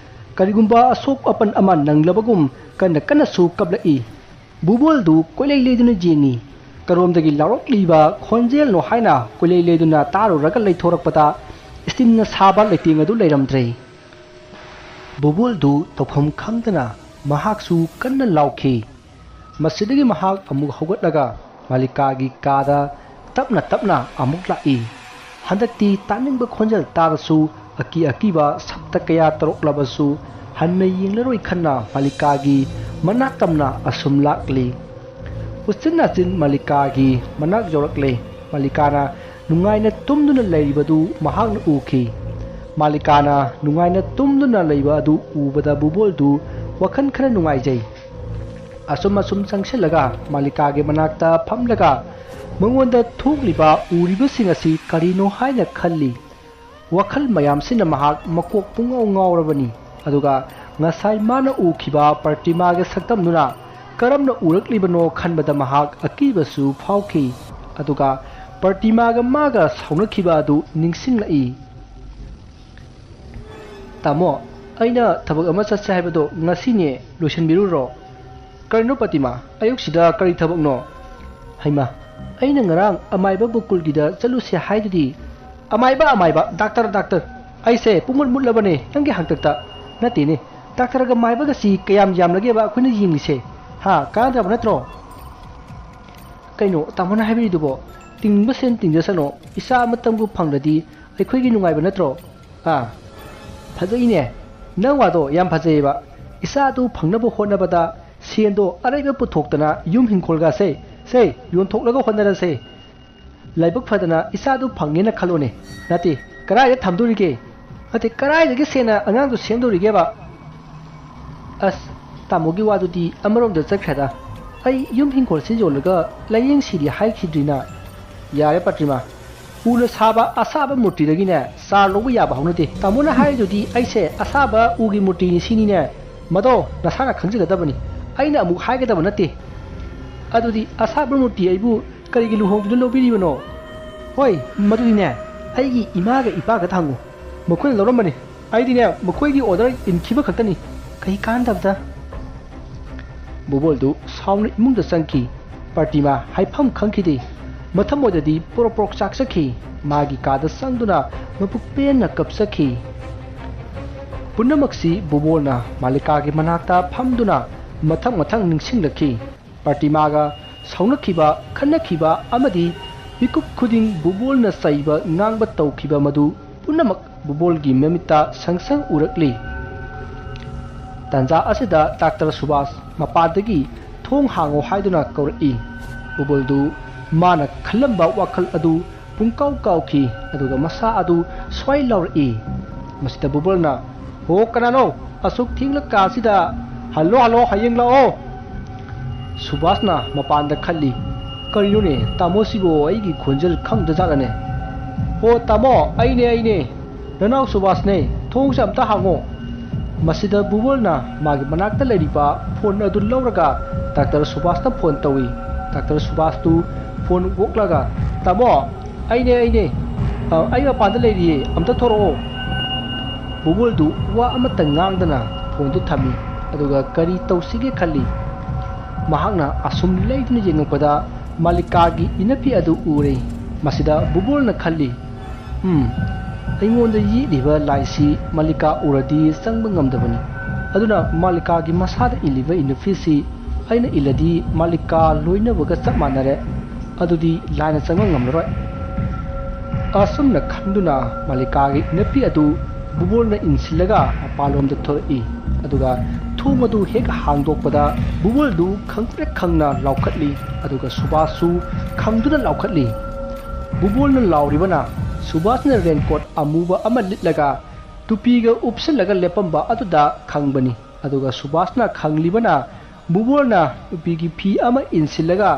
ꯀꯔꯤꯒꯨꯝꯕ ꯑꯁꯣꯛ ꯑꯄꯟ ꯑꯃ ꯅꯪꯂꯕꯒꯨꯝ ꯀꯟꯅ ꯀꯟꯅꯁꯨ ꯀꯞꯂꯛꯏ꯫ ꯕꯨꯕꯣꯜꯗꯨ ꯀꯣꯏꯂꯩ ꯂꯩꯗꯨꯅ ꯌꯦꯡꯉꯤ꯫ ꯀꯔꯣꯝꯗꯒꯤ ꯂꯥꯎꯔꯛꯂꯤꯕ ꯈꯣꯟꯖꯦꯜꯅꯣ ꯍꯥꯏꯅ ꯀꯣꯏꯂꯩ ꯂꯩꯗꯨꯅ ꯇꯥꯔꯨꯔꯒ ꯂꯩꯊꯣꯔꯛꯄꯗ ꯏꯁꯇꯤꯜꯅ ꯁꯥꯕ ꯂꯩꯇꯦꯡ ꯑꯗꯨ ꯂꯩꯔꯝꯗ꯭ꯔꯦ꯫ ꯕꯨꯕꯣꯜꯗꯨ ꯇꯧꯐꯝ ꯈꯪꯗꯅ ꯃꯍꯥꯛꯁꯨ ꯀꯟꯅ ꯂꯥꯎꯈꯤ꯫ ꯃꯁꯤꯗꯒꯤ ꯃꯍꯥꯛ ꯑꯃꯨꯛ ꯍꯧꯒꯠꯂꯒ ꯃꯥꯂꯤꯀꯥꯒꯤ ꯀꯥꯗ ꯇꯞꯅ ꯇꯞꯅ ꯑꯃꯨꯛ ꯂꯥꯛꯏ꯫ ꯍꯟꯗꯛꯇꯤ ꯇꯥꯅꯤꯡꯕ ꯈꯣꯟꯖꯦꯜ ꯇꯥꯔꯁꯨ ꯑꯀꯤ ꯑꯀꯤꯕ ꯁꯞꯇ ꯀꯌꯥ ꯇꯧꯔꯛꯂꯕꯁꯨ ꯍꯟꯅ ꯌꯦꯡꯂꯔꯣꯏ ꯈꯟꯅ ꯃꯥꯂꯤꯀꯥꯒꯤ ꯃꯅꯥꯛ ꯇꯝꯅ ꯑꯁꯨꯝ ꯂꯥꯛꯂꯤ꯫ ꯎꯆꯤꯟ ꯅꯥꯆꯤꯟ ꯃꯥꯂꯤꯀꯥꯒꯤ ꯃꯅꯥꯛ ꯌꯧꯔꯛꯂꯦ꯫ ꯃꯥꯂꯤꯀꯥꯅ ꯅꯨꯡꯉꯥꯏꯅ ꯇꯨꯝꯗꯨꯅ ꯂꯩꯔꯤꯕꯗꯨ ꯃꯍꯥꯛꯅ ꯎꯈꯤ꯫ ꯃꯥꯂꯤꯀꯥꯅ ꯅꯨꯡꯉꯥꯏꯅ ꯇꯨꯝꯗꯨꯅ ꯂꯩꯕ ꯑꯗꯨ ꯎꯕꯗ ꯕꯨꯕꯣꯜꯗꯨ ꯋꯥꯈꯜ ꯈꯔ ꯅꯨꯡꯉꯥꯏꯖꯩ꯫ ꯑꯁꯨꯝ ꯑꯁꯨꯝ ꯆꯪꯁꯤꯜꯂꯒ ꯃꯥꯂꯤꯀꯥꯒꯤ ꯃꯅꯥꯛꯇ ꯐꯝꯂꯒ ꯃꯉꯣꯟꯗ ꯊꯣꯛꯂꯤꯕ ꯎꯔꯤꯕꯁꯤꯡ ꯑꯁꯤ ꯀꯔꯤꯅꯣ ꯍꯥꯏꯅ ꯈꯜꯂꯤ꯫ ꯋꯥꯈꯜ ꯃꯌꯥꯝꯁꯤꯅ ꯃꯍꯥꯛ ꯃꯀꯣꯛ ꯄꯨꯡꯉꯥꯎ ꯉꯥꯎꯔꯕꯅꯤ꯫ ꯑꯗꯨꯒ ꯉꯁꯥꯏ ꯃꯥꯅ ꯎꯈꯤꯕ ꯄ꯭ꯔꯇꯤꯃꯥꯒꯤ ꯁꯛꯇꯝꯗꯨꯅ ꯀꯔꯝꯅ ꯎꯔꯛꯂꯤꯕꯅꯣ ꯈꯟꯕꯗ ꯃꯍꯥꯛ ꯑꯀꯤꯕꯁꯨ ꯐꯥꯎꯈꯤ꯫ ꯑꯗꯨꯒ ꯄ꯭ꯔꯇꯤꯃꯥꯒ ꯃꯥꯒ ꯁꯥꯎꯅꯈꯤꯕ ꯑꯗꯨ ꯅꯤꯡꯁꯤꯡꯂꯛꯏ꯫ "ꯇꯥꯃꯣ, ꯑꯩꯅ ꯊꯕꯛ ꯑꯃ ꯆꯠꯁꯦ ꯍꯥꯏꯕꯗꯣ ꯉꯁꯤꯅꯦ, ꯂꯣꯏꯁꯤꯟꯕꯤꯔꯨꯔꯣ꯫" "ꯀꯔꯤꯅꯣ ꯄ꯭ꯔꯇꯤꯃꯥ, ꯑꯌꯨꯛꯁꯤꯗ ꯀꯔꯤ ꯊꯕꯛꯅꯣ?" "ꯍꯩꯃꯥ, ꯑꯩꯅ ꯉꯔꯥꯡ ꯑꯃꯥꯏꯕ ꯒꯣꯀꯨꯜꯒꯤꯗ ꯆꯠꯂꯨꯁꯦ ꯍꯥꯏꯗꯨꯗꯤ?" "ꯑꯃꯥꯏꯕ, ꯑꯃꯥꯏꯕ, ꯗꯥꯛꯇꯔ, ꯗꯥꯛꯇꯔ꯫ ꯑꯩꯁꯦ ꯄꯨꯡꯃꯨꯠ ꯃꯨꯠꯂꯕꯅꯦ ꯅꯪꯒꯤ ꯍꯥꯛꯇꯛꯇ꯫ ꯅꯠꯇꯦꯅꯦ, ꯗꯥꯛꯇꯔꯒ ꯃꯥꯏꯕꯒꯁꯤ ꯀꯌꯥꯝ ꯌꯥꯝꯂꯒꯦꯕ ꯑꯩꯈꯣꯏꯅ ꯌꯦꯡꯂꯤꯁꯦ? ꯍꯥ, ꯀꯥꯟꯅꯗ꯭ꯔꯕ ꯅꯠꯇ꯭ꯔꯣ?" "ꯀꯩꯅꯣ ꯇꯥꯃꯣꯅ ꯍꯥꯏꯕꯤꯔꯤꯗꯨꯕꯣ? ꯇꯤꯡꯕ ꯁꯦꯟ ꯇꯤꯡꯖꯁꯅꯣ, ꯏꯆꯥ ꯑꯃꯇꯪꯕꯨ ꯐꯪꯂꯗꯤ ꯑꯩꯈꯣꯏꯒꯤ ꯅꯨꯡꯉꯥꯏꯕ ꯅꯠꯇ꯭ꯔꯣ?" "ꯑꯥ, ꯐꯖꯩꯅꯦ, ꯅꯪ ꯋꯥꯗꯣ ꯌꯥꯝ ꯐꯖꯩꯌꯦꯕ꯫ ꯏꯆꯥꯗꯨ ꯐꯪꯅꯕ ꯍꯣꯠꯅꯕꯗ ꯁꯦꯟꯗꯣ ꯑꯔꯩꯕ ꯄꯨꯊꯣꯛꯇꯅ ꯌꯨꯝ ꯍꯤꯡꯈꯣꯜꯒꯁꯦ, ꯁꯦ, ꯌꯣꯟꯊꯣꯛꯂꯒ ꯍꯣꯠꯅꯔꯁꯦ꯫ ꯂꯥꯏꯕꯛ ꯐꯗꯅ ꯏꯆꯥꯗꯨ ꯐꯪꯉꯦꯅ ꯈꯜꯂꯣꯅꯦ꯫ ꯅꯠꯇꯦ, ꯀꯗꯥꯏꯗ ꯊꯝꯗꯣꯔꯤꯒꯦ? ꯅꯠꯇꯦ, ꯀꯗꯥꯏꯗꯒꯤ ꯁꯦꯟꯅ ꯑꯉꯥꯡꯗꯨ ꯁꯦꯝꯗꯣꯔꯤꯒꯦꯕ?" "ꯑꯁ, ꯇꯥꯃꯣꯒꯤ ꯋꯥꯗꯨꯗꯤ ꯑꯃꯔꯣꯝꯗ ꯆꯠꯈ꯭ꯔꯦꯗ꯫ ꯑꯩ ꯌꯨꯝ ꯍꯤꯡꯈꯣꯜꯁꯤ ꯌꯣꯜꯂꯒ ꯂꯥꯏꯌꯦꯡꯁꯤꯗꯤ ꯍꯥꯏꯈꯤꯗ꯭ꯔꯤꯅ? ꯌꯥꯔꯦ ꯄ꯭ꯔꯇꯤꯃꯥ, ꯎꯅ ꯁꯥꯕ ꯑꯁꯥꯕ ꯃꯨꯔꯇꯤꯗꯒꯤꯅꯦ ꯆꯥꯔ ꯂꯧꯕ ꯌꯥꯕ ꯍꯧꯅꯗꯦ꯫ ꯇꯥꯃꯣꯅ ꯍꯥꯏꯔꯤꯗꯨꯗꯤ ꯑꯩꯁꯦ ꯑꯁꯥꯕ ꯎꯒꯤ ꯃꯨꯔꯇꯤꯅꯤ ꯁꯤꯅꯤꯅꯦ꯫ ꯃꯗꯣ ꯅꯁꯥꯅ ꯈꯪꯖꯒꯗꯕꯅꯤ, ꯑꯩꯅ ꯑꯃꯨꯛ ꯍꯥꯏꯒꯗꯕ ꯅꯠꯇꯦ꯫ ꯑꯗꯨꯗꯤ ꯑꯁꯥꯕ ꯃꯨꯔꯇꯤ ꯑꯩꯕꯨ ꯀꯔꯤꯒꯤ ꯂꯨꯍꯣꯡꯗꯨꯅ ꯂꯧꯕꯤꯔꯤꯕꯅꯣ? ꯍꯣꯏ, ꯃꯗꯨꯗꯤꯅꯦ, ꯑꯩꯒꯤ ꯏꯃꯥꯒ ꯏꯄꯥꯒ ꯍꯪꯉꯨ, ꯃꯈꯣꯏꯅ ꯂꯧꯔꯝꯕꯅꯤ꯫ ꯑꯩꯗꯤꯅꯦ, ꯃꯈꯣꯏꯒꯤ ꯑꯣꯔꯗꯔ ꯏꯟꯈꯤꯕ ꯈꯛꯇꯅꯤ꯫ ꯀꯩ ꯀꯥꯟꯗꯕꯗ? ꯕꯣꯕꯣꯜꯗꯨ ꯁꯥꯎꯅ ꯏꯃꯨꯡꯗ ꯆꯪꯈꯤ꯫ ꯄ꯭ꯔꯇꯤꯃꯥ ꯍꯥꯏꯐꯝ ꯈꯪꯈꯤꯗꯦ꯫ ꯃꯊꯃꯣꯏꯗꯗꯤ ꯄ꯭ꯔꯣꯛ ꯄ꯭ꯔꯣꯛ ꯆꯥꯛꯆꯈꯤ꯫ ꯃꯥꯒꯤ ꯀꯥꯗ ꯆꯪꯗꯨꯅ ꯃꯕꯨꯛ ꯄꯦꯟꯅ ꯀꯞꯆꯈꯤ꯫ ꯄꯨꯝꯅꯃꯛꯁꯤ ꯕꯣꯕꯣꯜꯅ ꯃꯥꯂꯤꯀꯥꯒꯤ ꯃꯅꯥꯛꯇ ꯐꯝꯗꯨꯅ ꯃꯊꯪ ꯃꯊꯪ ꯅꯤꯡꯁꯤꯡꯂꯛꯈꯤ꯫ ꯄ꯭ꯔꯇꯤꯃꯥꯒ ꯁꯥꯎꯅꯈꯤꯕ, ꯈꯠꯅꯈꯤꯕ ꯑꯃꯗꯤ ꯃꯤꯀꯨꯞ ꯈꯨꯗꯤꯡ ꯕꯣꯕꯣꯜꯅ ꯆꯩꯕ ꯉꯥꯡꯕ ꯇꯧꯈꯤꯕ ꯃꯗꯨ ꯄꯨꯝꯅꯃꯛ ꯕꯣꯕꯣꯜꯒꯤ ꯃꯃꯤꯠꯇ ꯁꯪ ꯁꯪ ꯎꯔꯛꯂꯤ꯫ ꯇꯥꯟꯖꯥ ꯑꯁꯤꯗ ꯗꯥꯛꯇꯔ ꯁꯨꯕꯥꯁ ꯃꯄꯥꯟꯗꯒꯤ "ꯊꯣꯡ ꯍꯥꯡꯉꯣ" ꯍꯥꯏꯗꯨꯅ ꯀꯧꯔꯛꯏ꯫ ꯕꯣꯕꯣꯜꯗꯨ ꯃꯥꯅ ꯈꯜꯂꯝꯕ ꯋꯥꯈꯜ ꯑꯗꯨ ꯄꯨꯡꯀꯥꯎ ꯀꯥꯎꯈꯤ, ꯑꯗꯨꯒ ꯃꯁꯥ ꯑꯗꯨ ꯁ꯭ꯋꯥꯏ ꯂꯥꯎꯔꯛꯏ꯫ ꯃꯁꯤꯗ ꯕꯣꯕꯣꯜꯅ, "ꯍꯣ, ꯀꯅꯥꯅꯣ? ꯑꯁꯨꯛ ꯊꯦꯡꯂꯀꯥꯟꯁꯤꯗ? ꯍꯜꯂꯣ, ꯍꯜꯂꯣ, ꯍꯌꯦꯡ ꯂꯥꯛꯑꯣ!" ꯁꯨꯕꯥꯁꯅ ꯃꯄꯥꯟꯗ ꯈꯜꯂꯤ, "ꯀꯔꯤꯅꯣꯅꯦ, ꯇꯥꯃꯣꯁꯤꯕꯨ ꯑꯩꯒꯤ ꯈꯣꯟꯖꯦꯜ ꯈꯪꯗꯖꯥꯠꯂꯅꯦ? ꯍꯣ, ꯇꯥꯃꯣ, ꯑꯩꯅꯦ, ꯑꯩꯅꯦ꯫ ꯅꯅꯥꯎ ꯁꯨꯕꯥꯁꯅꯦ, ꯊꯣꯡꯁꯦ ꯑꯝꯇ ꯍꯥꯡꯉꯣ!" ꯃꯁꯤꯗ ꯕꯨꯕꯣꯜꯅ ꯃꯥꯒꯤ ꯃꯅꯥꯛꯇ ꯂꯩꯔꯤꯕ ꯐꯣꯟ ꯑꯗꯨ ꯂꯧꯔꯒ ꯗꯥꯛꯇꯔ ꯁꯨꯕꯥꯁꯇ ꯐꯣꯟ ꯇꯧꯏ꯫ ꯗꯥꯛꯇꯔ ꯁꯨꯕꯥꯁꯇꯨ ꯐꯣꯟ ꯑꯣꯛꯂꯒ, "ꯇꯥꯃꯣ, ꯑꯩꯅꯦ, ꯑꯩꯅꯦ꯫ ꯑ, ꯑꯩ ꯃꯄꯥꯟꯗ ꯂꯩꯔꯤꯌꯦ, ꯑꯝꯇ ꯊꯣꯔꯛꯑꯣ!" ꯕꯨꯕꯣꯜꯗꯨ ꯋꯥ ꯑꯃꯠꯇ ꯉꯥꯡꯗꯅ ꯐꯣꯟꯗꯨ ꯊꯝꯃꯤ꯫ ꯑꯗꯨꯒ ꯀꯔꯤ ꯇꯧꯁꯤꯒꯦ ꯈꯜꯂꯤ꯫ ꯃꯍꯥꯛꯅ ꯑꯁꯨꯝ ꯂꯩꯗꯨꯅ ꯌꯦꯡꯉꯛꯄꯗ ꯃꯥꯂꯤꯀꯥꯒꯤ ꯏꯅꯞꯄꯤ ꯑꯗꯨ ꯎꯔꯦ꯫ ꯃꯁꯤꯗ ꯕꯨꯕꯣꯜꯅ ꯈꯜꯂꯤ, "ꯎꯝ, ꯑꯩꯉꯣꯟꯗ ꯌꯦꯛꯂꯤꯕ ꯂꯥꯏꯁꯤ ꯃꯥꯂꯤꯀꯥ ꯎꯔꯗꯤ ꯆꯪꯕ ꯉꯝꯗꯕꯅꯤ꯫ ꯑꯗꯨꯅ ꯃꯥꯂꯤꯀꯥꯒꯤ ꯃꯁꯥꯗ ꯏꯜꯂꯤꯕ ꯏꯅꯞꯄꯤꯁꯤ ꯑꯩꯅ ꯏꯜꯂꯗꯤ ꯃꯥꯂꯤꯀꯥ ꯂꯣꯏꯅꯕꯒ ꯆꯞ ꯃꯥꯟꯅꯔꯦ꯫ ꯑꯗꯨꯗꯤ ꯂꯥꯏꯅ ꯆꯪꯕ ꯉꯝꯂꯔꯣꯏ꯫" ꯑꯁꯨꯝꯅ ꯈꯟꯗꯨꯅ ꯃꯥꯂꯤꯀꯥꯒꯤ ꯏꯅꯞꯄꯤ ꯑꯗꯨ ꯕꯨꯕꯣꯜꯅ ꯏꯟꯁꯤꯜꯂꯒ ꯃꯄꯥꯟꯂꯣꯝꯗ ꯊꯣꯔꯛꯏ꯫ ꯑꯗꯨꯒ ꯊꯣꯡ ꯑꯗꯨ ꯍꯦꯛ ꯍꯥꯡꯗꯣꯛꯄꯗ ꯕꯨꯕꯣꯜꯗꯨ ꯈꯪꯄ꯭ꯔꯦꯛ ꯈꯪꯅ ꯂꯥꯎꯈꯠꯂꯤ꯫ ꯑꯗꯨꯒ ꯁꯨꯕꯥꯁꯁꯨ ꯈꯪꯗꯨꯅ ꯂꯥꯎꯈꯠꯂꯤ꯫ ꯕꯨꯕꯣꯜꯅ ꯂꯥꯎꯔꯤꯕꯅ ꯁꯨꯕꯥꯁꯅ ꯔꯦꯟꯀꯣꯠ ꯑꯃꯨꯕ ꯑꯃ ꯂꯤꯠꯂꯒ ꯇꯨꯄꯤꯒ ꯎꯞꯁꯤꯜꯂꯒ ꯂꯦꯞꯄꯝꯕ ꯑꯗꯨꯗ ꯈꯪꯕꯅꯤ꯫ ꯑꯗꯨꯒ ꯁꯨꯕꯥꯁꯅ ꯈꯪꯂꯤꯕꯅ ꯕꯨꯕꯣꯜꯅ ꯅꯨꯄꯤꯒꯤ ꯐꯤ ꯑꯃ ꯏꯟꯁꯤꯜꯂꯒ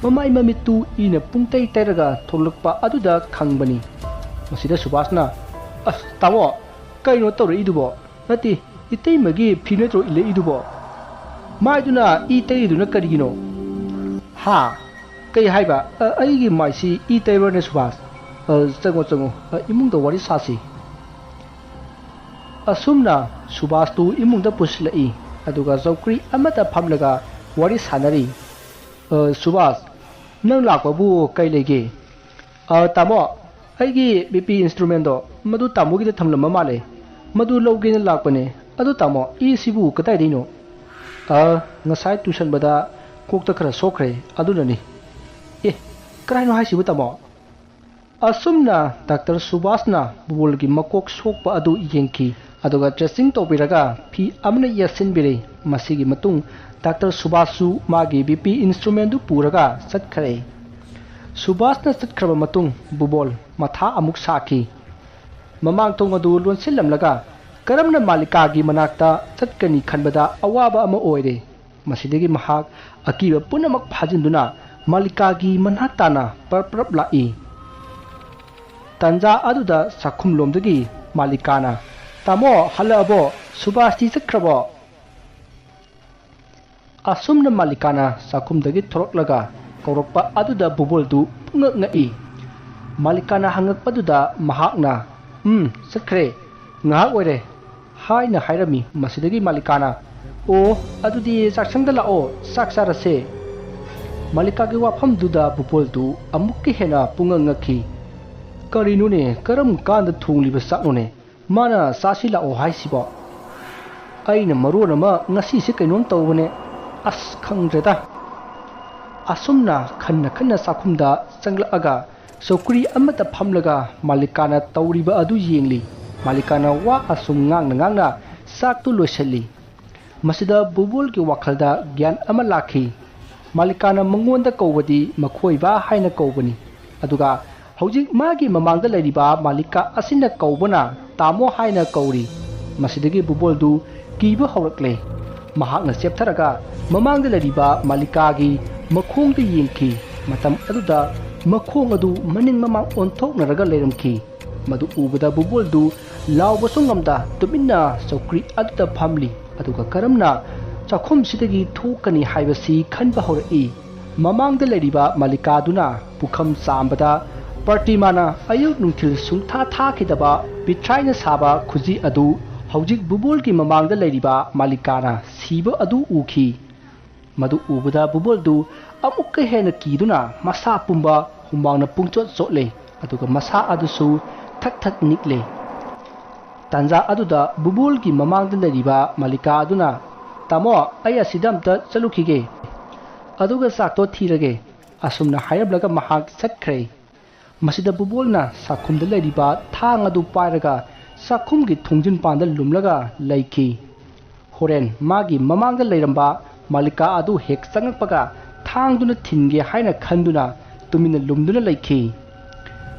ꯃꯃꯥꯏ ꯃꯃꯤꯠꯇꯨ ꯏꯅ ꯄꯨꯡꯇꯩ ꯇꯩꯔꯒ ꯊꯣꯛꯂꯛꯄ ꯑꯗꯨꯗ ꯈꯪꯕꯅꯤ꯫ ꯃꯁꯤꯗ ꯁꯨꯕꯥꯁꯅ, "ꯑꯁ ꯇꯥꯃꯣ, ꯀꯩꯅꯣ ꯇꯧꯔꯛꯏꯗꯨꯕꯣ? ꯅꯠꯇꯦ, ꯏꯇꯩꯃꯒꯤ ꯐꯤ ꯅꯠꯇ꯭ꯔꯣ ꯏꯜꯂꯛꯏꯗꯨꯕꯣ? ꯃꯥꯏꯗꯨꯅ ꯏ ꯇꯩꯔꯤꯗꯨꯅ ꯀꯔꯤꯒꯤꯅꯣ?" "ꯍꯥ? ꯀꯩ ꯍꯥꯏꯕ? ꯑ, ꯑꯩꯒꯤ ꯃꯥꯏꯁꯤ ꯏ ꯇꯩꯕ꯭ꯔꯅꯦ ꯁꯨꯕꯥꯁ? ꯑ, ꯆꯪꯉꯣ, ꯆꯪꯉꯣ, ꯑ, ꯏꯃꯨꯡꯗ ꯋꯥꯔꯤ ꯁꯥꯁꯤ꯫" ꯑꯁꯨꯝꯅ ꯁꯨꯕꯥꯁꯇꯨ ꯏꯃꯨꯡꯗ ꯄꯨꯁꯤꯜꯂꯛꯏ꯫ ꯑꯗꯨꯒ ꯆꯧꯀ꯭ꯔꯤ ꯑꯃꯗ ꯐꯝꯂꯒ ꯋꯥꯔꯤ ꯁꯥꯟꯅꯔꯤ꯫ "ꯑ, ꯁꯨꯕꯥꯁ, ꯅꯪ ꯂꯥꯛꯄꯕꯨ ꯀꯩ ꯂꯩꯒꯦ?" "ꯑ, ꯇꯥꯃꯣ, ꯑꯩꯒꯤ ꯕꯤ ꯄꯤ instrumentꯗꯣ ꯃꯗꯨ ꯇꯥꯃꯣꯒꯤꯗ ꯊꯝꯂꯝꯕ ꯃꯥꯜꯂꯦ꯫ ꯃꯗꯨ ꯂꯧꯒꯦꯅ ꯂꯥꯛꯄꯅꯦ꯫ ꯑꯗꯨ ꯇꯥꯃꯣ, ꯏꯁꯤꯕꯨ ꯀꯗꯥꯏꯗꯩꯅꯣ?" "ꯑ, ꯉꯁꯥꯏ ꯇꯨꯁꯟꯕꯗ ꯀꯣꯛꯇ ꯈꯔ ꯁꯣꯛꯈ꯭ꯔꯦ, ꯑꯗꯨꯅꯅꯤ꯫" "ꯑꯦ, ꯀꯔꯥꯏꯅꯣ ꯍꯥꯏꯁꯤꯕꯨ ꯇꯥꯃꯣ?" ꯑꯁꯨꯝꯅ ꯗꯥꯛꯇꯔ ꯁꯨꯕꯥꯁꯅ ꯕꯨꯕꯣꯜꯒꯤ ꯃꯀꯣꯛ ꯁꯣꯛꯄ ꯑꯗꯨ ꯌꯦꯡꯈꯤ, ꯑꯗꯨꯒ dressing ꯇꯧꯕꯤꯔꯒ ꯐꯤ ꯑꯃꯅ ꯌꯦꯠꯁꯤꯟꯕꯤꯔꯦ꯫ ꯃꯁꯤꯒꯤ ꯃꯇꯨꯡ ꯗꯥꯛꯇꯔ ꯁꯨꯕꯥꯁꯁꯨ ꯃꯥꯒꯤ ꯕꯤ ꯄꯤ instrumentꯗꯨ ꯄꯨꯔꯒ ꯆꯠꯈ꯭ꯔꯦ꯫ ꯁꯨꯕꯥꯁꯅ ꯆꯠꯈ꯭ꯔꯕ ꯃꯇꯨꯡ ꯕꯨꯕꯣꯜ ꯃꯊꯥ ꯑꯃꯨꯛ ꯁꯥꯈꯤ꯫ ꯃꯃꯥꯡ ꯊꯣꯡ ꯑꯗꯨ ꯂꯣꯟꯁꯤꯜꯂꯝꯂꯒ ꯀꯔꯝꯅ ꯃꯥꯂꯤꯀꯥꯒꯤ ꯃꯅꯥꯛꯇ ꯆꯠꯀꯅꯤ ꯈꯟꯕꯗ ꯑꯋꯥꯕ ꯑꯃ ꯑꯣꯏꯔꯦ꯫ ꯃꯁꯤꯗꯒꯤ ꯃꯍꯥꯛ ꯑꯀꯤꯕ ꯄꯨꯝꯅꯃꯛ ꯐꯥꯖꯤꯟꯗꯨꯅ ꯃꯥꯂꯤꯀꯥꯒꯤ ꯃꯅꯥꯛ ꯇꯥꯅ ꯄꯔꯞ ꯄꯔꯞ ꯂꯥꯛꯏ꯫ ꯇꯥꯟꯖꯥ ꯑꯗꯨꯗ ꯆꯥꯛꯈꯨꯝꯂꯣꯝꯗꯒꯤ ꯃꯥꯂꯤꯀꯥꯅ, "ꯇꯥꯃꯣ, ꯍꯜꯂꯛꯑꯕꯣ? ꯁꯨꯕꯥꯁꯇꯤ ꯆꯠꯈ꯭ꯔꯕꯣ?" ꯑꯁꯨꯝꯅ ꯃꯥꯂꯤꯀꯥꯅ ꯆꯥꯛꯈꯨꯝꯗꯒꯤ ꯊꯣꯔꯛꯂꯒ ꯀꯧꯔꯛꯄ ꯑꯗꯨꯗ ꯕꯨꯕꯣꯜꯗꯨ ꯄꯨꯡꯉꯛ ꯉꯛꯏ꯫ ꯃꯥꯂꯤꯀꯥꯅ ꯍꯪꯉꯛꯄꯗꯨꯗ ꯃꯍꯥꯛꯅ, "ꯎꯝ, ꯆꯠꯈ꯭ꯔꯦ꯫ ꯉꯥꯏꯍꯥꯛ ꯑꯣꯏꯔꯦ," ꯍꯥꯏꯅ ꯍꯥꯏꯔꯝꯃꯤ꯫ ꯃꯁꯤꯗꯒꯤ ꯃꯥꯂꯤꯀꯥꯅ, "ꯑꯣ, ꯑꯗꯨꯗꯤ ꯆꯥꯛꯁꯪꯗ ꯂꯥꯛꯑꯣ, ꯆꯥꯛ ꯆꯥꯔꯁꯦ꯫" ꯃꯥꯂꯤꯀꯥꯒꯤ ꯋꯥꯐꯝꯗꯨꯗ ꯕꯨꯕꯣꯜꯗꯨ ꯑꯃꯨꯛꯀ ꯍꯦꯟꯅ ꯄꯨꯡꯉꯛ ꯉꯛꯈꯤ꯫ "ꯀꯔꯤꯅꯣꯅꯦ, ꯀꯔꯝ ꯀꯥꯟꯗ ꯊꯣꯡꯂꯤꯕ ꯆꯥꯛꯅꯣꯅꯦ? ꯃꯥꯅ ꯆꯥꯁꯤ ꯂꯥꯛꯑꯣ ꯍꯥꯏꯁꯤꯕꯣ? ꯑꯩꯅ ꯃꯔꯣꯟ ꯑꯃ ꯉꯁꯤꯁꯦ ꯀꯩꯅꯣꯝ ꯇꯧꯕꯅꯦ꯫ ꯑꯁ, ꯈꯪꯗ꯭ꯔꯦꯗ꯫" ꯑꯁꯨꯝꯅ ꯈꯟꯅ ꯈꯟꯅ ꯆꯥꯛꯈꯨꯝꯗ ꯆꯪꯂꯛꯑꯒ ꯆꯧꯀ꯭ꯔꯤ ꯑꯃꯗ ꯐꯝꯂꯒ ꯃꯥꯂꯤꯀꯥꯅ ꯇꯧꯔꯤꯕ ꯑꯗꯨ ꯌꯦꯡꯂꯤ꯫ ꯃꯥꯂꯤꯀꯥꯅ ꯋꯥ ꯑꯁꯨꯝ ꯉꯥꯡꯅ ꯉꯥꯡꯅ ꯆꯥꯛꯇꯨ ꯂꯣꯏꯁꯤꯜꯂꯤ꯫ ꯃꯁꯤꯗ ꯕꯨꯕꯣꯜꯒꯤ ꯋꯥꯈꯜꯗ ꯒ꯭ꯌꯥꯟ ꯑꯃ ꯂꯥꯛꯈꯤ꯫ ꯃꯥꯂꯤꯀꯥꯅ ꯃꯉꯣꯟꯗ ꯀꯧꯕꯗꯤ ꯃꯈꯣꯏꯕꯥ ꯍꯥꯏꯅ ꯀꯧꯕꯅꯤ꯫ ꯑꯗꯨꯒ ꯍꯧꯖꯤꯛ ꯃꯥꯒꯤ ꯃꯃꯥꯡꯗ ꯂꯩꯔꯤꯕ ꯃꯥꯂꯤꯀꯥ ꯑꯁꯤꯅ ꯀꯧꯕꯅ ꯇꯥꯃꯣ ꯍꯥꯏꯅ ꯀꯧꯔꯤ꯫ ꯃꯁꯤꯗꯒꯤ ꯕꯨꯕꯣꯜꯗꯨ ꯀꯤꯕ ꯍꯧꯔꯛꯂꯦ꯫ ꯃꯍꯥꯛꯅ ꯆꯦꯞꯊꯔꯒ ꯃꯃꯥꯡꯗ ꯂꯩꯔꯤꯕ ꯃꯥꯂꯤꯀꯥꯒꯤ ꯃꯈꯣꯡꯗ ꯌꯦꯡꯈꯤ꯫ ꯃꯇꯝ ꯑꯗꯨꯗ ꯃꯈꯣꯡ ꯑꯗꯨ ꯃꯅꯤꯡ ꯃꯃꯥꯡ ꯑꯣꯟꯊꯣꯛꯅꯔꯒ ꯂꯩꯔꯝꯈꯤ꯫ ꯃꯗꯨ ꯎꯕꯗ ꯕꯨꯕꯣꯜꯗꯨ ꯂꯥꯎꯕꯁꯨ ꯉꯝꯗ ꯇꯨꯃꯤꯟꯅ ꯆꯧꯀ꯭ꯔꯤ ꯑꯗꯨꯗ ꯐꯝꯂꯤ, ꯑꯗꯨꯒ ꯀꯔꯝꯅ ꯆꯥꯛꯈꯨꯝꯁꯤꯗꯒꯤ ꯊꯣꯛꯀꯅꯤ ꯍꯥꯏꯕꯁꯤ ꯈꯟꯕ ꯍꯧꯔꯛꯏ꯫ ꯃꯃꯥꯡꯗ ꯂꯩꯔꯤꯕ ꯃꯥꯂꯤꯀꯥꯗꯨꯅ ꯄꯨꯈꯝ ꯆꯥꯝꯕꯗ ꯄ꯭ꯔꯇꯤꯃꯥꯅ ꯑꯌꯨꯛ ꯅꯨꯡꯊꯤꯜ ꯁꯨꯡꯊꯥ ꯊꯥꯈꯤꯗꯕ ꯄꯤꯊ꯭ꯔꯥꯏꯅ ꯁꯥꯕ ꯈꯨꯖꯤ ꯑꯗꯨ ꯍꯧꯖꯤꯛ ꯕꯨꯕꯣꯜꯒꯤ ꯃꯃꯥꯡꯗ ꯂꯩꯔꯤꯕ ꯃꯥꯂꯤꯀꯥꯅ ꯁꯤꯕ ꯑꯗꯨ ꯎꯈꯤ꯫ ꯃꯗꯨ ꯎꯕꯗ ꯕꯨꯕꯣꯜꯗꯨ ꯑꯃꯨꯛꯀ ꯍꯦꯟꯅ ꯀꯤꯗꯨꯅ ꯃꯁꯥ ꯄꯨꯝꯕ ꯍꯨꯃꯥꯡꯅ ꯄꯨꯡꯆꯣꯠ ꯆꯣꯠꯂꯦ, ꯑꯗꯨꯒ ꯃꯁꯥ ꯑꯗꯨꯁꯨ ꯊꯛ ꯊꯛ ꯅꯤꯛꯂꯦ꯫ ꯇꯥꯟꯖꯥ ꯑꯗꯨꯗ ꯕꯨꯕꯣꯜꯒꯤ ꯃꯃꯥꯡꯗ ꯂꯩꯔꯤꯕ ꯃꯥꯂꯤꯀꯥ ꯑꯗꯨꯅ, "ꯇꯥꯃꯣ, ꯑꯩ ꯑꯁꯤꯗ ꯑꯝꯇ ꯆꯠꯂꯨꯈꯤꯒꯦ, ꯑꯗꯨꯒ ꯆꯥꯛꯇꯣ ꯊꯤꯔꯒꯦ," ꯑꯁꯨꯝꯅ ꯍꯥꯏꯔꯝꯂꯒ ꯃꯍꯥꯛ ꯆꯠꯈ꯭ꯔꯦ꯫ ꯃꯁꯤꯗ ꯕꯨꯕꯣꯜꯅ ꯆꯥꯛꯈꯨꯝꯗ ꯂꯩꯔꯤꯕ ꯊꯥꯡ ꯑꯗꯨ ꯄꯥꯏꯔꯒ ꯆꯥꯛꯈꯨꯝꯒꯤ ꯊꯣꯡꯖꯤꯟ ꯄꯥꯟꯗ ꯂꯨꯝꯂꯒ ꯂꯩꯈꯤ꯫ ꯍꯣꯔꯦꯟ ꯃꯥꯒꯤ ꯃꯃꯥꯡꯗ ꯂꯩꯔꯝꯕ ꯃꯥꯂꯤꯀꯥ ꯑꯗꯨ ꯍꯦꯛ ꯆꯪꯉꯛꯄꯒ ꯊꯥꯡꯗꯨꯅ ꯊꯤꯟꯒꯦ ꯍꯥꯏꯅ ꯈꯟꯗꯨꯅ ꯇꯨꯃꯤꯟꯅ ꯂꯨꯝꯗꯨꯅ ꯂꯩꯈꯤ꯫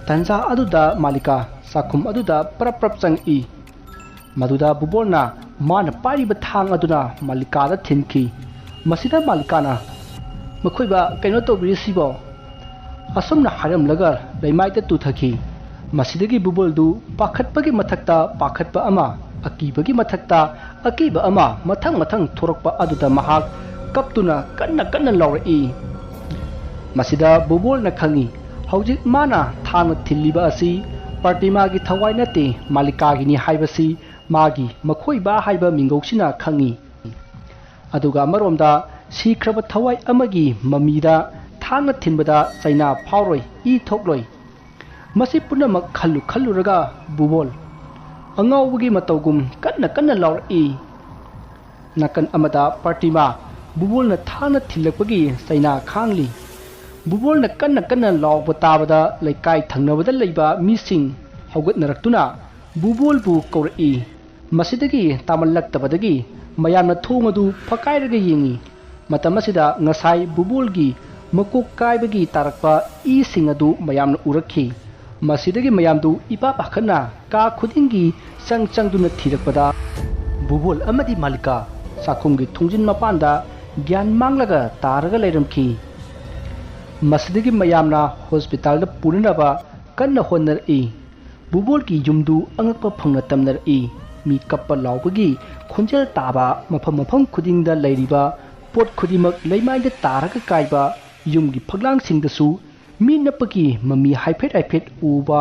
ꯇꯟꯖꯥ ꯑꯗꯨꯗ ꯃꯥꯂꯤꯀꯥ ꯆꯥꯛꯈꯨꯝ ꯑꯗꯨꯗ ꯄ꯭ꯔꯞ ꯄ꯭ꯔꯞ ꯆꯪꯉꯛꯏ꯫ ꯃꯗꯨꯗ ꯕꯨꯕꯣꯜꯅ ꯃꯥꯅ ꯄꯥꯏꯔꯤꯕ ꯊꯥꯡ ꯑꯗꯨꯅ ꯃꯥꯂꯤꯀꯥꯗ ꯊꯤꯟꯈꯤ꯫ ꯃꯁꯤꯗ ꯃꯥꯂꯤꯀꯥꯅ, "ꯃꯈꯣꯏꯕ, ꯀꯩꯅꯣ ꯇꯧꯕꯤꯔꯤꯁꯤꯕꯣ?" ꯑꯁꯨꯝꯅ ꯍꯥꯏꯔꯝꯂꯒ ꯂꯩꯃꯥꯏꯗ ꯇꯨꯊꯈꯤ꯫ ꯃꯁꯤꯗꯒꯤ ꯕꯨꯕꯣꯜꯗꯨ ꯄꯥꯈꯠꯄꯒꯤ ꯃꯊꯛꯇ ꯄꯥꯈꯠꯄ ꯑꯃ, ꯑꯀꯤꯕꯒꯤ ꯃꯊꯛꯇ ꯑꯀꯤꯕ ꯑꯃ ꯃꯊꯪ ꯃꯊꯪ ꯊꯣꯔꯛꯄ ꯑꯗꯨꯗ ꯃꯍꯥꯛ ꯀꯞꯇꯨꯅ ꯀꯟꯅ ꯀꯟꯅ ꯂꯥꯎꯔꯛꯏ꯫ ꯃꯁꯤꯗ ꯕꯨꯕꯣꯜꯅ ꯈꯪꯏ, ꯍꯧꯖꯤꯛ ꯃꯥꯅ ꯊꯥꯡꯅ ꯊꯤꯜꯂꯤꯕ ꯑꯁꯤ ꯄ꯭ꯔꯇꯤꯃꯥꯒꯤ ꯊꯋꯥꯏ ꯅꯠꯇꯦ, ꯃꯥꯂꯤꯀꯥꯒꯤꯅꯤ ꯍꯥꯏꯕꯁꯤ ꯃꯥꯒꯤ ꯃꯈꯣꯏꯕ ꯍꯥꯏꯕ ꯃꯤꯡꯒꯧꯁꯤꯅ ꯈꯪꯏ꯫ ꯑꯗꯨꯒ ꯑꯃꯔꯣꯝꯗ ꯁꯤꯈ꯭ꯔꯕ ꯊꯋꯥꯏ ꯑꯃꯒꯤ ꯃꯃꯤꯗ ꯊꯥꯡꯅ ꯊꯤꯟꯕꯗ ꯆꯩꯅꯥ ꯐꯥꯎꯔꯣꯏ, ꯏ ꯊꯣꯛꯂꯣꯏ꯫ ꯃꯁꯤ ꯄꯨꯝꯅꯃꯛ ꯈꯜꯂꯨ ꯈꯜꯂꯨꯔꯒ ꯕꯨꯕꯣꯜ ꯑꯉꯥꯎꯕꯒꯤ ꯃꯇꯧꯒꯨꯝ ꯀꯟꯅ ꯀꯟꯅ ꯂꯥꯎꯔꯛꯏ꯫ ꯅꯥꯀꯟ ꯑꯃꯗ ꯄ꯭ꯔꯇꯤꯃꯥ ꯕꯨꯕꯣꯜꯅ ꯊꯥꯡꯅ ꯊꯤꯜꯂꯛꯄꯒꯤ ꯆꯩꯅꯥ ꯈꯥꯡꯂꯤ꯫ ꯕꯨꯕꯣꯜꯅ ꯀꯟꯅ ꯀꯟꯅ ꯂꯥꯎꯕ ꯇꯥꯕꯗ ꯂꯩꯀꯥꯏ ꯊꯪꯅꯕꯗ ꯂꯩꯕ ꯃꯤꯁꯤꯡ ꯍꯧꯒꯠꯅꯔꯛꯇꯨꯅ ꯕꯨꯕꯣꯜꯕꯨ ꯀꯧꯔꯛꯏ꯫ ꯃꯁꯤꯗꯒꯤ ꯇꯥꯃꯜꯂꯛꯇꯕꯗꯒꯤ ꯃꯌꯥꯝꯅ ꯊꯣꯡ ꯑꯗꯨ ꯐꯛꯀꯥꯏꯔꯒ ꯌꯦꯡꯉꯤ꯫ ꯃꯇꯝ ꯑꯁꯤꯗ ꯉꯁꯥꯏ ꯕꯨꯕꯣꯜꯒꯤ ꯃꯀꯣꯛ ꯀꯥꯏꯕꯒꯤ ꯇꯥꯔꯛꯄ ꯏꯁꯤꯡ ꯑꯗꯨ ꯃꯌꯥꯝꯅ ꯎꯔꯛꯈꯤ꯫ ꯃꯁꯤꯗꯒꯤ ꯃꯌꯥꯝꯗꯨ ꯏꯄꯥ ꯄꯥꯈꯠꯅ ꯀꯥ ꯈꯨꯗꯤꯡꯒꯤ ꯆꯪ ꯆꯪꯗꯨꯅ ꯊꯤꯔꯛꯄꯗ ꯕꯨꯕꯣꯜ ꯑꯃꯗꯤ ꯃꯥꯂꯤꯀꯥ ꯆꯥꯛꯈꯨꯝꯒꯤ ꯊꯣꯡꯖꯤꯟ ꯃꯄꯥꯟꯗ ꯒ꯭ꯌꯥꯟ ꯃꯥꯡꯂꯒ ꯇꯥꯔꯒ ꯂꯩꯔꯝꯈꯤ꯫ ꯃꯁꯤꯗꯒꯤ ꯃꯌꯥꯝꯅ ꯍꯣꯁꯄꯤꯇꯥꯜꯗ ꯄꯨꯅꯅꯕ ꯀꯟꯅ ꯍꯣꯠꯅꯔꯛꯏ꯫ ꯕꯨꯕꯣꯜꯒꯤ ꯌꯨꯝꯗꯨ ꯑꯉꯛꯄ ꯐꯪꯅ ꯇꯝꯅꯔꯛꯏ꯫ ꯃꯤ ꯀꯞꯄ ꯂꯥꯎꯕꯒꯤ ꯈꯣꯟꯖꯦꯜ ꯇꯥꯕ, ꯃꯐꯝ ꯃꯐꯝ ꯈꯨꯗꯤꯡꯗ ꯂꯩꯔꯤꯕ ꯄꯣꯠ ꯈꯨꯗꯤꯡꯃꯛ ꯂꯩꯃꯥꯏꯗ ꯇꯥꯔꯒ ꯀꯥꯏꯕ, ꯌꯨꯝꯒꯤ ꯐꯛꯂꯥꯡꯁꯤꯡꯗꯁꯨ ꯃꯤ ꯅꯞꯄꯒꯤ ꯃꯃꯤ ꯍꯥꯏꯐꯦꯠ ꯍꯥꯏꯐꯦꯠ ꯎꯕ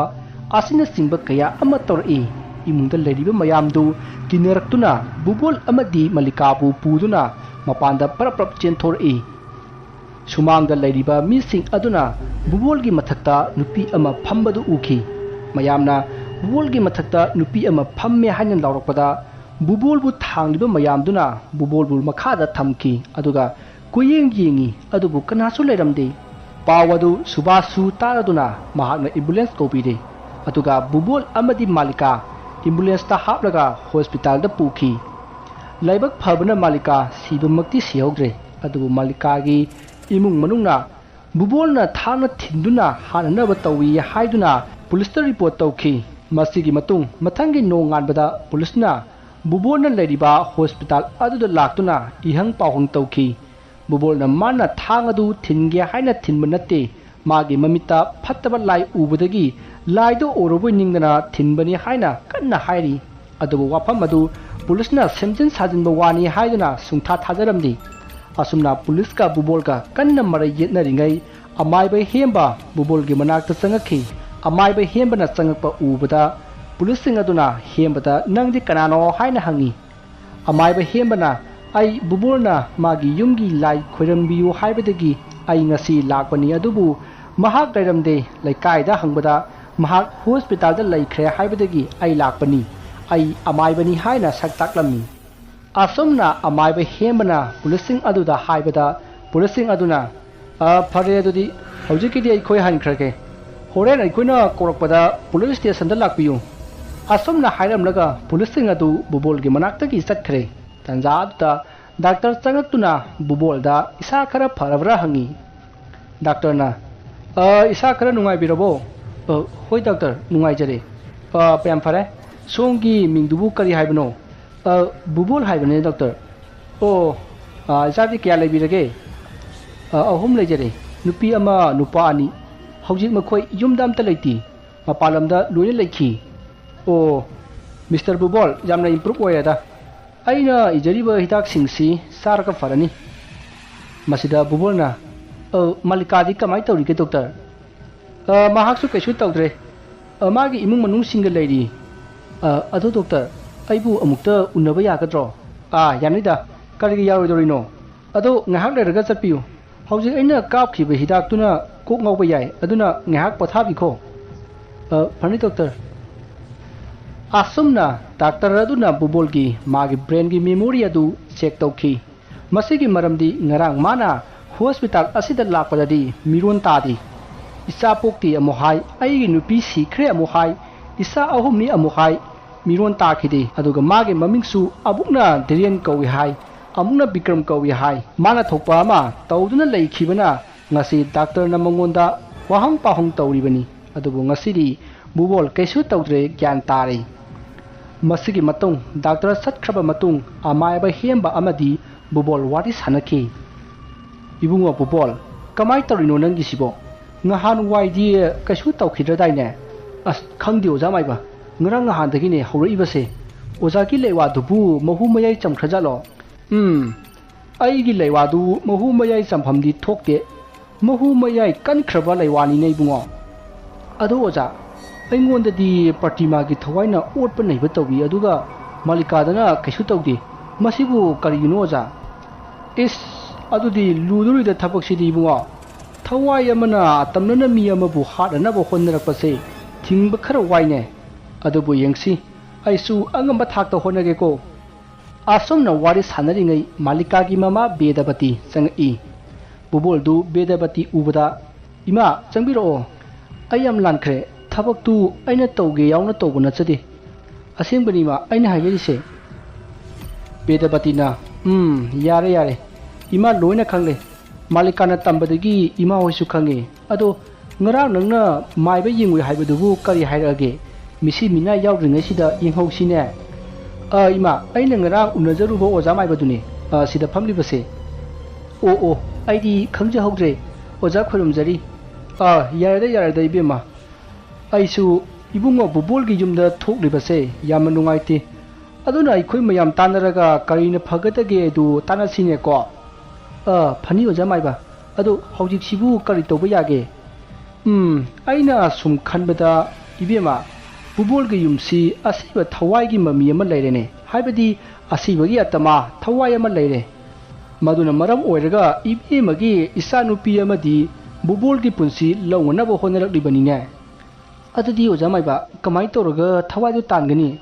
ꯑꯁꯤꯅꯆꯤꯡꯕ ꯀꯌꯥ ꯑꯃ ꯇꯧꯔꯛꯏ꯫ ꯏꯃꯨꯡꯗ ꯂꯩꯔꯤꯕ ꯃꯌꯥꯝꯗꯨ ꯀꯤꯅꯔꯛꯇꯨꯅ ꯕꯨꯕꯣꯜ ꯑꯃꯗꯤ ꯃꯂꯤꯀꯥꯕꯨ ꯄꯨꯗꯨꯅ ꯃꯄꯥꯟꯗ ꯄꯔꯞ ꯄꯔꯞ ꯆꯦꯟꯊꯣꯔꯛꯏ꯫ ꯁꯨꯃꯥꯡꯗ ꯂꯩꯔꯤꯕ ꯃꯤꯁꯤꯡ ꯑꯗꯨꯅ ꯕꯨꯕꯣꯜꯒꯤ ꯃꯊꯛꯇ ꯅꯨꯄꯤ ꯑꯃ ꯐꯝꯕꯗꯨ ꯎꯈꯤ꯫ ꯃꯌꯥꯝꯅ ꯕꯨꯕꯣꯜꯒꯤ ꯃꯊꯛꯇ ꯅꯨꯄꯤ ꯑꯃ ꯐꯝꯃꯦ ꯍꯥꯏꯅ ꯂꯥꯎꯔꯛꯄꯗ, ꯕꯨꯕꯣꯜꯕꯨ ꯊꯥꯡꯂꯤꯕ ꯃꯌꯥꯝꯗꯨꯅ ꯕꯨꯕꯣꯜꯕꯨ ꯃꯈꯥꯗ ꯊꯝꯈꯤ꯫ ꯑꯗꯨꯒ ꯀꯣꯏꯌꯦꯡ ꯌꯦꯡꯉꯤ, ꯑꯗꯨꯕꯨ ꯀꯅꯥꯁꯨ ꯂꯩꯔꯝꯗꯦ꯫ ꯄꯥꯎ ꯑꯗꯨ ꯁꯨꯕꯥꯁꯁꯨ ꯇꯥꯔꯗꯨꯅ ꯃꯍꯥꯛꯅ ꯑꯦꯝꯕꯨꯂꯦꯟꯁ ꯀꯧꯕꯤꯔꯦ꯫ ꯑꯗꯨꯒ ꯕꯨꯕꯣꯜ ꯑꯃꯗꯤ ꯃꯥꯂꯤꯀꯥ ꯑꯦꯝꯕꯨꯂꯦꯟꯁꯇ ꯍꯥꯞꯂꯒ ꯍꯣꯁꯄꯤꯇꯥꯜꯗ ꯄꯨꯈꯤ꯫ ꯂꯥꯏꯕꯛ ꯐꯕꯅ ꯃꯥꯂꯤꯀꯥ ꯁꯤꯕꯃꯛꯇꯤ ꯁꯤꯍꯧꯗ꯭ꯔꯦ, ꯑꯗꯨꯕꯨ ꯃꯥꯂꯤꯀꯥꯒꯤ ꯏꯃꯨꯡ ꯃꯅꯨꯡꯅ ꯕꯨꯕꯣꯜꯅ ꯊꯥꯡꯅ ꯊꯤꯟꯗꯨꯅ ꯍꯥꯠꯅꯅꯕ ꯇꯧꯏ ꯍꯥꯏꯗꯨꯅ ꯄꯨꯂꯤꯁꯇ ꯔꯤꯄꯣꯔꯠ ꯇꯧꯈꯤ꯫ ꯃꯁꯤꯒꯤ ꯃꯇꯨꯡ ꯃꯊꯪꯒꯤ ꯅꯣꯡꯉꯥꯟꯕꯗ ꯄꯨꯂꯤꯁꯅ ꯕꯨꯕꯣꯜꯅ ꯂꯩꯔꯤꯕ ꯍꯣꯁꯄꯤꯇꯥꯜ ꯑꯗꯨꯗ ꯂꯥꯛꯇꯨꯅ ꯏꯍꯪ ꯄꯥꯎꯍꯪ ꯇꯧꯈꯤ꯫ ꯕꯨꯕꯣꯜꯅ ꯃꯥꯅ ꯊꯥꯡ ꯑꯗꯨ ꯊꯤꯟꯒꯦ ꯍꯥꯏꯅ ꯊꯤꯟꯕ ꯅꯠꯇꯦ, ꯃꯥꯒꯤ ꯃꯃꯤꯠꯇ ꯐꯠꯇꯕ ꯂꯥꯏ ꯎꯕꯗꯒꯤ ꯂꯥꯏꯗꯨ ꯎꯔꯕꯣꯏ ꯅꯤꯡꯗꯅ ꯊꯤꯟꯕꯅꯤ ꯍꯥꯏꯅ ꯀꯟꯅ ꯍꯥꯏꯔꯤ꯫ ꯑꯗꯨꯕꯨ ꯋꯥꯐꯝ ꯑꯗꯨ ꯄꯨꯂꯤꯁꯅ ꯁꯦꯝꯖꯤꯟ ꯁꯥꯖꯤꯟꯕ ꯋꯥꯅꯤ ꯍꯥꯏꯗꯨꯅ ꯁꯨꯡꯊꯥ ꯊꯥꯖꯔꯝꯗꯦ꯫ ꯑꯁꯨꯝꯅ ꯄꯨꯂꯤꯁꯀ ꯕꯨꯕꯣꯜꯒ ꯀꯟꯅ ꯃꯔꯩ ꯌꯦꯠꯅꯔꯤꯉꯩ ꯑꯃꯥꯏꯕ ꯍꯦꯝꯕ ꯕꯨꯕꯣꯜꯒꯤ ꯃꯅꯥꯛꯇ ꯆꯪꯉꯛꯈꯤ꯫ ꯑꯃꯥꯏꯕ ꯍꯦꯝꯕꯅ ꯆꯪꯉꯛꯄ ꯎꯕꯗ ꯄꯨꯂꯤꯁꯁꯤꯡ ꯑꯗꯨꯅ ꯍꯦꯝꯕꯗ "ꯅꯪꯗꯤ ꯀꯅꯥꯅꯣ?" ꯍꯥꯏꯅ ꯍꯪꯉꯤ꯫ ꯑꯃꯥꯏꯕ ꯍꯦꯝꯕꯅ "ꯑꯩ ꯕꯨꯕꯣꯜꯅ ꯃꯥꯒꯤ ꯌꯨꯝꯒꯤ ꯂꯥꯏ ꯈꯣꯏꯔꯝꯕꯤꯌꯨ ꯍꯥꯏꯕꯗꯒꯤ ꯑꯩ ꯉꯁꯤ ꯂꯥꯛꯄꯅꯤ, ꯑꯗꯨꯕꯨ ꯃꯍꯥꯛ ꯂꯩꯔꯝꯗꯦ꯫ ꯂꯩꯀꯥꯏꯗ ꯍꯪꯕꯗ ꯃꯍꯥꯛ ꯍꯣꯁꯄꯤꯇꯥꯜꯗ ꯂꯩꯈ꯭ꯔꯦ ꯍꯥꯏꯕꯗꯒꯤ ꯑꯩ ꯂꯥꯛꯄꯅꯤ꯫ ꯑꯩ ꯑꯃꯥꯏꯕꯅꯤ" ꯍꯥꯏꯅ ꯁꯛ ꯇꯥꯛꯂꯝꯃꯤ꯫ ꯑꯁꯨꯝꯅ ꯑꯃꯥꯏꯕ ꯍꯦꯝꯕꯅ ꯄꯨꯂꯤꯁꯁꯤꯡ ꯑꯗꯨꯗ ꯍꯥꯏꯕꯗ ꯄꯨꯂꯤꯁꯁꯤꯡ ꯑꯗꯨꯅ "ꯑ, ꯐꯔꯦ, ꯑꯗꯨꯗꯤ ꯍꯧꯖꯤꯛꯀꯤꯗꯤ ꯑꯩꯈꯣꯏ ꯍꯟꯈ꯭ꯔꯒꯦ꯫ ꯍꯣꯔꯦꯟ ꯑꯩꯈꯣꯏꯅ ꯀꯧꯔꯛꯄꯗ ꯄꯨꯂꯤꯁ ꯁ꯭ꯇꯦꯁꯟꯗ ꯂꯥꯛꯄꯤꯌꯨ" ꯑꯁꯨꯝꯅ ꯍꯥꯏꯔꯝꯂꯒ ꯄꯨꯂꯤꯁꯁꯤꯡ ꯑꯗꯨ ꯕꯨꯕꯣꯜꯒꯤ ꯃꯅꯥꯛꯇꯒꯤ ꯆꯠꯈ꯭ꯔꯦ꯫ ꯇꯥꯟꯖꯥ ꯑꯗꯨꯗ ꯗꯥꯛꯇꯔ ꯆꯪꯉꯛꯇꯨꯅ ꯕꯨꯕꯣꯜꯗ "ꯏꯁꯥ ꯈꯔ ꯐꯔꯕ꯭ꯔꯥ?" ꯍꯪꯉꯤ꯫ ꯗꯥꯛꯇꯔꯅ "ꯑ, ꯏꯁꯥ ꯈꯔ ꯅꯨꯡꯉꯥꯏꯕꯤꯔꯕꯣ?" "ꯑ, ꯍꯣꯏ ꯗꯥꯛꯇꯔ, ꯅꯨꯡꯉꯥꯏꯖꯔꯦ꯫" "ꯑ, ꯌꯥꯝ ꯐꯔꯦ꯫ ꯁꯣꯝꯒꯤ ꯃꯤꯡꯗꯨꯕꯨ ꯀꯔꯤ ꯍꯥꯏꯕꯅꯣ?" "ꯑ, ꯕꯨꯕꯣꯜ ꯍꯥꯏꯕꯅꯦ ꯗꯥꯛꯇꯔ꯫" ꯑꯣ, ꯑꯥ, ꯏꯆꯥꯗꯤ ꯀꯌꯥ ꯂꯩꯕꯤꯔꯒꯦ? ꯑꯥ, ꯑꯍꯨꯝ ꯂꯩꯖꯔꯦ꯫ ꯅꯨꯄꯤ ꯑꯃ, ꯅꯨꯄꯥ ꯑꯅꯤ꯫ ꯍꯧꯖꯤꯛ ꯃꯈꯣꯏ ꯌꯨꯝꯗ ꯑꯝꯇ ꯂꯩꯇꯦ꯫ ꯃꯄꯥꯟ ꯂꯝꯗ ꯂꯣꯏꯅ ꯂꯩꯈꯤ꯫ ꯑꯣ, ꯃꯤꯁꯇꯔ ꯕꯨꯕꯣꯜ, ꯌꯥꯝꯅ improve ꯑꯣꯏꯔꯦꯗ꯫ ꯑꯩꯅ ꯏꯖꯔꯤꯕ ꯍꯤꯗꯥꯛꯁꯤꯡꯁꯤ ꯆꯥꯔꯒ ꯐꯔꯅꯤ꯫ ꯃꯁꯤꯗ ꯕꯨꯕꯣꯜꯅ, "ꯑ, ꯃꯥꯂꯤꯀꯥꯗꯤ ꯀꯃꯥꯏꯅ ꯇꯧꯔꯤꯒꯦ, ꯗꯣꯛꯇꯔ?" "ꯑ, ꯃꯍꯥꯛꯁꯨ ꯀꯩꯁꯨ ꯇꯧꯗ꯭ꯔꯦ꯫ ꯑ, ꯃꯥꯒꯤ ꯏꯃꯨꯡ ꯃꯅꯨꯡꯁꯤꯡꯒ ꯂꯩꯔꯤ꯫ ꯑ, ꯑꯗꯣ ꯗꯣꯛꯇꯔ, ꯑꯩꯕꯨ ꯑꯃꯨꯛꯇ ꯎꯅꯕ ꯌꯥꯒꯗ꯭ꯔꯣ?" "ꯑꯥ, ꯌꯥꯅꯤꯗ꯫ ꯀꯔꯤꯒꯤ ꯌꯥꯔꯣꯏꯗꯧꯔꯤꯅꯣ? ꯑꯗꯣ ꯉꯥꯏꯍꯥꯛ ꯂꯩꯔꯒ ꯆꯠꯄꯤꯌꯨ꯫ ꯍꯧꯖꯤꯛ ꯑꯩꯅ ꯀꯥꯞꯈꯤꯕ ꯍꯤꯗꯥꯛꯇꯨꯅ ꯀꯣꯛ ꯉꯥꯎꯕ ꯌꯥꯏ, ꯑꯗꯨꯅ ꯉꯥꯏꯍꯥꯛ ꯄꯣꯊꯥꯕꯤꯈꯣ꯫" "ꯑ, ꯐꯅꯤ, ꯗꯣꯛꯇꯔ꯫" ꯑꯁꯨꯝꯅ ꯗꯥꯛꯇꯔ ꯑꯗꯨꯅ ꯕꯨꯕꯣꯜꯒꯤ ꯃꯥꯒꯤ brainꯒꯤ memory ꯑꯗꯨ check ꯇꯧꯈꯤ꯫ ꯃꯁꯤꯒꯤ ꯃꯔꯝꯗꯤ ꯉꯔꯥꯡ ꯃꯥꯅ hospital ꯑꯁꯤꯗ ꯂꯥꯛꯄꯗꯗꯤ ꯃꯤꯔꯣꯟ ꯇꯥꯗꯦ꯫ ꯏꯆꯥ ꯄꯣꯛꯇꯦ ꯑꯃꯨꯛ ꯍꯥꯏ, ꯑꯩꯒꯤ ꯅꯨꯄꯤ ꯁꯤꯈ꯭ꯔꯦ ꯑꯃꯨꯛ ꯍꯥꯏ, ꯏꯆꯥ ꯑꯍꯨꯝꯅꯤ ꯑꯃꯨꯛ ꯍꯥꯏ, ꯃꯤꯔꯣꯟ ꯇꯥꯈꯤꯗꯦ꯫ ꯑꯗꯨꯒ ꯃꯥꯒꯤ ꯃꯃꯤꯡꯁꯨ ꯑꯃꯨꯛꯅ ꯙꯤꯔꯦꯟ ꯀꯧꯏ ꯍꯥꯏ, ꯑꯃꯨꯛꯅ ꯕꯤꯀ꯭ꯔꯝ ꯀꯧꯏ ꯍꯥꯏ꯫ ꯃꯥꯅ ꯊꯣꯛꯄ ꯑꯃ ꯇꯧꯗꯨꯅ ꯂꯩꯈꯤꯕꯅ ꯉꯁꯤ ꯗꯥꯛꯇꯔꯅ ꯃꯉꯣꯟꯗ ꯋꯥꯍꯪ ꯄꯥꯎꯍꯪ ꯇꯧꯔꯤꯕꯅꯤ꯫ ꯑꯗꯨꯕꯨ ꯉꯁꯤꯗꯤ ꯕꯨꯕꯣꯜ ꯀꯩꯁꯨ ꯇꯧꯗ꯭ꯔꯦ, ꯒ꯭ꯌꯥꯟ ꯇꯥꯔꯦ꯫ ꯃꯁꯤꯒꯤ ꯃꯇꯨꯡ ꯗꯥꯛꯇꯔ ꯆꯠꯈ꯭ꯔꯕ ꯃꯇꯨꯡ ꯑꯃꯥꯏꯕ ꯍꯦꯝꯕ ꯑꯃꯗꯤ ꯕꯨꯕꯣꯜ ꯋꯥꯔꯤ ꯁꯥꯟꯅꯈꯤ꯫ "ꯏꯕꯨꯡꯉꯣ ꯕꯨꯕꯣꯜ, ꯀꯃꯥꯏ ꯇꯧꯔꯤꯅꯣ ꯅꯪꯒꯤꯁꯤꯕꯣ? ꯉꯍꯥꯟꯋꯥꯏꯗꯤ ꯀꯩꯁꯨ ꯇꯧꯈꯤꯗ꯭ꯔꯗꯥꯏꯅꯦ?" "ꯑꯁ, ꯈꯪꯗꯦ ꯑꯣꯖꯥ ꯃꯥꯏꯕ, ꯉꯔꯥꯡ ꯉꯍꯥꯟꯗꯒꯤꯅꯦ ꯍꯧꯔꯛꯏꯕꯁꯦ꯫ ꯑꯣꯖꯥꯒꯤ ꯂꯩꯋꯥꯗꯨꯕꯨ ꯃꯍꯨ ꯃꯌꯥꯏ ꯆꯝꯈ꯭ꯔꯖꯥꯠꯂꯣ?" "ꯎꯝ, ꯑꯩꯒꯤ ꯂꯩꯋꯥꯗꯨ ꯃꯍꯨ ꯃꯌꯥꯏ ꯆꯝꯐꯝꯗꯤ ꯊꯣꯛꯇꯦ꯫ ꯃꯍꯨ ꯃꯌꯥꯏ ꯀꯟꯈ꯭ꯔꯕ ꯂꯩꯋꯥꯅꯤꯅꯦ ꯏꯕꯨꯡꯉꯣ꯫ ꯑꯗꯣ ꯑꯣꯖꯥ, ꯑꯩꯉꯣꯟꯗꯗꯤ ꯄ꯭ꯔꯇꯤꯃꯥꯒꯤ ꯊꯋꯥꯏꯅ ꯑꯣꯠꯄ ꯅꯩꯕ ꯇꯧꯏ, ꯑꯗꯨꯒ ꯃꯥꯂꯤꯀꯥꯗꯅ ꯀꯩꯁꯨ ꯇꯧꯗꯦ꯫ ꯃꯁꯤꯕꯨ ꯀꯔꯤꯒꯤꯅꯣ ꯑꯣꯖꯥ?" "ꯏꯁ, ꯑꯗꯨꯗꯤ ꯂꯨꯗꯣꯔꯤꯗ ꯊꯕꯛꯁꯤꯗꯤ ꯏꯕꯨꯡꯉꯣ꯫ ꯊꯋꯥꯏ ꯑꯃꯅ ꯑꯇꯝꯅꯅ ꯃꯤ ꯑꯃꯕꯨ ꯍꯥꯠꯅꯅꯕ ꯍꯣꯠꯅꯔꯛꯄꯁꯦ ꯊꯤꯡꯕ ꯈꯔ ꯋꯥꯏꯅꯦ꯫ ꯑꯗꯨꯕꯨ ꯌꯦꯡꯁꯤ, ꯑꯩꯁꯨ ꯑꯉꯝꯕ ꯊꯥꯛꯇ ꯍꯣꯠꯅꯒꯦꯀꯣ꯫" ꯑꯁꯨꯝꯅ ꯋꯥꯔꯤ ꯁꯥꯟꯅꯔꯤꯉꯩ ꯃꯥꯂꯤꯀꯥꯒꯤ ꯃꯃꯥ ꯕꯦꯗꯕꯇꯤ ꯆꯪꯉꯛꯏ꯫ ꯕꯨꯕꯣꯜꯗꯨ ꯕꯦꯗꯕꯇꯤ ꯎꯕꯗ, "ꯏꯃꯥ, ꯆꯪꯕꯤꯔꯛꯑꯣ꯫ ꯑꯩ ꯌꯥꯝ ꯂꯥꯟꯈ꯭ꯔꯦ꯫ ꯊꯕꯛꯇꯨ ꯑꯩꯅ ꯇꯧꯒꯦ ꯌꯥꯎꯅ ꯇꯧꯕ ꯅꯠꯆꯗꯦ꯫ ꯑꯁꯦꯡꯕꯅꯤ ꯏꯃꯥ, ꯑꯩꯅ ꯍꯥꯏꯖꯔꯤꯁꯦ꯫" ꯕꯦꯗꯕꯇꯤꯅ, "ꯎꯝ, ꯌꯥꯔꯦ, ꯌꯥꯔꯦ꯫ ꯏꯃꯥ ꯂꯣꯏꯅ ꯈꯪꯂꯦ꯫ ꯃꯥꯂꯤꯀꯥꯅ ꯇꯝꯕꯗꯒꯤ ꯏꯃꯥ ꯍꯣꯏꯁꯨ ꯈꯪꯉꯦ꯫ ꯑꯗꯣ ꯉꯔꯥꯡ ꯅꯪꯅ ꯃꯥꯏꯕ ꯌꯦꯡꯉꯨꯏ ꯍꯥꯏꯕꯗꯨꯕꯨ ꯀꯔꯤ ꯍꯥꯏꯔꯛꯑꯒꯦ? ꯃꯤꯁꯤ ꯃꯤꯅꯥ ꯌꯥꯎꯗ꯭ꯔꯤꯉꯩꯁꯤꯗ ꯌꯦꯡꯍꯧꯁꯤꯅꯦ꯫" "ꯑ, ꯏꯃꯥ, ꯑꯩꯅ ꯉꯔꯥꯡ ꯎꯅꯖꯔꯨꯕ ꯑꯣꯖꯥ ꯃꯥꯏꯕꯗꯨꯅꯤ꯫ ꯑ, ꯁꯤꯗ ꯐꯝꯂꯤꯕꯁꯦ? ꯑꯣ, ꯑꯣ, ꯑꯩꯗꯤ ꯈꯪꯖꯍꯧꯗ꯭ꯔꯦ꯫ ꯑꯣꯖꯥ ꯈꯣꯏꯔꯨꯝꯖꯔꯤ꯫ ꯑꯥ, ꯌꯥꯔꯦꯗ, ꯌꯥꯔꯦꯗ, ꯏꯕꯦꯝꯃ꯫ ꯑꯩꯁꯨ ꯏꯕꯨꯡꯉꯣ ꯕꯨꯕꯣꯜꯒꯤ ꯌꯨꯝꯗ ꯊꯣꯛꯂꯤꯕꯁꯦ ꯌꯥꯝꯅ ꯅꯨꯡꯉꯥꯏꯇꯦ꯫ ꯑꯗꯨꯅ ꯑꯩꯈꯣꯏ ꯃꯌꯥꯝ ꯇꯥꯟꯅꯔꯒ ꯀꯔꯤꯅ ꯐꯒꯗꯒꯦ ꯑꯗꯨ ꯇꯥꯟꯅꯁꯤꯅꯦꯀꯣ꯫ ꯑꯥ, ꯐꯅꯤ, ꯑꯣꯖꯥ ꯃꯥꯏꯕ꯫ ꯑꯗꯣ ꯍꯧꯖꯤꯛꯁꯤꯕꯨ ꯀꯔꯤ ꯇꯧꯕ ꯌꯥꯒꯦ? ꯎꯝ, ꯑꯩꯅ ꯁꯨꯝ ꯈꯟꯕꯗ, ꯏꯕꯦꯝꯃ, ꯕꯨꯕꯣꯜꯒꯤ ꯌꯨꯝꯁꯤ ꯑꯁꯤꯕ ꯊꯋꯥꯏꯒꯤ ꯃꯃꯤ ꯑꯃ ꯂꯩꯔꯦꯅꯦ, ꯍꯥꯏꯕꯗꯤ ꯑꯁꯤꯕꯒꯤ ꯑꯇꯃ ꯊꯋꯥꯏ ꯑꯃ ꯂꯩꯔꯦ꯫ ꯃꯗꯨꯅ ꯃꯔꯝ ꯑꯣꯏꯔꯒ ꯏꯕꯦꯝꯃꯒꯤ ꯏꯆꯥꯅꯨꯄꯤ ꯑꯃꯗꯤ ꯕꯨꯕꯣꯜꯒꯤ ꯄꯨꯟꯁꯤ ꯂꯧꯅꯅꯕ ꯍꯣꯠꯅꯔꯛꯂꯤꯕꯅꯤꯅꯦ꯫ ꯑꯗꯨꯗꯤ ꯑꯣꯖꯥ ꯃꯥꯏꯕ, ꯀꯃꯥꯏꯅ ꯇꯧꯔꯒ ꯊꯋꯥꯏꯗꯨ ꯇꯥꯟꯒꯅꯤ?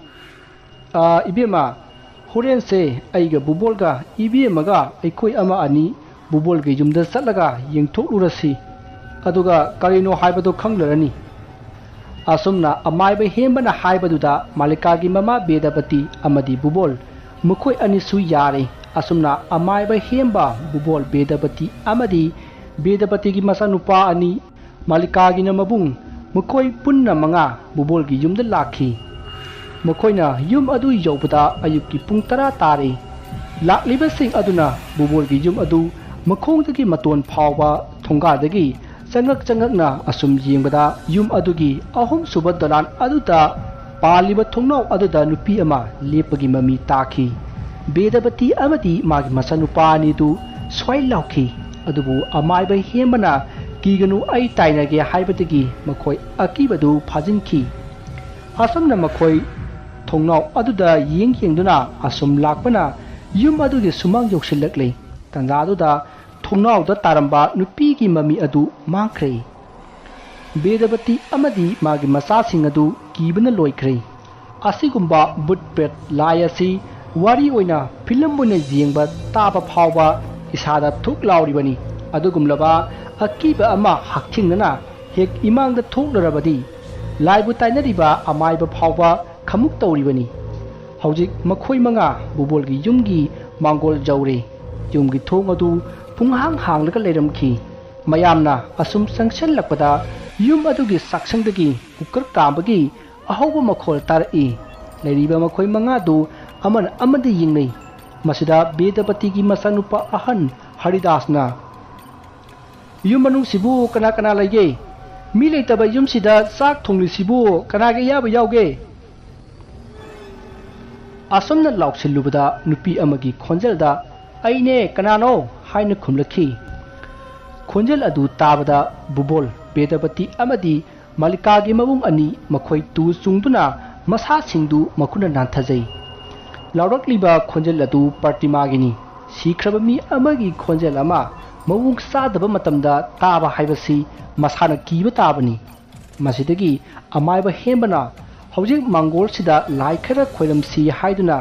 ꯑꯥ, ꯏꯕꯦꯝꯃ, ꯍꯣꯔꯦꯟꯁꯦ ꯑꯩꯒ ꯕꯨꯕꯣꯜꯒ ꯏꯕꯦꯝꯃꯒ ꯑꯩꯈꯣꯏ ꯑꯃ ꯑꯅꯤ ꯕꯨꯕꯣꯜꯒꯤ ꯌꯨꯝꯗ ꯆꯠꯂꯒ ꯌꯦꯡꯊꯣꯛꯂꯨꯔꯁꯤ꯫ ꯑꯗꯨꯒ ꯀꯔꯤꯅꯣ ꯍꯥꯏꯕꯗꯣ ꯈꯪꯂꯔꯅꯤ꯫ ꯑꯁꯨꯝꯅ ꯑꯃꯥꯏꯕ ꯍꯦꯝꯕꯅ ꯍꯥꯏꯕꯗꯨꯗ ꯃꯥꯂꯤꯀꯥꯒꯤ ꯃꯃꯥ ꯕꯦꯗꯄꯇꯤ ꯑꯃꯗꯤ ꯕꯨꯕꯣꯜ ꯃꯈꯣꯏ ꯑꯅꯤꯁꯨ ꯌꯥꯔꯦ꯫ ꯑꯁꯨꯝꯅ ꯑꯃꯥꯏꯕ ꯍꯦꯝꯕ, ꯕꯨꯕꯣꯜ, ꯕꯦꯗꯄꯇꯤ ꯑꯃꯗꯤ ꯕꯦꯗꯄꯇꯤꯒꯤ ꯃꯆꯥꯅꯨꯄꯥ ꯑꯅꯤ ꯃꯥꯂꯤꯀꯥꯒꯤꯅ ꯃꯕꯨꯡ, ꯃꯈꯣꯏ ꯄꯨꯟꯅ ꯃꯉꯥ ꯕꯨꯕꯣꯜꯒꯤ ꯌꯨꯝꯗ ꯂꯥꯛꯈꯤ꯫ ꯃꯈꯣꯏꯅ ꯌꯨꯝ ꯑꯗꯨ ꯌꯧꯕꯗ ꯑꯌꯨꯛꯀꯤ ꯄꯨꯡ ꯇꯔꯥ ꯇꯥꯔꯦ꯫ ꯂꯥꯛꯂꯤꯕꯁꯤꯡ ꯑꯗꯨꯅ ꯕꯨꯕꯣꯜꯒꯤ ꯌꯨꯝ ꯑꯗꯨ ꯃꯈꯣꯡꯗꯒꯤ ꯃꯇꯣꯟ ꯐꯥꯎꯕ ꯊꯣꯡꯒꯥꯗꯒꯤ ꯆꯪꯉꯛ ꯆꯪꯉꯛꯅ ꯑꯁꯨꯝ ꯌꯦꯡꯕꯗ ꯌꯨꯝ ꯑꯗꯨꯒꯤ ꯑꯍꯨꯝꯁꯨꯕ ꯗꯣꯂꯥꯟ ꯑꯗꯨꯗ ꯄꯥꯜꯂꯤꯕ ꯊꯣꯡꯅꯥꯎ ꯑꯗꯨꯗ ꯅꯨꯄꯤ ꯑꯃ ꯂꯦꯞꯄꯒꯤ ꯃꯃꯤ ꯇꯥꯈꯤ꯫ ꯕꯦꯗꯄꯇꯤ ꯑꯃꯗꯤ ꯃꯥꯒꯤ ꯃꯆꯥꯅꯨꯄꯥ ꯑꯅꯤꯗꯨ ꯁ꯭ꯋꯥꯏ ꯂꯥꯎꯈꯤ꯫ ꯑꯗꯨꯕꯨ ꯑꯃꯥꯏꯕ ꯍꯦꯝꯕꯅ "ꯀꯤꯒꯅꯨ, ꯑꯩ ꯇꯥꯏꯅꯒꯦ" ꯍꯥꯏꯕꯗꯒꯤ ꯃꯈꯣꯏ ꯑꯀꯤꯕꯗꯨ ꯐꯥꯖꯤꯟꯈꯤ꯫ ꯑꯁꯨꯝꯅ ꯃꯈꯣꯏ ꯊꯣꯡꯅꯥꯎ ꯑꯗꯨꯗ ꯌꯦꯡ ꯌꯦꯡꯗꯨꯅ ꯑꯁꯨꯝ ꯂꯥꯛꯄꯅ ꯌꯨꯝ ꯑꯗꯨꯒꯤ ꯁꯨꯃꯥꯡ ꯌꯧꯁꯤꯜꯂꯛꯂꯦ꯫ ꯇꯥꯟꯖꯥꯗꯨꯗ ꯊꯣꯡꯅꯥꯎꯗ ꯇꯥꯔꯝꯕ ꯅꯨꯄꯤꯒꯤ ꯃꯃꯤ ꯑꯗꯨ ꯃꯥꯡꯈ꯭ꯔꯦ꯫ ꯕꯦꯗꯄꯇꯤ ꯑꯃꯗꯤ ꯃꯥꯒꯤ ꯃꯆꯥꯁꯤꯡ ꯑꯗꯨ ꯀꯤꯕꯅ ꯂꯣꯏꯈ꯭ꯔꯦ꯫ ꯑꯁꯤꯒꯨꯝꯕ ꯚꯨꯠ ꯄ꯭ꯔꯦꯠ ꯂꯥꯏ ꯑꯁꯤ ꯋꯥꯔꯤ ꯑꯣꯏꯅ ꯐꯤꯂꯝ ꯑꯣꯏꯅ ꯌꯦꯡꯕ ꯇꯥꯕ ꯐꯥꯎꯕ ꯏꯁꯥꯗ ꯊꯨꯛ ꯂꯥꯎꯔꯤꯕꯅꯤ꯫ ꯑꯗꯨꯒꯨꯝꯂꯕ ꯑꯀꯤꯕ ꯑꯃ ꯍꯛꯊꯦꯡꯅꯅ ꯍꯦꯛ ꯏꯃꯥꯡꯗ ꯊꯣꯛꯂꯔꯕꯗꯤ ꯂꯥꯏꯕꯨ ꯇꯥꯏꯅꯔꯤꯕ ꯑꯃꯥꯏꯕ ꯐꯥꯎꯕ ꯈꯃꯨꯛ ꯇꯧꯔꯤꯕꯅꯤ꯫ ꯍꯧꯖꯤꯛ ꯃꯈꯣꯏ ꯃꯉꯥ ꯕꯨꯕꯣꯜꯒꯤ ꯌꯨꯝꯒꯤ ꯃꯥꯡꯒꯣꯜ ꯌꯧꯔꯦ꯫ ꯌꯨꯝꯒꯤ ꯊꯣꯡ ꯑꯗꯨ ꯄꯨꯡꯍꯥꯡ ꯍꯥꯡꯂꯒ ꯂꯩꯔꯝꯈꯤ꯫ ꯃꯌꯥꯝꯅ ꯑꯁꯨꯝ ꯆꯪꯁꯤꯜꯂꯛꯄꯗ ꯌꯨꯝ ꯑꯗꯨꯒꯤ ꯆꯥꯛꯁꯪꯗꯒꯤ ꯀꯨꯀꯔ ꯀꯥꯝꯕꯒꯤ ꯑꯍꯧꯕ ꯃꯈꯣꯜ ꯇꯥꯔꯛꯏ꯫ ꯂꯩꯔꯤꯕ ꯃꯈꯣꯏ ꯃꯉꯥꯗꯨ ꯑꯃꯅ ꯑꯃꯗ ꯌꯦꯡꯅꯩ꯫ ꯃꯁꯤꯗ ꯕꯦꯗꯄꯇꯤꯒꯤ ꯃꯆꯥꯅꯨꯄꯥ ꯑꯍꯟ ꯍꯔꯤꯗꯥꯁꯅ, "ꯌꯨꯝ ꯃꯅꯨꯡꯁꯤꯕꯨ ꯀꯅꯥ ꯀꯅꯥ ꯂꯩꯒꯦ? ꯃꯤ ꯂꯩꯇꯕ ꯌꯨꯝꯁꯤꯗ ꯆꯥꯛ ꯊꯣꯡꯂꯤꯁꯤꯕꯨ ꯀꯅꯥꯒꯤ ꯑꯌꯥꯕ ꯌꯥꯎꯒꯦ?" ꯑꯁꯨꯝꯅ ꯂꯥꯎꯁꯤꯜꯂꯨꯕꯗ ꯅꯨꯄꯤ ꯑꯃꯒꯤ ꯈꯣꯟꯖꯦꯜꯗ, "ꯑꯩꯅꯦ, ꯀꯅꯥꯅꯣ?" ꯍꯥꯏꯅ ꯈꯨꯝꯂꯛꯈꯤ꯫ ꯈꯣꯟꯖꯦꯜ ꯑꯗꯨ ꯇꯥꯕꯗ ꯕꯨꯕꯣꯜ, ꯕꯦꯗꯄꯇꯤ ꯑꯃꯗꯤ ꯃꯥꯂꯤꯀꯥꯒꯤ ꯃꯕꯨꯡ ꯑꯅꯤ ꯃꯈꯣꯏ ꯇꯨ ꯆꯨꯡꯗꯨꯅ ꯃꯁꯥꯁꯤꯡꯗꯨ ꯃꯈꯨꯠꯅ ꯅꯥꯟꯊꯖꯩ꯫ ꯂꯥꯎꯔꯛꯂꯤꯕ ꯈꯣꯟꯖꯦꯜ ꯑꯗꯨ ꯄ꯭ꯔꯇꯤꯃꯥꯒꯤꯅꯤ꯫ ꯁꯤꯈ꯭ꯔꯕ ꯃꯤ ꯑꯃꯒꯤ ꯈꯣꯟꯖꯦꯜ ꯑꯃ ꯃꯑꯣꯡ ꯆꯥꯗꯕ ꯃꯇꯝꯗ ꯇꯥꯕ ꯍꯥꯏꯕꯁꯤ ꯃꯁꯥꯅ ꯀꯤꯕ ꯇꯥꯕꯅꯤ꯫ ꯃꯁꯤꯗꯒꯤ ꯑꯃꯥꯏꯕ ꯍꯦꯝꯕꯅ ꯍꯧꯖꯤꯛ ꯃꯥꯡꯒꯣꯜꯁꯤꯗ ꯂꯥꯏ ꯈꯔ ꯈꯣꯏꯔꯝꯁꯤ ꯍꯥꯏꯗꯨꯅ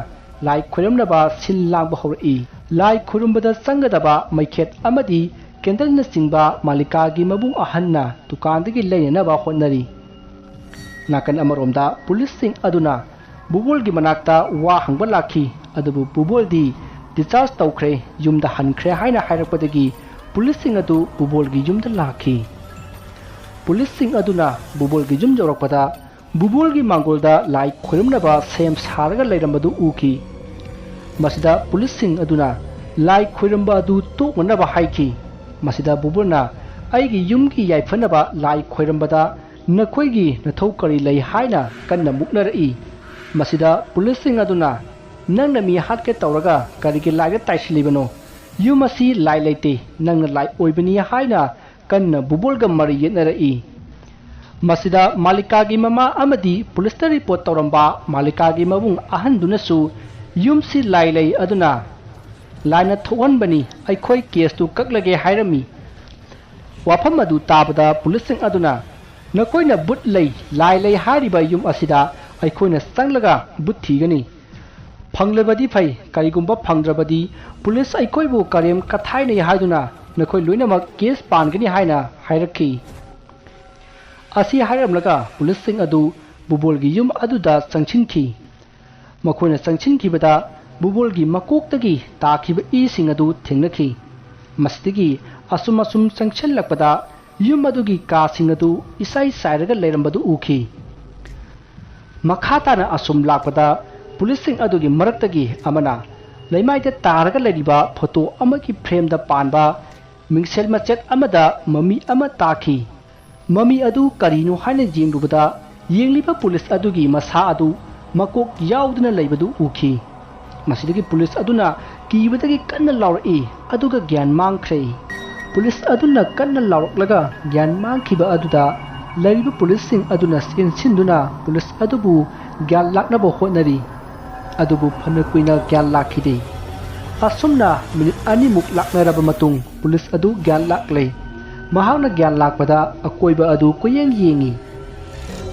ꯂꯥꯏ ꯈꯣꯏꯔꯝꯅꯕ ꯁꯤꯜ ꯂꯥꯡꯕ ꯍꯧꯔꯛꯏ꯫ ꯂꯥꯏ ꯈꯣꯏꯔꯝꯕꯗ ꯆꯪꯒꯗꯕ ꯃꯩꯈꯦꯠ ꯑꯃꯗꯤ ꯀꯦꯟꯗꯜꯅꯆꯤꯡꯕ ꯃꯥꯂꯤꯀꯥꯒꯤ ꯃꯕꯨꯡ ꯑꯍꯟꯅ ꯗꯨꯀꯥꯟꯗꯒꯤ ꯂꯩꯅꯅꯕ ꯍꯣꯠꯅꯔꯤ꯫ ꯅꯥꯀꯟ ꯑꯃꯔꯣꯝꯗ ꯄꯨꯂꯤꯁꯁꯤꯡ ꯑꯗꯨꯅ ꯕꯨꯕꯣꯜꯒꯤ ꯃꯅꯥꯛꯇ ꯋꯥ ꯍꯪꯕ ꯂꯥꯛꯈꯤ, ꯑꯗꯨꯕꯨ ꯕꯨꯕꯣꯜꯗꯤ discharge ꯇꯧꯈ꯭ꯔꯦ, ꯌꯨꯝꯗ ꯍꯟꯈ꯭ꯔꯦ ꯍꯥꯏꯅ ꯍꯥꯏꯔꯛꯄꯗꯒꯤ ꯄꯨꯂꯤꯁꯁꯤꯡ ꯑꯗꯨ ꯕꯨꯕꯣꯜꯒꯤ ꯌꯨꯝꯗ ꯂꯥꯛꯈꯤ꯫ ꯄꯨꯂꯤꯁꯁꯤꯡ ꯑꯗꯨꯅ ꯕꯨꯕꯣꯜꯒꯤ ꯌꯨꯝ ꯌꯧꯔꯛꯄꯗ ꯕꯨꯕꯣꯜꯒꯤ ꯃꯥꯡꯒꯣꯜꯗ ꯂꯥꯏ ꯈꯣꯏꯔꯝꯅꯕ ꯁꯦꯝ ꯁꯥꯔꯒ ꯂꯩꯔꯝꯕꯗꯨ ꯎꯈꯤ꯫ ꯃꯁꯤꯗ ꯄꯨꯂꯤꯁꯁꯤꯡ ꯑꯗꯨꯅ ꯂꯥꯏ ꯈꯣꯏꯔꯝꯕ ꯑꯗꯨ ꯇꯣꯛꯅꯅꯕ ꯍꯥꯏꯈꯤ꯫ ꯃꯁꯤꯗ ꯕꯨꯕꯣꯜꯅ, "ꯑꯩꯒꯤ ꯌꯨꯝꯒꯤ ꯌꯥꯏꯐꯅꯕ ꯂꯥꯏ ꯈꯣꯏꯔꯝꯕꯗ ꯅꯈꯣꯏꯒꯤ ꯅꯊꯧ ꯀꯔꯤ ꯂꯩ?" ꯍꯥꯏꯅ ꯀꯟꯅ ꯃꯨꯛꯅꯔꯛꯏ꯫ ꯃꯁꯤꯗ ꯄꯨꯂꯤꯁꯁꯤꯡ ꯑꯗꯨꯅ, "ꯅꯪꯅ ꯃꯤ ꯍꯥꯠꯀꯦ ꯇꯧꯔꯒ ꯀꯔꯤꯒꯤ ꯂꯥꯏꯗ ꯇꯥꯏꯁꯤꯜꯂꯤꯕꯅꯣ? ꯌꯨꯝ ꯑꯁꯤ ꯂꯥꯏ ꯂꯩꯇꯦ, ꯅꯪꯅ ꯂꯥꯏ ꯑꯣꯏꯕꯅꯤ" ꯍꯥꯏꯅ ꯀꯟꯅ ꯕꯨꯕꯣꯜꯒ ꯃꯔꯩ ꯌꯦꯠꯅꯔꯛꯏ꯫ ꯃꯁꯤꯗ ꯃꯥꯂꯤꯀꯥꯒꯤ ꯃꯃꯥ ꯑꯃꯗꯤ ꯄꯨꯂꯤꯁꯇ ꯔꯤꯄꯣꯔꯠ ꯇꯧꯔꯝꯕ ꯃꯥꯂꯤꯀꯥꯒꯤ ꯃꯕꯨꯡ ꯑꯍꯟꯗꯨꯅꯁꯨ, "ꯌꯨꯝꯁꯤ ꯂꯥꯏ ꯂꯩ, ꯑꯗꯨꯅ ꯂꯥꯏꯅ ꯊꯣꯛꯍꯟꯕꯅꯤ, ꯑꯩꯈꯣꯏ ꯀꯦꯁꯇꯨ ꯀꯛꯂꯒꯦ" ꯍꯥꯏꯔꯝꯃꯤ꯫ ꯋꯥꯐꯝ ꯑꯗꯨ ꯇꯥꯕꯗ ꯄꯨꯂꯤꯁꯁꯤꯡ ꯑꯗꯨꯅ, "ꯅꯈꯣꯏꯅ ꯚꯨꯠ ꯂꯩ, ꯂꯥꯏ ꯂꯩ ꯍꯥꯏꯔꯤꯕ ꯌꯨꯝ ꯑꯁꯤꯗ ꯑꯩꯈꯣꯏꯅ ꯆꯪꯂꯒ ꯚꯨꯠ ꯊꯤꯒꯅꯤ꯫ ꯐꯪꯂꯕꯗꯤ ꯐꯩ, ꯀꯔꯤꯒꯨꯝꯕ ꯐꯪꯗ꯭ꯔꯕꯗꯤ ꯄꯨꯂꯤꯁ ꯑꯩꯈꯣꯏꯕꯨ ꯀꯔꯦꯝ ꯀꯊꯥꯏꯅꯩ ꯍꯥꯏꯗꯨꯅ ꯅꯈꯣꯏ ꯂꯣꯏꯅꯃꯛ ꯀꯦꯁ ꯄꯥꯟꯒꯅꯤ" ꯍꯥꯏꯅ ꯍꯥꯏꯔꯛꯈꯤ꯫ ꯑꯁꯤ ꯍꯥꯏꯔꯝꯂꯒ ꯄꯨꯂꯤꯁꯁꯤꯡ ꯑꯗꯨ ꯕꯨꯕꯣꯜꯒꯤ ꯌꯨꯝ ꯑꯗꯨꯗ ꯆꯪꯁꯤꯟꯈꯤ꯫ ꯃꯈꯣꯏꯅ ꯆꯪꯁꯤꯟꯈꯤꯕꯗ ꯕꯨꯕꯣꯜꯒꯤ ꯃꯀꯣꯛꯇꯒꯤ ꯇꯥꯈꯤꯕ ꯏꯁꯤꯡ ꯑꯗꯨ ꯊꯦꯡꯅꯈꯤ꯫ ꯃꯁꯤꯗꯒꯤ ꯑꯁꯨꯝ ꯑꯁꯨꯝ ꯆꯪꯁꯤꯜꯂꯛꯄꯗ ꯌꯨꯝ ꯑꯗꯨꯒꯤ ꯀꯥꯁꯤꯡ ꯑꯗꯨ ꯏꯁꯥꯏ ꯆꯥꯏꯔꯒ ꯂꯩꯔꯝꯕꯗꯨ ꯎꯈꯤ꯫ ꯃꯈꯥ ꯇꯥꯅ ꯑꯁꯨꯝ ꯂꯥꯛꯄꯗ ꯄꯨꯂꯤꯁꯁꯤꯡ ꯑꯗꯨꯒꯤ ꯃꯔꯛꯇꯒꯤ ꯑꯃꯅ, ꯂꯩꯃꯥꯏꯗ ꯇꯥꯔꯒ ꯂꯩꯔꯤꯕ ꯐꯣꯇꯣ ꯑꯃꯒꯤ ꯐ꯭ꯔꯦꯝꯗ ꯄꯥꯟꯕ ꯃꯤꯡꯁꯦꯜ ꯃꯆꯦꯠ ꯑꯃꯗ ꯃꯃꯤ ꯑꯃ ꯇꯥꯈꯤ꯫ ꯃꯃꯤ ꯑꯗꯨ ꯀꯔꯤꯅꯣ ꯍꯥꯏꯅ ꯌꯦꯡꯂꯨꯕꯗ, ꯌꯦꯡꯂꯤꯕ ꯄꯨꯂꯤꯁ ꯑꯗꯨꯒꯤ ꯃꯁꯥ ꯑꯗꯨ ꯃꯀꯣꯛ ꯌꯥꯎꯗꯅ ꯂꯩꯕꯗꯨ ꯎꯈꯤ꯫ ꯃꯁꯤꯗꯒꯤ ꯄꯨꯂꯤꯁ ꯑꯗꯨꯅ ꯀꯤꯕꯗꯒꯤ ꯀꯟꯅ ꯂꯥꯎꯔꯛꯏ, ꯑꯗꯨꯒ ꯒ꯭ꯌꯥꯟ ꯃꯥꯡꯈ꯭ꯔꯦ꯫ ꯄꯨꯂꯤꯁ ꯑꯗꯨꯅ ꯀꯟꯅ ꯂꯥꯎꯔꯛꯂꯒ ꯒ꯭ꯌꯥꯟ ꯃꯥꯡꯈꯤꯕ ꯑꯗꯨꯗ ꯂꯩꯔꯤꯕ ꯄꯨꯂꯤꯁꯁꯤꯡ ꯑꯗꯨꯅ ꯆꯦꯟꯁꯤꯟꯗꯨꯅ ꯄꯨꯂꯤꯁ ꯑꯗꯨꯕꯨ ꯒ꯭ꯌꯥꯟ ꯂꯥꯛꯅꯕ ꯍꯣꯠꯅꯔꯤ꯫ ꯑꯗꯨꯕꯨ ꯐꯅ ꯀꯨꯏꯅ ꯒ꯭ꯌꯥꯟ ꯂꯥꯛꯈꯤꯗꯦ꯫ ꯑꯁꯨꯝꯅ ꯃꯤꯅꯤꯠ ꯑꯅꯤꯃꯨꯛ ꯂꯥꯛꯅꯔꯕ ꯃꯇꯨꯡ ꯄꯨꯂꯤꯁ ꯑꯗꯨ ꯒ꯭ꯌꯥꯟ ꯂꯥꯛꯂꯦ꯫ ꯃꯍꯥꯛꯅ ꯒ꯭ꯌꯥꯟ ꯂꯥꯛꯄꯗ ꯑꯀꯣꯏꯕ ꯑꯗꯨ ꯀꯣꯏꯌꯦꯡ ꯌꯦꯡꯉꯤ꯫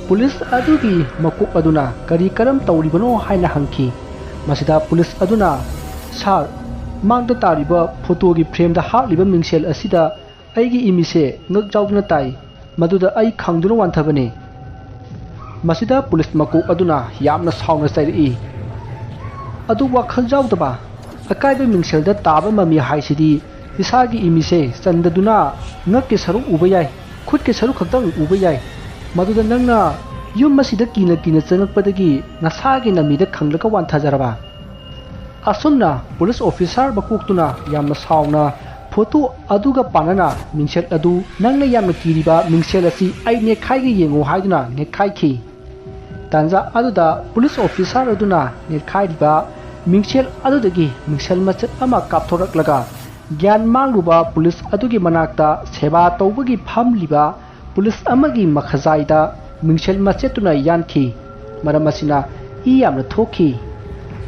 ꯄꯨꯂꯤꯁ ꯑꯗꯨꯒꯤ ꯃꯀꯣꯛ ꯑꯗꯨꯅ ꯀꯔꯤ ꯀꯔꯝ ꯇꯧꯔꯤꯕꯅꯣ ꯍꯥꯏꯅ ꯍꯪꯈꯤ꯫ ꯃꯁꯤꯗ ꯄꯨꯂꯤꯁ ꯑꯗꯨꯅ, "ꯁꯥꯔ, ꯃꯥꯡꯗ ꯇꯥꯔꯤꯕ ꯐꯣꯇꯣꯒꯤ ꯐ꯭ꯔꯦꯝꯗ ꯍꯥꯞꯂꯤꯕ ꯃꯤꯡꯁꯦꯜ ꯑꯁꯤꯗ ꯑꯩꯒꯤ ꯏꯃꯤꯁꯦ ꯉꯛ ꯌꯥꯎꯗꯨꯅ ꯇꯥꯏ꯫ ꯃꯗꯨꯗ ꯑꯩ ꯈꯪꯗꯨꯅ ꯋꯥꯟꯊꯕꯅꯤ꯫" ꯃꯁꯤꯗ ꯄꯨꯂꯤꯁ ꯃꯀꯣꯛ ꯑꯗꯨꯅ ꯌꯥꯝꯅ ꯁꯥꯎꯅ ꯆꯩꯔꯛꯏ꯫ "ꯑꯗꯨ ꯋꯥꯈꯜ ꯌꯥꯎꯗꯕ, ꯑꯀꯥꯏꯕ ꯃꯤꯡꯁꯦꯜꯗ ꯇꯥꯕ ꯃꯃꯤ ꯍꯥꯏꯁꯤꯗꯤ ꯏꯁꯥꯒꯤ ꯏꯃꯤꯁꯦ ꯆꯟꯗꯗꯨꯅ ꯉꯛꯀꯤ ꯁꯔꯨꯛ ꯎꯕ ꯌꯥꯏ, ꯈꯨꯠꯀꯤ ꯁꯔꯨꯛ ꯈꯛꯇꯪ ꯎꯕ ꯌꯥꯏ꯫ ꯃꯗꯨꯗ ꯅꯪꯅ ꯌꯨꯝ ꯑꯁꯤꯗ ꯀꯤꯅ ꯀꯤꯅ ꯆꯪꯉꯛꯄꯗꯒꯤ ꯅꯁꯥꯒꯤ ꯅꯃꯤꯗ ꯈꯪꯂꯒ ꯋꯥꯟꯊꯖꯔꯕ?" ꯑꯁꯨꯝꯅ ꯄꯨꯂꯤꯁ ꯑꯣꯐꯤꯁꯥꯔ ꯃꯀꯣꯛꯇꯨꯅ ꯌꯥꯝꯅ ꯁꯥꯎꯅ ꯐꯣꯇꯣ ꯑꯗꯨꯒ ꯄꯥꯟꯅꯅ ꯃꯤꯡꯁꯦꯜ ꯑꯗꯨ, "ꯅꯪꯅ ꯌꯥꯝꯅ ꯀꯤꯔꯤꯕ ꯃꯤꯡꯁꯦꯜ ꯑꯁꯤ ꯑꯩ ꯅꯦꯠꯈꯥꯏꯒꯦ ꯌꯦꯡꯉꯨ" ꯍꯥꯏꯗꯨꯅ ꯅꯦꯠꯈꯥꯏꯈꯤ꯫ ꯇꯥꯟꯖꯥ ꯑꯗꯨꯗ ꯄꯨꯂꯤꯁ ꯑꯣꯐꯤꯁꯥꯔ ꯑꯗꯨꯅ ꯅꯦꯠꯈꯥꯏꯔꯤꯕ ꯃꯤꯡꯁꯦꯜ ꯑꯗꯨꯗꯒꯤ ꯃꯤꯡꯁꯦꯜ ꯃꯆꯦꯠ ꯑꯃ ꯀꯥꯞꯊꯣꯔꯛꯂꯒ ꯒ꯭ꯌꯥꯟ ꯃꯥꯡꯂꯨꯕ ꯄꯨꯂꯤꯁ ꯑꯗꯨꯒꯤ ꯃꯅꯥꯛꯇ ꯁꯦꯕꯥ ꯇꯧꯕꯒꯤ ꯐꯝꯂꯤꯕ ꯄꯨꯂꯤꯁ ꯑꯃꯒꯤ ꯃꯈꯖꯥꯏꯗ ꯃꯤꯡꯁꯦꯜ ꯃꯆꯦꯠꯇꯨꯅ ꯌꯥꯟꯈꯤ꯫ ꯃꯔꯝ ꯑꯁꯤꯅ ꯏ ꯌꯥꯝꯅ ꯊꯣꯛꯈꯤ꯫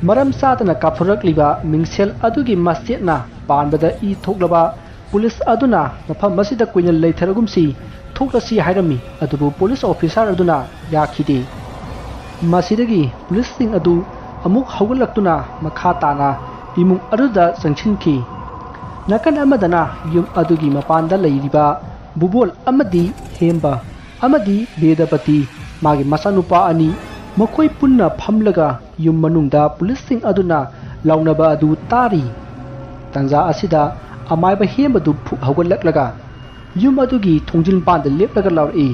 ꯃꯔꯝ ꯆꯥꯗꯅ ꯀꯥꯞꯊꯣꯔꯛꯂꯤꯕ ꯃꯤꯡꯁꯦꯜ ꯑꯗꯨꯒꯤ ꯃꯆꯦꯠꯅ ꯄꯥꯟꯕꯗ ꯏ ꯊꯣꯛꯂꯕ ꯄꯨꯂꯤꯁ ꯑꯗꯨꯅ ꯃꯐꯝ ꯑꯁꯤꯗ ꯀꯨꯏꯅ ꯂꯩꯊꯔꯒꯨꯝꯁꯤ, ꯊꯣꯛꯂꯁꯤ ꯍꯥꯏꯔꯝꯃꯤ, ꯑꯗꯨꯕꯨ ꯄꯨꯂꯤꯁ ꯑꯣꯐꯤꯁꯥꯔ ꯑꯗꯨꯅ ꯌꯥꯈꯤꯗꯦ꯫ ꯃꯁꯤꯗꯒꯤ ꯄꯨꯂꯤꯁꯁꯤꯡ ꯑꯗꯨ ꯑꯃꯨꯛ ꯍꯧꯒꯠꯂꯛꯇꯨꯅ ꯃꯈꯥ ꯇꯥꯅ ꯏꯃꯨꯡ ꯑꯗꯨꯗ ꯆꯪꯁꯤꯟꯈꯤ꯫ ꯅꯥꯀꯟ ꯑꯃꯗꯅ ꯌꯨꯝ ꯑꯗꯨꯒꯤ ꯃꯄꯥꯟꯗ ꯂꯩꯔꯤꯕ ꯕꯨꯕꯣꯜ ꯑꯃꯗꯤ ꯍꯦꯝꯕ ꯑꯃꯗꯤ ꯕꯦꯗꯄꯇꯤ, ꯃꯥꯒꯤ ꯃꯆꯥꯅꯨꯄꯥ ꯑꯅꯤ, ꯃꯈꯣꯏ ꯄꯨꯟꯅ ꯐꯝꯂꯒ ꯌꯨꯝ ꯃꯅꯨꯡꯗ ꯄꯨꯂꯤꯁꯁꯤꯡ ꯑꯗꯨꯅ ꯂꯥꯎꯅꯕ ꯑꯗꯨ ꯇꯥꯔꯤ꯫ ꯇꯥꯟꯖꯥ ꯑꯁꯤꯗ ꯑꯃꯥꯏꯕ ꯍꯦꯝꯕꯗꯨ ꯐꯨꯛ ꯍꯧꯒꯠꯂꯛꯂꯒ, ꯌꯨꯝ ꯑꯗꯨꯒꯤ ꯊꯣꯡꯖꯤꯜ ꯃꯄꯥꯟꯗ ꯂꯦꯞꯂꯒ ꯂꯥꯎꯔꯛꯏ,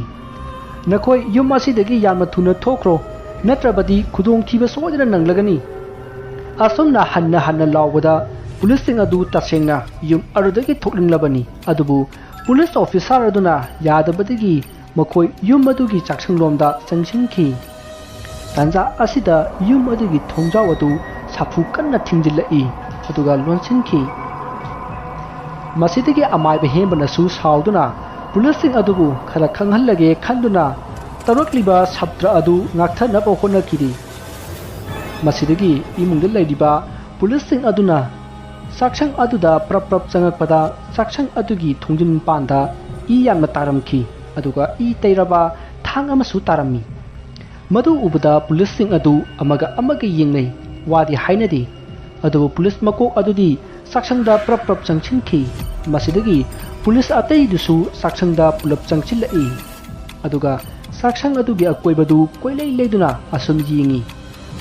"ꯅꯈꯣꯏ ꯌꯨꯝ ꯑꯁꯤꯗꯒꯤ ꯌꯥꯝꯅ ꯊꯨꯅ ꯊꯣꯛꯈ꯭ꯔꯣ, ꯅꯠꯇ꯭ꯔꯕꯗꯤ ꯈꯨꯗꯣꯡꯊꯤꯕ ꯁꯣꯏꯗꯅ ꯅꯪꯂꯒꯅꯤ꯫" ꯑꯁꯨꯝꯅ ꯍꯟꯅ ꯍꯟꯅ ꯂꯥꯎꯕꯗ ꯄꯨꯂꯤꯁꯁꯤꯡ ꯑꯗꯨ ꯇꯁꯦꯡꯅ ꯌꯨꯝ ꯑꯗꯨꯗꯒꯤ ꯊꯣꯛꯅꯤꯡꯂꯕꯅꯤ꯫ ꯑꯗꯨꯕꯨ ꯄꯨꯂꯤꯁ ꯑꯣꯐꯤꯁꯥꯔ ꯑꯗꯨꯅ ꯌꯥꯗꯕꯗꯒꯤ ꯃꯈꯣꯏ ꯌꯨꯝ ꯑꯗꯨꯒꯤ ꯆꯥꯛꯁꯪꯂꯣꯝꯗ ꯆꯪꯁꯤꯟꯈꯤ꯫ ꯇꯥꯟꯖꯥ ꯑꯁꯤꯗ ꯌꯨꯝ ꯑꯗꯨꯒꯤ ꯊꯣꯡꯖꯥꯎ ꯑꯗꯨ ꯁꯥꯐꯨ ꯀꯟꯅ ꯊꯤꯡꯖꯤꯜꯂꯛꯏ, ꯑꯗꯨꯒ ꯂꯣꯟꯁꯤꯟꯈꯤ꯫ ꯃꯁꯤꯗꯒꯤ ꯑꯃꯥꯏꯕ ꯍꯦꯝꯕꯅꯁꯨ ꯁꯥꯎꯗꯨꯅ ꯄꯨꯂꯤꯁꯁꯤꯡ ꯑꯗꯨꯕꯨ ꯈꯔ ꯈꯪꯍꯜꯂꯒꯦ ꯈꯟꯗꯨꯅ ꯇꯧꯔꯛꯂꯤꯕ ꯁꯥꯇ꯭ꯔ ꯑꯗꯨ ꯉꯥꯛꯊꯅꯕ ꯍꯣꯠꯅꯈꯤꯔꯤ꯫ ꯃꯁꯤꯗꯒꯤ ꯏꯃꯨꯡꯗ ꯂꯩꯔꯤꯕ ꯄꯨꯂꯤꯁꯁꯤꯡ ꯑꯗꯨꯅ ꯆꯥꯛꯁꯪ ꯑꯗꯨꯗ ꯄ꯭ꯔꯞ ꯄ꯭ꯔꯞ ꯆꯪꯉꯛꯄꯗ ꯆꯥꯛꯁꯪ ꯑꯗꯨꯒꯤ ꯊꯣꯡꯖꯤꯟ ꯃꯄꯥꯟꯗ ꯏ ꯌꯥꯝꯅ ꯇꯥꯔꯝꯈꯤ, ꯑꯗꯨꯒ ꯏ ꯇꯩꯔꯕ ꯊꯥꯡ ꯑꯃꯁꯨ ꯇꯥꯔꯝꯃꯤ꯫ ꯃꯗꯨ ꯎꯕꯗ ꯄꯨꯂꯤꯁꯁꯤꯡ ꯑꯗꯨ ꯑꯃꯒ ꯑꯃꯒ ꯌꯦꯡꯅꯩ, ꯋꯥꯗꯤ ꯍꯥꯏꯅꯗꯦ꯫ ꯑꯗꯨꯕꯨ ꯄꯨꯂꯤꯁ ꯃꯀꯣꯛ ꯑꯗꯨꯗꯤ ꯆꯥꯛꯁꯪꯗ ꯄ꯭ꯔꯞ ꯄ꯭ꯔꯞ ꯆꯪꯁꯤꯟꯈꯤ꯫ ꯃꯁꯤꯗꯒꯤ ꯄꯨꯂꯤꯁ ꯑꯇꯩꯗꯨꯁꯨ ꯆꯥꯛꯁꯪꯗ ꯄꯨꯂꯞ ꯆꯪꯁꯤꯜꯂꯛꯏ꯫ ꯑꯗꯨꯒ ꯆꯥꯛꯁꯪ ꯑꯗꯨꯒꯤ ꯑꯀꯣꯏꯕꯗꯨ ꯀꯣꯏꯂꯩ ꯂꯩꯗꯨꯅ ꯑꯁꯨꯝ ꯌꯦꯡꯏ꯫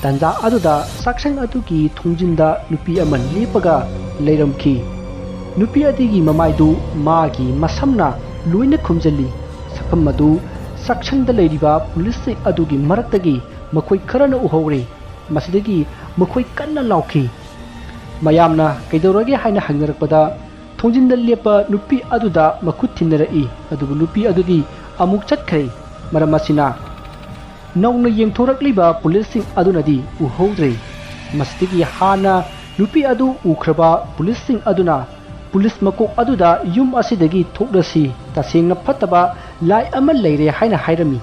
ꯇꯥꯟꯖꯥ ꯑꯗꯨꯗ ꯆꯥꯛꯁꯪ ꯑꯗꯨꯒꯤ ꯊꯣꯡꯖꯤꯟꯗ ꯅꯨꯄꯤ ꯑꯃ ꯂꯦꯞꯄꯒ ꯂꯩꯔꯝꯈꯤ꯫ ꯅꯨꯄꯤ ꯑꯗꯨꯒꯤ ꯃꯃꯥꯏꯗꯨ ꯃꯥꯒꯤ ꯃꯁꯝꯅ ꯂꯣꯏꯅ ꯈꯨꯝꯖꯤꯜꯂꯤ꯫ ꯁꯛꯐꯝ ꯑꯗꯨ ꯆꯥꯛꯁꯪꯗ ꯂꯩꯔꯤꯕ ꯄꯨꯂꯤꯁꯁꯤꯡ ꯑꯗꯨꯒꯤ ꯃꯔꯛꯇꯒꯤ ꯃꯈꯣꯏ ꯈꯔꯅ ꯎꯍꯧꯔꯦ꯫ ꯃꯁꯤꯗꯒꯤ ꯃꯈꯣꯏ ꯀꯟꯅ ꯂꯥꯎꯈꯤ꯫ ꯃꯌꯥꯝꯅ ꯀꯩꯗꯧꯔꯒꯦ ꯍꯥꯏꯅ ꯍꯪꯅꯔꯛꯄꯗ, ꯊꯣꯡꯖꯤꯟꯗ ꯂꯦꯞꯄ ꯅꯨꯄꯤ ꯑꯗꯨꯗ ꯃꯈꯨꯠ ꯊꯤꯟꯅꯔꯛꯏ, ꯑꯗꯨꯕꯨ ꯅꯨꯄꯤ ꯑꯗꯨꯗꯤ ꯑꯃꯨꯛ ꯆꯠꯈ꯭ꯔꯦ꯫ ꯃꯔꯝ ꯑꯁꯤꯅ, ꯅꯧꯅ ꯌꯦꯡꯊꯣꯔꯛꯂꯤꯕ ꯄꯨꯂꯤꯁꯁꯤꯡ ꯑꯗꯨꯅꯗꯤ ꯎꯍꯧꯗ꯭ꯔꯦ꯫ ꯃꯁꯤꯗꯒꯤ ꯍꯥꯟꯅ ꯅꯨꯄꯤ ꯑꯗꯨ ꯎꯈ꯭ꯔꯕ ꯄꯨꯂꯤꯁꯁꯤꯡ ꯑꯗꯨꯅ ꯄꯨꯂꯤꯁ ꯃꯀꯣꯛ ꯑꯗꯨꯗ ꯌꯨꯝ ꯑꯁꯤꯗꯒꯤ ꯊꯣꯛꯂꯁꯤ, ꯇꯁꯦꯡꯅ ꯐꯠꯇꯕ ꯂꯥꯏ ꯑꯃ ꯂꯩꯔꯦ ꯍꯥꯏꯅ ꯍꯥꯏꯔꯝꯃꯤ꯫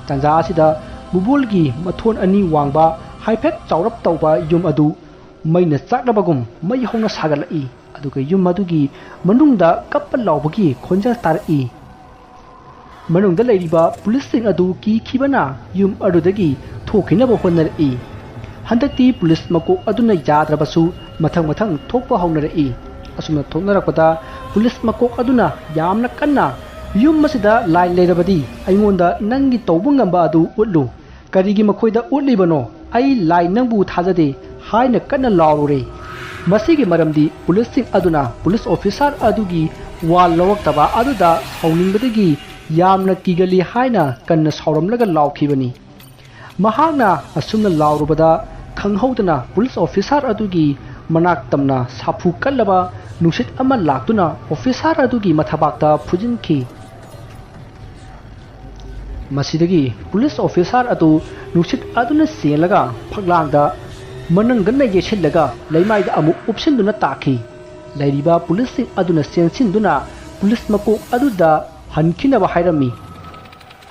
ꯇꯥꯟꯖꯥ ꯑꯁꯤꯗ ꯃꯨꯕꯣꯜꯒꯤ ꯃꯊꯣꯟ ꯑꯅꯤ ꯋꯥꯡꯕ, ꯍꯥꯏꯐꯦꯠ ꯆꯥꯎꯔꯞ ꯇꯧꯕ ꯌꯨꯝ ꯑꯗꯨ ꯃꯩꯅ ꯆꯥꯛꯂꯕꯒꯨꯝ ꯃꯩ ꯍꯧꯅ ꯁꯥꯒꯠꯂꯛꯏ, ꯑꯗꯨꯒ ꯌꯨꯝ ꯑꯗꯨꯒꯤ ꯃꯅꯨꯡꯗ ꯀꯞꯄ ꯂꯥꯎꯕꯒꯤ ꯈꯣꯟꯖꯦꯜ ꯇꯥꯔꯛꯏ꯫ ꯃꯅꯨꯡꯗ ꯂꯩꯔꯤꯕ ꯄꯨꯂꯤꯁꯁꯤꯡ ꯑꯗꯨ ꯀꯤꯈꯤꯕꯅ ꯌꯨꯝ ꯑꯗꯨꯗꯒꯤ ꯊꯣꯛꯈꯤꯅꯕ ꯍꯣꯠꯅꯔꯛꯏ꯫ ꯍꯟꯗꯛꯇꯤ ꯄꯨꯂꯤꯁ ꯃꯀꯣꯛ ꯑꯗꯨꯅ ꯌꯥꯗ꯭ꯔꯕꯁꯨ ꯃꯊꯪ ꯃꯊꯪ ꯊꯣꯛꯄ ꯍꯧꯅꯔꯛꯏ꯫ ꯑꯁꯨꯝꯅ ꯊꯣꯛꯅꯔꯛꯄꯗ ꯄꯨꯂꯤꯁ ꯃꯀꯣꯛ ꯑꯗꯨꯅ ꯌꯥꯝꯅ ꯀꯟꯅ, "ꯌꯨꯝ ꯑꯁꯤꯗ ꯂꯥꯏ ꯂꯩꯔꯕꯗꯤ ꯑꯩꯉꯣꯟꯗ ꯅꯪꯒꯤ ꯇꯧꯕ ꯉꯝꯕ ꯑꯗꯨ ꯎꯠꯂꯨ꯫ ꯀꯔꯤꯒꯤ ꯃꯈꯣꯏꯗ ꯎꯠꯂꯤꯕꯅꯣ? ꯑꯩ ꯂꯥꯏ ꯅꯪꯕꯨ ꯊꯥꯖꯗꯦ" ꯍꯥꯏꯅ ꯀꯟꯅ ꯂꯥꯎꯔꯨꯔꯦ꯫ ꯃꯁꯤꯒꯤ ꯃꯔꯝꯗꯤ ꯄꯨꯂꯤꯁꯁꯤꯡ ꯑꯗꯨꯅ ꯄꯨꯂꯤꯁ ꯑꯣꯐꯤꯁꯥꯔ ꯑꯗꯨꯒꯤ ꯋꯥ ꯂꯧꯔꯛꯇꯕ ꯑꯗꯨꯗ ꯁꯥꯎꯅꯤꯡꯕꯗꯒꯤ ꯌꯥꯝꯅ ꯀꯤꯒꯜꯂꯤ ꯍꯥꯏꯅ ꯀꯟꯅ ꯁꯥꯎꯔꯝꯂꯒ ꯂꯥꯎꯈꯤꯕꯅꯤ꯫ ꯃꯍꯥꯛꯅ ꯑꯁꯨꯝꯅ ꯂꯥꯎꯔꯨꯕꯗ ꯈꯪꯍꯧꯗꯅ ꯄꯨꯂꯤꯁ ꯑꯣꯐꯤꯁꯥꯔ ꯑꯗꯨꯒꯤ ꯃꯅꯥꯛ ꯇꯝꯅ ꯁꯥꯐꯨ ꯀꯜꯂꯕ ꯅꯨꯡꯁꯤꯠ ꯑꯃ ꯂꯥꯛꯇꯨꯅ ꯑꯣꯐꯤꯁꯥꯔ ꯑꯗꯨꯒꯤ ꯃꯊꯕꯥꯛꯇ ꯐꯨꯖꯤꯟꯈꯤ꯫ ꯃꯁꯤꯗꯒꯤ ꯄꯨꯂꯤꯁ ꯑꯣꯐꯤꯁꯥꯔ ꯑꯗꯨ ꯅꯨꯡꯁꯤꯠ ꯑꯗꯨꯅ ꯆꯦꯜꯂꯒ ꯐꯛꯂꯥꯡꯗ ꯃꯅꯪꯒꯟꯅ ꯌꯩꯁꯤꯜꯂꯒ ꯂꯩꯃꯥꯏꯗ ꯑꯃꯨꯛ ꯎꯞꯁꯤꯟꯗꯨꯅ ꯇꯥꯈꯤ꯫ ꯂꯩꯔꯤꯕ ꯄꯨꯂꯤꯁꯁꯤꯡ ꯑꯗꯨꯅ ꯆꯦꯟꯁꯤꯟꯗꯨꯅ ꯄꯨꯂꯤꯁ ꯃꯀꯣꯛ ꯑꯗꯨꯗ ꯍꯟꯈꯤꯅꯕ ꯍꯥꯏꯔꯝꯃꯤ꯫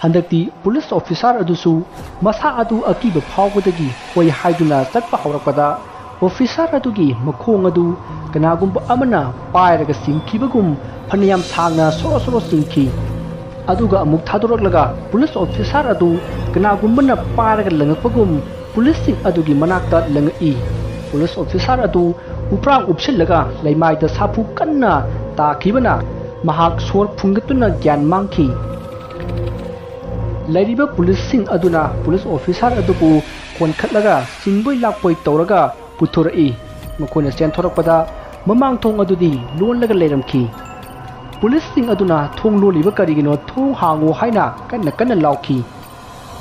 ꯍꯟꯗꯛꯇꯤ ꯄꯨꯂꯤꯁ ꯑꯣꯐꯤꯁꯥꯔ ꯑꯗꯨꯁꯨ ꯃꯁꯥ ꯑꯗꯨ ꯑꯀꯤꯕ ꯐꯥꯎꯕꯗꯒꯤ ꯍꯣꯏ ꯍꯥꯏꯗꯨꯅ ꯆꯠꯄ ꯍꯧꯔꯛꯄꯗ, ꯑꯣꯐꯤꯁꯥꯔ ꯑꯗꯨꯒꯤ ꯃꯈꯣꯡ ꯑꯗꯨ ꯀꯅꯥꯒꯨꯝꯕ ꯑꯃꯅ ꯄꯥꯏꯔꯒ ꯆꯤꯡꯈꯤꯕꯒꯨꯝ ꯐꯅꯌꯥꯝ ꯁꯥꯡꯅ ꯁꯣꯔꯣ ꯁꯣꯔꯣ ꯆꯤꯡꯈꯤ꯫ ꯑꯗꯨꯒ ꯑꯃꯨꯛ ꯊꯥꯗꯣꯔꯛꯂꯒ ꯄꯨꯂꯤꯁ ꯑꯣꯐꯤꯁꯥꯔ ꯑꯗꯨ ꯀꯅꯥꯒꯨꯝꯕꯅ ꯄꯥꯏꯔꯒ ꯂꯪꯉꯛꯄꯒꯨꯝ ꯄꯨꯂꯤꯁꯁꯤꯡ ꯑꯗꯨꯒꯤ ꯃꯅꯥꯛꯇ ꯂꯪꯉꯛꯏ꯫ ꯄꯨꯂꯤꯁ ꯑꯣꯐꯤꯁꯥꯔ ꯑꯗꯨ ꯎꯄ꯭ꯔꯥꯡ ꯎꯞꯁꯤꯜꯂꯒ ꯂꯩꯃꯥꯏꯗ ꯁꯥꯐꯨ ꯀꯟꯅ ꯇꯥꯈꯤꯕꯅ ꯃꯍꯥꯛ ꯁꯣꯔ ꯐꯨꯟꯒꯠꯇꯨꯅ ꯒ꯭ꯌꯥꯟ ꯃꯥꯡꯈꯤ꯫ ꯂꯩꯔꯤꯕ ꯄꯨꯂꯤꯁꯁꯤꯡ ꯑꯗꯨꯅ ꯄꯨꯂꯤꯁ ꯑꯣꯐꯤꯁꯥꯔ ꯑꯗꯨꯕꯨ ꯀꯣꯟꯈꯠꯂꯒ ꯆꯤꯡꯕꯣꯏ ꯂꯥꯛꯄꯣꯏ ꯇꯧꯔꯒ ꯄꯨꯊꯣꯔꯛꯏ꯫ ꯃꯈꯣꯏꯅ ꯆꯦꯟꯊꯣꯔꯛꯄꯗ ꯃꯃꯥꯡ ꯊꯣꯡ ꯑꯗꯨꯗꯤ ꯂꯣꯜꯂꯒ ꯂꯩꯔꯝꯈꯤ꯫ ꯄꯨꯂꯤꯁꯁꯤꯡ ꯑꯗꯨꯅ "ꯊꯣꯡ ꯂꯣꯜꯂꯤꯕ ꯀꯔꯤꯒꯤꯅꯣ? ꯊꯣꯡ ꯍꯥꯡꯉꯨ" ꯍꯥꯏꯅ ꯀꯟꯅ ꯀꯟꯅ ꯂꯥꯎꯈꯤ꯫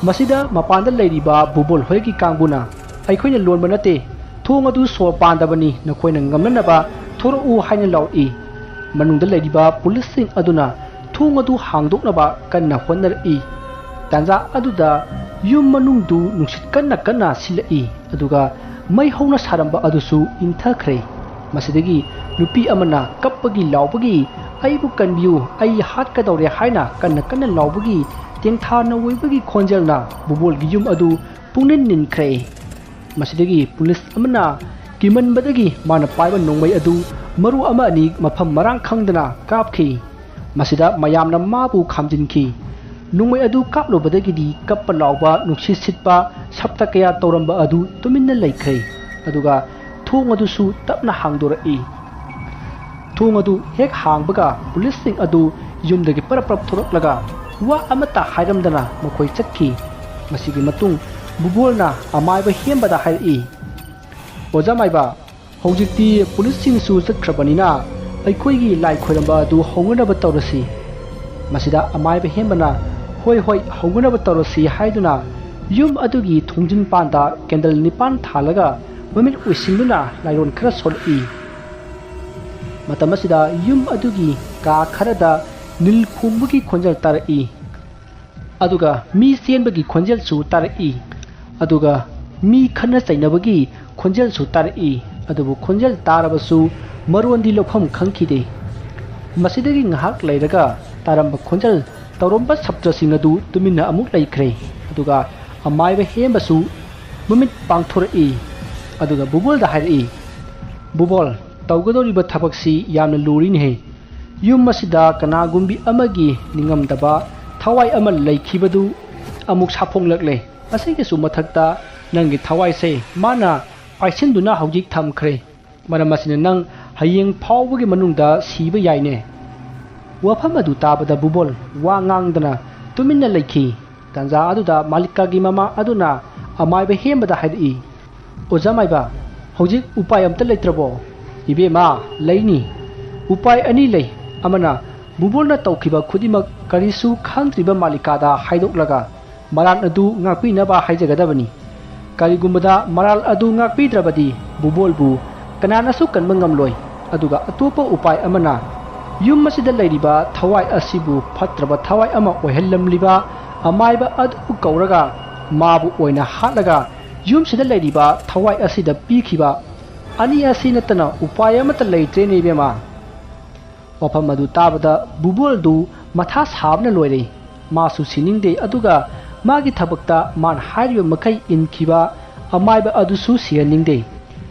ꯃꯁꯤꯗ ꯃꯄꯥꯟꯗ ꯂꯩꯔꯤꯕ ꯕꯨꯕꯣꯜ ꯍꯣꯏꯒꯤ ꯀꯥꯡꯕꯨꯅ, "ꯑꯩꯈꯣꯏꯅ ꯂꯣꯟꯕ ꯅꯠꯇꯦ, ꯊꯣꯡ ꯑꯗꯨ ꯁꯣꯔ ꯄꯥꯟꯗꯕꯅꯤ, ꯅꯈꯣꯏꯅ ꯉꯝꯅꯅꯕ ꯊꯣꯔꯛꯎ" ꯍꯥꯏꯅ ꯂꯥꯎꯔꯛꯏ꯫ ꯃꯅꯨꯡꯗ ꯂꯩꯔꯤꯕ ꯄꯨꯂꯤꯁꯁꯤꯡ ꯑꯗꯨꯅ ꯊꯣꯡ ꯑꯗꯨ ꯍꯥꯡꯗꯣꯛꯅꯕ ꯀꯟꯅ ꯍꯣꯠꯅꯔꯛꯏ꯫ ꯇꯥꯟꯖꯥ ꯑꯗꯨꯗ ꯌꯨꯝ ꯃꯅꯨꯡꯗꯨ ꯅꯨꯡꯁꯤꯠ ꯀꯟꯅ ꯀꯟꯅ ꯁꯤꯜꯂꯛꯏ, ꯑꯗꯨꯒ ꯃꯩ ꯍꯧꯅ ꯁꯥꯔꯝꯕ ꯑꯗꯨꯁꯨ ꯏꯪꯊꯈ꯭ꯔꯦ꯫ ꯃꯁꯤꯗꯒꯤ ꯅꯨꯄꯤ ꯑꯃꯅ ꯀꯞꯄꯒꯤ ꯂꯥꯎꯕꯒꯤ, "ꯑꯩꯕꯨ ꯀꯟꯕꯤꯌꯨ, ꯑꯩ ꯍꯥꯠꯀꯗꯧꯔꯦ" ꯍꯥꯏꯅ ꯀꯟꯅ ꯀꯟꯅ ꯂꯥꯎꯕꯒꯤ ꯇꯦꯡꯊꯥ ꯅꯧꯋꯣꯏꯕꯒꯤ ꯈꯣꯟꯖꯦꯜꯅ ꯕꯨꯕꯣꯜꯒꯤ ꯌꯨꯝ ꯑꯗꯨ ꯄꯨꯡꯅꯤꯟ ꯅꯤꯟꯈ꯭ꯔꯦ꯫ ꯃꯁꯤꯗꯒꯤ ꯄꯨꯂꯤꯁ ꯑꯃꯅ ꯀꯤꯃꯟꯕꯗꯒꯤ ꯃꯥꯅ ꯄꯥꯏꯕ ꯅꯣꯡꯃꯩ ꯑꯗꯨ ꯃꯔꯨ ꯑꯃ ꯑꯅꯤ ꯃꯐꯝ ꯃꯔꯥꯡ ꯈꯪꯗꯅ ꯀꯥꯞꯈꯤ꯫ ꯃꯁꯤꯗ ꯃꯌꯥꯝꯅ ꯃꯥꯕꯨ ꯈꯥꯝꯖꯤꯟꯈꯤ꯫ ꯅꯣꯡꯃꯩ ꯑꯗꯨ ꯀꯥꯞꯂꯨꯕꯗꯒꯤꯗꯤ ꯀꯞꯄ ꯂꯥꯎꯕ, ꯅꯨꯡꯁꯤꯠ ꯁꯤꯠꯄ, ꯁꯞꯇ ꯀꯌꯥ ꯇꯧꯔꯝꯕ ꯑꯗꯨ ꯇꯨꯃꯤꯟꯅ ꯂꯩꯈ꯭ꯔꯦ꯫ ꯑꯗꯨꯒ ꯊꯣꯡ ꯑꯗꯨꯁꯨ ꯇꯞꯅ ꯍꯥꯡꯗꯣꯔꯛꯏ꯫ ꯊꯣꯡ ꯑꯗꯨ ꯍꯦꯛ ꯍꯥꯡꯕꯒ ꯄꯨꯂꯤꯁꯁꯤꯡ ꯑꯗꯨ ꯌꯨꯝꯗꯒꯤ ꯄꯔꯞ ꯄꯔꯞ ꯊꯣꯔꯛꯂꯒ ꯋꯥ ꯑꯃꯠꯇ ꯍꯥꯏꯔꯝꯗꯅ ꯃꯈꯣꯏ ꯆꯠꯈꯤ꯫ ꯃꯁꯤꯒꯤ ꯃꯇꯨꯡ ꯕꯨꯕꯣꯜꯅ ꯑꯃꯥꯏꯕ ꯍꯦꯝꯕꯗ ꯍꯥꯏꯔꯛꯏ, "ꯑꯣꯖꯥ ꯃꯥꯏꯕ, ꯍꯧꯖꯤꯛꯇꯤ ꯄꯨꯂꯤꯁꯁꯤꯡꯁꯨ ꯆꯠꯈ꯭ꯔꯕꯅꯤꯅ ꯑꯩꯈꯣꯏꯒꯤ ꯂꯥꯏ ꯈꯣꯏꯔꯝꯕ ꯑꯗꯨ ꯍꯧꯅꯅꯕ ꯇꯧꯔꯁꯤ꯫" ꯃꯁꯤꯗ ꯑꯃꯥꯏꯕ ꯍꯦꯝꯕꯅ, "ꯍꯣꯏ, ꯍꯣꯏ, ꯍꯧꯅꯅꯕ ꯇꯧꯔꯁꯤ" ꯍꯥꯏꯗꯨꯅ ꯌꯨꯝ ꯑꯗꯨꯒꯤ ꯊꯣꯡꯖꯤꯟ ꯄꯥꯟꯗ ꯀꯦꯟꯗꯜ ꯅꯤꯄꯥꯟ ꯊꯥꯜꯂꯒ ꯃꯃꯤꯠ ꯎꯏꯁꯤꯟꯗꯨꯅ ꯂꯥꯏꯔꯣꯟ ꯈꯔ ꯁꯣꯜꯂꯛꯏ꯫ ꯃꯇꯝ ꯑꯁꯤꯗ ꯌꯨꯝ ꯑꯗꯨꯒꯤ ꯀꯥ ꯈꯔꯗ ꯅꯤꯜ ꯈꯣꯡꯕꯒꯤ ꯈꯣꯟꯖꯦꯜ ꯇꯥꯔꯛꯏ꯫ ꯑꯗꯨꯒ ꯃꯤ ꯆꯦꯟꯕꯒꯤ ꯈꯣꯟꯖꯦꯜꯁꯨ ꯇꯥꯔꯛꯏ꯫ ꯑꯗꯨꯒ ꯃꯤ ꯈꯠꯅ ꯆꯩꯅꯕꯒꯤ ꯈꯣꯟꯖꯦꯜꯁꯨ ꯇꯥꯔꯛꯏ꯫ ꯑꯗꯨꯕꯨ ꯈꯣꯟꯖꯦꯜ ꯇꯥꯔꯕꯁꯨ ꯃꯔꯣꯟꯗꯤ ꯂꯧꯐꯝ ꯈꯪꯈꯤꯗꯦ꯫ ꯃꯁꯤꯗꯒꯤ ꯉꯥꯏꯍꯥꯛ ꯂꯩꯔꯒ ꯇꯥꯔꯝꯕ ꯈꯣꯟꯖꯦꯜ ꯇꯧꯔꯝꯕ ꯁꯞꯇ꯭ꯔꯁꯤꯡ ꯑꯗꯨ ꯇꯨꯃꯤꯟꯅ ꯑꯃꯨꯛ ꯂꯩꯈ꯭ꯔꯦ꯫ ꯑꯗꯨꯒ ꯑꯃꯥꯏꯕ ꯍꯦꯝꯕꯁꯨ ꯃꯃꯤꯠ ꯄꯥꯡꯊꯣꯔꯛꯏ꯫ ꯑꯗꯨꯒ ꯕꯨꯕꯣꯜꯗ ꯍꯥꯏꯔꯛꯏ, "ꯕꯨꯕꯣꯜ, ꯇꯧꯒꯗꯧꯔꯤꯕ ꯊꯕꯛꯁꯤ ꯌꯥꯝꯅ ꯂꯨꯔꯤꯅꯦꯍꯦ꯫ ꯌꯨꯝ ꯑꯁꯤꯗ ꯀꯅꯥꯒꯨꯝꯕꯤ ꯑꯃꯒꯤ ꯅꯤꯡꯉꯝꯗꯕ ꯊꯋꯥꯏ ꯑꯃ ꯂꯩꯈꯤꯕꯗꯨ ꯑꯃꯨꯛ ꯁꯥꯐꯣꯡꯂꯛꯂꯦ꯫ ꯑꯁꯤꯒꯤꯁꯨ ꯃꯊꯛꯇ ꯅꯪꯒꯤ ꯊꯋꯥꯏꯁꯦ ꯃꯥꯅ ꯄꯥꯏꯁꯤꯟꯗꯨꯅ ꯍꯧꯖꯤꯛ ꯊꯝꯈ꯭ꯔꯦ꯫ ꯃꯔꯝ ꯑꯁꯤꯅ ꯅꯪ ꯍꯌꯦꯡ ꯐꯥꯎꯕꯒꯤ ꯃꯅꯨꯡꯗ ꯁꯤꯕ ꯌꯥꯏꯅꯦ꯫" ꯋꯥꯐꯝ ꯑꯗꯨ ꯇꯥꯕꯗ ꯕꯨꯕꯣꯜ ꯋꯥ ꯉꯥꯡꯗꯅ ꯇꯨꯃꯤꯟꯅ ꯂꯩꯈꯤ꯫ ꯇꯥꯟꯖꯥ ꯑꯗꯨꯗ ꯃꯥꯂꯤꯀꯥꯒꯤ ꯃꯃꯥ ꯑꯗꯨꯅ ꯑꯃꯥꯏꯕ ꯍꯦꯝꯕꯗ ꯍꯥꯏꯔꯛꯏ, "ꯑꯣꯖꯥ ꯃꯥꯏꯕ, ꯍꯧꯖꯤꯛ ꯎꯄꯥꯏ ꯑꯝꯇ ꯂꯩꯇ꯭ꯔꯕꯣ?" "ꯏꯕꯦꯝꯃ, ꯂꯩꯅꯤ꯫ ꯎꯄꯥꯏ ꯑꯅꯤ ꯂꯩ꯫ ꯑꯃꯅ ꯕꯨꯕꯣꯜꯅ ꯇꯧꯈꯤꯕ ꯈꯨꯗꯤꯡꯃꯛ ꯀꯔꯤꯁꯨ ꯈꯪꯗ꯭ꯔꯤꯕ ꯃꯥꯂꯤꯀꯥꯗ ꯍꯥꯏꯗꯣꯛꯂꯒ ꯃꯔꯥꯜ ꯑꯗꯨ ꯉꯥꯛꯄꯤꯅꯕ ꯍꯥꯏꯖꯒꯗꯕꯅꯤ꯫ ꯀꯔꯤꯒꯨꯝꯕꯗ ꯃꯔꯥꯜ ꯑꯗꯨ ꯉꯥꯛꯄꯤꯗ꯭ꯔꯕꯗꯤ ꯕꯨꯕꯣꯜꯕꯨ ꯀꯅꯥꯅꯁꯨ ꯀꯟꯕ ꯉꯝꯂꯣꯏ꯫ ꯑꯗꯨꯒ ꯑꯇꯣꯞꯄ ꯎꯄꯥꯏ ꯑꯃꯅ ꯌꯨꯝ ꯑꯁꯤꯗ ꯂꯩꯔꯤꯕ ꯊꯋꯥꯏ ꯑꯁꯤꯕꯨ ꯐꯠꯇ꯭ꯔꯕ ꯊꯋꯥꯏ ꯑꯃ ꯑꯣꯏꯍꯜꯂꯝꯂꯤꯕ ꯑꯃꯥꯏꯕ ꯑꯗꯨ ꯀꯧꯔꯒ ꯃꯥꯕꯨ ꯑꯣꯏꯅ ꯍꯥꯠꯂꯒ ꯌꯨꯝꯁꯤꯗ ꯂꯩꯔꯤꯕ ꯊꯋꯥꯏ ꯑꯁꯤꯗ ꯄꯤꯈꯤꯕ꯫ ꯑꯅꯤ ꯑꯁꯤ ꯅꯠꯇꯅ ꯎꯄꯥꯏ ꯑꯃꯠꯇ ꯂꯩꯇ꯭ꯔꯦꯅꯦ ꯏꯕꯦꯝꯃ꯫" ꯋꯥꯐꯝ ꯑꯗꯨ ꯇꯥꯕꯗ ꯕꯨꯕꯣꯜꯗꯨ ꯃꯊꯥ ꯁꯥꯕꯅ ꯂꯣꯏꯔꯦ꯫ ꯃꯥꯁꯨ ꯁꯤꯅꯤꯡꯗꯦ, ꯑꯗꯨꯒ ꯃꯥꯒꯤ ꯊꯕꯛꯇ ꯃꯥꯅ ꯍꯥꯏꯔꯤꯕ ꯃꯈꯩ ꯏꯟꯈꯤꯕ ꯑꯃꯥꯏꯕ ꯑꯗꯨꯁꯨ ꯁꯤꯍꯟꯅꯤꯡꯗꯦ꯫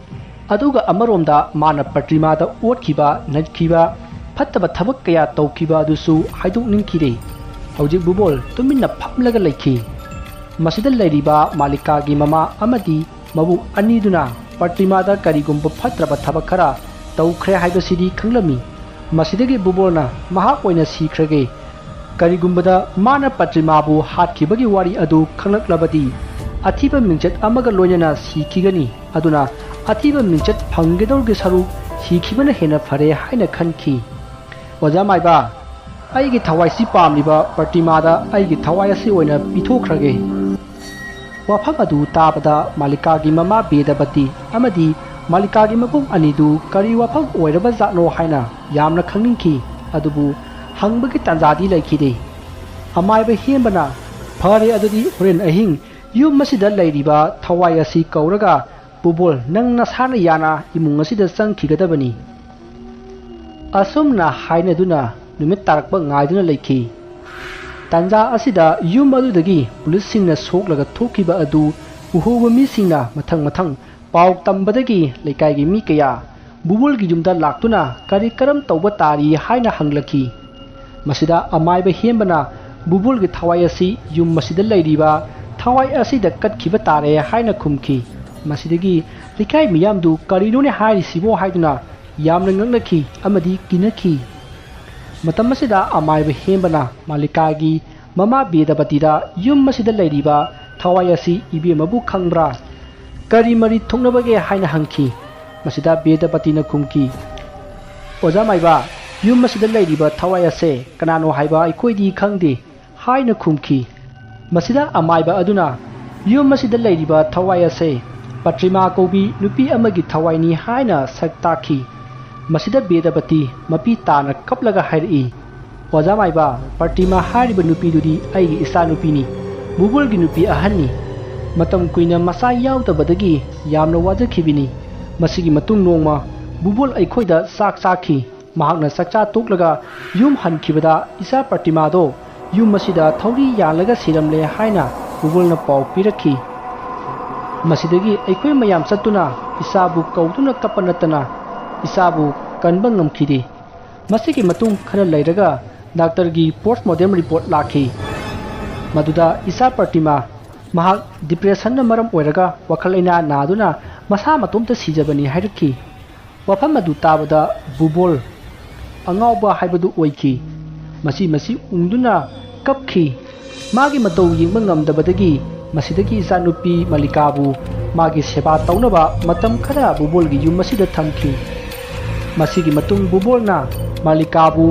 ꯑꯗꯨꯒ ꯑꯃꯔꯣꯝꯗ ꯃꯥꯅ ꯄ꯭ꯔꯇꯤꯃꯥꯗ ꯑꯣꯠꯈꯤꯕ, ꯅꯠꯈꯤꯕ, ꯐꯠꯇꯕ ꯊꯕꯛ ꯀꯌꯥ ꯇꯧꯈꯤꯕ ꯑꯗꯨꯁꯨ ꯍꯥꯏꯗꯣꯛꯅꯤꯡꯈꯤꯗꯦ꯫ ꯍꯧꯖꯤꯛ ꯕꯨꯕꯣꯜ ꯇꯨꯃꯤꯟꯅ ꯐꯝꯂꯒ ꯂꯩꯈꯤ꯫ ꯃꯁꯤꯗ ꯂꯩꯔꯤꯕ ꯃꯥꯂꯤꯀꯥꯒꯤ ꯃꯃꯥ ꯑꯃꯗꯤ ꯃꯕꯨ ꯑꯅꯤꯗꯨꯅ ꯄ꯭ꯔꯇꯤꯃꯥꯗ ꯀꯔꯤꯒꯨꯝꯕ ꯐꯠꯇ꯭ꯔꯕ ꯊꯕꯛ ꯈꯔ ꯇꯧꯈ꯭ꯔꯦ ꯍꯥꯏꯕꯁꯤꯗꯤ ꯈꯪꯂꯝꯃꯤ꯫ ꯃꯁꯤꯗꯒꯤ ꯕꯨꯕꯣꯜꯅ ꯃꯍꯥꯛ ꯑꯣꯏꯅ ꯁꯤꯈ꯭ꯔꯒꯦ꯫ ꯀꯔꯤꯒꯨꯝꯕꯗ ꯃꯥꯅ ꯄ꯭ꯔꯇꯤꯃꯥꯕꯨ ꯍꯥꯠꯈꯤꯕꯒꯤ ꯋꯥꯔꯤ ꯑꯗꯨ ꯈꯪꯂꯛꯂꯕꯗꯤ ꯑꯊꯤꯕ ꯃꯤꯡꯆꯠ ꯑꯃꯒ ꯂꯣꯏꯅꯅ ꯁꯤꯈꯤꯒꯅꯤ꯫ ꯑꯗꯨꯅ ꯑꯊꯤꯕ ꯃꯤꯡꯆꯠ ꯐꯪꯒꯗꯧꯔꯒꯤ ꯁꯔꯨꯛ ꯁꯤꯈꯤꯕꯅ ꯍꯦꯟꯅ ꯐꯔꯦ ꯍꯥꯏꯅ ꯈꯟꯈꯤ꯫ "ꯑꯣꯖꯥ ꯃꯥꯏꯕ, ꯑꯩꯒꯤ ꯊꯋꯥꯏꯁꯤ ꯄꯥꯝꯂꯤꯕ ꯄ꯭ꯔꯇꯤꯃꯥꯗ ꯑꯩꯒꯤ ꯊꯋꯥꯏ ꯑꯁꯤ ꯑꯣꯏꯅ ꯄꯤꯊꯣꯛꯈ꯭ꯔꯒꯦ꯫" ꯋꯥꯐꯝ ꯑꯗꯨ ꯇꯥꯕꯗ ꯃꯥꯂꯤꯀꯥꯒꯤ ꯃꯃꯥ ꯕꯦꯗꯕꯇꯤ ꯑꯃꯗꯤ ꯃꯥꯂꯤꯀꯥꯒꯤ ꯃꯕꯨꯡ ꯑꯅꯤꯗꯨ ꯀꯔꯤ ꯋꯥꯐꯝ ꯑꯣꯏꯔꯕ ꯖꯥꯠꯅꯣ ꯍꯥꯏꯅ ꯌꯥꯝꯅ ꯈꯪꯅꯤꯡꯈꯤ꯫ ꯑꯗꯨꯕꯨ ꯍꯪꯕꯒꯤ ꯇꯥꯟꯖꯥꯗꯤ ꯂꯩꯈꯤꯗꯦ꯫ ꯑꯃꯥꯏꯕ ꯍꯦꯝꯕꯅ, "ꯐꯔꯦ, ꯑꯗꯨꯗꯤ ꯍꯣꯔꯦꯟ ꯑꯍꯤꯡ ꯌꯨꯝ ꯑꯁꯤꯗ ꯂꯩꯔꯤꯕ ꯊꯋꯥꯏ ꯑꯁꯤ ꯀꯧꯔꯒ, 'ꯕꯨꯕꯣꯜ, ꯅꯪ ꯅꯁꯥꯅ ꯌꯥꯅ ꯏꯃꯨꯡ ꯑꯁꯤꯗ ꯆꯪꯈꯤꯒꯗꯕꯅꯤ"꯫ ꯑꯁꯨꯝꯅ ꯍꯥꯏꯅꯗꯨꯅ ꯅꯨꯃꯤꯠ ꯇꯥꯔꯛꯄ ꯉꯥꯏꯗꯨꯅ ꯂꯩꯈꯤ꯫ ꯇꯥꯟꯖꯥ ꯑꯁꯤꯗ ꯌꯨꯝ ꯑꯗꯨꯗꯒꯤ ꯄꯨꯂꯤꯁꯁꯤꯡꯅ ꯁꯣꯛꯂꯒ ꯊꯣꯛꯈꯤꯕ ꯑꯗꯨ ꯎꯍꯧꯕ ꯃꯤꯁꯤꯡꯅ ꯃꯊꯪ ꯃꯊꯪ ꯄꯥꯎ ꯇꯝꯕꯗꯒꯤ ꯂꯩꯀꯥꯏꯒꯤ ꯃꯤ ꯀꯌꯥ ꯕꯨꯕꯣꯜꯒꯤ ꯌꯨꯝꯗ ꯂꯥꯛꯇꯨꯅ ꯀꯔꯤ ꯀꯔꯝ ꯇꯧꯕ ꯇꯥꯔꯤ ꯍꯥꯏꯅ ꯍꯪꯂꯛꯈꯤ꯫ ꯃꯁꯤꯗ ꯑꯃꯥꯏꯕ ꯍꯦꯝꯕꯅ, "ꯕꯨꯕꯣꯜꯒꯤ ꯊꯋꯥꯏ ꯑꯁꯤ ꯌꯨꯝ ꯑꯁꯤꯗ ꯂꯩꯔꯤꯕ ꯊꯋꯥꯏ ꯑꯁꯤꯗ ꯀꯠꯈꯤꯕ ꯇꯥꯔꯦ" ꯍꯥꯏꯅ ꯈꯨꯝꯈꯤ꯫ ꯃꯁꯤꯗꯒꯤ ꯂꯩꯀꯥꯏ ꯃꯤꯌꯥꯝꯗꯨ "ꯀꯔꯤꯅꯣꯅꯦ ꯍꯥꯏꯔꯤꯁꯤꯕꯣ?" ꯍꯥꯏꯗꯨꯅ ꯌꯥꯝꯅ ꯉꯛꯅꯈꯤ ꯑꯃꯗꯤ ꯀꯤꯅꯈꯤ꯫ ꯃꯇꯝ ꯑꯁꯤꯗ ꯑꯃꯥꯏꯕ ꯍꯦꯝꯕꯅ ꯃꯥꯂꯤꯀꯥꯒꯤ ꯃꯃꯥ ꯕꯦꯗꯕꯇꯤꯗ, "ꯌꯨꯝ ꯑꯁꯤꯗ ꯂꯩꯔꯤꯕ ꯊꯋꯥꯏ ꯑꯁꯤ ꯏꯕꯦꯝꯃꯕꯨ ꯈꯪꯕ꯭ꯔꯥ? ꯀꯔꯤ ꯃꯔꯤ ꯊꯣꯛꯅꯕꯒꯦ?" ꯍꯥꯏꯅ ꯍꯪꯈꯤ꯫ ꯃꯁꯤꯗ ꯕꯦꯗꯕꯇꯤꯅ ꯈꯨꯝꯈꯤ, "ꯑꯣꯖꯥ ꯃꯥꯏꯕ, ꯌꯨꯝ ꯑꯁꯤꯗ ꯂꯩꯔꯤꯕ ꯊꯋꯥꯏ ꯑꯁꯦ ꯀꯅꯥꯅꯣ ꯍꯥꯏꯕ ꯑꯩꯈꯣꯏꯗꯤ ꯈꯪꯗꯦ" ꯍꯥꯏꯅ ꯈꯨꯝꯈꯤ꯫ ꯃꯁꯤꯗ ꯑꯃꯥꯏꯕ ꯑꯗꯨꯅ, "ꯌꯨꯝ ꯑꯁꯤꯗ ꯂꯩꯔꯤꯕ ꯊꯋꯥꯏ ꯑꯁꯦ ꯄꯇ꯭ꯔꯤꯃꯥ ꯀꯧꯕꯤ ꯅꯨꯄꯤ ꯑꯃꯒꯤ ꯊꯋꯥꯏꯅꯤ" ꯍꯥꯏꯅ ꯁꯛ ꯇꯥꯛꯈꯤ꯫ ꯃꯁꯤꯗ ꯕꯦꯗꯕꯇꯤ ꯃꯄꯤ ꯇꯥꯅ ꯀꯞꯂꯒ ꯍꯥꯏꯔꯛꯏ, "ꯑꯣꯖꯥ ꯃꯥꯏꯕ, ꯄꯇ꯭ꯔꯤꯃꯥ ꯍꯥꯏꯔꯤꯕ ꯅꯨꯄꯤꯗꯨꯗꯤ ꯑꯩꯒꯤ ꯏꯆꯥꯅꯨꯄꯤꯅꯤ, ꯕꯨꯕꯣꯜꯒꯤ ꯅꯨꯄꯤ ꯑꯍꯟꯅꯤ꯫ ꯃꯇꯝ ꯀꯨꯏꯅ ꯃꯆꯥ ꯌꯥꯎꯗꯕꯗꯒꯤ ꯌꯥꯝꯅ ꯋꯥꯖꯈꯤꯕꯅꯤ꯫ ꯃꯁꯤꯒꯤ ꯃꯇꯨꯡ ꯅꯣꯡꯃ ꯕꯨꯕꯣꯜ ꯑꯩꯈꯣꯏꯗ ꯆꯥꯛ ꯆꯥꯈꯤ꯫ ꯃꯍꯥꯛꯅ ꯆꯥꯛꯆꯥ ꯇꯣꯛꯂꯒ ꯌꯨꯝ ꯍꯟꯈꯤꯕꯗ ꯏꯆꯥ ꯄꯇ꯭ꯔꯤꯃꯥꯗꯣ ꯌꯨꯝ ꯑꯁꯤꯗ ꯊꯧꯔꯤ ꯌꯥꯜꯂꯒ ꯁꯤꯔꯝꯂꯦ" ꯍꯥꯏꯅ ꯕꯨꯕꯣꯜꯅ ꯄꯥꯎ ꯄꯤꯔꯛꯈꯤ꯫ ꯃꯁꯤꯗꯒꯤ ꯑꯩꯈꯣꯏ ꯃꯌꯥꯝ ꯆꯠꯇꯨꯅ ꯏꯆꯥꯕꯨ ꯀꯧꯗꯨꯅ ꯀꯞꯄ ꯅꯠꯇꯅ ꯏꯆꯥꯕꯨ ꯀꯟꯕ ꯉꯝꯈꯤꯗꯦ꯫ ꯃꯁꯤꯒꯤ ꯃꯇꯨꯡ ꯈꯔ ꯂꯩꯔꯒ ꯗꯥꯛꯇꯔꯒꯤ ꯄꯣꯁꯃꯣꯔꯇꯦꯝ ꯔꯤꯄꯣꯔꯠ ꯂꯥꯛꯈꯤ꯫ ꯃꯗꯨꯗ ꯏꯆꯥ ꯄ꯭ꯔꯇꯤꯃꯥ, ꯃꯍꯥꯛ ꯗꯤꯄ꯭ꯔꯦꯁꯟꯅ ꯃꯔꯝ ꯑꯣꯏꯔꯒ ꯋꯥꯈꯜ ꯂꯩꯅꯥ ꯅꯥꯗꯨꯅ ꯃꯁꯥ ꯃꯇꯣꯝꯇ ꯁꯤꯖꯕꯅꯤ ꯍꯥꯏꯔꯛꯈꯤ꯫ ꯋꯥꯐꯝ ꯑꯗꯨ ꯇꯥꯕꯗ ꯕꯨꯕꯣꯜ ꯑꯉꯥꯎꯕ ꯍꯥꯏꯕꯗꯨ ꯑꯣꯏꯈꯤ꯫ ꯃꯁꯤ ꯃꯁꯤ ꯎꯪꯗꯨꯅ ꯀꯞꯈꯤ꯫ ꯃꯥꯒꯤ ꯃꯇꯧ ꯌꯦꯡꯕ ꯉꯝꯗꯕꯗꯒꯤ ꯃꯁꯤꯗꯒꯤ ꯏꯆꯥꯅꯨꯄꯤ ꯃꯂꯤꯀꯥꯕꯨ ꯃꯥꯒꯤ ꯁꯦꯕꯥ ꯇꯧꯅꯕ ꯃꯇꯝ ꯈꯔ ꯕꯨꯕꯣꯜꯒꯤ ꯌꯨꯝ ꯑꯁꯤꯗ ꯊꯝꯈꯤ꯫ ꯃꯁꯤꯒꯤ ꯃꯇꯨꯡ ꯕꯨꯕꯣꯜꯅ ꯃꯂꯤꯀꯥꯕꯨ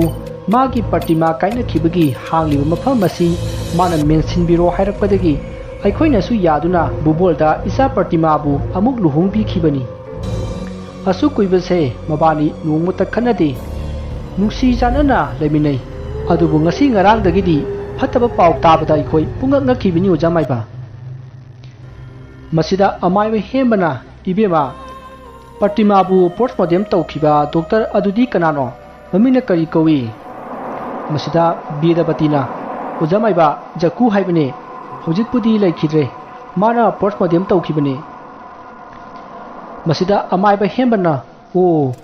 ꯃꯥꯒꯤ ꯄ꯭ꯔꯇꯤꯃꯥ ꯀꯥꯏꯅꯈꯤꯕꯒꯤ ꯍꯥꯡꯂꯤꯕ ꯃꯐꯝ ꯑꯁꯤ ꯃꯥꯅ ꯃꯦꯟꯁꯤꯟꯕꯤꯔꯣ ꯍꯥꯏꯔꯛꯄꯗꯒꯤ ꯑꯩꯈꯣꯏꯅꯁꯨ ꯌꯥꯗꯨꯅ ꯕꯨꯕꯣꯜꯗ ꯏꯆꯥ ꯄ꯭ꯔꯇꯤꯃꯥꯕꯨ ꯑꯃꯨꯛ ꯂꯨꯍꯣꯡꯕꯤꯈꯤꯕꯅꯤ꯫ ꯑꯁꯨꯛ ꯀꯨꯏꯕꯁꯦ ꯃꯕꯥꯅꯤ ꯅꯣꯡꯃꯇ ꯈꯠꯅꯗꯦ, ꯅꯨꯡꯁꯤ ꯆꯥꯟꯅꯅ ꯂꯩꯃꯤꯟꯅꯩ꯫ ꯑꯗꯨꯕꯨ ꯉꯁꯤ ꯉꯔꯥꯡꯗꯒꯤꯗꯤ ꯐꯠꯇꯕ ꯄꯥꯎ ꯇꯥꯕꯗ ꯑꯩꯈꯣꯏ ꯄꯨꯡꯉꯛ ꯉꯛꯈꯤꯕꯅꯤ ꯑꯣꯖꯥ ꯃꯥꯏꯕ꯫ ꯃꯁꯤꯗ ꯑꯃꯥꯏꯕ ꯍꯦꯝꯕꯅ, "ꯏꯕꯦꯝꯃ, ꯄ꯭ꯔꯇꯤꯃꯥꯕꯨ ꯄꯣꯁꯃꯣꯔꯇꯦꯝ ꯇꯧꯈꯤꯕ ꯗꯣꯛꯇꯔ ꯑꯗꯨꯗꯤ ꯀꯅꯥꯅꯣ? ꯃꯃꯤꯡꯅ ꯀꯔꯤ ꯀꯧꯏ?" ꯃꯁꯤꯗ ꯕꯤꯗ꯭ꯌꯥꯄꯇꯤꯅ, "ꯑꯣꯖꯥ ꯃꯥꯏꯕ, ꯖꯛꯀꯨ ꯍꯥꯏꯕꯅꯦ꯫ ꯍꯧꯖꯤꯛꯄꯨꯗꯤ ꯂꯩꯈꯤꯗ꯭ꯔꯦ꯫ ꯃꯥꯅ ꯄꯣꯁꯃꯣꯔꯇꯦꯝ ꯇꯧꯈꯤꯕꯅꯦ꯫" ꯃꯁꯤꯗ ꯑꯃꯥꯏꯕ ꯍꯦꯝꯕꯅ, "ꯑꯣ,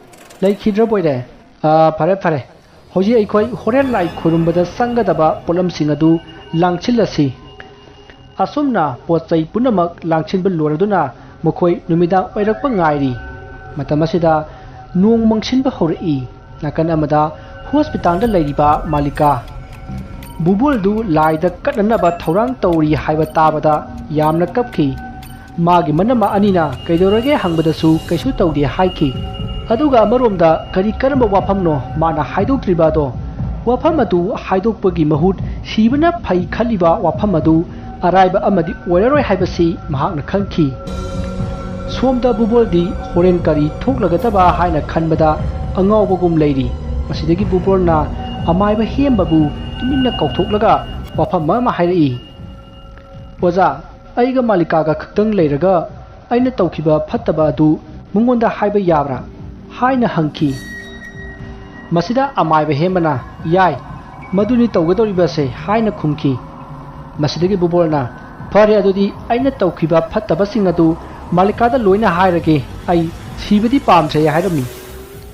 ꯂꯩꯈꯤꯗ꯭ꯔꯕꯣꯏꯔꯦ? ꯑꯥ, ꯐꯔꯦ, ꯐꯔꯦ꯫ ꯍꯧꯖꯤꯛ ꯑꯩꯈꯣꯏ ꯍꯣꯔꯦꯟ ꯂꯥꯏ ꯈꯨꯔꯨꯝꯕꯗ ꯆꯪꯒꯗꯕ ꯄꯣꯠꯂꯝꯁꯤꯡ ꯑꯗꯨ ꯂꯥꯡꯁꯤꯜꯂꯁꯤ꯫" ꯑꯁꯨꯝꯅ ꯄꯣꯠ ꯆꯩ ꯄꯨꯝꯅꯃꯛ ꯂꯥꯡꯁꯤꯟꯕ ꯂꯣꯏꯔꯗꯨꯅ ꯃꯈꯣꯏ ꯅꯨꯃꯤꯗꯥꯡ ꯑꯣꯏꯔꯛꯄ ꯉꯥꯏꯔꯤ꯫ ꯃꯇꯝ ꯑꯁꯤꯗ ꯅꯣꯡ ꯃꯪꯁꯤꯟꯕ ꯍꯧꯔꯛꯏ꯫ ꯅꯥꯀꯟ ꯑꯃꯗ ꯍꯣꯁꯄꯤꯇꯥꯜꯗ ꯂꯩꯔꯤꯕ ꯃꯥꯂꯤꯀꯥ ꯕꯨꯕꯣꯜꯗꯨ ꯂꯥꯏꯗ ꯀꯠꯅꯅꯕ ꯊꯧꯔꯥꯡ ꯇꯧꯔꯤ ꯍꯥꯏꯕ ꯇꯥꯕꯗ ꯌꯥꯝꯅ ꯀꯞꯈꯤ꯫ ꯃꯥꯒꯤ ꯃꯅꯝꯃ ꯑꯅꯤꯅ ꯀꯩꯗꯧꯔꯒꯦ ꯍꯪꯕꯗꯁꯨ ꯀꯩꯁꯨ ꯇꯧꯗꯦ ꯍꯥꯏꯈꯤ꯫ ꯑꯗꯨꯒ ꯑꯃꯔꯣꯝꯗ ꯀꯔꯤ ꯀꯔꯝꯕ ꯋꯥꯐꯝꯅꯣ ꯃꯥꯅ ꯍꯥꯏꯗꯣꯛꯇ꯭ꯔꯤꯕ ꯑꯗꯣ? ꯋꯥꯐꯝ ꯑꯗꯨ ꯍꯥꯏꯗꯣꯛꯄꯒꯤ ꯃꯍꯨꯠ ꯁꯤꯕꯅ ꯐꯩ ꯈꯜꯂꯤꯕ ꯋꯥꯐꯝ ꯑꯗꯨ ꯑꯔꯥꯏꯕ ꯑꯃꯗꯤ ꯑꯣꯏꯔꯔꯣꯏ ꯍꯥꯏꯕꯁꯤ ꯃꯍꯥꯛꯅ ꯈꯪꯈꯤ꯫ ꯁꯣꯝꯗ ꯕꯨꯕꯣꯜꯗꯤ ꯍꯣꯔꯦꯟ ꯀꯔꯤ ꯊꯣꯛꯂꯒꯗꯕ ꯍꯥꯏꯅ ꯈꯟꯕꯗ ꯑꯉꯥꯎꯕꯒꯨꯝ ꯂꯩꯔꯤ꯫ ꯃꯁꯤꯗꯒꯤ ꯕꯨꯕꯣꯜꯅ ꯑꯃꯥꯏꯕ ꯍꯦꯝꯕꯕꯨ ꯇꯨꯃꯤꯟꯅ ꯀꯧꯊꯣꯛꯂꯒ ꯋꯥꯐꯝ ꯑꯃ ꯍꯥꯏꯔꯛꯏ꯫ "ꯑꯣꯖꯥ, ꯑꯩꯒ ꯃꯥꯂꯤꯀꯥꯒ ꯈꯛꯇꯪ ꯂꯩꯔꯒ ꯑꯩꯅ ꯇꯧꯈꯤꯕ ꯐꯠꯇꯕ ꯑꯗꯨ ꯃꯉꯣꯟꯗ ꯍꯥꯏꯕ ꯌꯥꯕ꯭ꯔꯥ?" ꯍꯥꯏꯅ ꯍꯪꯈꯤ꯫ ꯃꯁꯤꯗ ꯑꯃꯥꯏꯕ ꯍꯦꯝꯕꯅ, "ꯌꯥꯏ, ꯃꯗꯨꯅꯤ ꯇꯧꯒꯗꯧꯔꯤꯕꯁꯦ" ꯍꯥꯏꯅ ꯈꯨꯝꯈꯤ꯫ ꯃꯁꯤꯗꯒꯤ ꯕꯨꯕꯣꯜꯅ, "ꯐꯔꯦ, ꯑꯗꯨꯗꯤ ꯑꯩꯅ ꯇꯧꯈꯤꯕ ꯐꯠꯇꯕꯁꯤꯡ ꯑꯗꯨ ꯃꯥꯂꯤꯀꯥꯗ ꯂꯣꯏꯅ ꯍꯥꯏꯔꯒꯦ꯫ ꯑꯩ ꯁꯤꯕꯗꯤ ꯄꯥꯝꯗ꯭ꯔꯦ" ꯍꯥꯏꯔꯝꯃꯤ꯫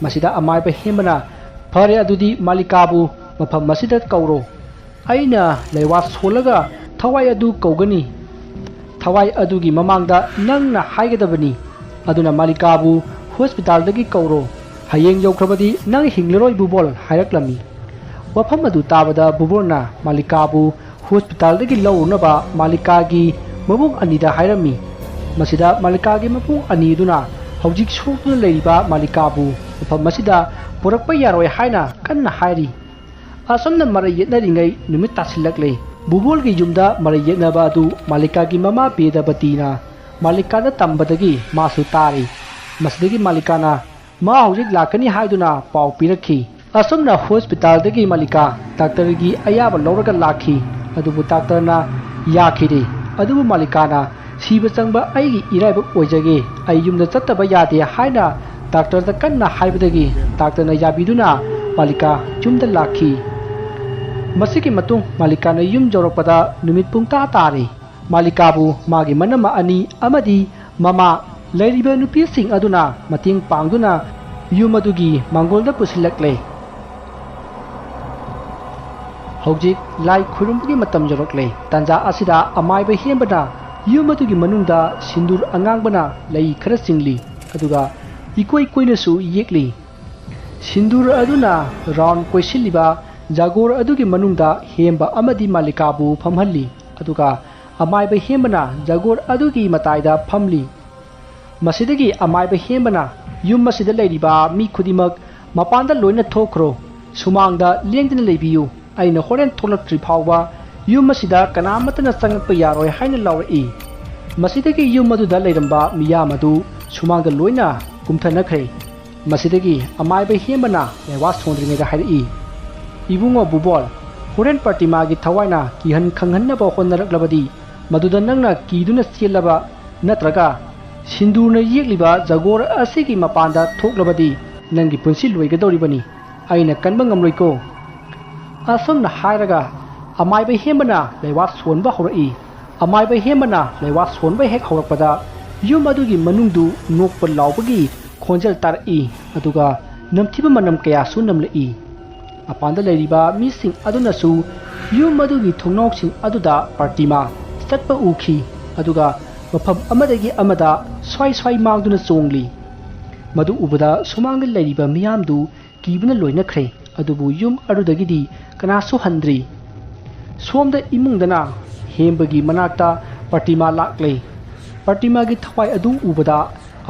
ꯃꯁꯤꯗ ꯑꯃꯥꯏꯕ ꯍꯦꯝꯕꯅ, "ꯐꯔꯦ, ꯑꯗꯨꯗꯤ ꯃꯥꯂꯤꯀꯥꯕꯨ ꯃꯐꯝ ꯑꯁꯤꯗ ꯀꯧꯔꯣ꯫ ꯑꯩꯅ ꯂꯩꯋꯥ ꯁꯣꯜꯂꯒ ꯊꯋꯥꯏ ꯑꯗꯨ ꯀꯧꯒꯅꯤ꯫ ꯊꯋꯥꯏ ꯑꯗꯨꯒꯤ ꯃꯃꯥꯡꯗ ꯅꯪꯅ ꯍꯥꯏꯒꯗꯕꯅꯤ꯫ ꯑꯗꯨꯅ ꯃꯥꯂꯤꯀꯥꯕꯨ ꯍꯣꯁꯄꯤꯇꯥꯜꯗꯒꯤ ꯀꯧꯔꯣ꯫ ꯍꯌꯦꯡ ꯌꯧꯈ꯭ꯔꯕꯗꯤ ꯅꯪ ꯍꯤꯡꯂꯔꯣꯏ, ꯕꯨꯕꯣꯜ" ꯍꯥꯏꯔꯛꯂꯝꯃꯤ꯫ ꯋꯥꯐꯝ ꯑꯗꯨ ꯇꯥꯕꯗ ꯕꯨꯕꯣꯜꯅ ꯃꯥꯂꯤꯀꯥꯕꯨ ꯍꯣꯁꯄꯤꯇꯥꯜꯗꯒꯤ ꯂꯧꯔꯨꯅꯕ ꯃꯥꯂꯤꯀꯥꯒꯤ ꯃꯕꯨꯡ ꯑꯅꯤꯗ ꯍꯥꯏꯔꯝꯃꯤ꯫ ꯃꯁꯤꯗ ꯃꯥꯂꯤꯀꯥꯒꯤ ꯃꯕꯨꯡ ꯑꯅꯤ ꯑꯗꯨꯅ ꯍꯧꯖꯤꯛ ꯁꯣꯛꯇꯨꯅ ꯂꯩꯔꯤꯕ ꯃꯥꯂꯤꯀꯥꯕꯨ ꯃꯐꯝ ꯑꯁꯤꯗ ꯄꯨꯔꯛꯄ ꯌꯥꯔꯣꯏ ꯍꯥꯏꯅ ꯀꯟꯅ ꯍꯥꯏꯔꯤ꯫ ꯑꯁꯨꯝꯅ ꯃꯔꯩ ꯌꯦꯠꯅꯔꯤꯉꯩ ꯅꯨꯃꯤꯠ ꯇꯥꯁꯤꯜꯂꯛꯂꯦ꯫ ꯕꯨꯕꯣꯜꯒꯤ ꯌꯨꯝꯗ ꯃꯔꯩ ꯌꯦꯠꯅꯕ ꯑꯗꯨ ꯃꯥꯂꯤꯀꯥꯒꯤ ꯃꯃꯥ ꯕꯦꯗꯕꯇꯤꯅ ꯃꯥꯂꯤꯀꯥꯗ ꯇꯝꯕꯗꯒꯤ ꯃꯥꯁꯨ ꯇꯥꯔꯤ꯫ ꯃꯁꯤꯗꯒꯤ ꯃꯥꯂꯤꯀꯥꯅ ꯃꯥ ꯍꯧꯖꯤꯛ ꯂꯥꯛꯀꯅꯤ ꯍꯥꯏꯗꯨꯅ ꯄꯥꯎ ꯄꯤꯔꯛꯈꯤ꯫ ꯑꯁꯨꯝꯅ ꯍꯣꯁꯄꯤꯇꯥꯜꯗꯒꯤ ꯃꯥꯂꯤꯀꯥ ꯗꯥꯛꯇꯔꯒꯤ ꯑꯌꯥꯕ ꯂꯧꯔꯒ ꯂꯥꯛꯈꯤ꯫ ꯑꯗꯨꯕꯨ ꯗꯥꯛꯇꯔꯅ ꯌꯥꯈꯤꯗꯦ꯫ ꯑꯗꯨꯕꯨ ꯃꯥꯂꯤꯀꯥꯅ ꯁꯤꯕ ꯆꯪꯕ ꯑꯩꯒꯤ ꯏꯔꯥꯏꯕꯛ ꯑꯣꯏꯖꯒꯦ, ꯑꯩ ꯌꯨꯝꯗ ꯆꯠꯇꯕ ꯌꯥꯗꯦ ꯍꯥꯏꯅ ꯗꯥꯛꯇꯔꯗ ꯀꯟꯅ ꯍꯥꯏꯕꯗꯒꯤ ꯗꯥꯛꯇꯔꯅ ꯌꯥꯕꯤꯗꯨꯅ ꯃꯥꯂꯤꯀꯥ ꯌꯨꯝꯗ ꯂꯥꯛꯈꯤ꯫ ꯃꯁꯤꯒꯤ ꯃꯇꯨꯡ ꯃꯥꯂꯤꯀꯥꯅ ꯌꯨꯝ ꯌꯧꯔꯛꯄꯗ ꯅꯨꯃꯤꯠ ꯄꯨꯡꯇꯥ ꯇꯥꯔꯦ꯫ ꯃꯥꯂꯤꯀꯥꯕꯨ ꯃꯥꯒꯤ ꯃꯅꯝꯃ ꯑꯅꯤ ꯑꯃꯗꯤ ꯃꯃꯥ ꯂꯩꯔꯤꯕ ꯅꯨꯄꯤꯁꯤꯡ ꯑꯗꯨꯅ ꯃꯇꯦꯡ ꯄꯥꯡꯗꯨꯅ ꯌꯨꯝ ꯑꯗꯨꯒꯤ ꯃꯥꯡꯒꯣꯜꯗ ꯄꯨꯁꯤꯜꯂꯛꯂꯦ꯫ ꯍꯧꯖꯤꯛ ꯂꯥꯏ ꯈꯨꯔꯨꯝꯕꯒꯤ ꯃꯇꯝ ꯌꯧꯔꯛꯂꯦ꯫ ꯇꯥꯟꯖꯥ ꯑꯁꯤꯗ ꯑꯃꯥꯏꯕ ꯍꯦꯝꯕꯅ ꯌꯨꯝ ꯑꯗꯨꯒꯤ ꯃꯅꯨꯡꯗ ꯁꯤꯟꯗꯨꯔ ꯑꯉꯥꯡꯕꯅ ꯂꯩ ꯈꯔ ꯆꯤꯡꯂꯤ, ꯑꯗꯨꯒ ꯏꯀꯣꯏ ꯀꯣꯏꯅꯁꯨ ꯌꯦꯛꯂꯤ꯫ ꯁꯤꯟꯗꯨꯔ ꯑꯗꯨꯅ ꯔꯥꯎꯟ ꯀꯣꯏꯁꯤꯜꯂꯤꯕ ꯖꯥꯒꯣꯔ ꯑꯗꯨꯒꯤ ꯃꯅꯨꯡꯗ ꯍꯦꯝꯕ ꯑꯃꯗꯤ ꯃꯥꯂꯤꯀꯥꯕꯨ ꯐꯝꯍꯜꯂꯤ, ꯑꯗꯨꯒ ꯑꯃꯥꯏꯕ ꯍꯦꯝꯕꯅ ꯖꯥꯒꯣꯔ ꯑꯗꯨꯒꯤ ꯃꯇꯥꯏꯗ ꯐꯝꯂꯤ꯫ ꯃꯁꯤꯗꯒꯤ ꯑꯃꯥꯏꯕ ꯍꯦꯝꯕꯅ ꯌꯨꯝ ꯑꯁꯤꯗ ꯂꯩꯔꯤꯕ ꯃꯤ ꯈꯨꯗꯤꯡꯃꯛ ꯃꯄꯥꯟꯗ ꯂꯣꯏꯅ ꯊꯣꯛꯈ꯭ꯔꯣ, ꯁꯨꯃꯥꯡꯗ ꯂꯦꯡꯗꯅ ꯂꯩꯕꯤꯌꯨ, ꯑꯩꯅ ꯍꯣꯔꯦꯟ ꯊꯣꯛꯂꯛꯇ꯭ꯔꯤ ꯐꯥꯎꯕ ꯌꯨꯝ ꯑꯁꯤꯗ ꯀꯅꯥꯃꯠꯇꯅ ꯆꯪꯂꯛꯄ ꯌꯥꯔꯣꯏ ꯍꯥꯏꯅ ꯂꯥꯎꯔꯛꯏ꯫ ꯃꯁꯤꯗꯒꯤ ꯌꯨꯝ ꯑꯗꯨꯗ ꯂꯩꯔꯝꯕ ꯃꯤꯌꯥꯝ ꯑꯗꯨ ꯁꯨꯃꯥꯡꯗ ꯂꯣꯏꯅ ꯀꯨꯝꯊꯅꯈ꯭ꯔꯦ꯫ ꯃꯁꯤꯗꯒꯤ ꯑꯃꯥꯏꯕ ꯍꯦꯝꯕꯅ ꯂꯩꯋꯥ ꯁꯣꯟꯗ꯭ꯔꯤꯉꯩꯗ ꯍꯥꯏꯔꯛꯏ, "ꯏꯕꯨꯡꯉꯣ ꯕꯨꯕꯣꯜ, ꯍꯣꯔꯦꯟ ꯄ꯭ꯔꯇꯤꯃꯥꯒꯤ ꯊꯋꯥꯏꯅ ꯀꯤꯍꯟ ꯈꯪꯍꯟꯅꯕ ꯍꯣꯠꯅꯔꯛꯂꯕꯗꯤ, ꯃꯗꯨꯗ ꯅꯪꯅ ꯀꯤꯗꯨꯅ ꯆꯦꯜꯂꯕ ꯅꯠꯇ꯭ꯔꯒ ꯁꯤꯟꯗꯨꯔꯅ ꯌꯦꯛꯂꯤꯕ ꯖꯒꯣꯔ ꯑꯁꯤꯒꯤ ꯃꯄꯥꯟꯗ ꯊꯣꯛꯂꯕꯗꯤ ꯅꯪꯒꯤ ꯄꯨꯟꯁꯤ ꯂꯣꯏꯒꯗꯧꯔꯤꯕꯅꯤ꯫ ꯑꯩꯅ ꯀꯟꯕ ꯉꯝꯂꯣꯏꯀꯣ꯫" ꯑꯁꯨꯝꯅ ꯍꯥꯏꯔꯒ ꯑꯃꯥꯏꯕ ꯍꯦꯝꯕꯅ ꯂꯩꯋꯥ ꯁꯣꯟꯕ ꯍꯧꯔꯛꯏ꯫ ꯑꯃꯥꯏꯕ ꯍꯦꯝꯕꯅ ꯂꯩꯋꯥ ꯁꯣꯟꯕ ꯍꯦꯛ ꯍꯧꯔꯛꯄꯗ ꯌꯨꯝ ꯑꯗꯨꯒꯤ ꯃꯅꯨꯡꯗꯨ ꯅꯣꯛꯄ ꯂꯥꯎꯕꯒꯤ ꯈꯣꯟꯖꯦꯜ ꯇꯥꯔꯛꯏ, ꯑꯗꯨꯒ ꯅꯝꯊꯤꯕ ꯃꯅꯝ ꯀꯌꯥꯁꯨ ꯅꯝꯂꯛꯏ꯫ ꯃꯄꯥꯟꯗ ꯂꯩꯔꯤꯕ ꯃꯤꯁꯤꯡ ꯑꯗꯨꯅꯁꯨ ꯌꯨꯝ ꯑꯗꯨꯒꯤ ꯊꯣꯡꯅꯥꯎꯁꯤꯡ ꯑꯗꯨꯗ ꯄ꯭ꯔꯇꯤꯃꯥ ꯆꯠꯄ ꯎꯈꯤ, ꯑꯗꯨꯒ ꯃꯐꯝ ꯑꯃꯗꯒꯤ ꯑꯃꯗ ꯁ꯭ꯋꯥꯏ ꯁ꯭ꯋꯥꯏ ꯃꯥꯡꯗꯨꯅ ꯆꯣꯡꯂꯤ꯫ ꯃꯗꯨ ꯎꯕꯗ ꯁꯨꯃꯥꯡꯗ ꯂꯩꯔꯤꯕ ꯃꯤꯌꯥꯝꯗꯨ ꯀꯤꯕꯅ ꯂꯣꯏꯅꯈ꯭ꯔꯦ, ꯑꯗꯨꯕꯨ ꯌꯨꯝ ꯑꯗꯨꯗꯒꯤꯗꯤ ꯀꯅꯥꯁꯨ ꯍꯟꯗ꯭ꯔꯤ꯫ ꯁꯣꯝꯗ ꯏꯃꯨꯡꯗꯅ ꯍꯦꯝꯕꯒꯤ ꯃꯅꯥꯛꯇ ꯄ꯭ꯔꯇꯤꯃꯥ ꯂꯥꯛꯂꯦ꯫ ꯄ꯭ꯔꯇꯤꯃꯥꯒꯤ ꯊꯋꯥꯏ ꯑꯗꯨ ꯎꯕꯗ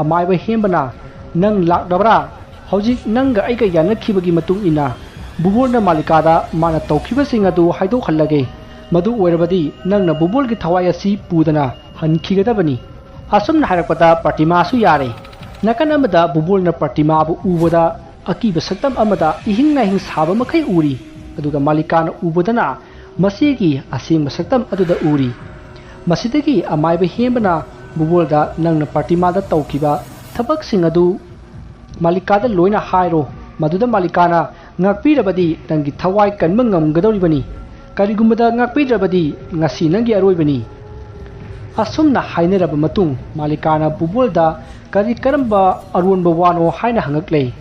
ꯑꯃꯥꯏꯕ ꯍꯦꯝꯕꯅ, "ꯅꯪ ꯂꯥꯛꯂꯕ꯭ꯔꯥ? ꯍꯧꯖꯤꯛ ꯅꯪꯒ ꯑꯩꯒ ꯌꯥꯅꯈꯤꯕꯒꯤ ꯃꯇꯨꯡ ꯏꯟꯅ ꯕꯨꯕꯣꯜꯅ ꯃꯥꯂꯤꯀꯥꯗ ꯃꯥꯅ ꯇꯧꯈꯤꯕꯁꯤꯡ ꯑꯗꯨ ꯍꯥꯏꯗꯣꯛꯍꯜꯂꯒꯦ꯫ ꯃꯗꯨ ꯑꯣꯏꯔꯕꯗꯤ ꯅꯪꯅ ꯕꯨꯕꯣꯜꯒꯤ ꯊꯋꯥꯏ ꯑꯁꯤ ꯄꯨꯗꯅ ꯍꯟꯈꯤꯒꯗꯕꯅꯤ꯫ ꯑꯁꯨꯝꯅ ꯍꯥꯏꯔꯛꯄꯗ ꯄ꯭ꯔꯇꯤꯃꯥꯁꯨ ꯌꯥꯔꯦ꯫ ꯅꯥꯀꯟ ꯑꯃꯗ ꯕꯨꯕꯣꯜꯅ ꯄ꯭ꯔꯇꯤꯃꯥꯕꯨ ꯎꯕꯗ ꯑꯀꯤꯕ ꯁꯛꯇꯝ ꯑꯃꯗ ꯏꯍꯤꯡ ꯅꯥꯍꯤꯡ ꯁꯥꯕ ꯃꯈꯩ ꯎꯔꯤ꯫ ꯑꯗꯨꯒ ꯃꯥꯂꯤꯀꯥꯅ ꯎꯕꯗꯅ ꯃꯆꯦꯒꯤ ꯑꯁꯦꯡꯕ ꯁꯛꯇꯝ ꯑꯗꯨꯗ ꯎꯔꯤ꯫ ꯃꯁꯤꯗꯒꯤ ꯑꯃꯥꯏꯕ ꯍꯦꯝꯕꯅ ꯕꯨꯕꯣꯜꯗ ꯅꯪꯅ ꯄ꯭ꯔꯇꯤꯃꯥꯗ ꯇꯧꯈꯤꯕ ꯊꯕꯛꯁꯤꯡ ꯑꯗꯨ ꯃꯥꯂꯤꯀꯥꯗ ꯂꯣꯏꯅ ꯍꯥꯏꯔꯣ꯫ ꯃꯗꯨꯗ ꯃꯥꯂꯤꯀꯥꯅ ꯉꯥꯛꯄꯤꯔꯕꯗꯤ ꯅꯪꯒꯤ ꯊꯋꯥꯏ ꯀꯟꯕ ꯉꯝꯒꯗꯧꯔꯤꯕꯅꯤ꯫ ꯀꯔꯤꯒꯨꯝꯕꯗ ꯉꯥꯛꯄꯤꯗ꯭ꯔꯕꯗꯤ ꯉꯁꯤ ꯅꯪꯒꯤ ꯑꯔꯣꯏꯕꯅꯤ꯫ ꯑꯁꯨꯝꯅ ꯍꯥꯏꯅꯔꯕ ꯃꯇꯨꯡ ꯃꯥꯂꯤꯀꯥꯅ ꯕꯨꯕꯣꯜꯗ ꯀꯔꯤ ꯀꯔꯝꯕ ꯑꯔꯣꯟꯕ ꯋꯥꯅꯣ ꯍꯥꯏꯅ ꯍꯪꯉꯛꯂꯦ꯫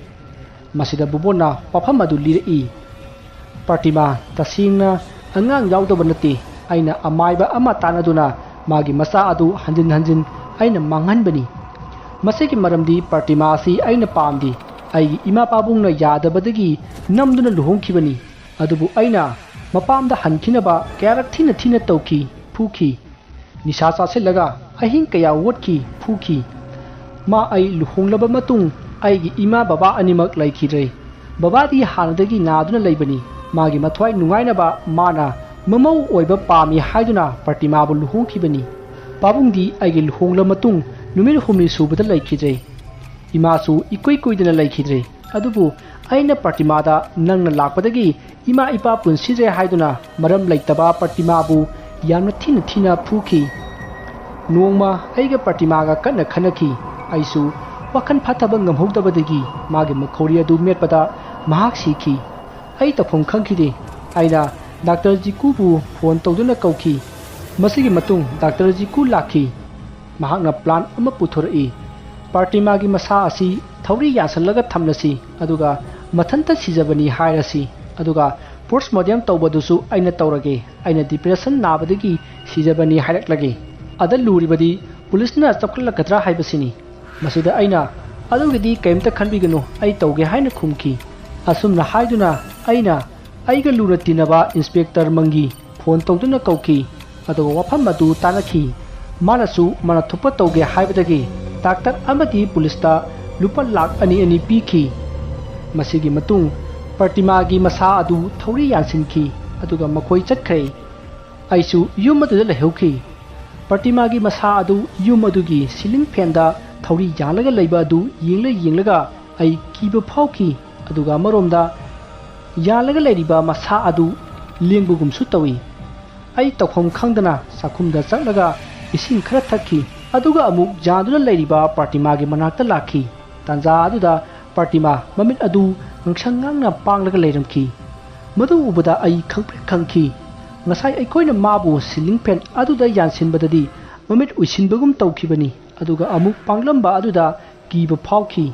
ꯃꯁꯤꯗ ꯕꯨꯕꯣꯜꯅ ꯋꯥꯐꯝ ꯑꯗꯨ ꯂꯤꯔꯛꯏ꯫ ꯄ꯭ꯔꯇꯤꯃꯥ, ꯇꯁꯦꯡꯅ ꯑꯉꯥꯡ ꯌꯥꯎꯗꯕ ꯅꯠꯇꯦ꯫ ꯑꯩꯅ ꯑꯃꯥꯏꯕ ꯑꯃ ꯇꯥꯟꯅꯗꯨꯅ ꯃꯥꯒꯤ ꯃꯆꯥ ꯑꯗꯨ ꯍꯟꯖꯤꯟ ꯍꯟꯖꯤꯟ ꯑꯩꯅ ꯃꯥꯡꯍꯟꯕꯅꯤ꯫ ꯃꯁꯤꯒꯤ ꯃꯔꯝꯗꯤ ꯄ꯭ꯔꯇꯤꯃꯥ ꯑꯁꯤ ꯑꯩꯅ ꯄꯥꯝꯗꯦ꯫ ꯑꯩꯒꯤ ꯏꯃꯥ ꯄꯥꯕꯨꯡꯅ ꯌꯥꯗꯕꯗꯒꯤ ꯅꯝꯗꯨꯅ ꯂꯨꯍꯣꯡꯈꯤꯕꯅꯤ꯫ ꯑꯗꯨꯕꯨ ꯑꯩꯅ ꯃꯄꯥꯝꯗ ꯍꯟꯈꯤꯅꯕ ꯀꯌꯥꯔꯛ ꯊꯤꯅ ꯊꯤꯅ ꯇꯧꯈꯤ, ꯐꯨꯈꯤ꯫ ꯅꯤꯁꯥ ꯆꯥꯁꯤꯜꯂꯒ ꯑꯍꯤꯡ ꯀꯌꯥ ꯑꯣꯠꯈꯤ, ꯐꯨꯈꯤ꯫ ꯃꯥ ꯑꯩ ꯂꯨꯍꯣꯡꯂꯕ ꯃꯇꯨꯡ ꯑꯩꯒꯤ ꯏꯃꯥ ꯕꯕꯥ ꯑꯅꯤꯃꯛ ꯂꯩꯈꯤꯗ꯭ꯔꯦ꯫ ꯕꯕꯥꯗꯤ ꯍꯥꯟꯅꯗꯒꯤ ꯅꯥꯗꯨꯅ ꯂꯩꯕꯅꯤ꯫ ꯃꯥꯒꯤ ꯃꯊ꯭ꯋꯥꯏ ꯅꯨꯡꯉꯥꯏꯅꯕ ꯃꯥꯅ ꯃꯃꯧ ꯑꯣꯏꯕ ꯄꯥꯝꯃꯤ ꯍꯥꯏꯗꯨꯅ ꯄ꯭ꯔꯇꯤꯃꯥꯕꯨ ꯂꯨꯍꯣꯡꯈꯤꯕꯅꯤ꯫ ꯄꯥꯕꯨꯡꯗꯤ ꯑꯩꯒꯤ ꯂꯨꯍꯣꯡꯂ ꯃꯇꯨꯡ ꯅꯨꯃꯤꯠ ꯍꯨꯝꯅꯤ ꯁꯨꯕꯗ ꯂꯩꯈꯤꯗ꯭ꯔꯦ꯫ ꯏꯃꯥꯁꯨ ꯏꯀꯨꯏ ꯀꯨꯏꯗꯅ ꯂꯩꯈꯤꯗ꯭ꯔꯦ꯫ ꯑꯗꯨꯕꯨ ꯑꯩꯅ ꯄ꯭ꯔꯇꯤꯃꯥꯗ ꯅꯪꯅ ꯂꯥꯛꯄꯗꯒꯤ ꯏꯃꯥ ꯏꯄꯥ ꯄꯨꯟꯁꯤꯗ꯭ꯔꯦ ꯍꯥꯏꯗꯨꯅ ꯃꯔꯝ ꯂꯩꯇꯕ ꯄ꯭ꯔꯇꯤꯃꯥꯕꯨ ꯌꯥꯝꯅ ꯊꯤꯅ ꯊꯤꯅ ꯐꯨꯈꯤ꯫ ꯅꯣꯡꯃ ꯑꯩꯒ ꯄ꯭ꯔꯇꯤꯃꯥꯒ ꯀꯟꯅ ꯈꯟꯅꯈꯤ꯫ ꯑꯩꯁꯨ ꯋꯥꯈꯜ ꯐꯥꯊꯕ ꯉꯝꯍꯧꯗꯕꯗꯒꯤ ꯃꯥꯒꯤ ꯃꯈꯧꯔꯤ ꯑꯗꯨ ꯃꯦꯠꯄꯗ ꯃꯍꯥꯛ ꯁꯤꯈꯤ꯫ ꯑꯩ ꯇꯧꯐꯝ ꯈꯪꯈꯤꯗꯦ꯫ ꯑꯩꯅ ꯗꯥꯛꯇꯔ ꯖꯤꯀꯨꯕꯨ ꯐꯣꯟ ꯇꯧꯗꯨꯅ ꯀꯧꯈꯤ꯫ ꯃꯁꯤꯒꯤ ꯃꯇꯨꯡ ꯗꯥꯛꯇꯔ ꯖꯤꯀꯨ ꯂꯥꯛꯈꯤ꯫ ꯃꯍꯥꯛꯅ ꯄ꯭ꯂꯥꯟ ꯑꯃ ꯄꯨꯊꯣꯔꯛꯏ꯫ ꯄ꯭ꯔꯇꯤꯃꯥꯒꯤ ꯃꯁꯥ ꯑꯁꯤ ꯊꯧꯔꯤ ꯌꯥꯟꯁꯤꯜꯂꯒ ꯊꯝꯂꯁꯤ, ꯑꯗꯨꯒ ꯃꯊꯟꯇ ꯁꯤꯖꯕꯅꯤ ꯍꯥꯏꯔꯁꯤ, ꯑꯗꯨꯒ ꯄꯣꯁꯃꯣꯔꯇꯦꯝ ꯇꯧꯕꯗꯨꯁꯨ ꯑꯩꯅ ꯇꯧꯔꯒꯦ꯫ ꯑꯩꯅ ꯗꯤꯄ꯭ꯔꯦꯁꯟ ꯅꯥꯕꯗꯒꯤ ꯁꯤꯖꯕꯅꯤ ꯍꯥꯏꯔꯛꯂꯒꯦ꯫ ꯑꯗ ꯂꯨꯔꯤꯕꯗꯤ ꯄꯨꯂꯤꯁꯅ ꯆꯞꯈꯠꯂꯛꯀꯗ꯭ꯔꯥ ꯍꯥꯏꯕꯁꯤꯅꯤ꯫ ꯃꯁꯤꯗ ꯑꯩꯅ, "ꯑꯗꯨꯒꯤꯗꯤ ꯀꯔꯤꯝꯇ ꯈꯟꯕꯤꯒꯅꯨ, ꯑꯩ ꯇꯧꯒꯦ" ꯍꯥꯏꯅ ꯈꯨꯝꯈꯤ꯫ ꯑꯁꯨꯝꯅ ꯍꯥꯏꯗꯨꯅ ꯑꯩꯅ ꯑꯩꯒ ꯂꯨꯅ ꯇꯤꯟꯅꯕ ꯏꯟꯁꯄꯦꯛꯇꯔ ꯃꯪꯒꯤ ꯐꯣꯟ ꯇꯧꯗꯨꯅ ꯀꯧꯈꯤ꯫ ꯑꯗꯨꯒ ꯋꯥꯐꯝ ꯑꯗꯨ ꯇꯥꯟꯅꯈꯤ꯫ ꯃꯥꯅꯁꯨ ꯃꯥꯅ ꯊꯣꯛꯄ ꯇꯧꯒꯦ ꯍꯥꯏꯕꯗꯒꯤ ꯗꯥꯛꯇꯔ ꯑꯃꯗꯤ ꯄꯨꯂꯤꯁꯇ ꯂꯨꯄꯥ ꯂꯥꯈ ꯑꯅꯤ ꯑꯅꯤ ꯄꯤꯈꯤ꯫ ꯃꯁꯤꯒꯤ ꯃꯇꯨꯡ ꯄ꯭ꯔꯇꯤꯃꯥꯒꯤ ꯃꯁꯥ ꯑꯗꯨ ꯊꯧꯔꯤ ꯌꯥꯟꯁꯤꯟꯈꯤ, ꯑꯗꯨꯒ ꯃꯈꯣꯏ ꯆꯠꯈ꯭ꯔꯦ꯫ ꯑꯩꯁꯨ ꯌꯨꯝ ꯑꯗꯨꯗ ꯂꯩꯍꯧꯈꯤ꯫ ꯄ꯭ꯔꯇꯤꯃꯥꯒꯤ ꯃꯁꯥ ꯑꯗꯨ ꯌꯨꯝ ꯑꯗꯨꯒꯤ ceiling fanꯗ ꯊꯧꯔꯤ ꯌꯥꯜꯂꯒ ꯂꯩꯕ ꯑꯗꯨ ꯌꯦꯡꯂ ꯌꯦꯡꯂꯒ ꯑꯩ ꯀꯤꯕ ꯐꯥꯎꯈꯤ꯫ ꯑꯗꯨꯒ ꯑꯃꯔꯣꯝꯗ ꯌꯥꯜꯂꯒ ꯂꯩꯔꯤꯕ ꯃꯁꯥ ꯑꯗꯨ ꯂꯦꯡꯕꯒꯨꯝꯁꯨ ꯇꯧꯏ꯫ ꯑꯩ ꯇꯧꯐꯝ ꯈꯪꯗꯅ ꯆꯥꯛꯈꯨꯝꯗ ꯆꯠꯂꯒ ꯏꯁꯤꯡ ꯈꯔ ꯊꯛꯈꯤ꯫ ꯑꯗꯨꯒ ꯑꯃꯨꯛ ꯌꯥꯟꯗꯨꯅ ꯂꯩꯔꯤꯕ ꯄ꯭ꯔꯇꯤꯃꯥꯒꯤ ꯃꯅꯥꯛꯇ ꯂꯥꯛꯈꯤ꯫ ꯇꯥꯟꯖꯥ ꯑꯗꯨꯗ ꯄ꯭ꯔꯇꯤꯃꯥ ꯃꯃꯤꯠ ꯑꯗꯨ ꯉꯥꯡꯁꯪ ꯉꯥꯡꯅ ꯄꯥꯡꯂꯒ ꯂꯩꯔꯝꯈꯤ꯫ ꯃꯗꯨ ꯎꯕꯗ ꯑꯩ ꯈꯪꯄ꯭ꯔꯦꯛ ꯈꯪꯈꯤ꯫ ꯉꯁꯥꯏ ꯑꯩꯈꯣꯏꯅ ꯃꯥꯕꯨ ceiling fan ꯑꯗꯨꯗ ꯌꯥꯟꯁꯤꯟꯕꯗꯗꯤ ꯃꯃꯤꯠ ꯎꯏꯁꯤꯟꯕꯒꯨꯝ ꯇꯧꯈꯤꯕꯅꯤ, ꯑꯗꯨꯒ ꯑꯃꯨꯛ ꯄꯥꯡꯂꯝꯕ ꯑꯗꯨꯗ ꯀꯤꯕ ꯐꯥꯎꯈꯤ꯫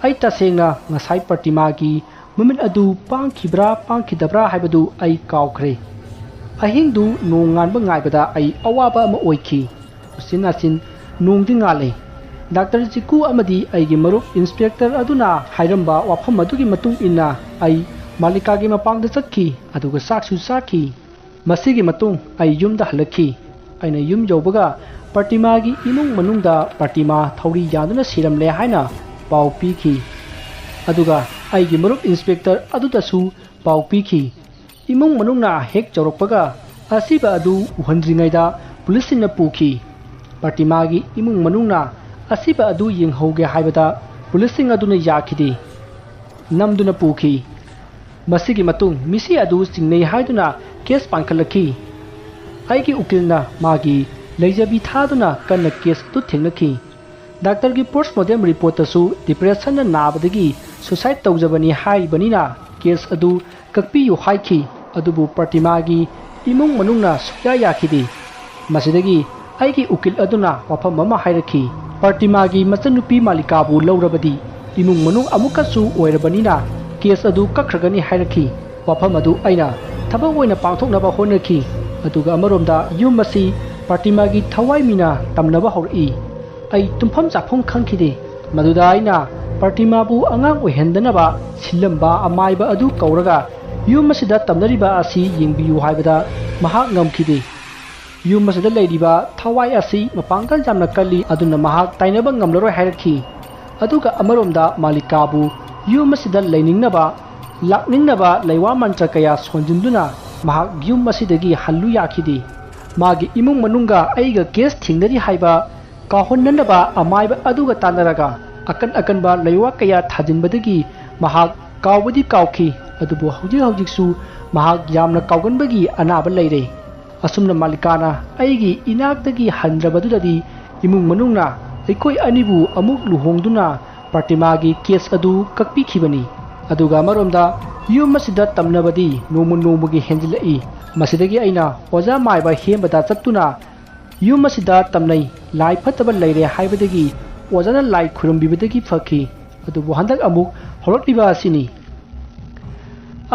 ꯑꯩ ꯇꯁꯦꯡꯅ ꯉꯁꯥꯏ ꯄ꯭ꯔꯇꯤꯃꯥꯒꯤ ꯃꯃꯤꯠ ꯑꯗꯨ ꯄꯥꯡꯈꯤꯕ꯭ꯔꯥ ꯄꯥꯡꯈꯤꯗꯕ꯭ꯔꯥ ꯍꯥꯏꯕꯗꯨ ꯑꯩ ꯀꯥꯎꯈ꯭ꯔꯦ꯫ ꯑꯍꯤꯡꯗꯨ ꯅꯣꯡ ꯉꯥꯟꯕ ꯉꯥꯏꯕꯗ ꯑꯩ ꯑꯋꯥꯕ ꯑꯃ ꯑꯣꯏꯈꯤ꯫ ꯎꯆꯤꯟ ꯅꯥꯆꯤꯟ ꯅꯣꯡꯗꯤ ꯉꯥꯜꯂꯦ꯫ ꯗꯥꯛꯇꯔ ꯆꯤꯀꯨ ꯑꯃꯗꯤ ꯑꯩꯒꯤ ꯃꯔꯨꯞ ꯏꯟꯁꯄꯦꯛꯇꯔ ꯑꯗꯨꯅ ꯍꯥꯏꯔꯝꯕ ꯋꯥꯐꯝ ꯑꯗꯨꯒꯤ ꯃꯇꯨꯡ ꯏꯟꯅ ꯑꯩ ꯃꯥꯂꯤꯀꯥꯒꯤ ꯃꯄꯥꯝꯗ ꯆꯠꯈꯤ, ꯑꯗꯨꯒ ꯆꯥꯛꯁꯨ ꯆꯥꯈꯤ꯫ ꯃꯁꯤꯒꯤ ꯃꯇꯨꯡ ꯑꯩ ꯌꯨꯝꯗ ꯍꯜꯂꯛꯈꯤ꯫ ꯑꯩꯅ ꯌꯨꯝ ꯌꯧꯕꯒ ꯄ꯭ꯔꯇꯤꯃꯥꯒꯤ ꯏꯃꯨꯡ ꯃꯅꯨꯡꯗ ꯄ꯭ꯔꯇꯤꯃꯥ ꯊꯧꯔꯤ ꯌꯥꯟꯗꯨꯅ ꯁꯤꯔꯝꯂꯦ ꯍꯥꯏꯅ ꯄꯥꯎ ꯄꯤꯈꯤ꯫ ꯑꯗꯨꯒ ꯑꯩꯒꯤ ꯃꯔꯨꯞ ꯏꯟꯁꯄꯦꯛꯇꯔ ꯑꯗꯨꯗꯁꯨ ꯄꯥꯎ ꯄꯤꯈꯤ꯫ ꯏꯃꯨꯡ ꯃꯅꯨꯡꯅ ꯍꯦꯛ ꯌꯧꯔꯛꯄꯒ ꯑꯁꯤꯕ ꯑꯗꯨ ꯎꯍꯟꯗ꯭ꯔꯤꯉꯩꯗ ꯄꯨꯂꯤꯁꯁꯤꯡꯅ ꯄꯨꯈꯤ꯫ ꯄ꯭ꯔꯇꯤꯃꯥꯒꯤ ꯏꯃꯨꯡ ꯃꯅꯨꯡꯅ ꯑꯁꯤꯕ ꯑꯗꯨ ꯌꯦꯡꯍꯧꯒꯦ ꯍꯥꯏꯕꯗ ꯄꯨꯂꯤꯁꯁꯤꯡ ꯑꯗꯨꯅ ꯌꯥꯈꯤꯗꯦ꯫ ꯅꯝꯗꯨꯅ ꯄꯨꯈꯤ꯫ ꯃꯁꯤꯒꯤ ꯃꯇꯨꯡ ꯃꯤꯁꯤ ꯑꯗꯨ ꯆꯤꯡꯅꯩ ꯍꯥꯏꯗꯨꯅ case ꯄꯥꯟꯈꯠꯂꯛꯈꯤ꯫ ꯑꯩꯒꯤ ꯎꯀꯤꯜꯅ ꯃꯥꯒꯤ ꯂꯩꯖꯕꯤ ꯊꯥꯗꯨꯅ ꯀꯟꯅ case ꯑꯗꯨ ꯊꯦꯡꯅꯈꯤ꯫ ꯗꯥꯛꯇꯔꯒꯤ postmortem reportꯇꯁꯨ depressionꯅ ꯅꯥꯕꯗꯒꯤ suicide ꯇꯧꯖꯕꯅꯤ ꯍꯥꯏꯔꯤꯕꯅꯤꯅ case ꯑꯗꯨ ꯀꯛꯄꯤꯌꯨ ꯍꯥꯏꯈꯤ꯫ ꯑꯗꯨꯕꯨ ꯄ꯭ꯔꯇꯤꯃꯥꯒꯤ ꯏꯃꯨꯡ ꯃꯅꯨꯡꯅ ꯁꯨꯛꯌꯥ ꯌꯥꯈꯤꯗꯦ꯫ ꯃꯁꯤꯗꯒꯤ ꯑꯩꯒꯤ ꯎꯀꯤꯜ ꯑꯗꯨꯅ ꯋꯥꯐꯝ ꯑꯃ ꯍꯥꯏꯔꯛꯈꯤ꯫ ꯄ꯭ꯔꯇꯤꯃꯥꯒꯤ ꯃꯆꯟꯅꯨꯄꯤ ꯃꯥꯂꯤꯀꯥꯕꯨ ꯂꯧꯔꯕꯗꯤ ꯏꯃꯨꯡ ꯃꯅꯨꯡ ꯑꯃꯨꯛꯀꯁꯨ ꯑꯣꯏꯔꯕꯅꯤꯅ case ꯑꯗꯨ ꯀꯛꯈ꯭ꯔꯒꯅꯤ ꯍꯥꯏꯔꯛꯈꯤ꯫ ꯋꯥꯐꯝ ꯑꯗꯨ ꯑꯩꯅ ꯊꯕꯛ ꯑꯣꯏꯅ ꯄꯥꯡꯊꯣꯛꯅꯕ ꯍꯣꯠꯅꯈꯤ꯫ ꯑꯗꯨꯒ ꯑꯃꯔꯣꯝꯗ ꯌꯨꯝ ꯑꯁꯤ ꯄ꯭ꯔꯇꯤꯃꯥꯒꯤ ꯊꯋꯥꯏ ꯃꯤꯅ ꯇꯝꯅꯕ ꯍꯧꯔꯛꯏ꯫ ꯑꯩ ꯇꯨꯝꯐꯝ ꯆꯥꯐꯝ ꯈꯪꯈꯤꯗꯦ꯫ ꯃꯗꯨꯗ ꯑꯩꯅ ꯄ꯭ꯔꯇꯤꯃꯥꯕꯨ ꯑꯉꯥꯡ ꯑꯣꯏꯍꯟꯗꯅꯕ ꯁꯤꯜꯂꯝꯕ ꯑꯃꯥꯏꯕ ꯑꯗꯨ ꯀꯧꯔꯒ ꯌꯨꯝ ꯑꯁꯤꯗ ꯇꯝꯅꯔꯤꯕ ꯑꯁꯤ ꯌꯦꯡꯕꯤꯌꯨ ꯍꯥꯏꯕꯗ ꯃꯍꯥꯛ ꯉꯝꯈꯤꯗꯦ꯫ ꯌꯨꯝ ꯑꯁꯤꯗ ꯂꯩꯔꯤꯕ ꯊꯋꯥꯏ ꯑꯁꯤ ꯃꯄꯥꯡꯒꯜ ꯌꯥꯝꯅ ꯀꯜꯂꯤ, ꯑꯗꯨꯅ ꯃꯍꯥꯛ ꯇꯥꯏꯅꯕ ꯉꯝꯂꯔꯣꯏ ꯍꯥꯏꯔꯛꯈꯤ꯫ ꯑꯗꯨꯒ ꯑꯃꯔꯣꯝꯗ ꯃꯥꯂꯤꯀꯥꯕꯨ ꯌꯨꯝ ꯑꯁꯤꯗ ꯂꯩꯅꯤꯡꯅꯕ, ꯂꯥꯛꯅꯤꯡꯅꯕ ꯂꯩꯋꯥ ꯃꯟꯇ꯭ꯔ ꯀꯌꯥ ꯁꯣꯟꯖꯤꯟꯗꯨꯅ ꯃꯍꯥꯛ ꯌꯨꯝ ꯑꯁꯤꯗꯒꯤ ꯍꯜꯂꯨ ꯌꯥꯈꯤꯗꯦ꯫ ꯃꯥꯒꯤ ꯏꯃꯨꯡ ꯃꯅꯨꯡꯒ ꯑꯩꯒ ꯀꯦꯁ ꯊꯦꯡꯅꯔꯤ ꯍꯥꯏꯕ ꯀꯥꯎꯍꯟꯅꯅꯕ ꯑꯃꯥꯏꯕ ꯑꯗꯨꯒ ꯇꯥꯟꯅꯔꯒ ꯑꯀꯟ ꯑꯀꯟꯕ ꯂꯩꯋꯥ ꯀꯌꯥ ꯊꯥꯖꯤꯟꯕꯗꯒꯤ ꯃꯍꯥꯛ ꯀꯥꯎꯕꯗꯤ ꯀꯥꯎꯈꯤ, ꯑꯗꯨꯕꯨ ꯍꯧꯖꯤꯛ ꯍꯧꯖꯤꯛꯁꯨ ꯃꯍꯥꯛ ꯌꯥꯝꯅ ꯀꯥꯎꯒꯟꯕꯒꯤ ꯑꯅꯥꯕ ꯂꯩꯔꯦ꯫ ꯑꯁꯨꯝꯅ ꯃꯥꯂꯤꯀꯥꯅ ꯑꯩꯒꯤ ꯏꯅꯥꯛꯇꯒꯤ ꯍꯟꯗ꯭ꯔꯕꯗꯨꯗꯗꯤ ꯏꯃꯨꯡ ꯃꯅꯨꯡꯅ ꯑꯩꯈꯣꯏ ꯑꯅꯤꯕꯨ ꯑꯃꯨꯛ ꯂꯨꯍꯣꯡꯗꯨꯅ ꯄ꯭ꯔꯇꯤꯃꯥꯒꯤ ꯀꯦꯁ ꯑꯗꯨ ꯀꯛꯄꯤꯈꯤꯕꯅꯤ꯫ ꯑꯗꯨꯒ ꯑꯃꯔꯣꯝꯗ ꯌꯨꯝ ꯑꯁꯤꯗ ꯇꯝꯅꯕꯗꯤ ꯅꯣꯡꯃ ꯅꯣꯡꯃꯒꯤ ꯍꯦꯟꯖꯤꯜꯂꯛꯏ꯫ ꯃꯁꯤꯗꯒꯤ ꯑꯩꯅ ꯑꯣꯖꯥ ꯃꯥꯏꯕ ꯍꯦꯝꯕꯗ ꯆꯠꯇꯨꯅ ꯌꯨꯝ ꯑꯁꯤꯗ ꯇꯝꯅꯩ, ꯂꯥꯏ ꯐꯠꯇꯕ ꯂꯩꯔꯦ ꯍꯥꯏꯕꯗꯒꯤ ꯑꯣꯖꯥꯅ ꯂꯥꯏ ꯈꯨꯔꯨꯝꯕꯤꯕꯗꯒꯤ ꯐꯈꯤ꯫ ꯑꯗꯨꯕꯨ ꯍꯟꯗꯛ ꯑꯃꯨꯛ ꯍꯧꯔꯛꯂꯤꯕ ꯑꯁꯤꯅꯤ꯫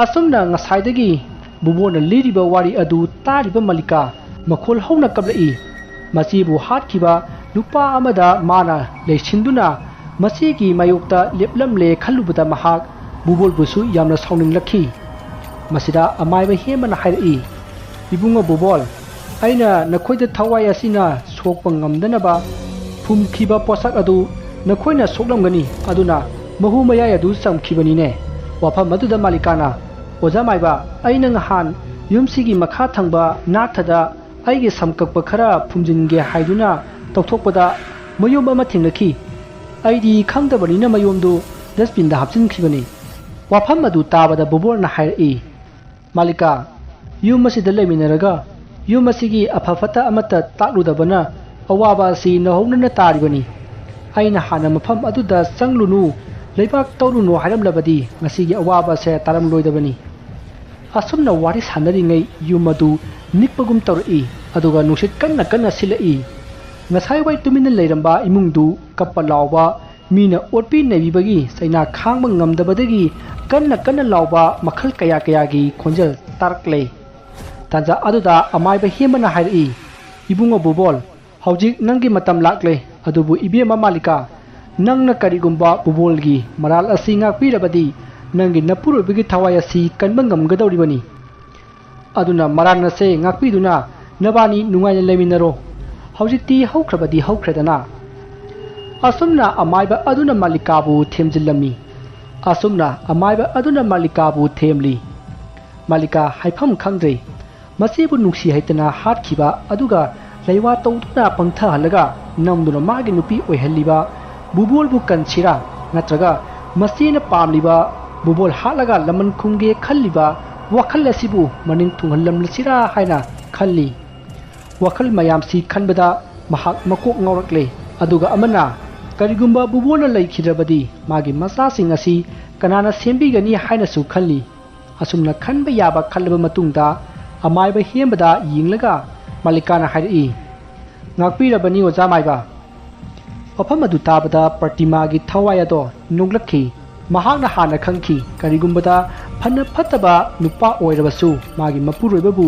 ꯑꯁꯨꯝꯅ ꯉꯁꯥꯏꯗꯒꯤ ꯕꯨꯕꯣꯟꯅ ꯂꯤꯔꯤꯕ ꯋꯥꯔꯤ ꯑꯗꯨ ꯇꯥꯔꯤꯕ ꯃꯜꯂꯤꯀꯥ ꯃꯈꯣꯜ ꯍꯧꯅ ꯀꯞꯂꯛꯏ꯫ ꯃꯆꯦꯕꯨ ꯍꯥꯠꯈꯤꯕ ꯅꯨꯄꯥ ꯑꯃꯗ ꯃꯥꯅ ꯂꯩꯁꯤꯟꯗꯨꯅ ꯃꯆꯦꯒꯤ ꯃꯥꯌꯣꯛꯇ ꯂꯦꯞꯂꯝꯂꯦ ꯈꯜꯂꯨꯕꯗ ꯃꯍꯥꯛ ꯕꯨꯕꯣꯜꯕꯨꯁꯨ ꯌꯥꯝꯅ ꯁꯥꯎꯅꯤꯡꯂꯛꯈꯤ꯫ ꯃꯁꯤꯗ ꯑꯃꯥꯏꯕ ꯍꯦꯝꯕꯅ ꯍꯥꯏꯔꯛꯏ, "ꯏꯕꯨꯡꯉꯣ ꯕꯨꯕꯣꯜ, ꯑꯩꯅ ꯅꯈꯣꯏꯗ ꯊꯋꯥꯏ ꯑꯁꯤꯅ ꯁꯣꯛꯄ ꯉꯝꯗꯅꯕ ꯐꯨꯝꯈꯤꯕ ꯄꯣꯠꯁꯛ ꯑꯗꯨ ꯅꯈꯣꯏꯅ ꯁꯣꯛꯂꯝꯒꯅꯤ, ꯑꯗꯨꯅ ꯃꯍꯨ ꯃꯌꯥꯏ ꯑꯗꯨ ꯆꯝꯈꯤꯕꯅꯤꯅꯦ꯫" ꯋꯥꯐꯝ ꯑꯗꯨꯗ ꯃꯥꯂꯤꯀꯥꯅ, "ꯑꯣꯖꯥ ꯃꯥꯏꯕ, ꯑꯩꯅ ꯉꯍꯥꯟ ꯌꯨꯝꯁꯤꯒꯤ ꯃꯈꯥ ꯊꯪꯕ ꯅꯥꯛꯊꯗ ꯑꯩꯒꯤ ꯁꯝ ꯀꯛꯄ ꯈꯔ ꯐꯨꯝꯖꯤꯟꯒꯦ ꯍꯥꯏꯗꯨꯅ ꯇꯧꯊꯣꯛꯄꯗ ꯃꯌꯨꯝ ꯑꯃ ꯊꯦꯡꯅꯈꯤ꯫ ꯑꯩꯗꯤ ꯈꯪꯗꯕꯅꯤꯅ ꯃꯌꯨꯝꯗꯨ ꯗꯁꯕꯤꯟꯗ ꯍꯥꯞꯆꯤꯟꯈꯤꯕꯅꯤ꯫" ꯋꯥꯐꯝ ꯑꯗꯨ ꯇꯥꯕꯗ ꯕꯨꯕꯣꯜꯅ ꯍꯥꯏꯔꯛꯏ, "ꯃꯥꯂꯤꯀꯥ, ꯌꯨꯝ ꯑꯁꯤꯗ ꯂꯩꯃꯤꯟꯅꯔꯒ ꯌꯨꯝ ꯑꯁꯤꯒꯤ ꯑꯐ ꯐꯠꯇ ꯑꯃꯠꯇ ꯇꯥꯛꯂꯨꯗꯕꯅ ꯑꯋꯥꯕ ꯑꯁꯤ ꯅꯧꯍꯧꯅꯅ ꯇꯥꯔꯤꯕꯅꯤ꯫ ꯑꯩꯅ ꯍꯥꯟꯅ ꯃꯐꯝ ꯑꯗꯨꯗ ꯆꯪꯂꯨꯅꯨ, ꯂꯩꯕꯥꯛ ꯇꯧꯔꯨꯅꯨ ꯍꯥꯏꯔꯝꯂꯕꯗꯤ ꯉꯁꯤꯒꯤ ꯑꯋꯥꯕ ꯑꯁꯦ ꯇꯥꯔꯝꯂꯣꯏꯗꯕꯅꯤ꯫" ꯑꯁꯨꯝꯅ ꯋꯥꯔꯤ ꯁꯥꯟꯅꯔꯤꯉꯩ ꯌꯨꯝ ꯑꯗꯨ ꯅꯤꯛꯄꯒꯨꯝ ꯇꯧꯔꯛꯏ, ꯑꯗꯨꯒ ꯅꯨꯡꯁꯤꯠ ꯀꯟꯅ ꯀꯟꯅ ꯁꯤꯜꯂꯛꯏ꯫ ꯉꯁꯥꯏꯋꯥꯏ ꯇꯨꯃꯤꯟꯅ ꯂꯩꯔꯝꯕ ꯏꯃꯨꯡꯗꯨ ꯀꯞꯄ ꯂꯥꯎꯕ, ꯃꯤꯅ ꯑꯣꯠꯄꯤ ꯅꯩꯕꯤꯕꯒꯤ ꯆꯩꯅꯥ ꯈꯥꯡꯕ ꯉꯝꯗꯕꯗꯒꯤ ꯀꯟꯅ ꯀꯟꯅ ꯂꯥꯎꯕ ꯃꯈꯜ ꯀꯌꯥ ꯀꯌꯥꯒꯤ ꯈꯣꯟꯖꯦꯜ ꯇꯥꯔꯛꯂꯦ꯫ ꯇꯥꯟꯖꯥ ꯑꯗꯨꯗ ꯑꯃꯥꯏꯕ ꯍꯦꯝꯕꯅ ꯍꯥꯏꯔꯛꯏ, "ꯏꯕꯨꯡꯉꯣ ꯕꯨꯕꯣꯜ, ꯍꯧꯖꯤꯛ ꯅꯪꯒꯤ ꯃꯇꯝ ꯂꯥꯛꯂꯦ, ꯑꯗꯨꯕꯨ ꯏꯕꯦꯝꯃ ꯃꯥꯂꯤꯀꯥ, ꯅꯪꯅ ꯀꯔꯤꯒꯨꯝꯕ ꯕꯨꯕꯣꯜꯒꯤ ꯃꯔꯥꯜ ꯑꯁꯤ ꯉꯥꯛꯄꯤꯔꯕꯗꯤ ꯅꯪꯒꯤ ꯅꯄꯨꯔꯣꯏꯕꯒꯤ ꯊꯋꯥꯏ ꯑꯁꯤ ꯀꯟꯕ ꯉꯝꯒꯗꯧꯔꯤꯕꯅꯤ꯫ ꯑꯗꯨꯅ ꯃꯔꯥꯜ ꯑꯁꯦ ꯉꯥꯛꯄꯤꯗꯨꯅ ꯅꯕꯥꯅꯤ ꯅꯨꯡꯉꯥꯏꯅ ꯂꯩꯃꯤꯟꯅꯔꯣ꯫ ꯍꯧꯖꯤꯛꯇꯤ ꯍꯧꯈ꯭ꯔꯕꯗꯤ ꯍꯧꯈ꯭ꯔꯦꯗꯅ꯫" ꯑꯁꯨꯝꯅ ꯑꯃꯥꯏꯕ ꯑꯗꯨꯅ ꯃꯥꯂꯤꯀꯥꯕꯨ ꯊꯦꯝꯖꯤꯜꯂꯝꯃꯤ꯫ ꯑꯁꯨꯝꯅ ꯑꯃꯥꯏꯕ ꯑꯗꯨꯅ ꯃꯥꯂꯤꯀꯥꯕꯨ ꯊꯦꯝꯂꯤ꯫ ꯃꯥꯂꯤꯀꯥ ꯍꯥꯏꯐꯝ ꯈꯪꯗ꯭ꯔꯦ꯫ ꯃꯆꯦꯕꯨ ꯅꯨꯡꯁꯤ ꯍꯩꯇꯅ ꯍꯥꯠꯈꯤꯕ ꯑꯗꯨꯒ ꯂꯩꯋꯥ ꯇꯧꯗꯨꯅ ꯄꯪꯊꯍꯜꯂꯒ ꯅꯝꯗꯨꯅ ꯃꯥꯒꯤ ꯅꯨꯄꯤ ꯑꯣꯏꯍꯜꯂꯤꯕ ꯕꯨꯕꯣꯜꯕꯨ ꯀꯟꯁꯤꯔꯥ, ꯅꯠꯇ꯭ꯔꯒ ꯃꯆꯦꯅ ꯄꯥꯝꯂꯤꯕ ꯕꯨꯕꯣꯜ ꯍꯥꯠꯂꯒ ꯂꯃꯟ ꯈꯨꯝꯒꯦ ꯈꯜꯂꯤꯕ ꯋꯥꯈꯜ ꯑꯁꯤꯕꯨ ꯃꯅꯤꯡ ꯊꯨꯡꯍꯜꯂꯝꯂꯁꯤꯔꯥ ꯍꯥꯏꯅ ꯈꯜꯂꯤ꯫ ꯋꯥꯈꯜ ꯃꯌꯥꯝꯁꯤ ꯈꯟꯕꯗ ꯃꯍꯥꯛ ꯃꯀꯣꯛ ꯉꯥꯎꯔꯛꯂꯦ꯫ ꯑꯗꯨꯒ ꯑꯃꯅ, ꯀꯔꯤꯒꯨꯝꯕ ꯕꯨꯕꯣꯜꯅ ꯂꯩꯈꯤꯗ꯭ꯔꯕꯗꯤ ꯃꯥꯒꯤ ꯃꯆꯥꯁꯤꯡ ꯑꯁꯤ ꯀꯅꯥꯅ ꯁꯦꯝꯕꯤꯒꯅꯤ ꯍꯥꯏꯅꯁꯨ ꯈꯜꯂꯤ꯫ ꯑꯁꯨꯝꯅ ꯈꯟꯕ ꯌꯥꯕ ꯈꯜꯂꯕ ꯃꯇꯨꯡꯗ ꯑꯃꯥꯏꯕ ꯍꯦꯝꯕꯗ ꯌꯦꯡꯂꯒ ꯃꯥꯂꯤꯀꯥꯅ ꯍꯥꯏꯔꯛꯏ, "ꯉꯥꯛꯄꯤꯔꯕꯅꯤ ꯑꯣꯖꯥ ꯃꯥꯏꯕ"꯫ ꯋꯥꯐꯝ ꯑꯗꯨ ꯇꯥꯕꯗ ꯄ꯭ꯔꯇꯤꯃꯥꯒꯤ ꯊꯋꯥꯏ ꯑꯗꯣ ꯅꯣꯛꯂꯛꯈꯤ꯫ ꯃꯍꯥꯛꯅ ꯍꯥꯟꯅ ꯈꯪꯈꯤ, ꯀꯔꯤꯒꯨꯝꯕꯗ ꯐꯅ ꯐꯠꯇꯕ ꯅꯨꯄꯥ ꯑꯣꯏꯔꯕꯁꯨ ꯃꯥꯒꯤ ꯃꯄꯨꯔꯣꯏꯕꯕꯨ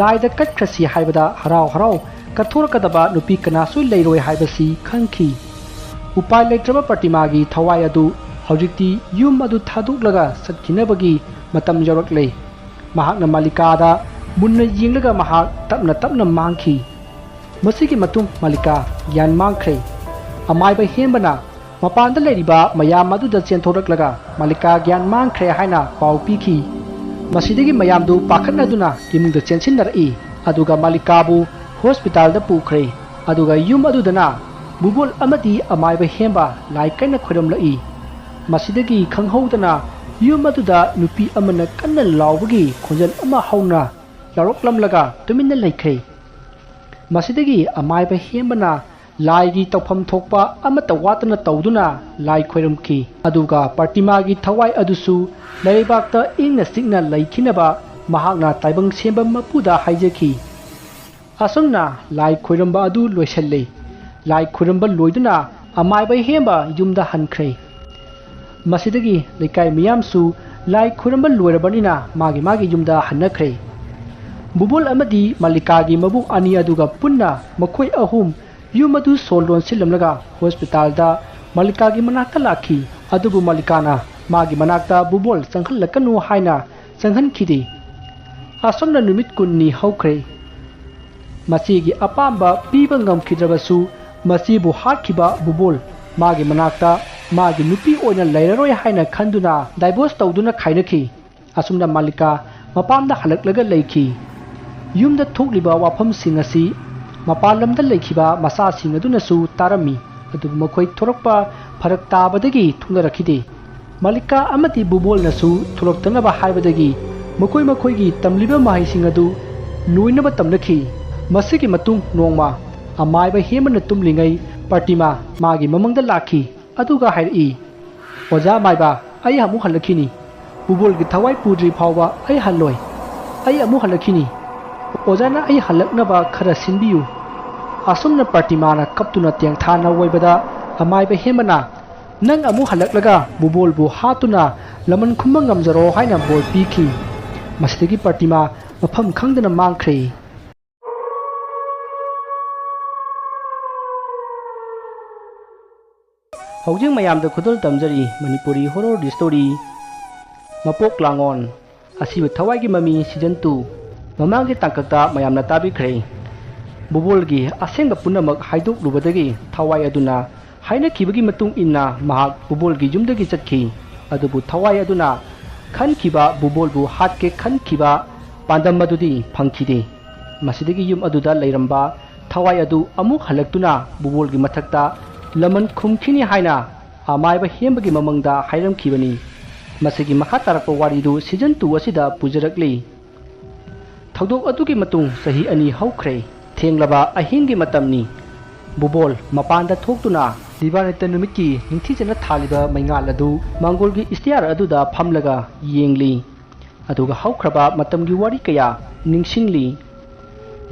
ꯂꯥꯏꯗ ꯀꯠꯈ꯭ꯔꯁꯤ ꯍꯥꯏꯕꯗ ꯍꯔꯥꯎ ꯍꯔꯥꯎ ꯀꯠꯊꯣꯔꯛꯀꯗꯕ ꯅꯨꯄꯤ ꯀꯅꯥꯁꯨ ꯂꯩꯔꯣꯏ ꯍꯥꯏꯕꯁꯤ ꯈꯪꯈꯤ꯫ ꯎꯄꯥꯏ ꯂꯩꯇ꯭ꯔꯕ ꯄ꯭ꯔꯇꯤꯃꯥꯒꯤ ꯊꯋꯥꯏ ꯑꯗꯨ ꯍꯧꯖꯤꯛꯇꯤ ꯌꯨꯝ ꯑꯗꯨ ꯊꯥꯗꯣꯛꯂꯒ ꯆꯠꯈꯤꯅꯕꯒꯤ ꯃꯇꯝ ꯌꯧꯔꯛꯂꯦ꯫ ꯃꯍꯥꯛꯅ ꯃꯥꯂꯤꯀꯥꯗ ꯃꯨꯟꯅ ꯌꯦꯡꯂꯒ ꯃꯍꯥꯛ ꯇꯞꯅ ꯇꯞꯅ ꯃꯥꯡꯈꯤ꯫ ꯃꯁꯤꯒꯤ ꯃꯇꯨꯡ ꯃꯥꯂꯤꯀꯥ ꯒ꯭ꯌꯥꯟ ꯃꯥꯡꯈ꯭ꯔꯦ꯫ ꯑꯃꯥꯏꯕ ꯍꯦꯝꯕꯅ ꯃꯄꯥꯟꯗ ꯂꯩꯔꯤꯕ ꯃꯌꯥꯝ ꯑꯗꯨꯗ ꯆꯦꯟꯊꯣꯔꯛꯂꯒ ꯃꯥꯂꯤꯀꯥ ꯒ꯭ꯌꯥꯟ ꯃꯥꯡꯈ꯭ꯔꯦ ꯍꯥꯏꯅ ꯄꯥꯎ ꯄꯤꯈꯤ꯫ ꯃꯁꯤꯗꯒꯤ ꯃꯌꯥꯝꯗꯨ ꯄꯥꯈꯠꯅꯗꯨꯅ ꯏꯃꯨꯡꯗ ꯆꯦꯟꯁꯤꯟꯅꯔꯛꯏ, ꯑꯗꯨꯒ ꯃꯥꯂꯤꯀꯥꯕꯨ ꯍꯣꯁꯄꯤꯇꯥꯜꯗ ꯄꯨꯈ꯭ꯔꯦ꯫ ꯑꯗꯨꯒ ꯌꯨꯝ ꯑꯗꯨꯗꯅ ꯕꯨꯕꯣꯜ ꯑꯃꯗꯤ ꯑꯃꯥꯏꯕ ꯍꯦꯝꯕ ꯂꯥꯏ ꯀꯟꯅ ꯈꯣꯏꯔꯝꯂꯛꯏ꯫ ꯃꯁꯤꯗꯒꯤ ꯈꯪꯍꯧꯗꯅ ꯌꯨꯝ ꯑꯗꯨꯗ ꯅꯨꯄꯤ ꯑꯃꯅ ꯀꯟꯅ ꯂꯥꯎꯕꯒꯤ ꯈꯣꯟꯖꯦꯜ ꯑꯃ ꯍꯧꯅ ꯂꯥꯎꯔꯛꯂꯝꯂꯒ ꯇꯨꯃꯤꯟꯅ ꯂꯩꯈ꯭ꯔꯦ꯫ ꯃꯁꯤꯗꯒꯤ ꯑꯃꯥꯏꯕ ꯍꯦꯝꯕꯅ ꯂꯥꯏꯒꯤ ꯇꯧꯐꯝ ꯊꯣꯛꯄ ꯑꯃꯠꯇ ꯋꯥꯠꯇꯅ ꯇꯧꯗꯨꯅ ꯂꯥꯏ ꯈꯣꯏꯔꯝꯈꯤ꯫ ꯑꯗꯨꯒ ꯄ꯭ꯔꯇꯤꯃꯥꯒꯤ ꯊꯋꯥꯏ ꯑꯗꯨꯁꯨ ꯂꯩꯕꯥꯛꯇ ꯏꯪꯅ ꯆꯤꯛꯅ ꯂꯩꯈꯤꯅꯕ ꯃꯍꯥꯛꯅ ꯇꯥꯏꯕꯪ ꯁꯦꯝꯕ ꯃꯄꯨꯗ ꯍꯥꯏꯖꯈꯤ꯫ ꯑꯁꯨꯝꯅ ꯂꯥꯏ ꯈꯣꯏꯔꯝꯕ ꯑꯗꯨ ꯂꯣꯏꯁꯤꯜꯂꯤ꯫ ꯂꯥꯏ ꯈꯣꯏꯔꯝꯕ ꯂꯣꯏꯗꯨꯅ ꯑꯃꯥꯏꯕ ꯍꯦꯝꯕ ꯌꯨꯝꯗ ꯍꯟꯈ꯭ꯔꯦ꯫ ꯃꯁꯤꯗꯒꯤ ꯂꯩꯀꯥꯏ ꯃꯤꯌꯥꯝꯁꯨ ꯂꯥꯏ ꯈꯣꯏꯔꯝꯕ ꯂꯣꯏꯔꯕꯅꯤꯅ ꯃꯥꯒꯤ ꯃꯥꯒꯤ ꯌꯨꯝꯗ ꯍꯟꯅꯈ꯭ꯔꯦ꯫ ꯕꯨꯕꯣꯜ ꯑꯃꯗꯤ ꯃꯥꯂꯤꯀꯥꯒꯤ ꯃꯕꯨꯡ ꯑꯅꯤ ꯑꯗꯨꯒ ꯄꯨꯟꯅ ꯃꯈꯣꯏ ꯑꯍꯨꯝ ꯌꯨꯝ ꯑꯗꯨ ꯁꯣ ꯂꯣꯟꯁꯤꯜꯂꯝꯂꯒ ꯍꯣꯁꯄꯤꯇꯥꯜꯗ ꯃꯥꯂꯤꯀꯥꯒꯤ ꯃꯅꯥꯛꯇ ꯂꯥꯛꯈꯤ꯫ ꯑꯗꯨꯕꯨ ꯃꯥꯂꯤꯀꯥꯅ ꯃꯥꯒꯤ ꯃꯅꯥꯛꯇ ꯕꯨꯕꯣꯜ ꯆꯪꯍꯜꯂꯛꯀꯅꯨ ꯍꯥꯏꯅ ꯆꯪꯍꯟꯈꯤꯗꯦ꯫ ꯑꯁꯨꯝꯅ ꯅꯨꯃꯤꯠ ꯀꯨꯟꯅꯤ ꯍꯧꯈ꯭ꯔꯦ꯫ ꯃꯆꯦꯒꯤ ꯑꯄꯥꯝꯕ ꯄꯤꯕ ꯉꯝꯈꯤꯗ꯭ꯔꯕꯁꯨ, ꯃꯆꯦꯕꯨ ꯍꯥꯠꯈꯤꯕ ꯕꯨꯕꯣꯜ ꯃꯥꯒꯤ ꯃꯅꯥꯛꯇ ꯃꯥꯒꯤ ꯅꯨꯄꯤ ꯑꯣꯏꯅ ꯂꯩꯔꯔꯣꯏ ꯍꯥꯏꯅ ꯈꯟꯗꯨꯅ ꯗꯥꯏꯚꯣꯔꯁ ꯇꯧꯗꯨꯅ ꯈꯥꯏꯅꯈꯤ꯫ ꯑꯁꯨꯝꯅ ꯃꯥꯂꯤꯀꯥ ꯃꯄꯥꯝꯗ ꯍꯜꯂꯛꯂꯒ ꯂꯩꯈꯤ꯫ ꯌꯨꯝꯗ ꯊꯣꯛꯂꯤꯕ ꯋꯥꯐꯝꯁꯤꯡ ꯑꯁꯤ ꯃꯄꯥꯟ ꯂꯝꯗ ꯂꯩꯈꯤꯕ ꯃꯆꯥꯁꯤꯡ ꯑꯗꯨꯅꯁꯨ ꯇꯥꯔꯝꯃꯤ, ꯑꯗꯨꯕꯨ ꯃꯈꯣꯏ ꯊꯣꯔꯛꯄ ꯐꯔꯛ ꯇꯥꯕꯗꯒꯤ ꯊꯣꯛꯅꯔꯛꯈꯤꯗꯦ꯫ ꯃꯥꯂꯤꯀꯥ ꯑꯃꯗꯤ ꯕꯨꯕꯣꯜꯅꯁꯨ ꯊꯣꯛꯂꯛꯇꯅꯕ ꯍꯥꯏꯕꯗꯒꯤ ꯃꯈꯣꯏ ꯃꯈꯣꯏꯒꯤ ꯇꯝꯂꯤꯕ ꯃꯍꯩꯁꯤꯡ ꯑꯗꯨ ꯂꯣꯏꯅꯕ ꯇꯝꯂꯛꯈꯤ꯫ ꯃꯁꯤꯒꯤ ꯃꯇꯨꯡ ꯅꯣꯡꯃ ꯑꯃꯥꯏꯕ ꯍꯦꯃꯅ ꯇꯨꯝꯂꯤꯉꯩ ꯄ꯭ꯔꯇꯤꯃꯥ ꯃꯥꯒꯤ ꯃꯃꯥꯡꯗ ꯂꯥꯛꯈꯤ꯫ ꯑꯗꯨꯒ ꯍꯥꯏꯔꯛꯏ, "ꯑꯣꯖꯥ ꯃꯥꯏꯕ, ꯑꯩ ꯑꯃꯨꯛ ꯍꯜꯂꯛꯈꯤꯅꯤ꯫ ꯕꯨꯕꯣꯜꯒꯤ ꯊꯋꯥꯏ ꯄꯨꯗ꯭ꯔꯤ ꯐꯥꯎꯕ ꯑꯩ ꯍꯜꯂꯣꯏ꯫ ꯑꯩ ꯑꯃꯨꯛ ꯍꯜꯂꯛꯈꯤꯅꯤ꯫ ꯑꯣꯖꯥꯅ ꯑꯩ ꯍꯜꯂꯛꯅꯕ ꯈꯔ ꯁꯤꯟꯕꯤꯌꯨ꯫" ꯑꯁꯨꯝꯅ ꯄ꯭ꯔꯇꯤꯃꯥꯅ ꯀꯞꯇꯨꯅ ꯇꯦꯡꯊꯥꯅ ꯑꯣꯏꯕꯗ ꯑꯃꯥꯏꯕ ꯍꯦꯃꯅ, "ꯅꯪ ꯑꯃꯨꯛ ꯍꯜꯂꯛꯂꯒ ꯕꯨꯕꯣꯜꯕꯨ ꯍꯥꯠꯇꯨꯅ ꯂꯃꯟ ꯈꯨꯝꯕ ꯉꯝꯖꯔꯣ" ꯍꯥꯏꯅ ꯕꯣꯔ ꯄꯤꯈꯤ꯫ ꯃꯁꯤꯗꯒꯤ ꯄ꯭ꯔꯇꯤꯃꯥ ꯃꯐꯝ ꯈꯪꯗꯅ ꯃꯥꯡꯈ꯭ꯔꯦ꯫ ꯍꯧꯖꯤꯛ ꯃꯌꯥꯝꯗ ꯈꯨꯗꯣꯜ ꯇꯝꯖꯔꯤ ꯃꯅꯤꯄꯨꯔꯤ ꯍꯣꯔꯣꯔ ꯁ꯭ꯇꯣꯔꯤ ꯃꯄꯣꯛ ꯂꯥꯡꯑꯣꯟ ꯑꯁꯤꯕ ꯊꯋꯥꯏꯒꯤ ꯃꯃꯤ ꯁꯤꯖꯟ ꯇꯨ ꯃꯃꯥꯡꯒꯤ ꯇꯥꯡꯀꯛꯇ ꯃꯌꯥꯝꯅ ꯇꯥꯕꯤꯈ꯭ꯔꯦ꯫ ꯕꯨꯕꯣꯜꯒꯤ ꯑꯁꯦꯡꯕ ꯄꯨꯝꯅꯃꯛ ꯍꯥꯏꯗꯣꯛꯂꯨꯕꯗꯒꯤ ꯊꯋꯥꯏ ꯑꯗꯨꯅ ꯍꯥꯏꯅꯈꯤꯕꯒꯤ ꯃꯇꯨꯡ ꯏꯟꯅ ꯃꯍꯥꯛ ꯕꯨꯕꯣꯜꯒꯤ ꯌꯨꯝꯗꯒꯤ ꯆꯠꯈꯤ꯫ ꯑꯗꯨꯕꯨ ꯊꯋꯥꯏ ꯑꯗꯨꯅ ꯈꯟꯈꯤꯕ ꯕꯨꯕꯣꯜꯕꯨ ꯍꯥꯠꯀꯦ ꯈꯟꯈꯤꯕ ꯄꯥꯟꯗꯝ ꯑꯗꯨꯗꯤ ꯐꯪꯈꯤꯗꯦ꯫ ꯃꯁꯤꯗꯒꯤ ꯌꯨꯝ ꯑꯗꯨꯗ ꯂꯩꯔꯝꯕ ꯊꯋꯥꯏ ꯑꯗꯨ ꯑꯃꯨꯛ ꯍꯜꯂꯛꯇꯨꯅ ꯕꯨꯕꯣꯜꯒꯤ ꯃꯊꯛꯇ ꯂꯃꯟ ꯈꯨꯝꯈꯤꯅꯤ ꯍꯥꯏꯅ ꯑꯃꯥꯏꯕ ꯍꯦꯝꯕꯒꯤ ꯃꯃꯪꯗ ꯍꯥꯏꯔꯝꯈꯤꯕꯅꯤ꯫ ꯃꯁꯤꯒꯤ ꯃꯈꯥ ꯇꯥꯔꯛꯄ ꯋꯥꯔꯤꯗꯨ ꯁꯤꯖꯟ ꯇꯨ ꯑꯁꯤꯗ ꯄꯨꯖꯔꯛꯂꯤ꯫ ꯊꯧꯗꯣꯛ ꯑꯗꯨꯒꯤ ꯃꯇꯨꯡ ꯆꯍꯤ ꯑꯅꯤ ꯍꯧꯈ꯭ꯔꯦ꯫ ꯊꯦꯡꯂꯕ ꯑꯍꯤꯡꯒꯤ ꯃꯇꯝꯅꯤ꯫ ꯕꯨꯕꯣꯜ ꯃꯄꯥꯟꯗ ꯊꯣꯛꯇꯨꯅ ꯗꯤꯕꯥꯅꯤꯇ ꯅꯨꯃꯤꯠꯀꯤ ꯅꯤꯡꯊꯤꯖꯅ ꯊꯥꯜꯂꯤꯕ ꯃꯩꯉꯥꯜ ꯑꯗꯨ ꯃꯥꯡꯒꯣꯜꯒꯤ ꯏꯁꯇꯤꯌꯥꯔ ꯑꯗꯨꯗ ꯐꯝꯂꯒ ꯌꯦꯡꯂꯤ꯫ ꯑꯗꯨꯒ ꯍꯧꯈ꯭ꯔꯕ ꯃꯇꯝꯒꯤ ꯋꯥꯔꯤ ꯀꯌꯥ ꯅꯤꯡꯁꯤꯡꯂꯤ꯫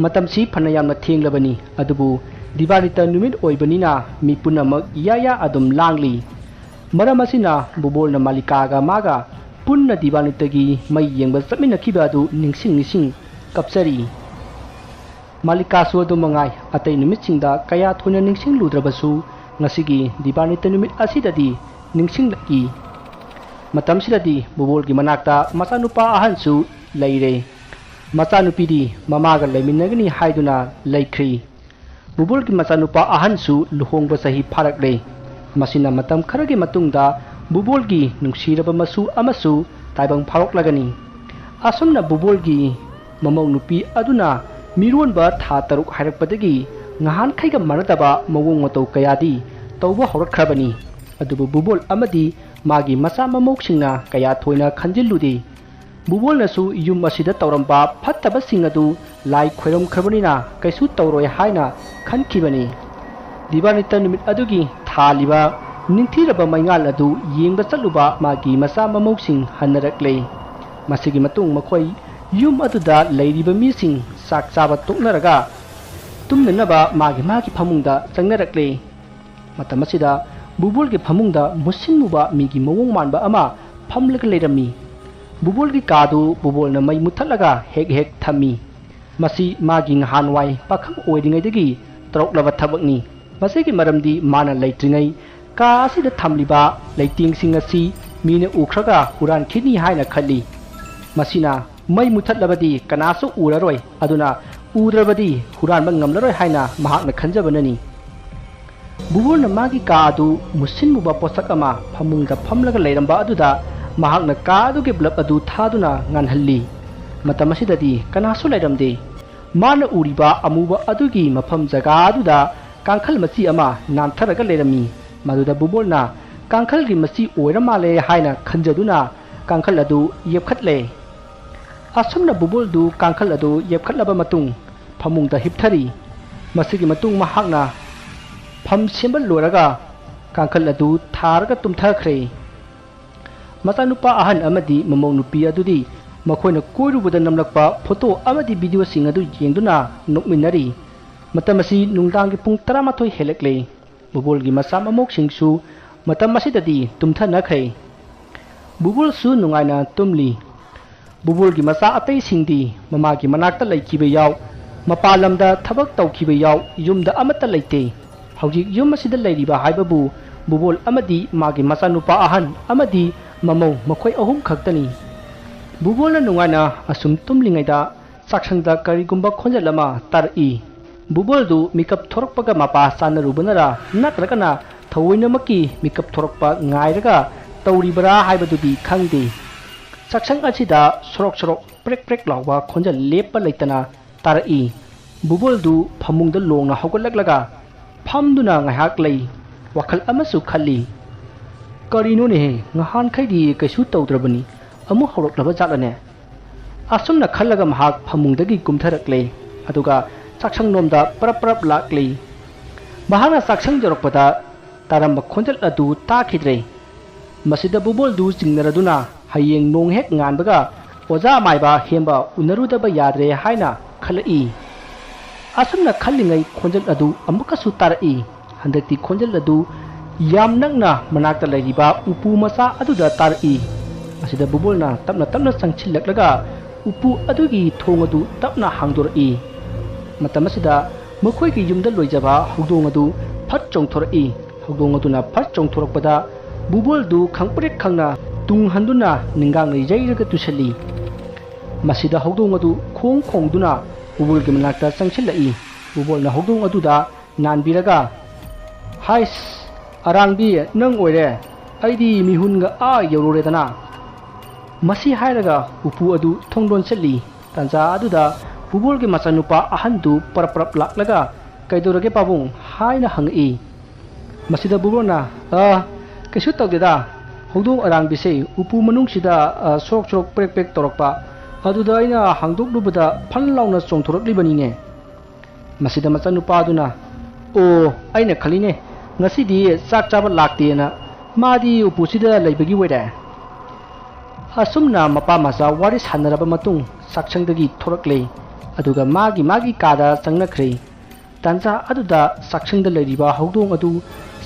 ꯃꯇꯝꯁꯤ ꯐꯅ ꯌꯥꯝꯅ ꯊꯦꯡꯂꯕꯅꯤ, ꯑꯗꯨꯕꯨ ꯗꯤꯕꯥꯅꯤꯇ ꯅꯨꯃꯤꯠ ꯑꯣꯏꯕꯅꯤꯅ ꯃꯤ ꯄꯨꯝꯅꯃꯛ ꯏꯌꯥꯌꯥ ꯑꯗꯨꯝ ꯂꯥꯡꯂꯤ꯫ ꯃꯔꯝ ꯑꯁꯤꯅ ꯕꯨꯕꯣꯜꯅ ꯃꯥꯂꯤꯀꯥꯒ ꯃꯥꯒ ꯄꯨꯟꯅ ꯗꯤꯕꯥꯅꯤꯇꯒꯤ ꯃꯩ ꯌꯦꯡꯕ ꯆꯠꯃꯤꯟꯅꯈꯤꯕ ꯑꯗꯨ ꯅꯤꯡꯁꯤꯡ ꯅꯤꯡꯁꯤꯡ ꯀꯞꯆꯔꯤ꯫ ꯃꯥꯂꯤꯀꯥꯁꯨ ꯑꯗꯨ ꯃꯉꯥꯏ, ꯑꯇꯩ ꯅꯨꯃꯤꯠꯁꯤꯡꯗ ꯀꯌꯥ ꯊꯣꯏꯅ ꯅꯤꯡꯁꯤꯡꯂꯨꯗ꯭ꯔꯕꯁꯨ ꯉꯁꯤꯒꯤ ꯗꯤꯕꯥꯅꯤꯇ ꯅꯨꯃꯤꯠ ꯑꯁꯤꯗꯗꯤ ꯅꯤꯡꯁꯤꯡꯂꯛꯏ꯫ ꯃꯇꯝꯁꯤꯗꯗꯤ ꯕꯨꯕꯣꯜꯒꯤ ꯃꯅꯥꯛꯇ ꯃꯆꯥꯅꯨꯄꯥ ꯑꯍꯟꯁꯨ ꯂꯩꯔꯦ꯫ ꯃꯆꯥꯅꯨꯄꯤꯗꯤ ꯃꯃꯥꯒ ꯂꯩꯃꯤꯟꯅꯒꯅꯤ ꯍꯥꯏꯗꯨꯅ ꯂꯩꯈ꯭ꯔꯤ꯫ ꯕꯨꯕꯣꯜꯒꯤ ꯃꯆꯥꯅꯨꯄꯥ ꯑꯍꯟꯁꯨ ꯂꯨꯍꯣꯡꯕ ꯆꯍꯤ ꯐꯥꯔꯛꯂꯦ꯫ ꯃꯁꯤꯅ ꯃꯇꯝ ꯈꯔꯒꯤ ꯃꯇꯨꯡꯗ ꯕꯨꯕꯣꯜꯒꯤ ꯅꯨꯡꯁꯤꯔꯕ ꯃꯁꯨ ꯑꯃꯁꯨ ꯇꯥꯏꯕꯪ ꯐꯥꯎꯔꯛꯂꯒꯅꯤ꯫ ꯑꯁꯨꯝꯅ ꯕꯨꯕꯣꯜꯒꯤ ꯃꯃꯧ ꯅꯨꯄꯤ ꯑꯗꯨꯅ ꯃꯤꯔꯣꯟꯕ ꯊꯥ ꯇꯔꯨꯛ ꯍꯥꯏꯔꯛꯄꯗꯒꯤ ꯉꯍꯥꯟꯈꯩꯒ ꯃꯥꯟꯅꯗꯕ ꯃꯑꯣꯡ ꯃꯇꯧ ꯀꯌꯥꯗꯤ ꯇꯧꯕ ꯍꯧꯔꯛꯈ꯭ꯔꯕꯅꯤ꯫ ꯑꯗꯨꯕꯨ ꯕꯨꯕꯣꯜ ꯑꯃꯗꯤ ꯃꯥꯒꯤ ꯃꯆꯥ ꯃꯃꯧꯁꯤꯡꯅ ꯀꯌꯥ ꯊꯣꯏꯅ ꯈꯟꯖꯤꯜꯂꯨꯗꯦ꯫ ꯕꯨꯕꯣꯜꯅꯁꯨ ꯌꯨꯝ ꯑꯁꯤꯗ ꯇꯧꯔꯝꯕ ꯐꯠꯇꯕꯁꯤꯡ ꯑꯗꯨ ꯂꯥꯏ ꯈꯣꯏꯔꯝꯈ꯭ꯔꯕꯅꯤꯅ ꯀꯩꯁꯨ ꯇꯧꯔꯣꯏ ꯍꯥꯏꯅ ꯈꯟꯈꯤꯕꯅꯤ꯫ ꯗꯤꯕꯥꯅꯤꯇ ꯅꯨꯃꯤꯠ ꯑꯗꯨꯒꯤ ꯊꯥꯜꯂꯤꯕ ꯅꯤꯡꯊꯤꯔꯕ ꯃꯩꯉꯥꯜ ꯑꯗꯨ ꯌꯦꯡꯕ ꯆꯠꯂꯨꯕ ꯃꯥꯒꯤ ꯃꯆꯥ ꯃꯃꯧꯁꯤꯡ ꯍꯟꯅꯔꯛꯂꯦ꯫ ꯃꯁꯤꯒꯤ ꯃꯇꯨꯡ ꯃꯈꯣꯏ ꯌꯨꯝ ꯑꯗꯨꯗ ꯂꯩꯔꯤꯕ ꯃꯤꯁꯤꯡ ꯆꯥꯛ ꯆꯥꯕ ꯇꯣꯛꯅꯔꯒ ꯇꯨꯝꯅꯅꯕ ꯃꯥꯒꯤ ꯃꯥꯒꯤ ꯐꯃꯨꯡꯗ ꯆꯪꯅꯔꯛꯂꯦ꯫ ꯃꯇꯝ ꯑꯁꯤꯗ ꯕꯨꯕꯣꯜꯒꯤ ꯐꯃꯨꯡꯗ ꯃꯨꯁꯤꯟꯃꯨꯕ ꯃꯤꯒꯤ ꯃꯑꯣꯡ ꯃꯥꯟꯕ ꯑꯃ ꯐꯝꯂꯒ ꯂꯩꯔꯝꯃꯤ꯫ ꯕꯨꯕꯣꯜꯒꯤ ꯀꯥꯗꯨ ꯕꯨꯕꯣꯜꯅ ꯃꯩ ꯃꯨꯊꯠꯂꯒ ꯍꯦꯛ ꯍꯦꯛ ꯊꯝꯃꯤ꯫ ꯃꯁꯤ ꯃꯥꯒꯤ ꯉꯍꯥꯟꯋꯥꯏ ꯄꯥꯈꯪ ꯑꯣꯏꯔꯤꯉꯩꯗꯒꯤ ꯇꯧꯔꯛꯂꯕ ꯊꯕꯛꯅꯤ꯫ ꯃꯁꯤꯒꯤ ꯃꯔꯝꯗꯤ ꯃꯥꯅ ꯂꯩꯇ꯭ꯔꯤꯉꯩ ꯀꯥ ꯑꯁꯤꯗ ꯊꯝꯂꯤꯕ ꯂꯩꯇꯦꯡꯁꯤꯡ ꯑꯁꯤ ꯃꯤꯅ ꯎꯈ꯭ꯔꯒ ꯍꯨꯔꯥꯟꯈꯤꯅꯤ ꯍꯥꯏꯅ ꯈꯜꯂꯤ꯫ ꯃꯁꯤꯅ ꯃꯩ ꯃꯨꯊꯠꯂꯕꯗꯤ ꯀꯅꯥꯁꯨ ꯎꯔꯔꯣꯏ, ꯑꯗꯨꯅ ꯎꯗ꯭ꯔꯕꯗꯤ ꯍꯨꯔꯥꯟꯕ ꯉꯝꯂꯔꯣꯏ ꯍꯥꯏꯅ ꯃꯍꯥꯛꯅ ꯈꯟꯖꯕꯅꯅꯤ꯫ ꯕꯨꯕꯣꯜꯅ ꯃꯥꯒꯤ ꯀꯥ ꯑꯗꯨ ꯃꯨꯁꯤꯟꯃꯨꯕ ꯄꯣꯠꯁꯛ ꯑꯃ ꯐꯃꯨꯡꯗ ꯐꯝꯂꯒ ꯂꯩꯔꯝꯕ ꯑꯗꯨꯗ ꯃꯍꯥꯛꯅ ꯀꯥ ꯑꯗꯨꯒꯤ ꯕ꯭ꯂꯕ ꯑꯗꯨ ꯊꯥꯗꯨꯅ ꯉꯥꯟꯍꯜꯂꯤ꯫ ꯃꯇꯝ ꯑꯁꯤꯗꯗꯤ ꯀꯅꯥꯁꯨ ꯂꯩꯔꯝꯗꯦ꯫ ꯃꯥꯅ ꯎꯔꯤꯕ ꯑꯃꯨꯕ ꯑꯗꯨꯒꯤ ꯃꯐꯝ ꯖꯒꯥ ꯑꯗꯨꯗ ꯀꯥꯡꯈꯜ ꯃꯆꯤ ꯑꯃ ꯅꯥꯟꯊꯔꯒ ꯂꯩꯔꯝꯃꯤ꯫ ꯃꯗꯨꯗ ꯕꯨꯕꯣꯜꯅ ꯀꯥꯡꯈꯜꯒꯤ ꯃꯆꯤ ꯑꯣꯏꯔ ꯃꯥꯜꯂꯦ ꯍꯥꯏꯅ ꯈꯟꯖꯗꯨꯅ ꯀꯥꯡꯈꯜ ꯑꯗꯨ ꯌꯦꯞꯈꯠꯂꯦ꯫ ꯑꯁꯨꯝꯅ ꯕꯨꯕꯣꯜꯗꯨ ꯀꯥꯡꯈꯜ ꯑꯗꯨ ꯌꯦꯞꯈꯠꯂꯕ ꯃꯇꯨꯡ ꯐꯃꯨꯡꯗ ꯍꯤꯞꯊꯔꯤ꯫ ꯃꯁꯤꯒꯤ ꯃꯇꯨꯡ ꯃꯍꯥꯛꯅ ꯐꯝ ꯁꯦꯝꯕ ꯂꯣꯏꯔꯒ ꯀꯥꯡꯈꯜ ꯑꯗꯨ ꯊꯥꯔꯒ ꯇꯨꯝꯊꯈ꯭ꯔꯦ꯫ ꯃꯆꯥꯅꯨꯄꯥ ꯑꯍꯟ ꯑꯃꯗꯤ ꯃꯃꯧ ꯅꯨꯄꯤ ꯑꯗꯨꯗꯤ ꯃꯈꯣꯏꯅ ꯀꯣꯏꯔꯨꯕꯗ ꯅꯝꯂꯛꯄ ꯐꯣꯇꯣ ꯑꯃꯗꯤ ꯚꯤꯗꯤꯑꯣꯁꯤꯡ ꯑꯗꯨ ꯌꯦꯡꯗꯨꯅ ꯅꯣꯛꯃꯤꯟꯅꯔꯤ꯫ ꯃꯇꯝ ꯑꯁꯤ ꯅꯨꯡꯗꯥꯡꯒꯤ ꯄꯨꯡ ꯇꯔꯥꯃꯥꯊꯣꯏ ꯍꯦꯜꯂꯛꯂꯦ꯫ ꯕꯨꯕꯣꯜꯒꯤ ꯃꯆꯥ ꯃꯃꯧꯁꯤꯡꯁꯨ ꯃꯇꯝ ꯑꯁꯤꯗꯗꯤ ꯇꯨꯝꯊꯅꯈ꯭ꯔꯦ꯫ ꯕꯨꯕꯣꯜꯁꯨ ꯅꯨꯡꯉꯥꯏꯅ ꯇꯨꯝꯂꯤ꯫ ꯕꯨꯕꯣꯜꯒꯤ ꯃꯆꯥ ꯑꯇꯩꯁꯤꯡꯗꯤ ꯃꯃꯥꯒꯤ ꯃꯅꯥꯛꯇ ꯂꯩꯈꯤꯕ ꯌꯥꯎ, ꯃꯄꯥꯟ ꯂꯝꯗ ꯊꯕꯛ ꯇꯧꯈꯤꯕ ꯌꯥꯎ, ꯌꯨꯝꯗ ꯑꯃꯠꯇ ꯂꯩꯇꯦ꯫ ꯍꯧꯖꯤꯛ ꯌꯨꯝ ꯑꯁꯤꯗ ꯂꯩꯔꯤꯕ ꯍꯥꯏꯕꯕꯨ ꯕꯨꯕꯣꯜ ꯑꯃꯗꯤ ꯃꯥꯒꯤ ꯃꯆꯥꯅꯨꯄꯥ ꯑꯍꯟ ꯑꯃꯗꯤ ꯃꯃꯧ, ꯃꯈꯣꯏ ꯑꯍꯨꯝ ꯈꯛꯇꯅꯤ꯫ ꯕꯨꯕꯣꯜꯅ ꯅꯨꯡꯉꯥꯏꯅ ꯑꯁꯨꯝ ꯇꯨꯝꯂꯤꯉꯩꯗ ꯆꯥꯛꯁꯪꯗ ꯀꯔꯤꯒꯨꯝꯕ ꯈꯣꯟꯖꯦꯜ ꯑꯃ ꯇꯥꯔꯛꯏ꯫ ꯕꯨꯕꯣꯜꯗꯨ ꯃꯤꯀꯞ ꯊꯣꯔꯛꯄꯒ ꯃꯄꯥ ꯆꯥꯅꯔꯨꯕꯅꯔꯥ ꯅꯠꯇ꯭ꯔꯒꯅ ꯊꯑꯣꯏꯅꯃꯛꯀꯤ ꯃꯤꯀꯞ ꯊꯣꯔꯛꯄ ꯉꯥꯏꯔꯒ ꯇꯧꯔꯤꯕꯔꯥ ꯍꯥꯏꯕꯗꯨꯗꯤ ꯈꯪꯗꯦ꯫ ꯆꯥꯛꯁꯪ ꯑꯁꯤꯗ ꯁꯣꯔꯣꯛ ꯁꯣꯔꯣꯛ ꯄ꯭ꯔꯦꯛ ꯄ꯭ꯔꯦꯛ ꯂꯥꯎꯕ ꯈꯣꯟꯖꯦꯜ ꯂꯦꯞꯄ ꯂꯩꯇꯅ ꯇꯥꯔꯛꯏ꯫ ꯕꯨꯕꯣꯜꯗꯨ ꯐꯃꯨꯡꯗ ꯂꯣꯡꯅ ꯍꯧꯒꯠꯂꯛꯂꯒ ꯐꯝꯗꯨꯅ ꯉꯥꯏꯍꯥꯛ ꯂꯩ꯫ ꯋꯥꯈꯜ ꯑꯃꯁꯨ ꯈꯜꯂꯤ꯫ "ꯀꯔꯤꯅꯣꯅꯦꯍꯦ, ꯉꯍꯥꯟꯈꯩꯗꯤ ꯀꯩꯁꯨ ꯇꯧꯗ꯭ꯔꯕꯅꯤ, ꯑꯃꯨꯛ ꯍꯧꯔꯛꯂꯕ ꯖꯥꯠꯂꯅꯦ?" ꯑꯁꯨꯝꯅ ꯈꯜꯂꯒ ꯃꯍꯥꯛ ꯐꯃꯨꯡꯗꯒꯤ ꯀꯨꯝꯊꯔꯛꯂꯦ꯫ ꯑꯗꯨꯒ ꯆꯥꯛꯁꯪꯂꯣꯝꯗ ꯄꯔꯞ ꯄꯔꯞ ꯂꯥꯛꯂꯦ꯫ ꯃꯍꯥꯛꯅ ꯆꯥꯛꯁꯪ ꯌꯧꯔꯛꯄꯗ ꯇꯥꯔꯝꯕ ꯈꯣꯟꯖꯦꯜ ꯑꯗꯨ ꯇꯥꯈꯤꯗ꯭ꯔꯦ꯫ ꯃꯁꯤꯗ ꯕꯨꯕꯣꯜꯗꯨ ꯆꯤꯡꯅꯔꯗꯨꯅ ꯍꯌꯦꯡ ꯅꯣꯡ ꯍꯦꯛ ꯉꯥꯟꯕꯒ ꯑꯣꯖꯥ ꯃꯥꯏꯕ ꯍꯦꯝꯕ ꯎꯅꯔꯨꯗꯕ ꯌꯥꯗ꯭ꯔꯦ ꯍꯥꯏꯅ ꯈꯜꯂꯛꯏ꯫ ꯑꯁꯨꯝꯅ ꯈꯜꯂꯤꯉꯩ ꯈꯣꯟꯖꯦꯜ ꯑꯗꯨ ꯑꯃꯨꯛꯀꯁꯨ ꯇꯥꯔꯛꯏ꯫ ꯍꯟꯗꯛꯇꯤ ꯈꯣꯟꯖꯦꯜ ꯑꯗꯨ ꯌꯥꯝ ꯅꯛꯅ ꯃꯅꯥꯛꯇ ꯂꯩꯔꯤꯕ ꯎꯄꯨ ꯃꯆꯥ ꯑꯗꯨꯗ ꯇꯥꯔꯛꯏ꯫ ꯃꯁꯤꯗ ꯕꯨꯕꯣꯜꯅ ꯇꯞꯅ ꯇꯞꯅ ꯆꯪꯁꯤꯜꯂꯛꯂꯒ ꯎꯄꯨ ꯑꯗꯨꯒꯤ ꯊꯣꯡ ꯑꯗꯨ ꯇꯞꯅ ꯍꯥꯡꯗꯣꯔꯛꯏ꯫ ꯃꯇꯝ ꯑꯁꯤꯗ ꯃꯈꯣꯏꯒꯤ ꯌꯨꯝꯗ ꯂꯣꯏꯖꯕ ꯍꯧꯗꯣꯡ ꯑꯗꯨ ꯐꯠ ꯆꯣꯡꯊꯣꯔꯛꯏ꯫ ꯍꯧꯗꯣꯡ ꯑꯗꯨꯅ ꯐꯠ ꯆꯣꯡꯊꯣꯔꯛꯄꯗ ꯕꯨꯕꯣꯜꯗꯨ ꯈꯪꯄ꯭ꯔꯦꯛ ꯈꯪꯅ ꯇꯨꯡ ꯍꯟꯗꯨꯅ ꯅꯤꯡꯒꯥꯡꯅ ꯌꯩꯔꯒ ꯇꯨꯁꯜꯂꯤ꯫ ꯃꯁꯤꯗ ꯍꯧꯗꯣꯡ ꯑꯗꯨ ꯈꯣꯡ ꯈꯣꯡꯗꯨꯅ ꯕꯨꯕꯣꯜꯒꯤ ꯃꯅꯥꯛꯇ ꯆꯪꯁꯤꯜꯂꯛꯏ꯫ ꯕꯨꯕꯣꯜꯅ ꯍꯧꯗꯣꯡ ꯑꯗꯨꯗ ꯅꯥꯟꯕꯤꯔꯒ, "ꯍꯥꯏꯁ, ꯑꯔꯥꯡꯕꯤ, ꯅꯪ ꯑꯣꯏꯔꯦ꯫ ꯑꯩꯗꯤ ꯃꯤꯍꯨꯟꯒ ꯑꯥ ꯌꯧꯔꯨꯔꯦꯗꯅ꯫" ꯃꯁꯤ ꯍꯥꯏꯔꯒ ꯎꯄꯨ ꯑꯗꯨ ꯊꯣꯡ ꯂꯣꯟꯁꯤꯜꯂꯤ꯫ ꯇꯥꯟꯖꯥ ꯑꯗꯨꯗ ꯕꯨꯕꯣꯜꯒꯤ ꯃꯆꯥꯅꯨꯄꯥ ꯑꯍꯟꯗꯨ ꯄꯔꯞ ꯄꯔꯞ ꯂꯥꯛꯂꯒ, "ꯀꯩꯗꯧꯔꯒꯦ ꯄꯥꯕꯨꯡ?" ꯍꯥꯏꯅ ꯍꯪꯉꯛꯏ꯫ ꯃꯁꯤꯗ ꯕꯨꯕꯣꯜꯅ, "ꯑ, ꯀꯩꯁꯨ ꯇꯧꯗꯦꯗ, ꯍꯧꯗꯣꯡ ꯑꯔꯥꯡꯕꯤꯁꯦ ꯎꯄꯨ ꯃꯅꯨꯡꯁꯤꯗ, ꯑ, ꯁꯣꯔꯣꯛ ꯁꯣꯔꯣꯛ ꯄ꯭ꯔꯦꯛ ꯄ꯭ꯔꯦꯛ ꯇꯧꯔꯛꯄ, ꯑꯗꯨꯗ ꯑꯩꯅ ꯍꯥꯡꯗꯣꯛꯂꯨꯕꯗ ꯐꯟ ꯂꯥꯎꯅ ꯆꯣꯡꯊꯣꯔꯛꯂꯤꯕꯅꯤꯅꯦ꯫" ꯃꯁꯤꯗ ꯃꯆꯥꯅꯨꯄꯥꯗꯨꯅ, "ꯑꯣ, ꯑꯩꯅ ꯈꯜꯂꯤꯅꯦ, ꯉꯁꯤꯗꯤ ꯆꯥꯛ ꯆꯥꯕ ꯂꯥꯛꯇꯦꯅ, ꯃꯥꯗꯤ ꯎꯄꯨꯁꯤꯗ ꯂꯩꯕꯒꯤ ꯑꯣꯏꯔꯦ꯫" ꯑꯁꯨꯝꯅ ꯃꯄꯥ ꯃꯆꯥ ꯋꯥꯔꯤ ꯁꯥꯟꯅꯔꯕ ꯃꯇꯨꯡ ꯆꯥꯛꯁꯪꯗꯒꯤ ꯊꯣꯔꯛꯂꯦ꯫ ꯑꯗꯨꯒ ꯃꯥꯒꯤ ꯃꯥꯒꯤ ꯀꯥꯗ ꯆꯪꯅꯈ꯭ꯔꯦ꯫ ꯇꯥꯟꯖꯥ ꯑꯗꯨꯗ ꯆꯥꯛꯁꯪꯗ ꯂꯩꯔꯤꯕ ꯍꯧꯗꯣꯡ ꯑꯗꯨ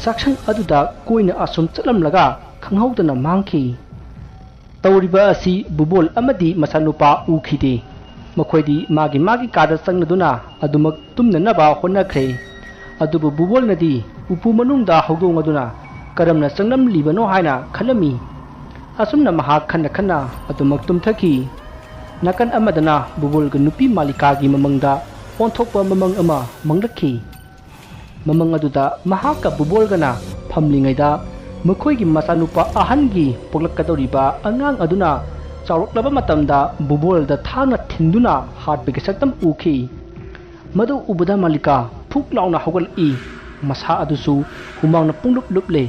ꯆꯥꯛꯁꯪ ꯑꯗꯨꯗ ꯀꯣꯏꯅ ꯑꯁꯨꯝ ꯆꯠꯂꯝꯂꯒ ꯈꯪꯍꯧꯗꯅ ꯃꯥꯡꯈꯤ꯫ ꯇꯧꯔꯤꯕ ꯑꯁꯤ ꯕꯨꯕꯣꯜ ꯑꯃꯗꯤ ꯃꯆꯥꯅꯨꯄꯥ ꯎꯈꯤꯗꯦ꯫ ꯃꯈꯣꯏꯗꯤ ꯃꯥꯒꯤ ꯃꯥꯒꯤ ꯀꯥꯗ ꯆꯪꯂꯗꯨꯅ ꯑꯗꯨꯃꯛ ꯇꯨꯝꯅꯅꯕ ꯍꯣꯠꯅꯈ꯭ꯔꯦ꯫ ꯑꯗꯨꯕꯨ ꯕꯨꯕꯣꯜꯅꯗꯤ ꯎꯄꯨ ꯃꯅꯨꯡꯗ ꯍꯧꯗꯣꯡ ꯑꯗꯨꯅ ꯀꯔꯝꯅ ꯆꯪꯂꯝꯂꯤꯕꯅꯣ ꯍꯥꯏꯅ ꯈꯜꯂꯝꯃꯤ꯫ ꯑꯁꯨꯝꯅ ꯃꯍꯥꯛ ꯈꯟꯅ ꯈꯟꯅ ꯑꯗꯨꯃꯛ ꯇꯨꯝꯊꯈꯤ꯫ ꯅꯥꯀꯟ ꯑꯃꯗꯅ ꯕꯨꯕꯣꯜꯒ ꯅꯨꯄꯤ ꯃꯥꯂꯤꯀꯥꯒꯤ ꯃꯃꯪꯗ ꯑꯣꯟꯊꯣꯛꯄ ꯃꯃꯪ ꯑꯃ ꯃꯪꯂꯛꯈꯤ꯫ ꯃꯃꯪ ꯑꯗꯨꯗ ꯃꯍꯥꯛꯀ ꯕꯨꯕꯣꯜꯒꯅ ꯐꯝꯂꯤꯉꯩꯗ ꯃꯈꯣꯏꯒꯤ ꯃꯆꯥꯅꯨꯄꯥ ꯑꯍꯟꯒꯤ ꯄꯣꯛꯂꯛꯀꯗꯧꯔꯤꯕ ꯑꯉꯥꯡ ꯑꯗꯨꯅ ꯆꯥꯎꯔꯛꯂꯕ ꯃꯇꯝꯗ ꯕꯨꯕꯣꯜꯗ ꯊꯥꯡꯅ ꯊꯤꯟꯗꯨꯅ ꯍꯥꯠꯄꯒꯤ ꯁꯛꯇꯝ ꯎꯈꯤ꯫ ꯃꯗꯨ ꯎꯕꯗ ꯃꯥꯂꯤꯀꯥ ꯐꯨꯛ ꯂꯥꯎꯅ ꯍꯧꯒꯠꯂꯛꯏ꯫ ꯃꯁꯥ ꯑꯗꯨꯁꯨ ꯍꯨꯃꯥꯡꯅ ꯄꯨꯡꯂꯨꯞ ꯂꯨꯞꯂꯦ꯫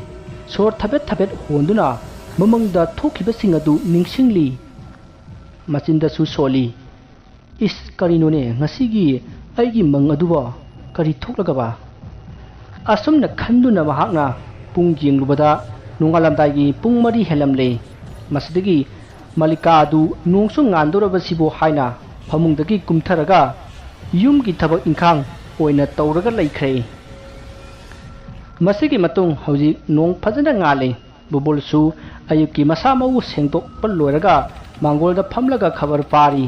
ꯁꯣꯔ ꯊꯕꯦꯠ ꯊꯕꯦꯠ ꯍꯣꯟꯗꯨꯅ ꯃꯃꯪꯗ ꯊꯣꯛꯈꯤꯕꯁꯤꯡ ꯑꯗꯨ ꯅꯤꯡꯁꯤꯡꯂꯤ꯫ ꯃꯆꯤꯟꯗꯁꯨ ꯁꯣꯜꯂꯤ꯫ "ꯏꯁ, ꯀꯔꯤꯅꯣꯅꯦ ꯉꯁꯤꯒꯤ ꯑꯩꯒꯤ ꯃꯪ ꯑꯗꯨꯕꯣ? ꯀꯔꯤ ꯊꯣꯛꯂꯒꯕ?" ꯑꯁꯨꯝꯅ ꯈꯟꯗꯨꯅ ꯃꯍꯥꯛꯅ ꯄꯨꯡ ꯌꯦꯡꯂꯨꯕꯗ ꯅꯣꯡꯉꯥꯜꯂꯝꯗꯥꯏꯒꯤ ꯄꯨꯡ ꯃꯔꯤ ꯍꯦꯜꯂꯝꯂꯦ꯫ ꯃꯁꯤꯗꯒꯤ ꯃꯥꯂꯤꯀꯥ ꯑꯗꯨ ꯅꯣꯡꯁꯨ ꯉꯥꯟꯗꯧꯔꯕꯁꯤꯕꯨ ꯍꯥꯏꯅ ꯐꯃꯨꯡꯗꯒꯤ ꯀꯨꯝꯊꯔꯒ ꯌꯨꯝꯒꯤ ꯊꯕꯛ ꯏꯪꯈꯥꯡ ꯑꯣꯏꯅ ꯇꯧꯔꯒ ꯂꯩꯈ꯭ꯔꯦ꯫ ꯃꯁꯤꯒꯤ ꯃꯇꯨꯡ ꯍꯧꯖꯤꯛ ꯅꯣꯡ ꯐꯖꯅ ꯉꯥꯜꯂꯦ꯫ ꯕꯨꯕꯣꯜꯁꯨ ꯑꯌꯨꯛꯀꯤ ꯃꯁꯥ ꯃꯎ ꯁꯦꯡꯗꯣꯛꯄ ꯂꯣꯏꯔꯒ ꯃꯥꯡꯒꯣꯜꯗ ꯐꯝꯂꯒ ꯈꯕꯔ ꯄꯥꯔꯤ꯫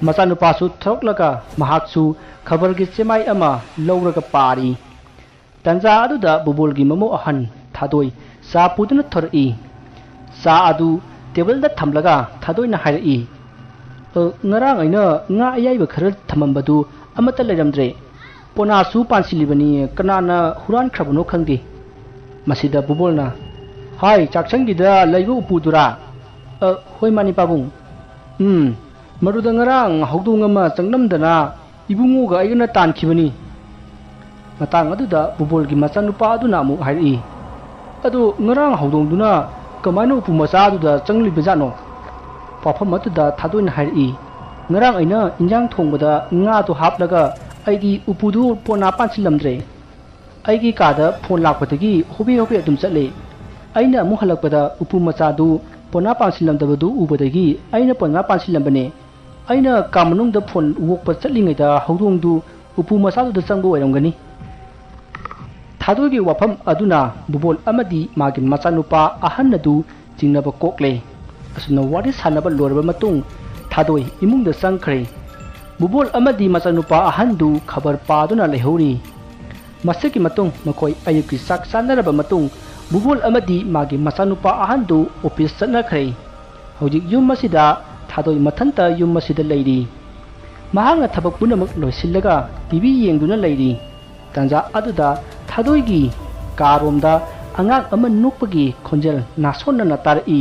ꯃꯆꯥꯅꯨꯄꯥꯁꯨ ꯊꯣꯛꯂꯒ ꯃꯍꯥꯛꯁꯨ ꯈꯕꯔꯒꯤ ꯆꯦꯃꯥꯏ ꯑꯃ ꯂꯧꯔꯒ ꯄꯥꯔꯤ꯫ ꯇꯟꯖꯥ ꯑꯗꯨꯗ ꯕꯨꯕꯣꯜꯒꯤ ꯃꯃꯧ ꯑꯍꯟ ꯊꯥꯗꯣꯏ ꯆꯥ ꯄꯨꯗꯨꯅ ꯊꯣꯔꯛꯏ꯫ ꯆꯥ ꯑꯗꯨ ꯇꯦꯕꯜꯗ ꯊꯝꯂꯒ ꯊꯥꯗꯣꯏꯅ ꯍꯥꯏꯔꯛꯏ, "ꯑ, ꯉꯔꯥꯡ ꯑꯩꯅ ꯉꯥ ꯑꯌꯥꯏꯕ ꯈꯔ ꯊꯝꯃꯝꯕꯗꯨ ꯑꯃꯠꯇ ꯂꯩꯔꯝꯗ꯭ꯔꯦ꯫ ꯄꯣꯅꯥꯁꯨ ꯄꯥꯟꯁꯤꯜꯂꯤꯕꯅꯤ, ꯀꯅꯥꯅ ꯍꯨꯔꯥꯟꯈ꯭ꯔꯕꯅꯣ ꯈꯪꯗꯦ꯫" ꯃꯁꯤꯗ ꯕꯨꯕꯣꯜꯅ, "ꯍꯥꯏ, ꯆꯥꯛꯁꯪꯒꯤꯗ ꯂꯩꯕ ꯎꯄꯨꯗꯨꯔꯥ?" "ꯑ, ꯍꯣꯏ, ꯃꯥꯅꯤ, ꯄꯥꯕꯨꯡ꯫" "ꯎꯝ, ꯃꯗꯨꯗ ꯉꯔꯥꯡ ꯍꯧꯗꯣꯡ ꯑꯃ ꯆꯪꯂꯝꯗꯅ ꯏꯕꯨꯡꯉꯣꯒ ꯑꯩꯒꯅ ꯇꯥꯟꯈꯤꯕꯅꯤ꯫" ꯃꯇꯥꯡ ꯑꯗꯨꯗ ꯕꯨꯕꯣꯜꯒꯤ ꯃꯆꯥꯅꯨꯄꯥ ꯑꯗꯨꯅ ꯑꯃꯨꯛ ꯍꯥꯏꯔꯛꯏ, "ꯑꯗꯨ ꯉꯔꯥꯡ ꯍꯧꯗꯣꯡꯗꯨꯅ ꯀꯃꯥꯏꯅ ꯎꯄꯨ ꯃꯆꯥ ꯑꯗꯨꯗ ꯆꯪꯂꯤꯕꯖꯥꯠꯅꯣ?" ꯋꯥꯐꯝ ꯑꯗꯨꯗ ꯊꯥꯗꯣꯏꯅ ꯍꯥꯏꯔꯛꯏ, "ꯉꯔꯥꯡ ꯑꯩꯅ ꯏꯟꯖꯥꯡ ꯊꯣꯡꯕꯗ ꯉꯥꯗꯣ ꯍꯥꯞꯂꯒ ꯑꯩꯗꯤ ꯎꯄꯨꯗꯨ ꯄꯣꯅꯥ ꯄꯥꯟꯁꯤꯜꯂꯝꯗ꯭ꯔꯦ꯫ ꯑꯩꯒꯤ ꯀꯥꯗ ꯐꯣꯟ ꯂꯥꯛꯄꯗꯒꯤ ꯍꯣꯕꯦ ꯍꯣꯕꯦ ꯑꯗꯨꯝ ꯆꯠꯂꯦ꯫ ꯑꯩꯅ ꯑꯃꯨꯛ ꯍꯜꯂꯛꯄꯗ ꯎꯄꯨ ꯃꯆꯥꯗꯨ ꯄꯣꯅꯥ ꯄꯥꯟꯁꯤꯜꯂꯝꯗꯕꯗꯨ ꯎꯕꯗꯒꯤ ꯑꯩꯅ ꯄꯣꯅꯥ ꯄꯥꯟꯁꯤꯜꯂꯝꯕꯅꯦ꯫ ꯑꯩꯅ ꯀꯥ ꯃꯅꯨꯡꯗ ꯐꯣꯟ ꯑꯣꯛꯄ ꯆꯠꯂꯤꯉꯩꯗ ꯍꯧꯗꯣꯡꯗꯨ ꯎꯄꯨ ꯃꯆꯥꯗꯨꯗ ꯆꯪꯕ ꯑꯣꯏꯔꯝꯒꯅꯤ꯫" ꯊꯥꯗꯣꯏꯒꯤ ꯋꯥꯐꯝ ꯑꯗꯨꯅ ꯕꯨꯕꯣꯜ ꯑꯃꯗꯤ ꯃꯥꯒꯤ ꯃꯆꯥꯅꯨꯄꯥ ꯑꯍꯟ ꯑꯗꯨ ꯆꯤꯡꯅꯕ ꯀꯣꯛꯂꯦ꯫ ꯑꯁꯨꯝꯅ ꯋꯥꯔꯤ ꯁꯥꯟꯅꯕ ꯂꯣꯏꯔꯕ ꯃꯇꯨꯡ ꯊꯥꯗꯣꯏ ꯏꯃꯨꯡꯗ ꯆꯪꯈ꯭ꯔꯦ꯫ ꯕꯨꯕꯣꯜ ꯑꯃꯗꯤ ꯃꯆꯥꯅꯨꯄꯥ ꯑꯍꯟꯗꯨ ꯈꯕꯔ ꯄꯥꯗꯨꯅ ꯂꯩꯍꯧꯔꯤ꯫ ꯃꯁꯤꯒꯤ ꯃꯇꯨꯡ ꯃꯈꯣꯏ ꯑꯌꯨꯛꯀꯤ ꯆꯥꯛ ꯆꯥꯅꯔꯕ ꯃꯇꯨꯡ ꯕꯨꯕꯣꯜ ꯑꯃꯗꯤ ꯃꯥꯒꯤ ꯃꯆꯥꯅꯨꯄꯥ ꯑꯍꯟꯗꯨ ꯑꯣꯐꯤꯁ ꯆꯠꯅꯈ꯭ꯔꯦ꯫ ꯍꯧꯖꯤꯛ ꯌꯨꯝ ꯑꯁꯤꯗ ꯊꯥꯗꯣꯏ ꯃꯊꯟꯇ ꯌꯨꯝ ꯑꯁꯤꯗ ꯂꯩꯔꯤ꯫ ꯃꯍꯥꯛꯅ ꯊꯕꯛ ꯄꯨꯝꯅꯃꯛ ꯂꯣꯏꯁꯤꯜꯂꯒ ꯇꯤ ꯚꯤ ꯌꯦꯡꯗꯨꯅ ꯂꯩꯔꯤ꯫ ꯇꯥꯟꯖꯥ ꯑꯗꯨꯗ ꯊꯥꯗꯣꯏꯒꯤ ꯀꯥꯔꯣꯝꯗ ꯑꯉꯥꯡ ꯑꯃ ꯅꯣꯛꯄꯒꯤ ꯈꯣꯟꯖꯦꯜ ꯅꯥꯁꯣꯟꯅꯅ ꯇꯥꯔꯛꯏ꯫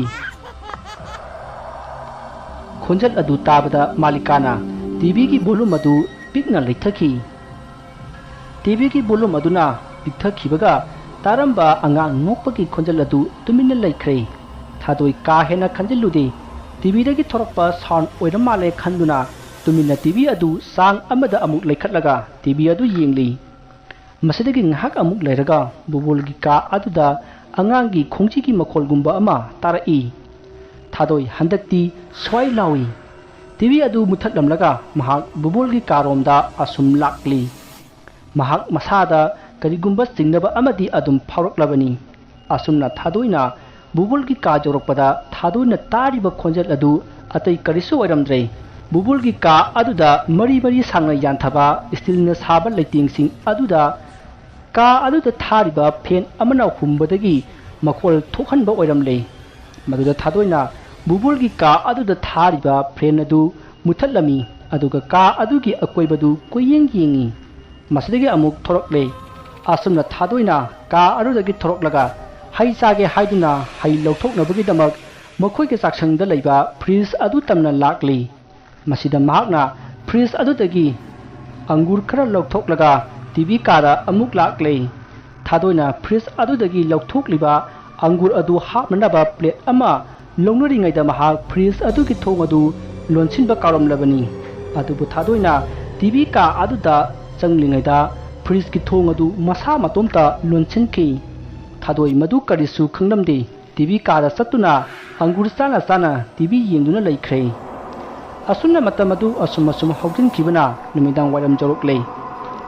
ꯈꯣꯟꯖꯦꯜ ꯑꯗꯨ ꯇꯥꯕꯗ ꯃꯥꯂꯤꯀꯥꯅ ꯇꯤꯚꯤꯒꯤ ꯚꯣꯂꯨꯝ ꯑꯗꯨ ꯄꯤꯛꯅ ꯂꯩꯊꯈꯤ꯫ ꯇꯤꯚꯤꯒꯤ ꯚꯣꯂꯨꯝ ꯑꯗꯨꯅ ꯄꯤꯛꯊꯈꯤꯕꯒ ꯇꯥꯔꯝꯕ ꯑꯉꯥꯡ ꯅꯣꯛꯄꯒꯤ ꯈꯣꯟꯖꯦꯜ ꯑꯗꯨ ꯇꯨꯃꯤꯟꯅ ꯂꯩꯈ꯭ꯔꯦ꯫ ꯊꯥꯗꯣꯏ ꯀꯥ ꯍꯦꯟꯅ ꯈꯟꯖꯤꯜꯂꯨꯗꯦ꯫ ꯇꯤꯚꯤꯗꯒꯤ ꯊꯣꯔꯛꯄ ꯁꯥꯎꯟ ꯑꯣꯏꯔ ꯃꯥꯜꯂꯦ ꯈꯟꯗꯨꯅ ꯇꯨꯃꯤꯟꯅ ꯇꯤꯚꯤ ꯑꯗꯨ ꯆꯥꯡ ꯑꯃꯗ ꯑꯃꯨꯛ ꯂꯩꯈꯠꯂꯒ ꯇꯤꯚꯤ ꯑꯗꯨ ꯌꯦꯡꯂꯤ꯫ ꯃꯁꯤꯗꯒꯤ ꯉꯥꯏꯍꯥꯛ ꯑꯃꯨꯛ ꯂꯩꯔꯒ ꯕꯨꯕꯨꯜꯒꯤ ꯀꯥ ꯑꯗꯨꯗ ꯑꯉꯥꯡꯒꯤ ꯈꯣꯡꯖꯤꯒꯤ ꯃꯈꯣꯜꯒꯨꯝꯕ ꯑꯃ ꯇꯥꯔꯛꯏ꯫ ꯊꯥꯗꯣꯏ ꯍꯟꯗꯛꯇꯤ ꯁ꯭ꯋꯥꯏ ꯂꯥꯎꯏ꯫ ꯇꯤꯚꯤ ꯑꯗꯨ ꯃꯨꯊꯠꯂꯝꯂꯒ ꯃꯍꯥꯛ ꯕꯨꯕꯨꯜꯒꯤ ꯀꯥꯔꯣꯝꯗ ꯑꯁꯨꯝ ꯂꯥꯛꯂꯤ꯫ ꯃꯍꯥꯛ ꯃꯁꯥꯗ ꯀꯔꯤꯒꯨꯝꯕ ꯆꯤꯡꯅꯕ ꯑꯃꯗꯤ ꯑꯗꯨꯝ ꯐꯥꯎꯔꯛꯂꯕꯅꯤ꯫ ꯑꯁꯨꯝꯅ ꯊꯥꯗꯣꯏꯅ ꯕꯨꯕꯨꯜꯒꯤ ꯀꯥ ꯌꯧꯔꯛꯄꯗ ꯊꯥꯗꯣꯏꯅ ꯇꯥꯔꯤꯕ ꯈꯣꯟꯖꯦꯜ ꯑꯗꯨ ꯑꯇꯩ ꯀꯔꯤꯁꯨ ꯑꯣꯏꯔꯝꯗ꯭ꯔꯦ꯫ ꯕꯨꯕꯨꯜꯒꯤ ꯀꯥ ꯑꯗꯨꯗ ꯃꯔꯤ ꯃꯔꯤ ꯁꯥꯡꯅ ꯌꯥꯟꯊꯕ ꯁ꯭ꯇꯤꯜꯅ ꯁꯥꯕ ꯂꯩꯇꯦꯡꯁꯤꯡ ꯑꯗꯨꯗ ꯀꯥ ꯑꯗꯨꯗ ꯊꯥꯔꯤꯕ ꯐꯦꯟ ꯑꯃꯅ ꯍꯨꯝꯕꯗꯒꯤ ꯃꯈꯣꯜ ꯊꯣꯛꯍꯟꯕ ꯑꯣꯏꯔꯝꯂꯦ꯫ ꯃꯗꯨꯗ ꯊꯥꯗꯣꯏꯅ ꯕꯨꯕꯨꯜꯒꯤ ꯀꯥ ꯑꯗꯨꯗ ꯊꯥꯔꯤꯕ ꯐꯦꯟ ꯑꯗꯨ ꯃꯨꯊꯠꯂꯝꯃꯤ, ꯑꯗꯨꯒ ꯀꯥ ꯑꯗꯨꯒꯤ ꯑꯀꯣꯏꯕꯗꯨ ꯀꯣꯏꯌꯦꯡ ꯌꯦꯡꯉꯤ꯫ ꯃꯁꯤꯗꯒꯤ ꯑꯃꯨꯛ ꯊꯣꯔꯛꯂꯦ꯫ ꯑꯁꯨꯝꯅ ꯊꯥꯗꯣꯏꯅ ꯀꯥ ꯑꯗꯨꯗꯒꯤ ꯊꯣꯔꯛꯂꯒ ꯍꯩ ꯆꯥꯒꯦ ꯍꯥꯏꯗꯨꯅ ꯍꯩ ꯂꯧꯊꯣꯛꯅꯕꯒꯤꯗꯃꯛ ꯃꯈꯣꯏꯒꯤ ꯆꯥꯛꯁꯪꯗ ꯂꯩꯕ ꯐ꯭ꯔꯤꯖ ꯑꯗꯨ ꯇꯝꯅ ꯂꯥꯛꯂꯤ꯫ ꯃꯁꯤꯗ ꯃꯍꯥꯛꯅ ꯐ꯭ꯔꯤꯖ ꯑꯗꯨꯗꯒꯤ ꯑꯪꯒꯨꯔ ꯈꯔ ꯂꯧꯊꯣꯛꯂꯒ ꯇꯤꯚꯤ ꯀꯥꯗ ꯑꯃꯨꯛ ꯂꯥꯛꯂꯦ꯫ ꯊꯥꯗꯣꯏꯅ ꯐ꯭ꯔꯤꯖ ꯑꯗꯨꯗꯒꯤ ꯂꯧꯊꯣꯛꯂꯤꯕ ꯑꯪꯒꯨꯔ ꯑꯗꯨ ꯍꯥꯞꯅꯅꯕ ꯄ꯭ꯂꯦꯠ ꯑꯃ ꯂꯧꯅꯔꯤꯉꯩꯗ ꯃꯍꯥꯛ ꯐ꯭ꯔꯤꯖ ꯑꯗꯨꯒꯤ ꯊꯣꯡ ꯑꯗꯨ ꯂꯣꯟꯁꯤꯟꯕ ꯀꯥꯎꯔꯝꯂꯕꯅꯤ꯫ ꯑꯗꯨꯕꯨ ꯊꯥꯗꯣꯏꯅ ꯇꯤꯚꯤ ꯀꯥ ꯑꯗꯨꯗ ꯆꯪꯂꯤꯉꯩꯗ ꯐ꯭ꯔꯤꯖꯀꯤ ꯊꯣꯡ ꯑꯗꯨ ꯃꯁꯥ ꯃꯇꯣꯝꯇ ꯂꯣꯟꯁꯤꯟꯈꯤ꯫ ꯊꯥꯗꯣꯏ ꯃꯗꯨ ꯀꯔꯤꯁꯨ ꯈꯪꯂꯝꯗꯦ꯫ ꯇꯤꯚꯤ ꯀꯥꯗ ꯆꯠꯇꯨꯅ ꯑꯪꯒꯨꯔ ꯆꯥꯅ ꯆꯥꯅ ꯇꯤꯚꯤ ꯌꯦꯡꯗꯨꯅ ꯂꯩꯈ꯭ꯔꯦ꯫ ꯑꯁꯨꯝꯅ ꯃꯇꯝ ꯑꯗꯨ ꯑꯁꯨꯝ ꯑꯁꯨꯝ ꯍꯧꯖꯤꯟꯈꯤꯕꯅ ꯅꯨꯃꯤꯗꯥꯡ ꯋꯥꯏꯔꯝ ꯌꯧꯔꯛꯂꯦ꯫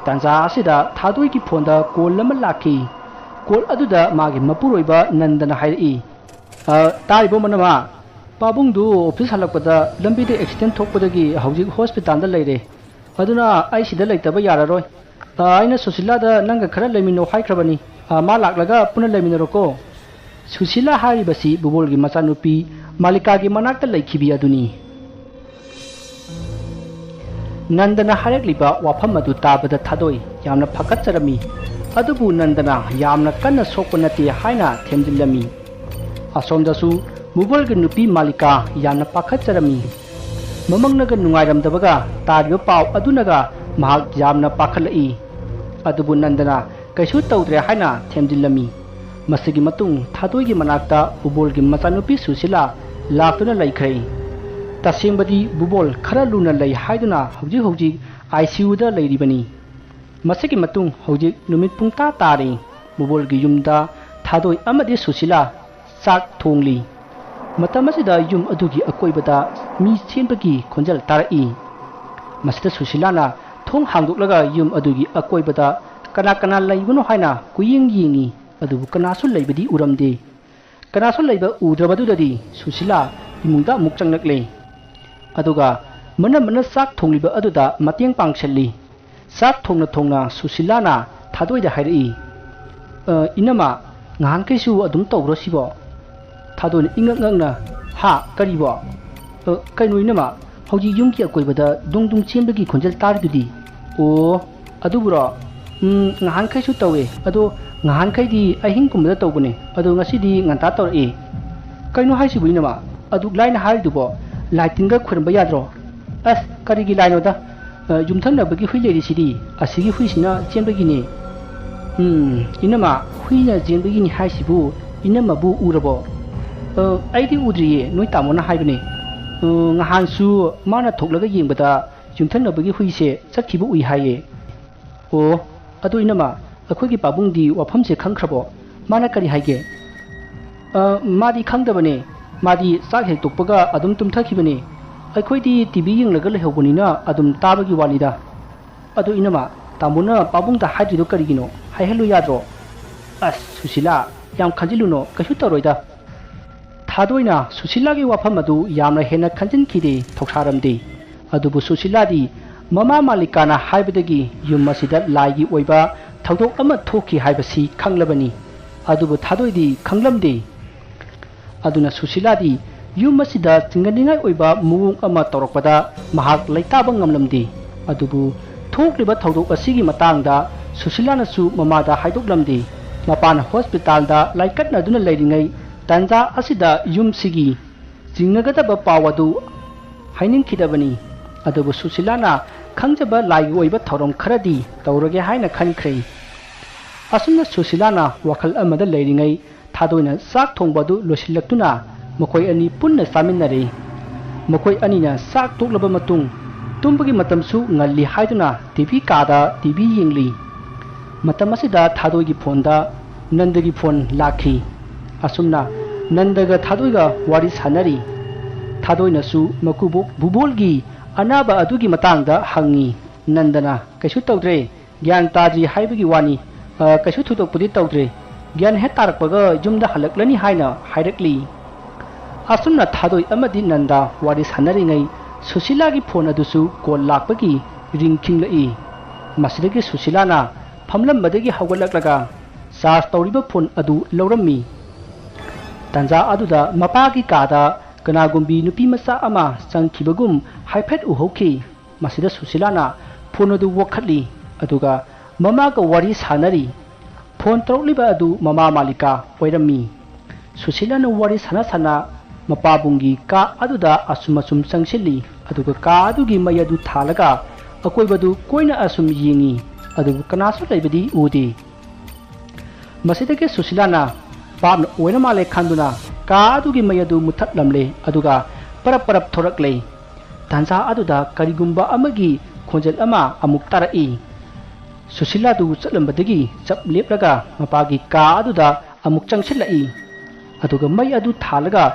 ꯇꯥꯟꯖꯥ ꯑꯁꯤꯗ ꯊꯥꯗꯣꯏꯒꯤ ꯐꯣꯟꯗ ꯀꯣꯜ ꯑꯃ ꯂꯥꯛꯈꯤ꯫ ꯀꯣꯜ ꯑꯗꯨꯗ ꯃꯥꯒꯤ ꯃꯄꯨꯔꯣꯏꯕ ꯅꯟꯗꯅ ꯍꯥꯏꯔꯛꯏ, "ꯑ, ꯇꯥꯔꯤꯕꯣ ꯃꯅꯝꯃ? ꯄꯥꯕꯨꯡꯗꯨ ꯑꯣꯐꯤꯁ ꯍꯜꯂꯛꯄꯗ ꯂꯝꯕꯤꯗ ꯑꯦꯛꯁꯤꯗꯦꯟ ꯊꯣꯛꯄꯗꯒꯤ ꯍꯧꯖꯤꯛ ꯍꯣꯁꯄꯤꯇꯥꯜꯗ ꯂꯩꯔꯦ꯫ ꯑꯗꯨꯅ ꯑꯩ ꯁꯤꯗ ꯂꯩꯇꯕ ꯌꯥꯔꯔꯣꯏ꯫ ꯑ, ꯑꯩꯅ ꯁꯨꯁꯤꯂꯥꯗ ꯅꯪꯒ ꯈꯔ ꯂꯩꯃꯤꯟꯅꯧ ꯍꯥꯏꯈ꯭ꯔꯕꯅꯤ꯫ ꯑ, ꯃꯥ ꯂꯥꯛꯂꯒ ꯄꯨꯟꯅ ꯂꯩꯃꯤꯟꯅꯔꯣꯀꯣ꯫" ꯁꯨꯁꯤꯂꯥ ꯍꯥꯏꯔꯤꯕꯁꯤ ꯕꯨꯕꯣꯜꯒꯤ ꯃꯆꯥꯅꯨꯄꯤ ꯃꯥꯂꯤꯀꯥꯒꯤ ꯃꯅꯥꯛꯇ ꯂꯩꯈꯤꯕꯤ ꯑꯗꯨꯅꯤ꯫ ꯅꯟꯗꯅ ꯍꯥꯏꯔꯛꯂꯤꯕ ꯋꯥꯐꯝ ꯑꯗꯨ ꯇꯥꯕꯗ ꯊꯥꯗꯣꯏ ꯌꯥꯝꯅ ꯐꯒꯠꯆꯔꯝꯃꯤ꯫ ꯑꯗꯨꯕꯨ ꯅꯟꯗꯅ ꯌꯥꯝꯅ ꯀꯟꯅ ꯁꯣꯛꯄ ꯅꯠꯇꯦ ꯍꯥꯏꯅ ꯊꯦꯝꯖꯤꯜꯂꯝꯃꯤ꯫ ꯑꯁꯣꯝꯗꯁꯨ ꯕꯨꯕꯣꯜꯒꯤ ꯅꯨꯄꯤ ꯃꯥꯂꯤꯀꯥ ꯌꯥꯝꯅ ꯄꯥꯈꯠꯆꯔꯝꯃꯤ꯫ ꯃꯃꯪꯅꯒ ꯅꯨꯡꯉꯥꯏꯔꯝꯗꯕꯒ ꯇꯥꯔꯤꯕ ꯄꯥꯎ ꯑꯗꯨꯅꯒ ꯃꯍꯥꯛ ꯌꯥꯝꯅ ꯄꯥꯈꯠꯂꯛꯏ꯫ ꯑꯗꯨꯕꯨ ꯅꯟꯗꯅ ꯀꯩꯁꯨ ꯇꯧꯗ꯭ꯔꯦ ꯍꯥꯏꯅ ꯊꯦꯝꯖꯤꯜꯂꯝꯃꯤ꯫ ꯃꯁꯤꯒꯤ ꯃꯇꯨꯡ ꯊꯥꯗꯣꯏꯒꯤ ꯃꯅꯥꯛꯇ ꯕꯨꯕꯣꯜꯒꯤ ꯃꯆꯥꯅꯨꯄꯤ ꯁꯨꯁꯤꯂꯥ ꯂꯥꯛꯇꯨꯅ ꯂꯩꯈ꯭ꯔꯦ꯫ ꯇꯁꯦꯡꯕꯗꯤ ꯕꯨꯕꯣꯜ ꯈꯔ ꯂꯨꯅ ꯂꯩ ꯍꯥꯏꯗꯨꯅ ꯍꯧꯖꯤꯛ ꯍꯧꯖꯤꯛ ꯑꯥꯏ ꯁꯤ ꯌꯨꯗ ꯂꯩꯔꯤꯕꯅꯤ꯫ ꯃꯁꯤꯒꯤ ꯃꯇꯨꯡ ꯍꯧꯖꯤꯛ ꯅꯨꯃꯤꯠ ꯄꯨꯡꯇꯥ ꯇꯥꯔꯦ꯫ ꯕꯨꯕꯣꯜꯒꯤ ꯌꯨꯝꯗ ꯊꯥꯗꯣꯏ ꯑꯃꯗꯤ ꯁꯨꯁꯤꯂꯥ ꯆꯥꯛ ꯊꯣꯡꯂꯤ꯫ ꯃꯇꯝ ꯑꯁꯤꯗ ꯌꯨꯝ ꯑꯗꯨꯒꯤ ꯑꯀꯣꯏꯕꯗ ꯃꯤ ꯆꯦꯟꯕꯒꯤ ꯈꯣꯟꯖꯦꯜ ꯇꯥꯔꯛꯏ꯫ ꯃꯁꯤꯗ ꯁꯨꯁꯤꯂꯥꯅ ꯊꯣꯡ ꯍꯥꯡꯗꯣꯛꯂꯒ ꯌꯨꯝ ꯑꯗꯨꯒꯤ ꯑꯀꯣꯏꯕꯗ ꯀꯅꯥ ꯀꯅꯥ ꯂꯩꯕꯅꯣ ꯍꯥꯏꯅ ꯀꯨꯌꯦꯡ ꯌꯦꯡꯉꯤ, ꯑꯗꯨꯕꯨ ꯀꯅꯥꯁꯨ ꯂꯩꯕꯗꯤ ꯎꯔꯝꯗꯦ꯫ ꯀꯅꯥꯁꯨ ꯂꯩꯕ ꯎꯗ꯭ꯔꯕꯗꯨꯗꯗꯤ ꯁꯨꯁꯤꯂꯥ ꯏꯃꯨꯡꯗ ꯑꯃꯨꯛ ꯆꯪꯂꯛꯂꯦ꯫ ꯑꯗꯨꯒ ꯃꯅꯝ ꯃꯅꯝ ꯆꯥꯛ ꯊꯣꯡꯂꯤꯕ ꯑꯗꯨꯗ ꯃꯇꯦꯡ ꯄꯥꯡꯁꯤꯜꯂꯤ꯫ ꯆꯥꯛ ꯊꯣꯡꯅ ꯊꯣꯡꯅ ꯁꯨꯁꯤꯂꯥꯅ ꯊꯥꯗꯣꯏꯗ ꯍꯥꯏꯔꯛꯏ, "ꯑ, ꯏꯅꯝꯃ, ꯉꯍꯥꯟꯈꯩꯁꯨ ꯑꯗꯨꯝ ꯇꯧꯕ꯭ꯔꯣ ꯁꯤꯕꯣ?" ꯊꯥꯗꯣꯏꯅ ꯏꯉꯛ ꯉꯛꯅ, "ꯍꯥ? ꯀꯔꯤꯕꯣ?" "ꯑ, ꯀꯩꯅꯣ ꯏꯅꯝꯃ, ꯍꯧꯖꯤꯛ ꯌꯨꯝꯒꯤ ꯑꯀꯣꯏꯕꯗ ꯗꯨꯡ ꯗꯨꯡ ꯆꯦꯟꯕꯒꯤ ꯈꯣꯟꯖꯦꯜ ꯇꯥꯔꯤꯗꯨꯗꯤ?" "ꯑꯣ, ꯑꯗꯨꯕꯨꯔꯣ? ꯎꯝ, ꯉꯍꯥꯟꯈꯩꯁꯨ ꯇꯧꯋꯦ, ꯑꯗꯣ ꯉꯍꯥꯟꯈꯩꯗꯤ ꯑꯍꯤꯡꯒꯨꯝꯕꯗ ꯇꯧꯕꯅꯦ, ꯑꯗꯣ ꯉꯁꯤꯗꯤ ꯉꯟꯇꯥ ꯇꯧꯔꯛꯑꯦ꯫ ꯀꯩꯅꯣ ꯍꯥꯏꯁꯤꯕꯨ ꯏꯅꯝꯃ? ꯑꯗꯨꯛ ꯂꯥꯏꯅ ꯍꯥꯏꯔꯤꯗꯨꯕꯣ? ꯂꯥꯏ ꯇꯤꯟꯒ ꯈꯣꯏꯔꯝꯕ ꯌꯥꯗ꯭ꯔꯣ?" "ꯑꯁ, ꯀꯔꯤꯒꯤ ꯂꯥꯏꯅꯣꯗ? ꯑ, ꯌꯨꯝꯊꯪꯅꯕꯒꯤ ꯍꯨꯏ ꯂꯩꯔꯤꯁꯤꯗꯤ, ꯑꯁꯤꯒꯤ ꯍꯨꯏꯁꯤꯅ ꯆꯦꯟꯕꯒꯤꯅꯦ꯫" "ꯎꯝ, ꯏꯅꯝꯃ, ꯍꯨꯏꯅ ꯆꯦꯟꯕꯒꯤꯅꯤ ꯍꯥꯏꯁꯤꯕꯨ ꯏꯅꯝꯃꯕꯨ ꯎꯔꯕꯣ?" "ꯑ, ꯑꯩꯗꯤ ꯎꯗ꯭ꯔꯤꯌꯦ, ꯅꯣꯏ ꯇꯥꯃꯣꯅ ꯍꯥꯏꯕꯅꯦ꯫ ꯑ, ꯉꯍꯥꯟꯁꯨ ꯃꯥꯅ ꯊꯣꯛꯂꯒ ꯌꯦꯡꯕꯗ ꯌꯨꯝꯊꯪꯅꯕꯒꯤ ꯍꯨꯏꯁꯦ ꯆꯠꯈꯤꯕ ꯎꯏ ꯍꯥꯏꯌꯦ꯫" "ꯑꯣ, ꯑꯗꯨ ꯏꯅꯝꯃ, ꯑꯩꯈꯣꯏꯒꯤ ꯄꯥꯕꯨꯡꯗꯤ ꯋꯥꯐꯝꯁꯦ ꯈꯪꯈ꯭ꯔꯕꯣ? ꯃꯥꯅ ꯀꯔꯤ ꯍꯥꯏꯒꯦ?" "ꯑ, ꯃꯥꯗꯤ ꯈꯪꯗꯕꯅꯦ꯫ ꯃꯥꯗꯤ ꯆꯥꯛ ꯍꯦꯛ ꯇꯣꯛꯄꯒ ꯑꯗꯨꯝ ꯇꯨꯝꯊꯈꯤꯕꯅꯦ꯫ ꯑꯩꯈꯣꯏꯗꯤ ꯇꯤ ꯚꯤ ꯌꯦꯡꯂꯒ ꯂꯩꯍꯧꯕꯅꯤꯅ ꯑꯗꯨꯝ ꯇꯥꯕꯒꯤ ꯋꯥꯅꯤꯗ꯫ ꯑꯗꯨ ꯏꯅꯝꯃ, ꯇꯥꯃꯣꯅ ꯄꯥꯕꯨꯡꯗ ꯍꯥꯏꯗ꯭ꯔꯤꯗꯣ ꯀꯔꯤꯒꯤꯅꯣ? ꯍꯥꯏꯍꯜꯂꯨ ꯌꯥꯗ꯭ꯔꯣ?" "ꯑꯁ, ꯁꯨꯁꯤꯂꯥ, ꯌꯥꯝ ꯈꯟꯖꯤꯜꯂꯨꯅꯣ, ꯀꯩꯁꯨ ꯇꯧꯔꯣꯏꯗ꯫" ꯊꯥꯗꯣꯏꯅ ꯁꯨꯁꯤꯂꯥꯒꯤ ꯋꯥꯐꯝ ꯑꯗꯨ ꯌꯥꯝꯅ ꯍꯦꯟꯅ ꯈꯟꯖꯤꯟꯈꯤꯗꯦ, ꯊꯧꯁꯥꯔꯝꯗꯦ꯫ ꯑꯗꯨꯕꯨ ꯁꯨꯁꯤꯂꯥꯗꯤ ꯃꯃꯥ ꯃꯥꯂꯤꯀꯥꯅ ꯍꯥꯏꯕꯗꯒꯤ ꯌꯨꯝ ꯑꯁꯤꯗ ꯂꯥꯏꯒꯤ ꯑꯣꯏꯕ ꯊꯧꯗꯣꯛ ꯑꯃ ꯊꯣꯛꯈꯤ ꯍꯥꯏꯕꯁꯤ ꯈꯪꯂꯕꯅꯤ꯫ ꯑꯗꯨꯕꯨ ꯊꯥꯗꯣꯏꯗꯤ ꯈꯪꯂꯝꯗꯦ꯫ ꯑꯗꯨꯅ ꯁꯨꯁꯤꯂꯥꯗꯤ ꯌꯨꯝ ꯑꯁꯤꯗ ꯆꯤꯡꯅꯅꯤꯡꯉꯥꯏ ꯑꯣꯏꯕ ꯃꯑꯣꯡ ꯑꯃ ꯇꯧꯔꯛꯄꯗ ꯃꯍꯥꯛ ꯂꯩꯇꯥꯕ ꯉꯝꯂꯝꯗꯦ꯫ ꯑꯗꯨꯕꯨ ꯊꯣꯛꯂꯤꯕ ꯊꯧꯗꯣꯛ ꯑꯁꯤꯒꯤ ꯃꯇꯥꯡꯗ ꯁꯨꯁꯤꯂꯥꯅꯁꯨ ꯃꯃꯥꯗ ꯍꯥꯏꯗꯣꯛꯂꯝꯗꯦ꯫ ꯃꯄꯥꯅ ꯍꯣꯁꯄꯤꯇꯥꯜꯗ ꯂꯥꯏꯀꯠꯅꯗꯨꯅ ꯂꯩꯔꯤꯉꯩ ꯇꯥꯟꯖꯥ ꯑꯁꯤꯗ ꯌꯨꯝꯁꯤꯒꯤ ꯆꯤꯡꯅꯒꯗꯕ ꯄꯥꯎ ꯑꯗꯨ ꯍꯥꯏꯅꯤꯡꯈꯤꯗꯕꯅꯤ꯫ ꯑꯗꯨꯕꯨ ꯁꯨꯁꯤꯂꯥꯅ ꯈꯪꯖꯕ ꯂꯥꯏꯒꯤ ꯑꯣꯏꯕ ꯊꯧꯔꯝ ꯈꯔꯗꯤ ꯇꯧꯔꯒꯦ ꯍꯥꯏꯅ ꯈꯟꯈ꯭ꯔꯦ꯫ ꯑꯁꯨꯝꯅ ꯁꯨꯁꯤꯂꯥꯅ ꯋꯥꯈꯜ ꯑꯃꯗ ꯂꯩꯔꯤꯉꯩ ꯊꯥꯗꯣꯏꯅ ꯆꯥꯛ ꯊꯣꯡꯕ ꯑꯗꯨ ꯂꯣꯏꯁꯤꯜꯂꯛꯇꯨꯅ ꯃꯈꯣꯏ ꯑꯅꯤ ꯄꯨꯟꯅ ꯆꯥꯃꯤꯟꯅꯔꯦ꯫ ꯃꯈꯣꯏ ꯑꯅꯤꯅ ꯆꯥꯛ ꯇꯣꯛꯂꯕ ꯃꯇꯨꯡ ꯇꯨꯝꯕꯒꯤ ꯃꯇꯝꯁꯨ ꯉꯜꯂꯤ ꯍꯥꯏꯗꯨꯅ ꯇꯤ ꯚꯤ ꯀꯥꯗ ꯇꯤ ꯚꯤ ꯌꯦꯡꯂꯤ꯫ ꯃꯇꯝ ꯑꯁꯤꯗ ꯊꯥꯗꯣꯏꯒꯤ ꯐꯣꯟꯗ ꯅꯟꯗꯒꯤ ꯐꯣꯟ ꯂꯥꯛꯈꯤ꯫ ꯑꯁꯨꯝꯅ ꯅꯟꯗꯒ ꯊꯥꯗꯣꯏꯒ ꯋꯥꯔꯤ ꯁꯥꯟꯅꯔꯤ꯫ ꯊꯥꯗꯣꯏꯅꯁꯨ ꯃꯀꯨꯕꯣꯛ ꯚꯨꯕꯣꯜꯒꯤ ꯑꯅꯥꯕ ꯑꯗꯨꯒꯤ ꯃꯇꯥꯡꯗ ꯍꯪꯉꯤ꯫ ꯅꯟꯗꯅ, "ꯀꯩꯁꯨ ꯇꯧꯗ꯭ꯔꯦ, ꯒ꯭ꯌꯥꯟ ꯇꯥꯗ꯭ꯔꯤ ꯍꯥꯏꯕꯒꯤ ꯋꯥꯅꯤ, ꯑ, ꯀꯩꯁꯨ ꯊꯣꯏꯗꯣꯛꯄꯗꯤ ꯇꯧꯗ꯭ꯔꯦ꯫ ꯒ꯭ꯌꯥꯟ ꯍꯦꯛ ꯇꯥꯔꯛꯄꯒ ꯌꯨꯝꯗ ꯍꯜꯂꯛꯂꯅꯤ" ꯍꯥꯏꯅ ꯍꯥꯏꯔꯛꯂꯤ꯫ ꯑꯁꯨꯝꯅ ꯊꯥꯗꯣꯏ ꯑꯃꯗꯤ ꯅꯟꯗ ꯋꯥꯔꯤ ꯁꯥꯟꯅꯔꯤꯉꯩ ꯁꯨꯁꯤꯂꯥꯒꯤ ꯐꯣꯟ ꯑꯗꯨꯁꯨ ꯀꯣꯜ ꯂꯥꯛꯄꯒꯤ ꯔꯤꯡ ꯈꯤꯡꯂꯛꯏ꯫ ꯃꯁꯤꯗꯒꯤ ꯁꯨꯁꯤꯂꯥꯅ ꯐꯝꯂꯝꯕꯗꯒꯤ ꯍꯧꯒꯠꯂꯛꯂꯒ ꯆꯥꯔꯖ ꯇꯧꯔꯤꯕ ꯐꯣꯟ ꯑꯗꯨ ꯂꯧꯔꯝꯃꯤ꯫ ꯇꯥꯟꯖꯥ ꯑꯗꯨꯗ ꯃꯄꯥꯒꯤ ꯀꯥꯗ ꯀꯅꯥꯒꯨꯝꯕꯤ ꯅꯨꯄꯤ ꯃꯆꯥ ꯑꯃ ꯆꯪꯈꯤꯕꯒꯨꯝ ꯍꯥꯏꯐꯦꯠ ꯎꯍꯧꯈꯤ꯫ ꯃꯁꯤꯗ ꯁꯨꯁꯤꯂꯥꯅ ꯐꯣꯟ ꯑꯗꯨ ꯋꯥꯈꯠꯂꯤ, ꯑꯗꯨꯒ ꯃꯃꯥꯒ ꯋꯥꯔꯤ ꯁꯥꯟꯅꯔꯤ꯫ ꯐꯣꯟ ꯇꯧꯔꯛꯂꯤꯕ ꯑꯗꯨ ꯃꯃꯥ ꯃꯥꯂꯤꯀꯥ ꯑꯣꯏꯔꯝꯃꯤ꯫ ꯁꯨꯁꯤꯂꯥꯅ ꯋꯥꯔꯤ ꯁꯥꯟꯅ ꯁꯥꯟꯅ ꯃꯄꯥꯕꯨꯡꯒꯤ ꯀꯥ ꯑꯗꯨꯗ ꯑꯁꯨꯝ ꯑꯁꯨꯝ ꯆꯪꯁꯤꯜꯂꯤ, ꯑꯗꯨꯒ ꯀꯥ ꯑꯗꯨꯒꯤ ꯃꯩ ꯑꯗꯨ ꯊꯥꯜꯂꯒ ꯑꯀꯣꯏꯕꯗꯨ ꯀꯣꯏꯅ ꯑꯁꯨꯝ ꯌꯦꯡꯉꯤ, ꯑꯗꯨꯕꯨ ꯀꯅꯥꯁꯨ ꯂꯩꯕꯗꯤ ꯎꯗꯦ꯫ ꯃꯁꯤꯗꯒꯤ ꯁꯨꯁꯤꯂꯥꯅ ꯄꯥꯞꯅ ꯑꯣꯏꯔ ꯃꯥꯜꯂꯦ ꯈꯟꯗꯨꯅ ꯀꯥ ꯑꯗꯨꯒꯤ ꯃꯩ ꯑꯗꯨ ꯃꯨꯊꯠꯂꯝꯂꯦ, ꯑꯗꯨꯒ ꯄꯔꯞ ꯄꯔꯞ ꯊꯣꯔꯛꯂꯦ꯫ ꯇꯥꯟꯖꯥ ꯑꯗꯨꯗ ꯀꯔꯤꯒꯨꯝꯕ ꯑꯃꯒꯤ ꯈꯣꯟꯖꯦꯜ ꯑꯃ ꯑꯃꯨꯛ ꯇꯥꯔꯛꯏ꯫ ꯁꯨꯁꯤꯂꯥꯗꯨ ꯆꯠꯂꯝꯕꯗꯒꯤ ꯆꯞ ꯂꯦꯞꯂꯒ ꯃꯄꯥꯒꯤ ꯀꯥ ꯑꯗꯨꯗ ꯑꯃꯨꯛ ꯆꯪꯁꯤꯜꯂꯛꯏ꯫ ꯑꯗꯨꯒ ꯃꯩ ꯑꯗꯨ ꯊꯥꯜꯂꯒ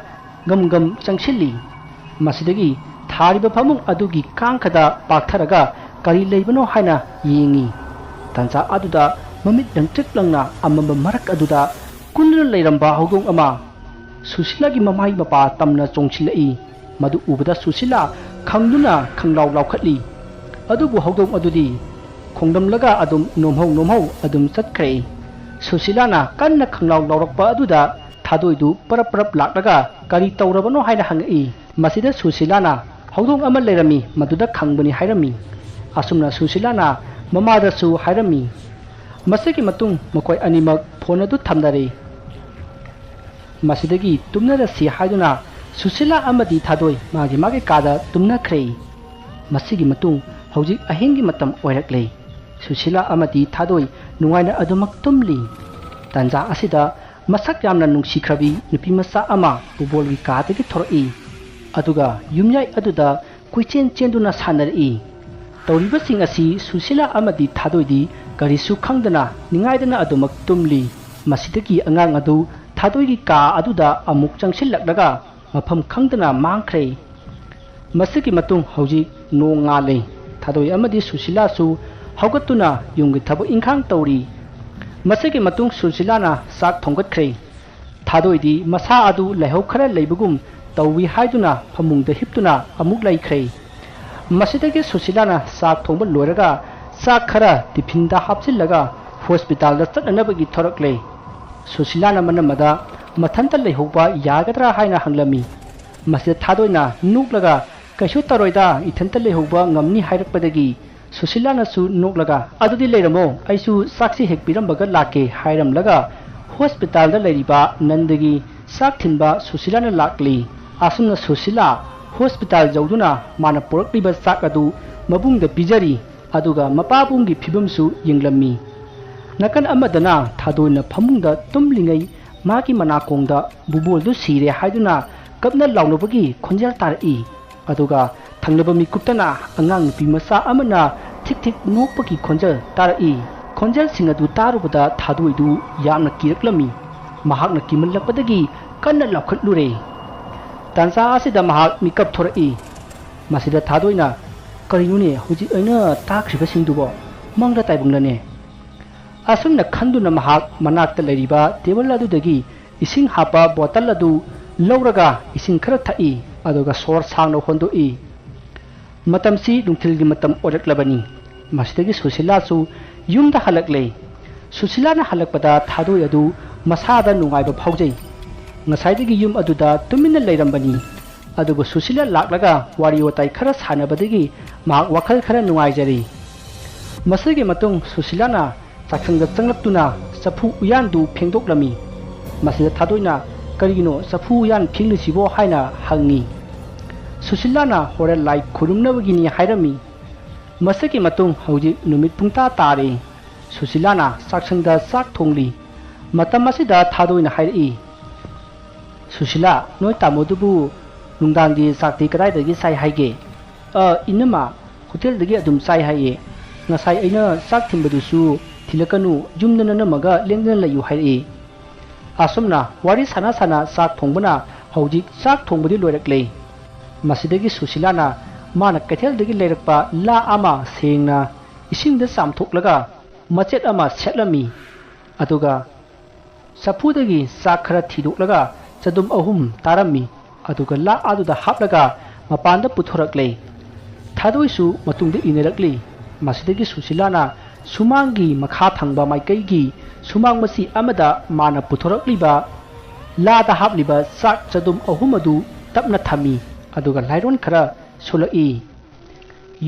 ꯒꯝ ꯒꯝ ꯆꯪꯁꯤꯜꯂꯤ꯫ ꯃꯁꯤꯗꯒꯤ ꯊꯥꯔꯤꯕ ꯐꯃꯨꯡ ꯑꯗꯨꯒꯤ ꯀꯥꯡꯈꯗ ꯄꯥꯛꯊꯔꯒ ꯀꯔꯤ ꯂꯩꯕꯅꯣ ꯍꯥꯏꯅ ꯌꯦꯡꯉꯤ꯫ ꯇꯥꯟꯖꯥ ꯑꯗꯨꯗ ꯃꯃꯤꯠ ꯂꯪꯇ꯭ꯔꯤꯛ ꯂꯪꯅ ꯑꯃꯝꯕ ꯃꯔꯛ ꯑꯗꯨꯗ ꯀꯨꯟꯗꯨꯅ ꯂꯩꯔꯝꯕ ꯍꯧꯗꯣꯡ ꯑꯃ ꯁꯨꯁꯤꯂꯥꯒꯤ ꯃꯃꯥꯏ ꯃꯄꯥ ꯇꯝꯅ ꯆꯣꯡꯁꯤꯜꯂꯛꯏ꯫ ꯃꯗꯨ ꯎꯕꯗ ꯁꯨꯁꯤꯂꯥ ꯈꯪꯗꯨꯅ ꯈꯪꯂꯥꯎ ꯂꯥꯎꯈꯠꯂꯤ꯫ ꯑꯗꯨꯕꯨ ꯍꯧꯗꯣꯡ ꯑꯗꯨꯗꯤ ꯈꯣꯡꯂꯝꯂꯒ ꯑꯗꯨꯝ ꯅꯣꯝꯍꯧ ꯅꯣꯝꯍꯧ ꯑꯗꯨꯝ ꯆꯠꯈ꯭ꯔꯦ꯫ ꯁꯨꯁꯤꯂꯥꯅ ꯀꯟꯅ ꯈꯪꯂꯥꯎ ꯂꯥꯎꯔꯛꯄ ꯑꯗꯨꯗ ꯊꯥꯗꯣꯏꯗꯨ ꯄꯔꯞ ꯄꯔꯞ ꯂꯥꯛꯂꯒ "ꯀꯔꯤ ꯇꯧꯔꯕꯅꯣ?" ꯍꯥꯏꯅ ꯍꯪꯉꯛꯏ꯫ ꯃꯁꯤꯗ ꯁꯨꯁꯤꯂꯥꯅ "ꯍꯧꯗꯣꯡ ꯑꯃ ꯂꯩꯔꯝꯃꯤ, ꯃꯗꯨꯗ ꯈꯪꯕꯅꯤ" ꯍꯥꯏꯔꯝꯃꯤ꯫ ꯑꯁꯨꯝꯅ ꯁꯨꯁꯤꯂꯥꯅ ꯃꯃꯥꯗꯁꯨ ꯍꯥꯏꯔꯝꯃꯤ꯫ ꯃꯁꯤꯒꯤ ꯃꯇꯨꯡ ꯃꯈꯣꯏ ꯑꯅꯤꯃꯛ ꯐꯣꯟ ꯑꯗꯨ ꯊꯝꯅꯔꯦ꯫ ꯃꯁꯤꯗꯒꯤ ꯇꯨꯝꯅꯔꯁꯤ ꯍꯥꯏꯗꯨꯅ ꯁꯨꯁꯤꯂꯥ ꯑꯃꯗꯤ ꯊꯥꯗꯣꯏ ꯃꯥꯒꯤ ꯃꯥꯒꯤ ꯀꯥꯗ ꯇꯨꯝꯅꯈ꯭ꯔꯦ꯫ ꯃꯁꯤꯒꯤ ꯃꯇꯨꯡ ꯍꯧꯖꯤꯛ ꯑꯍꯤꯡꯒꯤ ꯃꯇꯝ ꯑꯣꯏꯔꯛꯂꯦ꯫ ꯁꯨꯁꯤꯂꯥ ꯑꯃꯗꯤ ꯊꯥꯗꯣꯏ ꯅꯨꯡꯉꯥꯏꯅ ꯑꯗꯨꯃꯛ ꯇꯨꯝꯂꯤ꯫ ꯇꯥꯟꯖꯥ ꯑꯁꯤꯗ ꯃꯁꯛ ꯌꯥꯝꯅ ꯅꯨꯡꯁꯤꯈ꯭ꯔꯕꯤ ꯅꯨꯄꯤ ꯃꯆꯥ ꯑꯃ ꯄꯨꯕꯣꯜꯒꯤ ꯀꯥꯗꯒꯤ ꯊꯣꯔꯛꯏ꯫ ꯑꯗꯨꯒ ꯌꯨꯝꯌꯥꯏ ꯑꯗꯨꯗ ꯀꯣꯏꯆꯦꯟ ꯆꯦꯟꯗꯨꯅ ꯁꯥꯟꯅꯔꯛꯏ꯫ ꯇꯧꯔꯤꯕꯁꯤꯡ ꯑꯁꯤ ꯁꯨꯁꯤꯂꯥ ꯑꯃꯗꯤ ꯊꯥꯗꯣꯏꯗꯤ ꯀꯔꯤꯁꯨ ꯈꯪꯗꯅ ꯅꯤꯡꯉꯥꯏꯗꯅ ꯑꯗꯨꯃꯛ ꯇꯨꯝꯂꯤ꯫ ꯃꯁꯤꯗꯒꯤ ꯑꯉꯥꯡ ꯑꯗꯨ ꯊꯥꯗꯣꯏꯒꯤ ꯀꯥ ꯑꯗꯨꯗ ꯑꯃꯨꯛ ꯆꯪꯁꯤꯜꯂꯛꯂꯒ ꯃꯐꯝ ꯈꯪꯗꯅ ꯃꯥꯡꯈ꯭ꯔꯦ꯫ ꯃꯁꯤꯒꯤ ꯃꯇꯨꯡ ꯍꯧꯖꯤꯛ ꯅꯣꯡ ꯉꯥꯜꯂꯦ꯫ ꯊꯥꯗꯣꯏ ꯑꯃꯗꯤ ꯁꯨꯁꯤꯂꯥꯁꯨ ꯍꯧꯒꯠꯇꯨꯅ ꯌꯨꯝꯒꯤ ꯊꯕꯛ ꯏꯪꯈꯥꯡ ꯇꯧꯔꯤ꯫ ꯃꯁꯤꯒꯤ ꯃꯇꯨꯡ ꯁꯨꯁꯤꯂꯥꯅ ꯆꯥꯛ ꯊꯣꯡꯒꯠꯈ꯭ꯔꯦ꯫ ꯊꯥꯗꯣꯏꯗꯤ ꯃꯁꯥ ꯑꯗꯨ ꯂꯥꯏꯍꯧ ꯈꯔ ꯂꯩꯕꯒꯨꯝ ꯇꯧꯏ ꯍꯥꯏꯗꯨꯅ ꯐꯃꯨꯡꯗ ꯍꯤꯞꯇꯨꯅ ꯑꯃꯨꯛ ꯂꯩꯈ꯭ꯔꯦ꯫ ꯃꯁꯤꯗꯒꯤ ꯁꯨꯁꯤꯂꯥꯅ ꯆꯥꯛ ꯊꯣꯡꯕ ꯂꯣꯏꯔꯒ ꯆꯥꯛ ꯈꯔ ꯇꯤꯐꯤꯟꯗ ꯍꯥꯞꯆꯤꯜꯂꯒ ꯍꯣꯁꯄꯤꯇꯥꯜꯗ ꯆꯠꯅꯅꯕꯒꯤ ꯊꯣꯔꯛꯂꯦ꯫ ꯁꯨꯁꯤꯂꯥꯅ ꯃꯅꯝꯃꯗ ꯃꯊꯟꯇ ꯂꯩꯍꯧꯕ ꯌꯥꯒꯗ꯭ꯔꯥ ꯍꯥꯏꯅ ꯍꯪꯂꯝꯃꯤ꯫ ꯃꯁꯤꯗ ꯊꯥꯗꯣꯏꯅ ꯅꯣꯛꯂꯒ, "ꯀꯩꯁꯨ ꯇꯧꯔꯣꯏꯗ, ꯏꯊꯟꯇ ꯂꯩꯍꯧꯕ ꯉꯝꯅꯤ" ꯍꯥꯏꯔꯛꯄꯗꯒꯤ ꯁꯨꯁꯤꯂꯥꯅꯁꯨ ꯅꯣꯛꯂꯒ, "ꯑꯗꯨꯗꯤ ꯂꯩꯔꯝꯃꯣ, ꯑꯩꯁꯨ ꯆꯥꯛꯁꯤ ꯍꯦꯛ ꯄꯤꯔꯝꯕꯒ ꯂꯥꯛꯀꯦ" ꯍꯥꯏꯔꯝꯂꯒ ꯍꯣꯁꯄꯤꯇꯥꯜꯗ ꯂꯩꯔꯤꯕ ꯅꯟꯗꯒꯤ ꯆꯥꯛ ꯊꯤꯟꯕ ꯁꯨꯁꯤꯂꯥꯅ ꯂꯥꯛꯂꯤ꯫ ꯑꯁꯨꯝꯅ ꯁꯨꯁꯤꯂꯥ ꯍꯣꯁꯄꯤꯇꯥꯜ ꯌꯧꯗꯨꯅ ꯃꯥꯅ ꯄꯨꯔꯛꯂꯤꯕ ꯆꯥꯛ ꯑꯗꯨ ꯃꯕꯨꯡꯗ ꯄꯤꯖꯔꯤ꯫ ꯑꯗꯨꯒ ꯃꯄꯥꯕꯨꯡꯒꯤ ꯐꯤꯕꯝꯁꯨ ꯌꯦꯡꯂꯝꯃꯤ꯫ ꯅꯥꯀꯟ ꯑꯃꯗꯅ ꯊꯥꯗꯣꯏꯅ ꯐꯃꯨꯡꯗ ꯇꯨꯝꯂꯤꯉꯩ ꯃꯥꯒꯤ ꯃꯅꯥꯀꯣꯡꯗ ꯕꯨꯕꯣꯜꯗꯨ ꯁꯤꯔꯦ ꯍꯥꯏꯗꯨꯅ ꯀꯞꯅ ꯂꯥꯎꯅꯕꯒꯤ ꯈꯣꯟꯖꯦꯜ ꯇꯥꯔꯛꯏ꯫ ꯑꯗꯨꯒ ꯊꯪꯅꯕ ꯃꯤꯀꯨꯞꯇꯅ ꯑꯉꯥꯡ ꯅꯨꯄꯤ ꯃꯆꯥ ꯑꯃꯅ ꯊꯤꯛ ꯊꯤꯛ ꯅꯣꯛꯄꯒꯤ ꯈꯣꯟꯖꯦꯜ ꯇꯥꯔꯛꯏ꯫ ꯈꯣꯟꯖꯦꯜꯁꯤꯡ ꯑꯗꯨ ꯇꯥꯔꯨꯕꯗ ꯊꯥꯗꯣꯏꯗꯨ ꯌꯥꯝꯅ ꯀꯤꯔꯛꯂꯝꯃꯤ꯫ ꯃꯍꯥꯛꯅ ꯀꯤꯃꯜꯂꯛꯄꯗꯒꯤ ꯀꯟꯅ ꯂꯥꯎꯈꯠꯂꯨꯔꯦ꯫ ꯇꯥꯟꯖꯥ ꯑꯁꯤꯗ ꯃꯍꯥꯛ ꯃꯤꯀꯞ ꯊꯣꯔꯛꯏ꯫ ꯃꯁꯤꯗ ꯊꯥꯗꯣꯏꯅ, "ꯀꯔꯤꯅꯣꯅꯦ, ꯍꯧꯖꯤꯛ ꯑꯩꯅ ꯇꯥꯈ꯭ꯔꯤꯕꯁꯤꯡꯗꯨꯕꯣ? ꯃꯪꯂ ꯇꯥꯏꯕꯪꯂꯅꯦ?" ꯑꯁꯨꯝꯅ ꯈꯟꯗꯨꯅ ꯃꯍꯥꯛ ꯃꯅꯥꯛꯇ ꯂꯩꯔꯤꯕ ꯇꯦꯕꯜ ꯑꯗꯨꯗꯒꯤ ꯏꯁꯤꯡ ꯍꯥꯞꯄ ꯕꯣꯇꯜ ꯑꯗꯨ ꯂꯧꯔꯒ ꯏꯁꯤꯡ ꯈꯔ ꯊꯛꯏ, ꯑꯗꯨꯒ ꯁꯣꯔ ꯁꯥꯡꯅ ꯍꯣꯟꯗꯣꯛꯏ꯫ ꯃꯇꯝꯁꯤ ꯅꯨꯡꯊꯤꯜꯒꯤ ꯃꯇꯝ ꯑꯣꯏꯔꯛꯂꯕꯅꯤ꯫ ꯃꯁꯤꯗꯒꯤ ꯁꯨꯁꯤꯂꯥꯁꯨ ꯌꯨꯝꯗ ꯍꯜꯂꯛꯂꯦ꯫ ꯁꯨꯁꯤꯂꯥꯅ ꯍꯜꯂꯛꯄꯗ ꯊꯥꯗꯣꯏ ꯑꯗꯨ ꯃꯁꯥꯗ ꯅꯨꯡꯉꯥꯏꯕ ꯐꯥꯎꯖꯩ꯫ ꯉꯁꯥꯏꯗꯒꯤ ꯌꯨꯝ ꯑꯗꯨꯗ ꯇꯨꯃꯤꯟꯅ ꯂꯩꯔꯝꯕꯅꯤ꯫ ꯑꯗꯨꯕꯨ ꯁꯨꯁꯤꯂꯥ ꯂꯥꯛꯂꯒ ꯋꯥꯔꯤ ꯋꯥꯇꯥꯏ ꯈꯔ ꯁꯥꯟꯅꯕꯗꯒꯤ ꯃꯍꯥꯛ ꯋꯥꯈꯜ ꯈꯔ ꯅꯨꯡꯉꯥꯏꯖꯔꯦ꯫ ꯃꯁꯤꯒꯤ ꯃꯇꯨꯡ ꯁꯨꯁꯤꯂꯥꯅ ꯆꯥꯛꯁꯪꯗ ꯆꯪꯂꯛꯇꯨꯅ ꯆꯐꯨ ꯎꯌꯥꯟꯗꯨ ꯐꯦꯡꯗꯣꯛꯂꯝꯃꯤ꯫ ꯃꯁꯤꯗ ꯊꯥꯗꯣꯏꯅ, "ꯀꯔꯤꯒꯤꯅꯣ ꯆꯐꯨ ꯎꯌꯥꯟ ꯐꯦꯡꯂꯤꯁꯤꯕꯣ?" ꯍꯥꯏꯅ ꯍꯪꯉꯤ꯫ ꯁꯨꯁꯤꯂꯥꯅ ꯍꯣꯔꯦꯟ ꯂꯥꯏ ꯈꯨꯔꯨꯝꯅꯕꯒꯤꯅꯤ ꯍꯥꯏꯔꯝꯃꯤ꯫ ꯃꯁꯤꯒꯤ ꯃꯇꯨꯡ ꯍꯧꯖꯤꯛ ꯅꯨꯃꯤꯠ ꯄꯨꯡꯇꯥ ꯇꯥꯔꯦ꯫ ꯁꯨꯁꯤꯂꯥꯅ ꯆꯥꯛꯁꯪꯗ ꯆꯥꯛ ꯊꯣꯡꯂꯤ꯫ ꯃꯇꯝ ꯑꯁꯤꯗ ꯊꯥꯗꯣꯏꯅ ꯍꯥꯏꯔꯛꯏ, "ꯁꯨꯁꯤꯂꯥ, ꯅꯣꯏ ꯇꯥꯃꯣꯗꯨꯕꯨ ꯅꯨꯡꯗꯥꯡꯒꯤ ꯆꯥꯛꯇꯤ ꯀꯗꯥꯏꯗꯒꯤ ꯆꯥꯏ ꯍꯥꯏꯒꯦ?" "ꯑ, ꯏꯅꯝꯃ, ꯍꯣꯇꯦꯜꯗꯒꯤ ꯑꯗꯨꯝ ꯆꯥꯏ ꯍꯥꯏꯌꯦ꯫ ꯉꯁꯥꯏ ꯑꯩꯅ ꯆꯥꯛ ꯊꯤꯟꯕꯗꯨꯁꯨ ꯊꯤꯜꯂꯛꯀꯅꯨ, ꯌꯨꯝꯗ ꯅꯅꯝꯃꯒ ꯂꯦꯡꯗꯅ ꯂꯩꯌꯨ ꯍꯥꯏꯔꯛꯏ꯫" ꯑꯁꯨꯝꯅ ꯋꯥꯔꯤ ꯁꯥꯟꯅ ꯁꯥꯟꯅ ꯆꯥꯛ ꯊꯣꯡꯕꯅ ꯍꯧꯖꯤꯛ ꯆꯥꯛ ꯊꯣꯡꯕꯗꯤ ꯂꯣꯏꯔꯛꯂꯦ꯫ ꯃꯁꯤꯗꯒꯤ ꯁꯨꯁꯤꯂꯥꯅ ꯃꯥꯅ ꯀꯩꯊꯦꯜꯗꯒꯤ ꯂꯩꯔꯛꯄ ꯂꯥ ꯑꯃ ꯁꯦꯡꯅ ꯏꯁꯤꯡꯗ ꯆꯥꯝꯊꯣꯛꯂꯒ ꯃꯆꯦꯠ ꯑꯃ ꯁꯦꯠꯂꯝꯃꯤ꯫ ꯑꯗꯨꯒ ꯆꯐꯨꯗꯒꯤ ꯆꯥꯛ ꯈꯔ ꯊꯤꯗꯣꯛꯂꯒ ꯆꯗꯨꯝ ꯑꯍꯨꯝ ꯇꯥꯔꯝꯃꯤ꯫ ꯑꯗꯨꯒ ꯂꯥ ꯑꯗꯨꯗ ꯍꯥꯞꯂꯒ ꯃꯄꯥꯟꯗ ꯄꯨꯊꯣꯔꯛꯂꯦ꯫ ꯊꯥꯗꯣꯏꯁꯨ ꯃꯇꯨꯡꯗ ꯏꯟꯅꯔꯛꯂꯤ꯫ ꯃꯁꯤꯗꯒꯤ ꯁꯨꯁꯤꯂꯥꯅ ꯁꯨꯃꯥꯡꯒꯤ ꯃꯈꯥ ꯊꯪꯕ ꯃꯥꯏꯀꯩꯒꯤ ꯁꯨꯃꯥꯡ ꯃꯆꯤ ꯑꯃꯗ ꯃꯥꯅ ꯄꯨꯊꯣꯔꯛꯂꯤꯕ ꯂꯥꯗ ꯍꯥꯞꯂꯤꯕ ꯆꯥꯛ ꯆꯗꯨꯝ ꯑꯍꯨꯝ ꯑꯗꯨ ꯇꯞꯅ ꯊꯝꯃꯤ꯫ ꯑꯗꯨꯒ ꯂꯥꯏꯔꯣꯟ ꯈꯔ ꯁꯣꯜꯂꯛꯏ꯫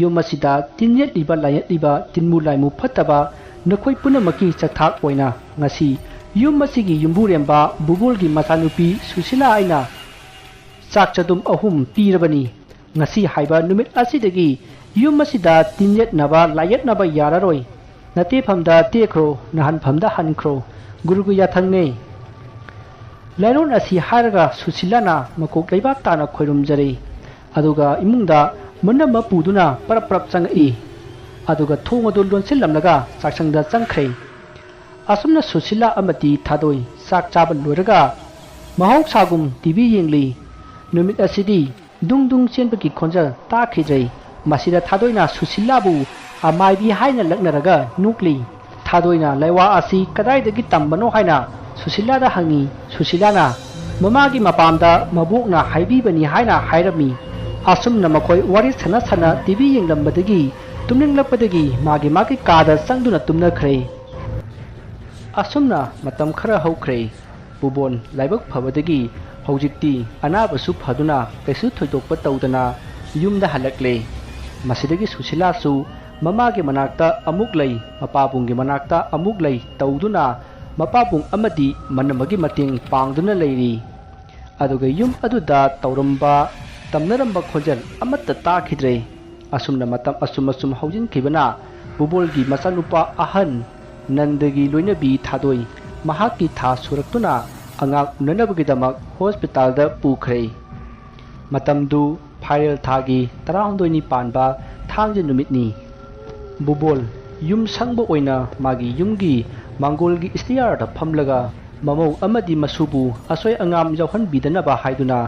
"ꯌꯨꯝ ꯑꯁꯤꯗ ꯇꯤꯟ ꯌꯦꯠꯂꯤꯕ, ꯂꯥꯏꯌꯦꯠꯂꯤꯕ, ꯇꯤꯟꯃꯨ ꯂꯥꯏꯃꯨ ꯐꯠꯇꯕ ꯅꯈꯣꯏ ꯄꯨꯝꯅꯃꯛꯀꯤ ꯆꯥꯛꯊꯥꯛ ꯑꯣꯏꯅ ꯉꯁꯤ ꯌꯨꯝ ꯑꯁꯤꯒꯤ ꯌꯨꯝꯕꯨꯔꯦꯝꯕ ꯕꯨꯕꯣꯜꯒꯤ ꯃꯆꯥꯅꯨꯄꯤ ꯁꯨꯁꯤꯂꯥ ꯑꯩꯅ ꯆꯥꯛ ꯆꯗꯨꯝ ꯑꯍꯨꯝ ꯄꯤꯔꯕꯅꯤ꯫ ꯉꯁꯤ ꯍꯥꯏꯕ ꯅꯨꯃꯤꯠ ꯑꯁꯤꯗꯒꯤ ꯌꯨꯝ ꯑꯁꯤꯗ ꯇꯤꯟ ꯌꯦꯠꯅꯕ, ꯂꯥꯏꯌꯦꯠꯅꯕ ꯌꯥꯔꯔꯣꯏ꯫ ꯅꯇꯦꯐꯝꯗ ꯇꯦꯈ꯭ꯔꯣ, ꯅꯍꯟꯐꯝꯗ ꯍꯟꯈ꯭ꯔꯣ꯫ ꯒꯨꯔꯨꯒꯤ ꯌꯥꯊꯪꯅꯦ꯫" ꯂꯥꯏꯔꯣꯟ ꯑꯁꯤ ꯍꯥꯏꯔꯒ ꯁꯨꯁꯤꯂꯥꯅ ꯃꯀꯣꯛ ꯂꯩꯕꯥꯛ ꯇꯥꯅ ꯈꯣꯏꯔꯨꯝꯖꯔꯦ꯫ ꯑꯗꯨꯒ ꯏꯃꯨꯡꯗ ꯃꯅꯝ ꯑꯃ ꯄꯨꯗꯨꯅ ꯄꯔꯞ ꯄꯔꯞ ꯆꯪꯉꯛꯏ꯫ ꯑꯗꯨꯒ ꯊꯣꯡ ꯑꯗꯨ ꯂꯣꯟꯁꯤꯜꯂꯝꯂꯒ ꯆꯥꯛꯁꯪꯗ ꯆꯪꯈ꯭ꯔꯦ꯫ ꯑꯁꯨꯝꯅ ꯁꯨꯁꯤꯂꯥ ꯑꯃꯗꯤ ꯊꯥꯗꯣꯏ ꯆꯥꯛ ꯆꯥꯕ ꯂꯣꯏꯔꯒ ꯃꯍꯧꯁꯥꯒꯨꯝ ꯇꯤ ꯚꯤ ꯌꯦꯡꯂꯤ꯫ ꯅꯨꯃꯤꯠ ꯑꯁꯤꯗꯤ ꯗꯨꯡ ꯗꯨꯡ ꯆꯦꯟꯕꯒꯤ ꯈꯣꯟꯖꯦꯜ ꯇꯥꯈꯤꯗ꯭ꯔꯦ꯫ ꯃꯁꯤꯗ ꯊꯥꯗꯣꯏꯅ ꯁꯨꯁꯤꯂꯥꯕꯨ ꯑꯃꯥꯏꯕꯤ ꯍꯥꯏꯅ ꯂꯛꯅꯔꯒ ꯅꯣꯛꯂꯤ꯫ ꯊꯥꯗꯣꯏꯅ ꯂꯥꯏꯋꯥ ꯑꯁꯤ ꯀꯗꯥꯏꯗꯒꯤ ꯇꯝꯕꯅꯣ ꯍꯥꯏꯅ ꯁꯨꯁꯤꯂꯥꯗ ꯍꯪꯉꯤ꯫ ꯁꯨꯁꯤꯂꯥꯅ ꯃꯃꯥꯒꯤ ꯃꯄꯥꯝꯗ ꯃꯕꯣꯛꯅ ꯍꯥꯏꯕꯤꯕꯅꯤ ꯍꯥꯏꯅ ꯍꯥꯏꯔꯝꯃꯤ꯫ ꯑꯁꯨꯝꯅ ꯃꯈꯣꯏ ꯋꯥꯔꯤ ꯁꯥꯟꯅ ꯁꯥꯟꯅ ꯇꯤ ꯚꯤ ꯌꯦꯡꯂꯝꯕꯗꯒꯤ ꯇꯨꯝꯅꯤꯡꯂꯛꯄꯗꯒꯤ ꯃꯥꯒꯤ ꯃꯥꯒꯤ ꯀꯥꯗ ꯆꯪꯗꯨꯅ ꯇꯨꯝꯅꯈ꯭ꯔꯦ꯫ ꯑꯁꯨꯝꯅ ꯃꯇꯝ ꯈꯔ ꯍꯧꯈ꯭ꯔꯦ꯫ ꯄꯨꯕꯣꯟ ꯂꯥꯏꯕꯛ ꯐꯕꯗꯒꯤ ꯍꯧꯖꯤꯛꯇꯤ ꯑꯅꯥꯕꯁꯨ ꯐꯗꯨꯅ ꯀꯩꯁꯨ ꯊꯣꯏꯗꯣꯛꯄ ꯇꯧꯗꯅ ꯌꯨꯝꯗ ꯍꯜꯂꯛꯂꯦ꯫ ꯃꯁꯤꯗꯒꯤ ꯁꯨꯁꯤꯂꯥꯁꯨ ꯃꯃꯥꯒꯤ ꯃꯅꯥꯛꯇ ꯑꯃꯨꯛ ꯂꯩ, ꯃꯄꯥꯕꯨꯡꯒꯤ ꯃꯅꯥꯛꯇ ꯑꯃꯨꯛ ꯂꯩ ꯇꯧꯗꯨꯅ ꯃꯄꯥꯕꯨꯡ ꯑꯃꯗꯤ ꯃꯅꯝꯃꯒꯤ ꯃꯇꯦꯡ ꯄꯥꯡꯗꯨꯅ ꯂꯩꯔꯤ꯫ ꯑꯗꯨꯒ ꯌꯨꯝ ꯑꯗꯨꯗ ꯇꯧꯔꯝꯕ, ꯇꯝꯅꯔꯝꯕ ꯈꯣꯟꯖꯦꯜ ꯑꯃꯠꯇ ꯇꯥꯈꯤꯗ꯭ꯔꯦ꯫ ꯑꯁꯨꯝꯅ ꯃꯇꯝ ꯑꯁꯨꯝ ꯑꯁꯨꯝ ꯍꯧꯖꯤꯟꯈꯤꯕꯅ ꯕꯨꯕꯣꯜꯒꯤ ꯃꯆꯥꯅꯨꯄꯥ ꯑꯍꯟ ꯅꯟꯗꯒꯤ ꯂꯣꯏꯅꯕꯤ ꯊꯥꯗꯣꯏ ꯃꯍꯥꯛꯀꯤ ꯊꯥ ꯁꯨꯔꯛꯇꯨꯅ ꯑꯉꯥꯡ ꯎꯅꯅꯕꯒꯤꯗꯃꯛ ꯍꯣꯁꯄꯤꯇꯥꯜꯗ ꯄꯨꯈ꯭ꯔꯦ꯫ ꯃꯇꯝꯗꯨ ꯐꯥꯏꯔꯦꯜ ꯊꯥꯒꯤ ꯇꯔꯥꯍꯨꯝꯗꯣꯏꯅꯤ ꯄꯥꯟꯕ ꯊꯥꯡꯖ ꯅꯨꯃꯤꯠꯅꯤ꯫ ꯕꯨꯕꯣꯜ ꯌꯨꯝ ꯁꯪꯕ ꯑꯣꯏꯅ ꯃꯥꯒꯤ ꯌꯨꯝꯒꯤ ꯃꯥꯡꯒꯣꯜꯒꯤ ꯏꯁꯇꯤꯌꯥꯔꯗ ꯐꯝꯂꯒ ꯃꯃꯧ ꯑꯃꯗꯤ ꯃꯁꯨꯕꯨ ꯑꯁꯣꯏ ꯑꯉꯥꯝ ꯌꯥꯎꯍꯟꯕꯤꯗꯅꯕ ꯍꯥꯏꯗꯨꯅ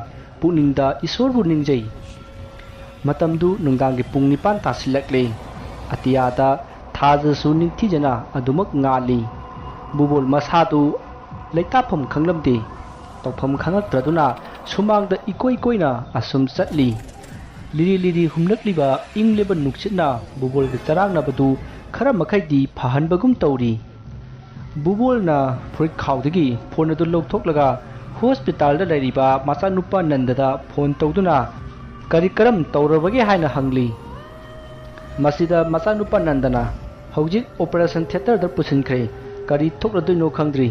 ꯄꯨꯛꯅꯤꯡꯗ ꯏꯁꯣꯔꯕꯨ ꯅꯤꯡꯖꯩ꯫ ꯃꯇꯝꯗꯨ ꯅꯨꯡꯗꯥꯡꯒꯤ ꯄꯨꯡ ꯅꯤꯄꯥꯟ ꯇꯥꯁꯤꯜꯂꯛꯂꯦ꯫ ꯑꯇꯤꯌꯥꯗ ꯊꯥꯖꯁꯨ ꯅꯤꯡꯊꯤꯖꯅ ꯑꯗꯨꯃꯛ ꯉꯥꯜꯂꯤ꯫ ꯕꯨꯕꯣꯜ ꯃꯁꯥꯗꯨ ꯂꯩꯇꯥꯐꯝ ꯈꯪꯂꯝꯗꯦ꯫ ꯇꯧꯐꯝ ꯈꯪꯂꯛꯇ꯭ꯔꯗꯨꯅ ꯁꯨꯃꯥꯡꯗ ꯏꯀꯣꯏ ꯀꯣꯏꯅ ꯑꯁꯨꯝ ꯆꯠꯂꯤ꯫ ꯂꯤꯔꯤ ꯂꯤꯔꯤ ꯍꯨꯝꯂꯛꯂꯤꯕ ꯏꯪꯂꯤꯕ ꯅꯨꯡꯁꯤꯠꯅ ꯕꯨꯕꯣꯜꯒꯤ ꯆꯔꯥꯡꯅꯕꯗꯨ ꯈꯔ ꯃꯈꯩꯗꯤ ꯐꯍꯟꯕꯒꯨꯝ ꯇꯧꯔꯤ꯫ ꯕꯨꯕꯣꯜꯅ ꯐꯨꯔꯤꯠ ꯈꯥꯎꯗꯒꯤ ꯐꯣꯟ ꯑꯗꯨ ꯂꯧꯊꯣꯛꯂꯒ ꯍꯣꯁꯄꯤꯇꯥꯜꯗ ꯂꯩꯔꯤꯕ ꯃꯆꯥꯅꯨꯄꯥ ꯅꯟꯗꯗ ꯐꯣꯟ ꯇꯧꯗꯨꯅ ꯀꯔꯤ ꯀꯔꯝ ꯇꯧꯔꯕꯒꯦ ꯍꯥꯏꯅ ꯍꯪꯂꯤ꯫ ꯃꯁꯤꯗ ꯃꯆꯥꯅꯨꯄꯥ ꯅꯟꯗꯅ ꯍꯧꯖꯤꯛ ꯑꯣꯄꯔꯦꯁꯟ ꯊꯤꯌꯦꯇꯔꯗ ꯄꯨꯁꯤꯟꯈ꯭ꯔꯦ꯫ ꯀꯔꯤ ꯊꯣꯛꯂꯗꯣꯏꯅꯣ ꯈꯪꯗ꯭ꯔꯤ꯫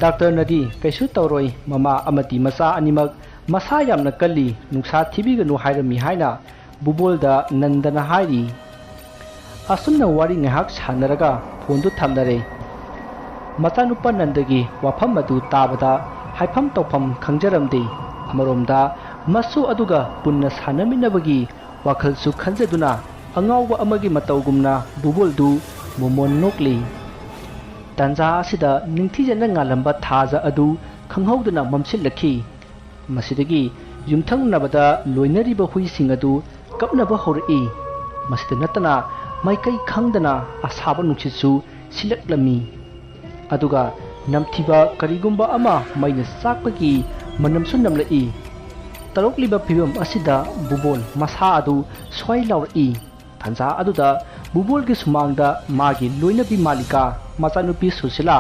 ꯗꯥꯛꯇꯔꯅꯗꯤ ꯀꯩꯁꯨ ꯇꯧꯔꯣꯏ, ꯃꯃꯥ ꯑꯃꯗꯤ ꯃꯆꯥ ꯑꯅꯤꯃꯛ ꯃꯁꯥ ꯌꯥꯝꯅ ꯀꯜꯂꯤ, ꯅꯨꯡꯁꯥ ꯊꯤꯕꯤꯒꯅꯨ ꯍꯥꯏꯔꯝꯃꯤ ꯍꯥꯏꯅ ꯕꯨꯕꯣꯜꯗ ꯅꯟꯗꯅ ꯍꯥꯏꯔꯤ꯫ ꯑꯁꯨꯝꯅ ꯋꯥꯔꯤ ꯉꯥꯏꯍꯥꯛ ꯁꯥꯟꯅꯔꯒ ꯐꯣꯟꯗꯨ ꯊꯝꯅꯔꯦ꯫ ꯃꯆꯥꯅꯨꯄꯥ ꯅꯟꯗꯒꯤ ꯋꯥꯐꯝ ꯑꯗꯨ ꯇꯥꯕꯗ ꯍꯥꯏꯐꯝ ꯇꯧꯐꯝ ꯈꯪꯖꯔꯝꯗꯦ꯫ ꯑꯃꯔꯣꯝꯗ ꯃꯁꯨ ꯑꯗꯨꯒ ꯄꯨꯟꯅ ꯁꯥꯟꯅꯃꯤꯟꯅꯕꯒꯤ ꯋꯥꯈꯜꯁꯨ ꯈꯟꯖꯗꯨꯅ ꯑꯉꯥꯎꯕ ꯑꯃꯒꯤ ꯃꯇꯧꯒꯨꯝꯅ ꯕꯨꯕꯣꯜꯗꯨ ꯃꯣꯃꯣꯟ ꯅꯣꯛꯂꯤ꯫ ꯇꯥꯟꯖꯥ ꯑꯁꯤꯗ ꯅꯤꯡꯊꯤꯖꯅ ꯉꯥꯜꯂꯝꯕ ꯊꯥꯖ ꯑꯗꯨ ꯈꯪꯍꯧꯗꯅ ꯃꯝꯁꯤꯜꯂꯛꯈꯤ꯫ ꯃꯁꯤꯗꯒꯤ ꯌꯨꯝꯊꯪꯅꯕꯗ ꯂꯣꯏꯅꯔꯤꯕ ꯍꯨꯏꯁꯤꯡ ꯑꯗꯨ ꯀꯞꯅꯕ ꯍꯧꯔꯛꯏ꯫ ꯃꯁꯤꯗ ꯅꯠꯇꯅ ꯃꯥꯏꯀꯩ ꯈꯪꯗꯅ ꯑꯁꯥꯕ ꯅꯨꯡꯁꯤꯠꯁꯨ ꯁꯤꯜꯂꯛꯂꯝꯃꯤ꯫ ꯑꯗꯨꯒ ꯅꯝꯊꯤꯕ ꯀꯔꯤꯒꯨꯝꯕ ꯑꯃ ꯃꯩꯅ ꯆꯥꯛꯄꯒꯤ ꯃꯅꯝꯁꯨ ꯅꯝꯂꯛꯏ꯫ ꯇꯧꯔꯛꯂꯤꯕ ꯐꯤꯕꯝ ꯑꯁꯤꯗ ꯕꯨꯕꯣꯜ ꯃꯁꯥ ꯑꯗꯨ ꯁ꯭ꯋꯥꯏ ꯂꯥꯎꯔꯛꯏ꯫ ꯇꯥꯟꯖꯥ ꯑꯗꯨꯗ ꯕꯨꯕꯣꯜꯒꯤ ꯁꯨꯃꯥꯡꯗ ꯃꯥꯒꯤ ꯂꯣꯏꯅꯕꯤ ꯃꯥꯂꯤꯀꯥ, ꯃꯆꯥꯅꯨꯄꯤ ꯁꯨꯁꯤꯂꯥ,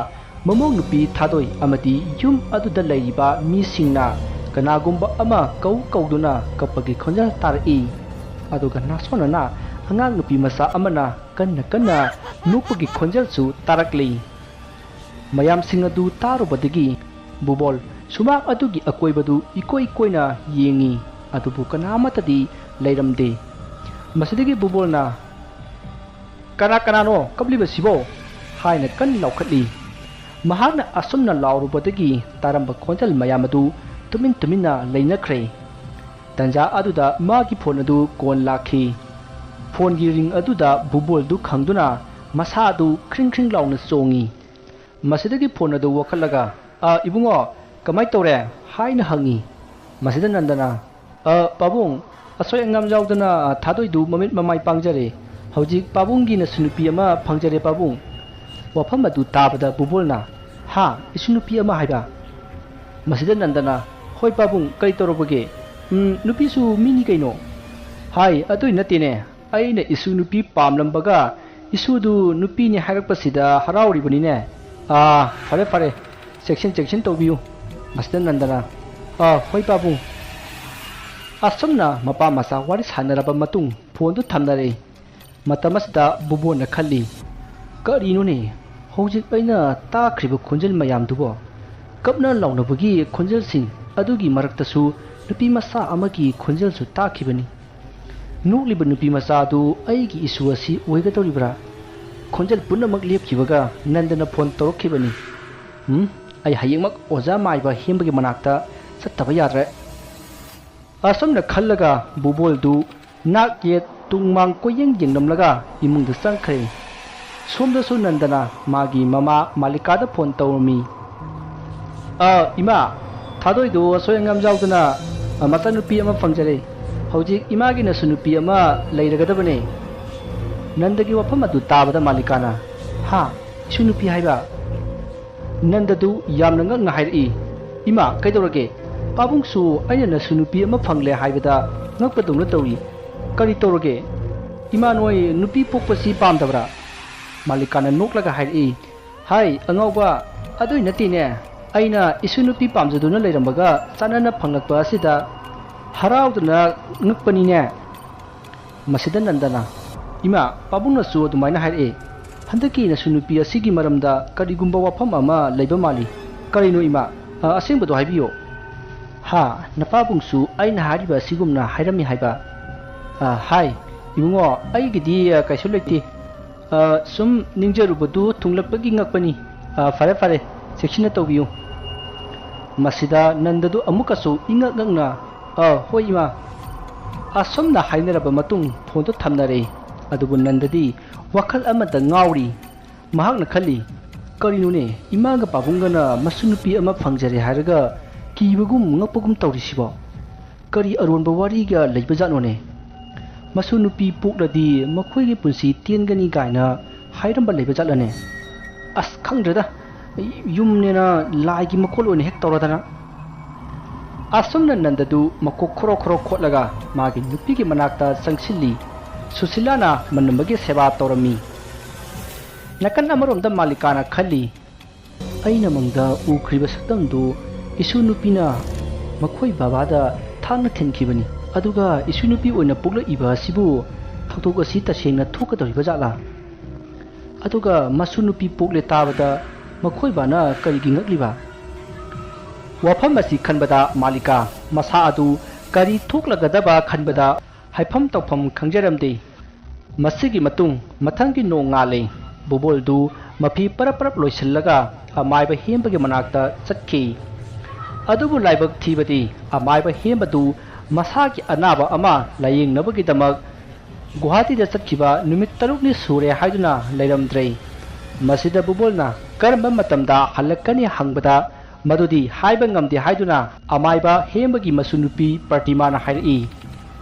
ꯃꯃꯧ ꯅꯨꯄꯤ ꯊꯥꯗꯣꯏ ꯑꯃꯗꯤ ꯌꯨꯝ ꯑꯗꯨꯗ ꯂꯩꯔꯤꯕ ꯃꯤꯁꯤꯡꯅ ꯀꯅꯥꯒꯨꯝꯕ ꯑꯃ ꯀꯧ ꯀꯧꯗꯨꯅ ꯀꯞꯄꯒꯤ ꯈꯣꯟꯖꯦꯜ ꯇꯥꯔꯛꯏ꯫ ꯑꯗꯨꯒ ꯅꯥꯁꯣꯟꯅꯅ ꯑꯉꯥꯡ ꯅꯨꯄꯤ ꯃꯆꯥ ꯑꯃꯅ ꯀꯟꯅ ꯀꯟꯅ ꯅꯣꯛꯄꯒꯤ ꯈꯣꯟꯖꯦꯜꯁꯨ ꯇꯥꯔꯛꯂꯤ꯫ ꯃꯌꯥꯝꯁꯤꯡ ꯑꯗꯨ ꯇꯥꯔꯨꯕꯗꯒꯤ ꯕꯨꯕꯣꯜ ꯁꯨꯃꯥꯡ ꯑꯗꯨꯒꯤ ꯑꯀꯣꯏꯕꯗꯨ ꯏꯀꯣꯏ ꯀꯣꯏꯅ ꯌꯦꯡꯉꯤ, ꯑꯗꯨꯕꯨ ꯀꯅꯥ ꯑꯃꯠꯇꯗꯤ ꯂꯩꯔꯝꯗꯦ꯫ ꯃꯁꯤꯗꯒꯤ ꯕꯨꯕꯣꯜꯅ, "ꯀꯅꯥ ꯀꯅꯥꯅꯣ ꯀꯞꯂꯤꯕꯁꯤꯕꯣ?" ꯍꯥꯏꯅ ꯀꯟꯅ ꯂꯥꯎꯈꯠꯂꯤ꯫ ꯃꯍꯥꯛꯅ ꯑꯁꯨꯝꯅ ꯂꯥꯎꯔꯨꯕꯗꯒꯤ ꯇꯥꯔꯝꯕ ꯈꯣꯟꯖꯦꯜ ꯃꯌꯥꯝ ꯑꯗꯨ ꯇꯨꯃꯤꯟ ꯇꯨꯃꯤꯟꯅ ꯂꯩꯅꯈ꯭ꯔꯦ꯫ ꯇꯟꯖꯥ ꯑꯗꯨꯗ ꯃꯥꯒꯤ ꯐꯣꯟ ꯑꯗꯨ ꯀꯣꯟ ꯂꯥꯛꯈꯤ꯫ ꯐꯣꯟꯒꯤ ꯔꯤꯡ ꯑꯗꯨꯗ ꯕꯨꯕꯣꯜꯗꯨ ꯈꯪꯗꯨꯅ ꯃꯁꯥ ꯑꯗꯨ ꯈ꯭ꯔꯤꯡ ꯈ꯭ꯔꯤꯡ ꯂꯥꯎꯅ ꯆꯣꯡꯉꯤ꯫ ꯃꯁꯤꯗꯒꯤ ꯐꯣꯟ ꯑꯗꯨ ꯋꯥꯈꯠꯂꯒ, "ꯑ, ꯏꯕꯨꯡꯉꯣ, ꯀꯃꯥꯏ ꯇꯧꯔꯦ?" ꯍꯥꯏꯅ ꯍꯪꯉꯤ꯫ ꯃꯁꯤꯗ ꯅꯟꯗꯅ, "ꯑ, ꯄꯥꯕꯨꯡ, ꯑꯁꯣꯏ ꯑꯉꯥꯝ ꯌꯥꯎꯗꯅ ꯊꯥꯗꯣꯏꯗꯨ ꯃꯃꯤꯠ ꯃꯃꯥꯏ ꯄꯥꯡꯖꯔꯦ꯫ ꯍꯧꯖꯤꯛ ꯄꯥꯕꯨꯡꯒꯤ ꯅꯁꯨ ꯅꯨꯄꯤ ꯑꯃ ꯐꯪꯖꯔꯦ, ꯄꯥꯕꯨꯡ꯫" ꯋꯥꯐꯝ ꯑꯗꯨ ꯇꯥꯕꯗ ꯕꯨꯕꯣꯜꯅ, "ꯍꯥ? ꯏꯁꯨ ꯅꯨꯄꯤ ꯑꯃ ꯍꯥꯏꯕ?" ꯃꯁꯤꯗ ꯅꯟꯗꯅ, "ꯍꯣꯏ ꯄꯥꯕꯨꯡ, ꯀꯔꯤ ꯇꯧꯔꯕꯒꯦ? ꯎꯝ, ꯅꯨꯄꯤꯁꯨ ꯃꯤꯅꯤ ꯀꯩꯅꯣ꯫" "ꯍꯥꯏ, ꯑꯗꯨꯏ ꯅꯠꯇꯦꯅꯦ, ꯑꯩꯅ ꯏꯁꯨ ꯅꯨꯄꯤ ꯄꯥꯝꯂꯝꯕꯒ ꯏꯁꯨꯗꯨ ꯅꯨꯄꯤꯅꯤ ꯍꯥꯏꯔꯛꯄꯁꯤꯗ ꯍꯔꯥꯎꯔꯤꯕꯅꯤꯅꯦ꯫ ꯑꯥ, ꯐꯔꯦ ꯐꯔꯦ, ꯆꯦꯛꯁꯤꯟ ꯆꯦꯛꯁꯤꯟ ꯇꯧꯕꯤꯌꯨ꯫" ꯃꯁꯤꯗ ꯅꯟꯗꯅ, "ꯑꯥ, ꯍꯣꯏ ꯄꯥꯕꯨꯡ꯫" ꯑꯁꯨꯝꯅ ꯃꯄꯥ ꯃꯆꯥ ꯋꯥꯔꯤ ꯁꯥꯟꯅꯔꯕ ꯃꯇꯨꯡ ꯐꯣꯟꯗꯨ ꯊꯝꯅꯔꯦ꯫ ꯃꯇꯝ ꯑꯁꯤꯗ ꯕꯨꯕꯣꯟꯅ ꯈꯜꯂꯤ, "ꯀꯔꯤꯅꯣꯅꯦ ꯍꯧꯖꯤꯛ ꯑꯩꯅ ꯇꯥꯈ꯭ꯔꯤꯕ ꯈꯣꯟꯖꯦꯜ ꯃꯌꯥꯝꯗꯨꯕꯣ? ꯀꯞꯅ ꯂꯥꯎꯅꯕꯒꯤ ꯈꯣꯟꯖꯦꯜꯁꯤꯡ ꯑꯗꯨꯒꯤ ꯃꯔꯛꯇꯁꯨ ꯅꯨꯄꯤ ꯃꯆꯥ ꯑꯃꯒꯤ ꯈꯣꯟꯖꯦꯜꯁꯨ ꯇꯥꯈꯤꯕꯅꯤ꯫ ꯅꯣꯛꯂꯤꯕ ꯅꯨꯄꯤ ꯃꯆꯥ ꯑꯗꯨ ꯑꯩꯒꯤ ꯏꯁꯨ ꯑꯁꯤ ꯑꯣꯏꯒꯗꯧꯔꯤꯕ꯭ꯔꯥ?" ꯈꯣꯟꯖꯦꯜ ꯄꯨꯝꯅꯃꯛ ꯂꯦꯞꯈꯤꯕꯒ ꯅꯟꯗꯅ ꯐꯣꯟ ꯇꯧꯔꯛꯈꯤꯕꯅꯤ꯫ "ꯎꯝ, ꯑꯩ ꯍꯌꯦꯡꯃꯛ ꯑꯣꯖꯥ ꯃꯥꯏꯕ ꯍꯦꯝꯕꯒꯤ ꯃꯅꯥꯛꯇ ꯆꯠꯇꯕ ꯌꯥꯗ꯭ꯔꯦ꯫" ꯑꯁꯨꯝꯅ ꯈꯜꯂꯒ ꯕꯨꯕꯣꯜꯗꯨ ꯅꯥꯛ ꯌꯦꯠ ꯇꯨꯡ ꯃꯥꯡ ꯀꯣꯏꯌꯦꯡ ꯌꯦꯡꯂꯝꯂꯒ ꯏꯃꯨꯡꯗ ꯆꯪꯈ꯭ꯔꯦ꯫ ꯁꯣꯝꯗꯁꯨ ꯅꯟꯗꯅ ꯃꯥꯒꯤ ꯃꯃꯥ ꯃꯥꯂꯤꯀꯥꯗ ꯐꯣꯟ ꯇꯧꯔꯝꯃꯤ꯫ "ꯑ, ꯏꯃꯥ, ꯊꯥꯗꯣꯏꯗꯨ ꯑꯁꯣꯏ ꯑꯉꯥꯝ ꯌꯥꯎꯗꯅ, ꯑ, ꯃꯆꯥꯅꯨꯄꯤ ꯑꯃ ꯐꯪꯖꯔꯦ꯫ ꯍꯧꯖꯤꯛ ꯏꯃꯥꯒꯤ ꯅꯁꯨ ꯅꯨꯄꯤ ꯑꯃ ꯂꯩꯔꯒꯗꯕꯅꯦ꯫" ꯅꯟꯗꯒꯤ ꯋꯥꯐꯝ ꯑꯗꯨ ꯇꯥꯕꯗ ꯃꯥꯂꯤꯀꯥꯅ, "ꯍꯥ? ꯏꯁꯨ ꯅꯨꯄꯤ ꯍꯥꯏꯕ?" ꯅꯟꯗꯗꯨ ꯌꯥꯝꯅ ꯉꯛꯅ ꯍꯥꯏꯔꯛꯏ, "ꯏꯃꯥ, ꯀꯩꯗꯧꯔꯒꯦ? ꯄꯥꯕꯨꯡꯁꯨ ꯑꯩꯅ ꯅꯁꯨ ꯅꯨꯄꯤ ꯑꯃ ꯐꯪꯂꯦ ꯍꯥꯏꯕꯗ ꯉꯛꯄꯗꯧꯅ ꯇꯧꯏ꯫ ꯀꯔꯤ ꯇꯧꯔꯒꯦ? ꯏꯃꯥ, ꯅꯣꯏ ꯅꯨꯄꯤ ꯄꯣꯛꯄꯁꯤ ꯄꯥꯝꯗꯕ꯭ꯔꯥ?" ꯃꯥꯂꯤꯀꯥꯅ ꯅꯣꯛꯂꯒ ꯍꯥꯏꯔꯛꯏ, "ꯍꯥꯏ, ꯑꯉꯥꯎꯕ, ꯑꯗꯨꯏ ꯅꯠꯇꯦꯅꯦ꯫ ꯑꯩꯅ ꯏꯁꯨ ꯅꯨꯄꯤ ꯄꯥꯝꯖꯗꯨꯅ ꯂꯩꯔꯝꯕꯒ ꯆꯥꯟꯅꯅ ꯐꯪꯂꯛꯄ ꯑꯁꯤꯗ ꯍꯔꯥꯎꯗꯅ ꯉꯛꯄꯅꯤꯅꯦ꯫" ꯃꯁꯤꯗ ꯅꯟꯗꯅ, "ꯏꯃꯥ, ꯄꯥꯕꯨꯡꯅꯁꯨ ꯑꯗꯨꯃꯥꯏꯅ ꯍꯥꯏꯔꯛꯑꯦ꯫ ꯍꯟꯗꯛꯀꯤ ꯅꯁꯨ ꯅꯨꯄꯤ ꯑꯁꯤꯒꯤ ꯃꯔꯝꯗ ꯀꯔꯤꯒꯨꯝꯕ ꯋꯥꯐꯝ ꯑꯃ ꯂꯩꯕ ꯃꯥꯜꯂꯤ꯫ ꯀꯔꯤꯅꯣ ꯏꯃꯥ? ꯑ, ꯑꯁꯦꯡꯕꯗꯣ ꯍꯥꯏꯕꯤꯌꯨ꯫ ꯍꯥ, ꯅꯄꯥꯕꯨꯡꯁꯨ ꯑꯩꯅ ꯍꯥꯏꯔꯤꯕ ꯑꯁꯤꯒꯨꯝꯅ ꯍꯥꯏꯔꯝꯃꯤ ꯍꯥꯏꯕ? ꯑ, ꯍꯥꯏ, ꯏꯕꯨꯡꯉꯣ, ꯑꯩꯒꯤꯗꯤ, ꯑ, ꯀꯩꯁꯨ ꯂꯩꯇꯦ꯫ ꯑ, ꯁꯨꯝ ꯅꯤꯡꯖꯔꯨꯕꯗꯨ ꯊꯨꯡꯂꯛꯄꯒꯤ ꯉꯛꯄꯅꯤ꯫ ꯑ, ꯐꯔꯦ, ꯐꯔꯦ, ꯆꯦꯛꯁꯤꯟꯅ ꯇꯧꯕꯤꯌꯨ꯫ ꯃꯁꯤꯗ ꯅꯟꯗꯗꯨ ꯑꯃꯨꯛꯀꯁꯨ ꯏꯉꯛ ꯉꯛꯅ, "ꯑ, ꯍꯣꯏ, ꯏꯃꯥ꯫" ꯑꯁꯨꯝꯅ ꯍꯥꯏꯅꯔꯕ ꯃꯇꯨꯡ ꯐꯣꯟꯗꯨ ꯊꯝꯅꯔꯦ꯫ ꯑꯗꯨꯕꯨ ꯅꯟꯗꯗꯤ ꯋꯥꯈꯜ ꯑꯃꯗ ꯉꯥꯎꯔꯤ꯫ ꯃꯍꯥꯛꯅ ꯈꯜꯂꯤ, "ꯀꯔꯤꯅꯣꯅꯦ, ꯏꯃꯥꯒ ꯄꯥꯕꯨꯡꯒꯅ ꯃꯁꯨ ꯅꯨꯄꯤ ꯑꯃ ꯐꯪꯖꯔꯦ ꯍꯥꯏꯔꯒ ꯀꯤꯕꯒꯨꯝ ꯉꯛꯄꯒꯨꯝ ꯇꯧꯔꯤꯁꯤꯕꯣ? ꯀꯔꯤ ꯑꯔꯣꯟꯕ ꯋꯥꯔꯤꯒ ꯂꯩꯕꯖꯥꯠꯅꯣꯅꯦ? ꯃꯁꯨ ꯅꯨꯄꯤ ꯄꯣꯛꯂꯗꯤ ꯃꯈꯣꯏꯒꯤ ꯄꯨꯟꯁꯤ ꯇꯦꯟꯒꯅꯤ ꯀꯥꯏꯅ ꯍꯥꯏꯔꯝꯕ ꯂꯩꯕꯖꯥꯠꯂꯅꯦ? ꯑꯁ, ꯈꯪꯗ꯭ꯔꯦꯗ, ꯌꯨꯝꯅꯦꯅ ꯂꯥꯏꯒꯤ ꯃꯈꯣꯜ ꯑꯣꯏꯅ ꯍꯦꯛ ꯇꯧꯔꯗꯅ꯫" ꯑꯁꯨꯝꯅ ꯅꯟꯗꯗꯨ ꯃꯀꯣꯛ ꯈꯣꯔꯣ ꯈꯣꯔꯣ ꯈꯣꯠꯂꯒ ꯃꯥꯒꯤ ꯅꯨꯄꯤꯒꯤ ꯃꯅꯥꯛꯇ ꯆꯪꯁꯤꯜꯂꯤ꯫ ꯁꯨꯁꯤꯂꯥꯅ ꯃꯅꯝꯕꯒꯤ ꯁꯦꯕꯥ ꯇꯧꯔꯝꯃꯤ꯫ ꯅꯥꯀꯟ ꯑꯃꯔꯣꯝꯗ ꯃꯥꯂꯤꯀꯥꯅ ꯈꯜꯂꯤ, "ꯑꯩꯅ ꯃꯪꯗ ꯎꯈ꯭ꯔꯤꯕ ꯁꯛꯇꯝꯗꯨ ꯏꯁꯨ ꯅꯨꯄꯤꯅ ꯃꯈꯣꯏ ꯕꯕꯥꯗ ꯊꯥꯡꯅ ꯊꯤꯟꯈꯤꯕꯅꯤ꯫ ꯑꯗꯨꯒ ꯏꯁꯨ ꯅꯨꯄꯤ ꯑꯣꯏꯅ ꯄꯣꯛꯂꯛꯏꯕ ꯑꯁꯤꯕꯨ ꯊꯧꯗꯣꯛ ꯑꯁꯤ ꯇꯁꯦꯡꯅ ꯊꯣꯛꯀꯗꯧꯔꯤꯕ ꯖꯥꯠꯂꯥ? ꯑꯗꯨꯒ ꯃꯁꯨ ꯅꯨꯄꯤ ꯄꯣꯛꯂꯦ ꯇꯥꯕꯗ ꯃꯈꯣꯏ ꯕꯥꯅ ꯀꯔꯤꯒꯤ ꯉꯛꯂꯤꯕ?" ꯋꯥꯐꯝ ꯑꯁꯤ ꯈꯟꯕꯗ ꯃꯥꯂꯤꯀꯥ ꯃꯁꯥ ꯑꯗꯨ ꯀꯔꯤ ꯊꯣꯛꯂꯒꯗꯕ ꯈꯟꯕꯗ ꯍꯥꯏꯐꯝ ꯇꯧꯐꯝ ꯈꯪꯖꯔꯝꯗꯦ꯫ ꯃꯁꯤꯒꯤ ꯃꯇꯨꯡ ꯃꯊꯪꯒꯤ ꯅꯣꯡ ꯉꯥꯜꯂꯦ꯫ ꯕꯨꯕꯣꯜꯗꯨ ꯃꯐꯤ ꯄꯔꯞ ꯄꯔꯞ ꯂꯣꯏꯁꯤꯜꯂꯒ ꯑꯃꯥꯏꯕ ꯍꯦꯝꯕꯒꯤ ꯃꯅꯥꯛꯇ ꯆꯠꯈꯤ꯫ ꯑꯗꯨꯕꯨ ꯂꯥꯏꯕꯛ ꯊꯤꯕꯗꯤ ꯑꯃꯥꯏꯕ ꯍꯦꯝꯕꯗꯨ ꯃꯁꯥꯒꯤ ꯑꯅꯥꯕ ꯑꯃ ꯂꯥꯌꯦꯡꯅꯕꯒꯤꯗꯃꯛ ꯒꯨꯋꯥꯍꯥꯇꯤꯗ ꯆꯠꯈꯤꯕ ꯅꯨꯃꯤꯠ ꯇꯔꯨꯛꯅꯤ ꯁꯨꯔꯦ ꯍꯥꯏꯗꯨꯅ ꯂꯩꯔꯝꯗ꯭ꯔꯦ꯫ ꯃꯁꯤꯗ ꯕꯨꯕꯣꯜꯅ ꯀꯔꯝꯕ ꯃꯇꯝꯗ ꯍꯜꯂꯛꯀꯅꯤ ꯍꯪꯕꯗ, ꯃꯗꯨꯗꯤ ꯍꯥꯏꯕ ꯉꯝꯗꯦ ꯍꯥꯏꯗꯨꯅ ꯑꯃꯥꯏꯕ ꯍꯦꯝꯕꯒꯤ ꯃꯁꯨ ꯅꯨꯄꯤ ꯄ꯭ꯔꯇꯤꯃꯥꯅ ꯍꯥꯏꯔꯛꯏ꯫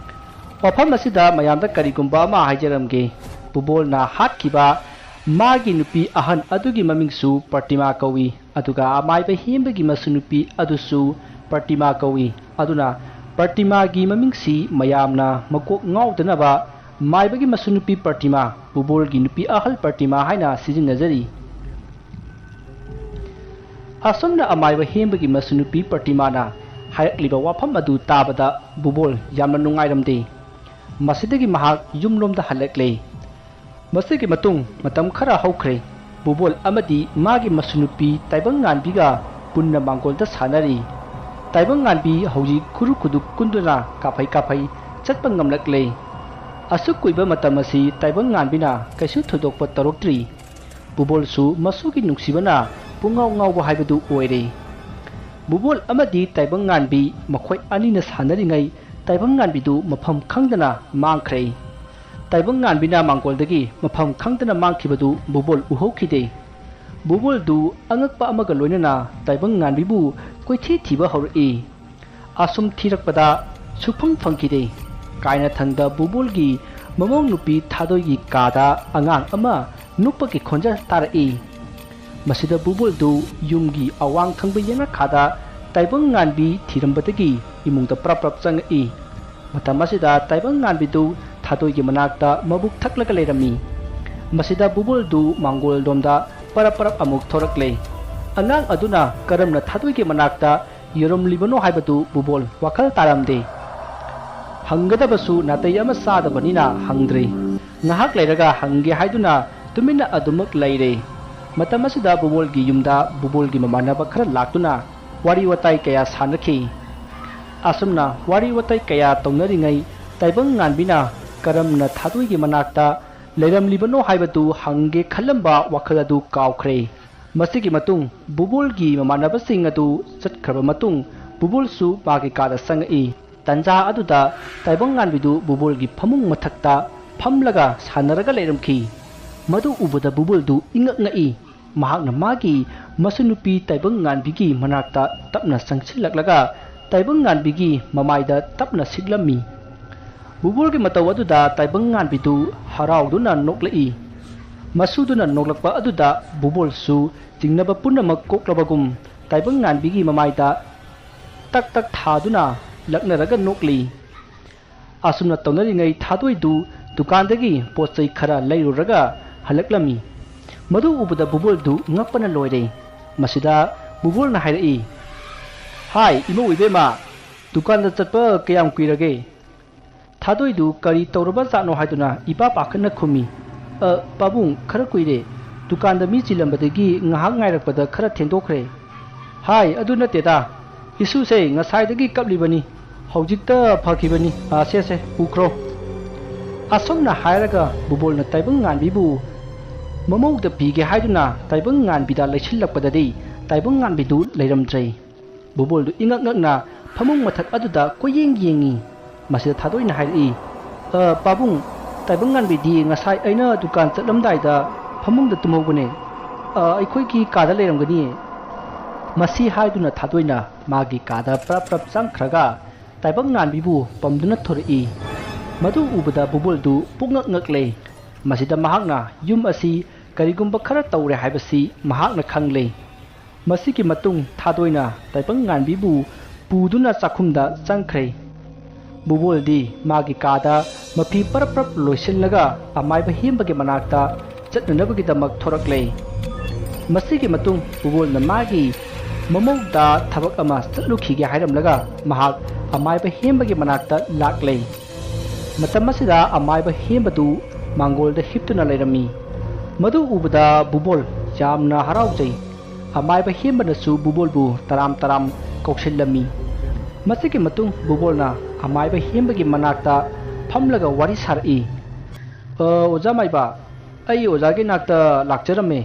ꯋꯥꯐꯝ ꯑꯁꯤꯗ ꯃꯌꯥꯝꯗ ꯀꯔꯤꯒꯨꯝꯕ ꯑꯃ ꯍꯥꯏꯖꯔꯝꯒꯦ꯫ ꯕꯨꯕꯣꯜꯅ ꯍꯥꯠꯈꯤꯕ ꯃꯥꯒꯤ ꯅꯨꯄꯤ ꯑꯍꯟ ꯑꯗꯨꯒꯤ ꯃꯃꯤꯡꯁꯨ ꯄ꯭ꯔꯇꯤꯃꯥ ꯀꯧꯏ, ꯑꯗꯨꯒ ꯑꯃꯥꯏꯕ ꯍꯦꯝꯕꯒꯤ ꯃꯁꯨ ꯅꯨꯄꯤ ꯑꯗꯨꯁꯨ ꯄ꯭ꯔꯇꯤꯃꯥ ꯀꯧꯏ꯫ ꯑꯗꯨꯅ ꯄ꯭ꯔꯇꯤꯃꯥꯒꯤ ꯃꯃꯤꯡꯁꯤ ꯃꯌꯥꯝꯅ ꯃꯀꯣꯛ ꯉꯥꯎꯗꯅꯕ ꯃꯥꯏꯕꯒꯤ ꯃꯁꯨ ꯅꯨꯄꯤ ꯄ꯭ꯔꯇꯤꯃꯥ, ꯕꯨꯕꯣꯜꯒꯤ ꯅꯨꯄꯤ ꯑꯍꯜ ꯄ꯭ꯔꯇꯤꯃꯥ ꯍꯥꯏꯅ ꯁꯤꯖꯤꯟꯅꯖꯔꯤ꯫ ꯑꯁꯨꯝꯅ ꯑꯃꯥꯏꯕ ꯍꯦꯝꯕꯒꯤ ꯃꯁꯨ ꯅꯨꯄꯤ ꯄ꯭ꯔꯇꯤꯃꯥꯅ ꯍꯥꯏꯔꯛꯂꯤꯕ ꯋꯥꯐꯝ ꯑꯗꯨ ꯇꯥꯕꯗ ꯕꯨꯕꯣꯜ ꯌꯥꯝꯅ ꯅꯨꯡꯉꯥꯏꯔꯝꯗꯦ꯫ ꯃꯁꯤꯗꯒꯤ ꯃꯍꯥꯛ ꯌꯨꯝꯂꯣꯝꯗ ꯍꯜꯂꯛꯂꯦ꯫ ꯃꯁꯤꯒꯤ ꯃꯇꯨꯡ ꯃꯇꯝ ꯈꯔ ꯍꯧꯈ꯭ꯔꯦ꯫ ꯕꯨꯕꯣꯜ ꯑꯃꯗꯤ ꯃꯥꯒꯤ ꯃꯁꯨꯅꯨꯄꯤ ꯇꯥꯏꯕꯪ ꯉꯥꯟꯕꯤꯒ ꯄꯨꯟꯅ ꯃꯥꯡꯒꯣꯜꯗ ꯁꯥꯟꯅꯔꯤ꯫ ꯇꯥꯏꯕꯪ ꯉꯥꯟꯕꯤ ꯍꯧꯖꯤꯛ ꯈꯨꯔꯨ ꯈꯨꯗꯨꯛ ꯀꯨꯟꯗꯨꯅ ꯀꯥꯐꯩ ꯀꯥꯐꯩ ꯆꯠꯄ ꯉꯝꯂꯛꯂꯦ꯫ ꯑꯁꯨꯛ ꯀꯨꯏꯕ ꯃꯇꯝ ꯑꯁꯤ ꯇꯥꯏꯕꯪ ꯉꯥꯟꯕꯤꯅ ꯀꯩꯁꯨ ꯊꯣꯏꯗꯣꯛꯄ ꯇꯧꯔꯛꯇ꯭ꯔꯤ꯫ ꯕꯨꯕꯣꯜꯁꯨ ꯃꯁꯨꯒꯤ ꯅꯨꯡꯁꯤꯕꯅ ꯄꯨꯡꯉꯥꯎ ꯉꯥꯎꯕ ꯍꯥꯏꯕꯗꯨ ꯑꯣꯏꯔꯦ꯫ ꯕꯨꯕꯣꯜ ꯑꯃꯗꯤ ꯇꯥꯏꯕꯪ ꯉꯥꯟꯕꯤ ꯃꯈꯣꯏ ꯑꯅꯤꯅ ꯁꯥꯟꯅꯔꯤꯉꯩ ꯇꯥꯏꯕꯪ ꯉꯥꯟꯕꯤꯗꯨ ꯃꯐꯝ ꯈꯪꯗꯅ ꯃꯥꯡꯈ꯭ꯔꯦ꯫ ꯇꯥꯏꯕꯪ ꯉꯥꯟꯕꯤꯅ ꯃꯥꯡꯒꯣꯜꯗꯒꯤ ꯃꯐꯝ ꯈꯪꯗꯅ ꯃꯥꯡꯈꯤꯕꯗꯨ ꯕꯨꯕꯣꯜ ꯎꯍꯧꯈꯤꯗꯦ꯫ ꯕꯨꯕꯣꯜꯗꯨ ꯑꯉꯛꯄ ꯑꯃꯒ ꯂꯣꯏꯅꯅ ꯇꯥꯏꯕꯪ ꯉꯥꯟꯕꯤꯕꯨ ꯀꯣꯏꯊꯤ ꯊꯤꯕ ꯍꯧꯔꯛꯏ꯫ ꯑꯁꯨꯝ ꯊꯤꯔꯛꯄꯗ ꯁꯨꯐꯪ ꯐꯪꯈꯤꯗꯦ꯫ ꯀꯥꯏꯅꯊꯪꯗ ꯕꯨꯕꯣꯜꯒꯤ ꯃꯃꯧ ꯅꯨꯄꯤ ꯊꯥꯗꯣꯏꯒꯤ ꯀꯥꯗ ꯑꯉꯥꯡ ꯑꯃ ꯅꯣꯛꯄꯒꯤ ꯈꯣꯟꯖꯦꯜ ꯇꯥꯔꯛꯏ꯫ ꯃꯁꯤꯗ ꯕꯨꯕꯣꯜꯗꯨ ꯌꯨꯝꯒꯤ ꯑꯋꯥꯡ ꯊꯪꯕ ꯌꯦꯅꯈꯥꯗ ꯇꯥꯏꯕꯪ ꯉꯥꯟꯕꯤ ꯊꯤꯔꯝꯕꯗꯒꯤ ꯏꯃꯨꯡꯗ ꯄ꯭ꯔꯞ ꯄ꯭ꯔꯞ ꯆꯪꯉꯛꯏ꯫ ꯃꯇꯝ ꯑꯁꯤꯗ ꯇꯥꯏꯕꯪ ꯉꯥꯟꯕꯤꯗꯨ ꯊꯥꯗꯣꯏꯒꯤ ꯃꯅꯥꯛꯇ ꯃꯕꯨꯛ ꯊꯛꯂꯒ ꯂꯩꯔꯝꯃꯤ꯫ ꯃꯁꯤꯗ ꯕꯨꯕꯣꯜꯗꯨ ꯃꯥꯡꯒꯣꯜꯂꯣꯝꯗ ꯄꯔꯞ ꯄꯔꯞ ꯑꯃꯨꯛ ꯊꯣꯔꯛꯂꯦ꯫ ꯑꯉꯥꯡ ꯑꯗꯨꯅ ꯀꯔꯝꯅ ꯊꯥꯗꯣꯏꯒꯤ ꯃꯅꯥꯛꯇ ꯌꯧꯔꯝꯂꯤꯕꯅꯣ ꯍꯥꯏꯕꯗꯨ ꯕꯨꯕꯣꯜ ꯋꯥꯈꯜ ꯇꯥꯔꯝꯗꯦ꯫ ꯍꯪꯒꯗꯕꯁꯨ ꯅꯥꯇꯩ ꯑꯃ ꯆꯥꯗꯕꯅꯤꯅ ꯍꯪꯗ꯭ꯔꯦ꯫ ꯉꯥꯏꯍꯥꯛ ꯂꯩꯔꯒ ꯍꯪꯒꯦ ꯍꯥꯏꯗꯨꯅ ꯇꯨꯃꯤꯟꯅ ꯑꯗꯨꯃꯛ ꯂꯩꯔꯦ꯫ ꯃꯇꯝ ꯑꯁꯤꯗ ꯕꯨꯕꯣꯜꯒꯤ ꯌꯨꯝꯗ ꯕꯨꯕꯣꯜꯒꯤ ꯃꯃꯥꯟꯅꯕ ꯈꯔ ꯂꯥꯛꯇꯨꯅ ꯋꯥꯔꯤ ꯋꯥꯇꯥꯏ ꯀꯌꯥ ꯁꯥꯟꯅꯈꯤ꯫ ꯑꯁꯨꯝꯅ ꯋꯥꯔꯤ ꯋꯥꯇꯥꯏ ꯀꯌꯥ ꯇꯧꯅꯔꯤꯉꯩ ꯇꯥꯏꯕꯪ ꯉꯥꯟꯕꯤꯅ ꯀꯔꯝꯅ ꯊꯥꯗꯣꯏꯒꯤ ꯃꯅꯥꯛꯇ ꯂꯩꯔꯝꯂꯤꯕꯅꯣ ꯍꯥꯏꯕꯗꯨ ꯍꯪꯒꯦ ꯈꯜꯂꯝꯕ ꯋꯥꯈꯜ ꯑꯗꯨ ꯀꯥꯎꯈ꯭ꯔꯦ꯫ ꯃꯁꯤꯒꯤ ꯃꯇꯨꯡ ꯕꯨꯕꯣꯜꯒꯤ ꯃꯃꯥꯟꯅꯕꯁꯤꯡ ꯑꯗꯨ ꯆꯠꯈ꯭ꯔꯕ ꯃꯇꯨꯡ ꯕꯨꯕꯣꯜꯁꯨ ꯃꯥꯒꯤ ꯀꯥꯗ ꯆꯪꯉꯛꯏ꯫ ꯇꯟꯖꯥ ꯑꯗꯨꯗ ꯇꯥꯏꯕꯪ ꯉꯥꯟꯕꯤꯗꯨ ꯕꯨꯕꯣꯜꯒꯤ ꯐꯃꯨꯡ ꯃꯊꯛꯇ ꯐꯝꯂꯒ ꯁꯥꯟꯅꯔꯒ ꯂꯩꯔꯝꯈꯤ꯫ ꯃꯗꯨ ꯎꯕꯗ ꯕꯨꯕꯣꯜꯗꯨ ꯏꯉꯛ ꯉꯛꯏ꯫ ꯃꯍꯥꯛꯅ ꯃꯥꯒꯤ ꯃꯁꯨꯅꯨꯄꯤ ꯇꯥꯏꯕꯪ ꯉꯥꯟꯕꯤꯒꯤ ꯃꯅꯥꯛꯇ ꯇꯞꯅ ꯆꯪꯁꯤꯜꯂꯛꯂꯒ ꯇꯥꯏꯕꯪ ꯉꯥꯟꯕꯤꯒꯤ ꯃꯃꯥꯏꯗ ꯇꯞꯅ ꯁꯤꯛꯂꯝꯃꯤ꯫ ꯕꯨꯕꯣꯜꯒꯤ ꯃꯇꯧ ꯑꯗꯨꯗ ꯇꯥꯏꯕꯪ ꯉꯥꯟꯕꯤꯗꯨ ꯍꯔꯥꯎꯗꯨꯅ ꯅꯣꯛꯂꯛꯏ꯫ ꯃꯁꯨꯗꯨꯅ ꯅꯣꯛꯂꯛꯄ ꯑꯗꯨꯗ ꯕꯨꯕꯣꯜꯁꯨ ꯆꯤꯡꯅꯕ ꯄꯨꯝꯅꯃꯛ ꯀꯣꯛꯂꯕꯒꯨꯝ ꯇꯥꯏꯕꯪ ꯉꯥꯟꯕꯤꯒꯤ ꯃꯃꯥꯏꯗ ꯇꯛ ꯇꯛ ꯊꯥꯗꯨꯅ ꯂꯛꯅꯔꯒ ꯅꯣꯛꯂꯤ꯫ ꯑꯁꯨꯝꯅ ꯇꯧꯅꯔꯤꯉꯩ ꯊꯥꯗꯣꯏꯗꯨ ꯗꯨꯀꯥꯟꯗꯒꯤ ꯄꯣꯠ ꯆꯩ ꯈꯔ ꯂꯩꯔꯨꯔꯒ ꯍꯜꯂꯛꯂꯝꯃꯤ꯫ ꯃꯗꯨ ꯎꯕꯗ ꯕꯨꯕꯣꯜꯗꯨ ꯉꯛꯄꯅ ꯂꯣꯏꯔꯦ꯫ ꯃꯁꯤꯗ ꯕꯨꯕꯣꯜꯅ ꯍꯥꯏꯔꯛꯏ, "ꯍꯥꯏ, ꯏꯃꯧ ꯏꯕꯦꯝꯃ, ꯗꯨꯀꯥꯟꯗ ꯆꯠꯄ ꯀꯌꯥꯝ ꯀꯨꯏꯔꯒꯦ?" ꯊꯥꯗꯣꯏꯗꯨ ꯀꯔꯤ ꯇꯧꯔꯕ ꯖꯥꯠꯅꯣ ꯍꯥꯏꯗꯨꯅ ꯏꯄꯥ ꯄꯥꯈꯠꯅ ꯈꯨꯝꯃꯤ꯫ ꯑ, ꯄꯥꯕꯨꯡ, ꯈꯔ ꯀꯨꯏꯔꯦ꯫ ꯗꯨꯀꯥꯟꯗ ꯃꯤ ꯆꯤꯜꯂꯝꯕꯗꯒꯤ ꯉꯥꯏꯍꯥꯛ ꯉꯥꯏꯔꯛꯄꯗ ꯈꯔ ꯊꯦꯡꯗꯣꯛꯈ꯭ꯔꯦ꯫ ꯍꯥꯏ, ꯑꯗꯨ ꯅꯠꯇꯦꯗ꯫ ꯏꯁꯨꯁꯦ ꯉꯁꯥꯏꯗꯒꯤ ꯀꯞꯂꯤꯕꯅꯤ꯫ ꯍꯧꯖꯤꯛꯇ ꯐꯈꯤꯕꯅꯤ꯫ ꯑ, ꯁꯦ, ꯁꯦ, ꯄꯨꯈ꯭ꯔꯣ꯫ ꯑꯁꯨꯝꯅ ꯍꯥꯏꯔꯒ ꯕꯨꯕꯣꯜꯅ ꯇꯥꯏꯕꯪ ꯉꯥꯟꯕꯤꯕꯨ ꯃꯃꯧꯗ ꯄꯤꯒꯦ ꯍꯥꯏꯗꯨꯅ ꯇꯥꯏꯕꯪ ꯉꯥꯟꯕꯤꯗ ꯂꯩꯁꯤꯜꯂꯛꯄꯗꯗꯤ ꯇꯥꯏꯕꯪ ꯉꯥꯟꯕꯤꯗꯨ ꯂꯩꯔꯝꯗ꯭ꯔꯦ꯫ ꯕꯨꯕꯣꯜꯗꯨ ꯏꯉꯛ ꯉꯛꯅ ꯐꯃꯨꯡ ꯃꯊꯛ ꯑꯗꯨꯗ ꯀꯣꯏꯌꯦꯡ ꯌꯦꯡꯉꯤ꯫ ꯃꯁꯤꯗ ꯊꯥꯗꯣꯏꯅ ꯍꯥꯏꯔꯛꯏ, "ꯑ, ꯄꯥꯕꯨꯡ, ꯇꯥꯏꯕꯪ ꯉꯥꯟꯕꯤꯗꯤ ꯉꯁꯥꯏ ꯑꯩꯅ ꯗꯨꯀꯥꯟ ꯆꯠꯂꯝꯗꯥꯏꯗ ꯐꯃꯨꯡꯗ ꯇꯨꯝꯍꯧꯕꯅꯦ꯫ ꯑ, ꯑꯩꯈꯣꯏꯒꯤ ꯀꯥꯗ ꯂꯩꯔꯝꯒꯅꯤꯌꯦ꯫" ꯃꯁꯤ ꯍꯥꯏꯗꯨꯅ ꯊꯥꯗꯣꯏꯅ ꯃꯥꯒꯤ ꯀꯥꯗ ꯄ꯭ꯔꯞ ꯄ꯭ꯔꯞ ꯆꯪꯈ꯭ꯔꯒ ꯇꯥꯏꯕꯪ ꯉꯥꯟꯕꯤꯕꯨ ꯄꯝꯗꯨꯅ ꯊꯣꯔꯛꯏ꯫ ꯃꯗꯨ ꯎꯕꯗ ꯕꯨꯕꯣꯜꯗꯨ ꯄꯨꯡꯉꯛ ꯉꯛꯂꯦ꯫ ꯃꯁꯤꯗ ꯃꯍꯥꯛꯅ ꯌꯨꯝ ꯑꯁꯤ ꯀꯔꯤꯒꯨꯝꯕ ꯈꯔ ꯇꯧꯔꯦ ꯍꯥꯏꯕꯁꯤ ꯃꯍꯥꯛꯅ ꯈꯪꯂꯦ꯫ ꯃꯁꯤꯒꯤ ꯃꯇꯨꯡ ꯊꯥꯗꯣꯏꯅ ꯇꯥꯏꯕꯪ ꯉꯥꯟꯕꯤꯕꯨ ꯄꯨꯗꯨꯅ ꯆꯥꯛꯈꯨꯝꯗ ꯆꯪꯈ꯭ꯔꯦ꯫ ꯕꯨꯕꯣꯜꯗꯤ ꯃꯥꯒꯤ ꯀꯥꯗ ꯃꯐꯤ ꯄꯔꯞ ꯄꯔꯞ ꯂꯣꯏꯁꯤꯜꯂꯒ ꯑꯃꯥꯏꯕ ꯍꯦꯝꯕꯒꯤ ꯃꯅꯥꯛꯇ ꯆꯠꯅꯅꯕꯒꯤꯗꯃꯛ ꯊꯣꯔꯛꯂꯦ꯫ ꯃꯁꯤꯒꯤ ꯃꯇꯨꯡ ꯕꯨꯕꯣꯜꯅ ꯃꯥꯒꯤ ꯃꯃꯧꯗ ꯊꯕꯛ ꯑꯃ ꯆꯠꯂꯨꯈꯤꯒꯦ ꯍꯥꯏꯔꯝꯂꯒ ꯃꯍꯥꯛ ꯑꯃꯥꯏꯕ ꯍꯦꯝꯕꯒꯤ ꯃꯅꯥꯛꯇ ꯂꯥꯛꯂꯦ꯫ ꯃꯇꯝ ꯑꯁꯤꯗ ꯑꯃꯥꯏꯕ ꯍꯦꯝꯕꯗꯨ ꯃꯥꯡꯒꯣꯜꯗ ꯍꯤꯞꯇꯨꯅ ꯂꯩꯔꯝꯃꯤ꯫ ꯃꯗꯨ ꯎꯕꯗ ꯕꯨꯕꯣꯜ ꯌꯥꯝꯅ ꯍꯔꯥꯎꯖꯩ꯫ ꯑꯃꯥꯏꯕ ꯍꯦꯝꯕꯅꯁꯨ ꯕꯨꯕꯣꯜꯕꯨ ꯇꯔꯥꯝ ꯇꯔꯥꯝ ꯀꯧꯁꯤꯜꯂꯝꯃꯤ꯫ ꯃꯁꯤꯒꯤ ꯃꯇꯨꯡ ꯕꯨꯕꯣꯜꯅ ꯑꯃꯥꯏꯕ ꯍꯦꯝꯕꯒꯤ ꯃꯅꯥꯛꯇ ꯐꯝꯂꯒ ꯋꯥꯔꯤ ꯁꯥꯔꯛꯏ꯫ "ꯑ, ꯑꯣꯖꯥ ꯃꯥꯏꯕ, ꯑꯩ ꯑꯣꯖꯥꯒꯤ ꯅꯥꯛꯇ ꯂꯥꯛꯆꯔꯝꯃꯦ꯫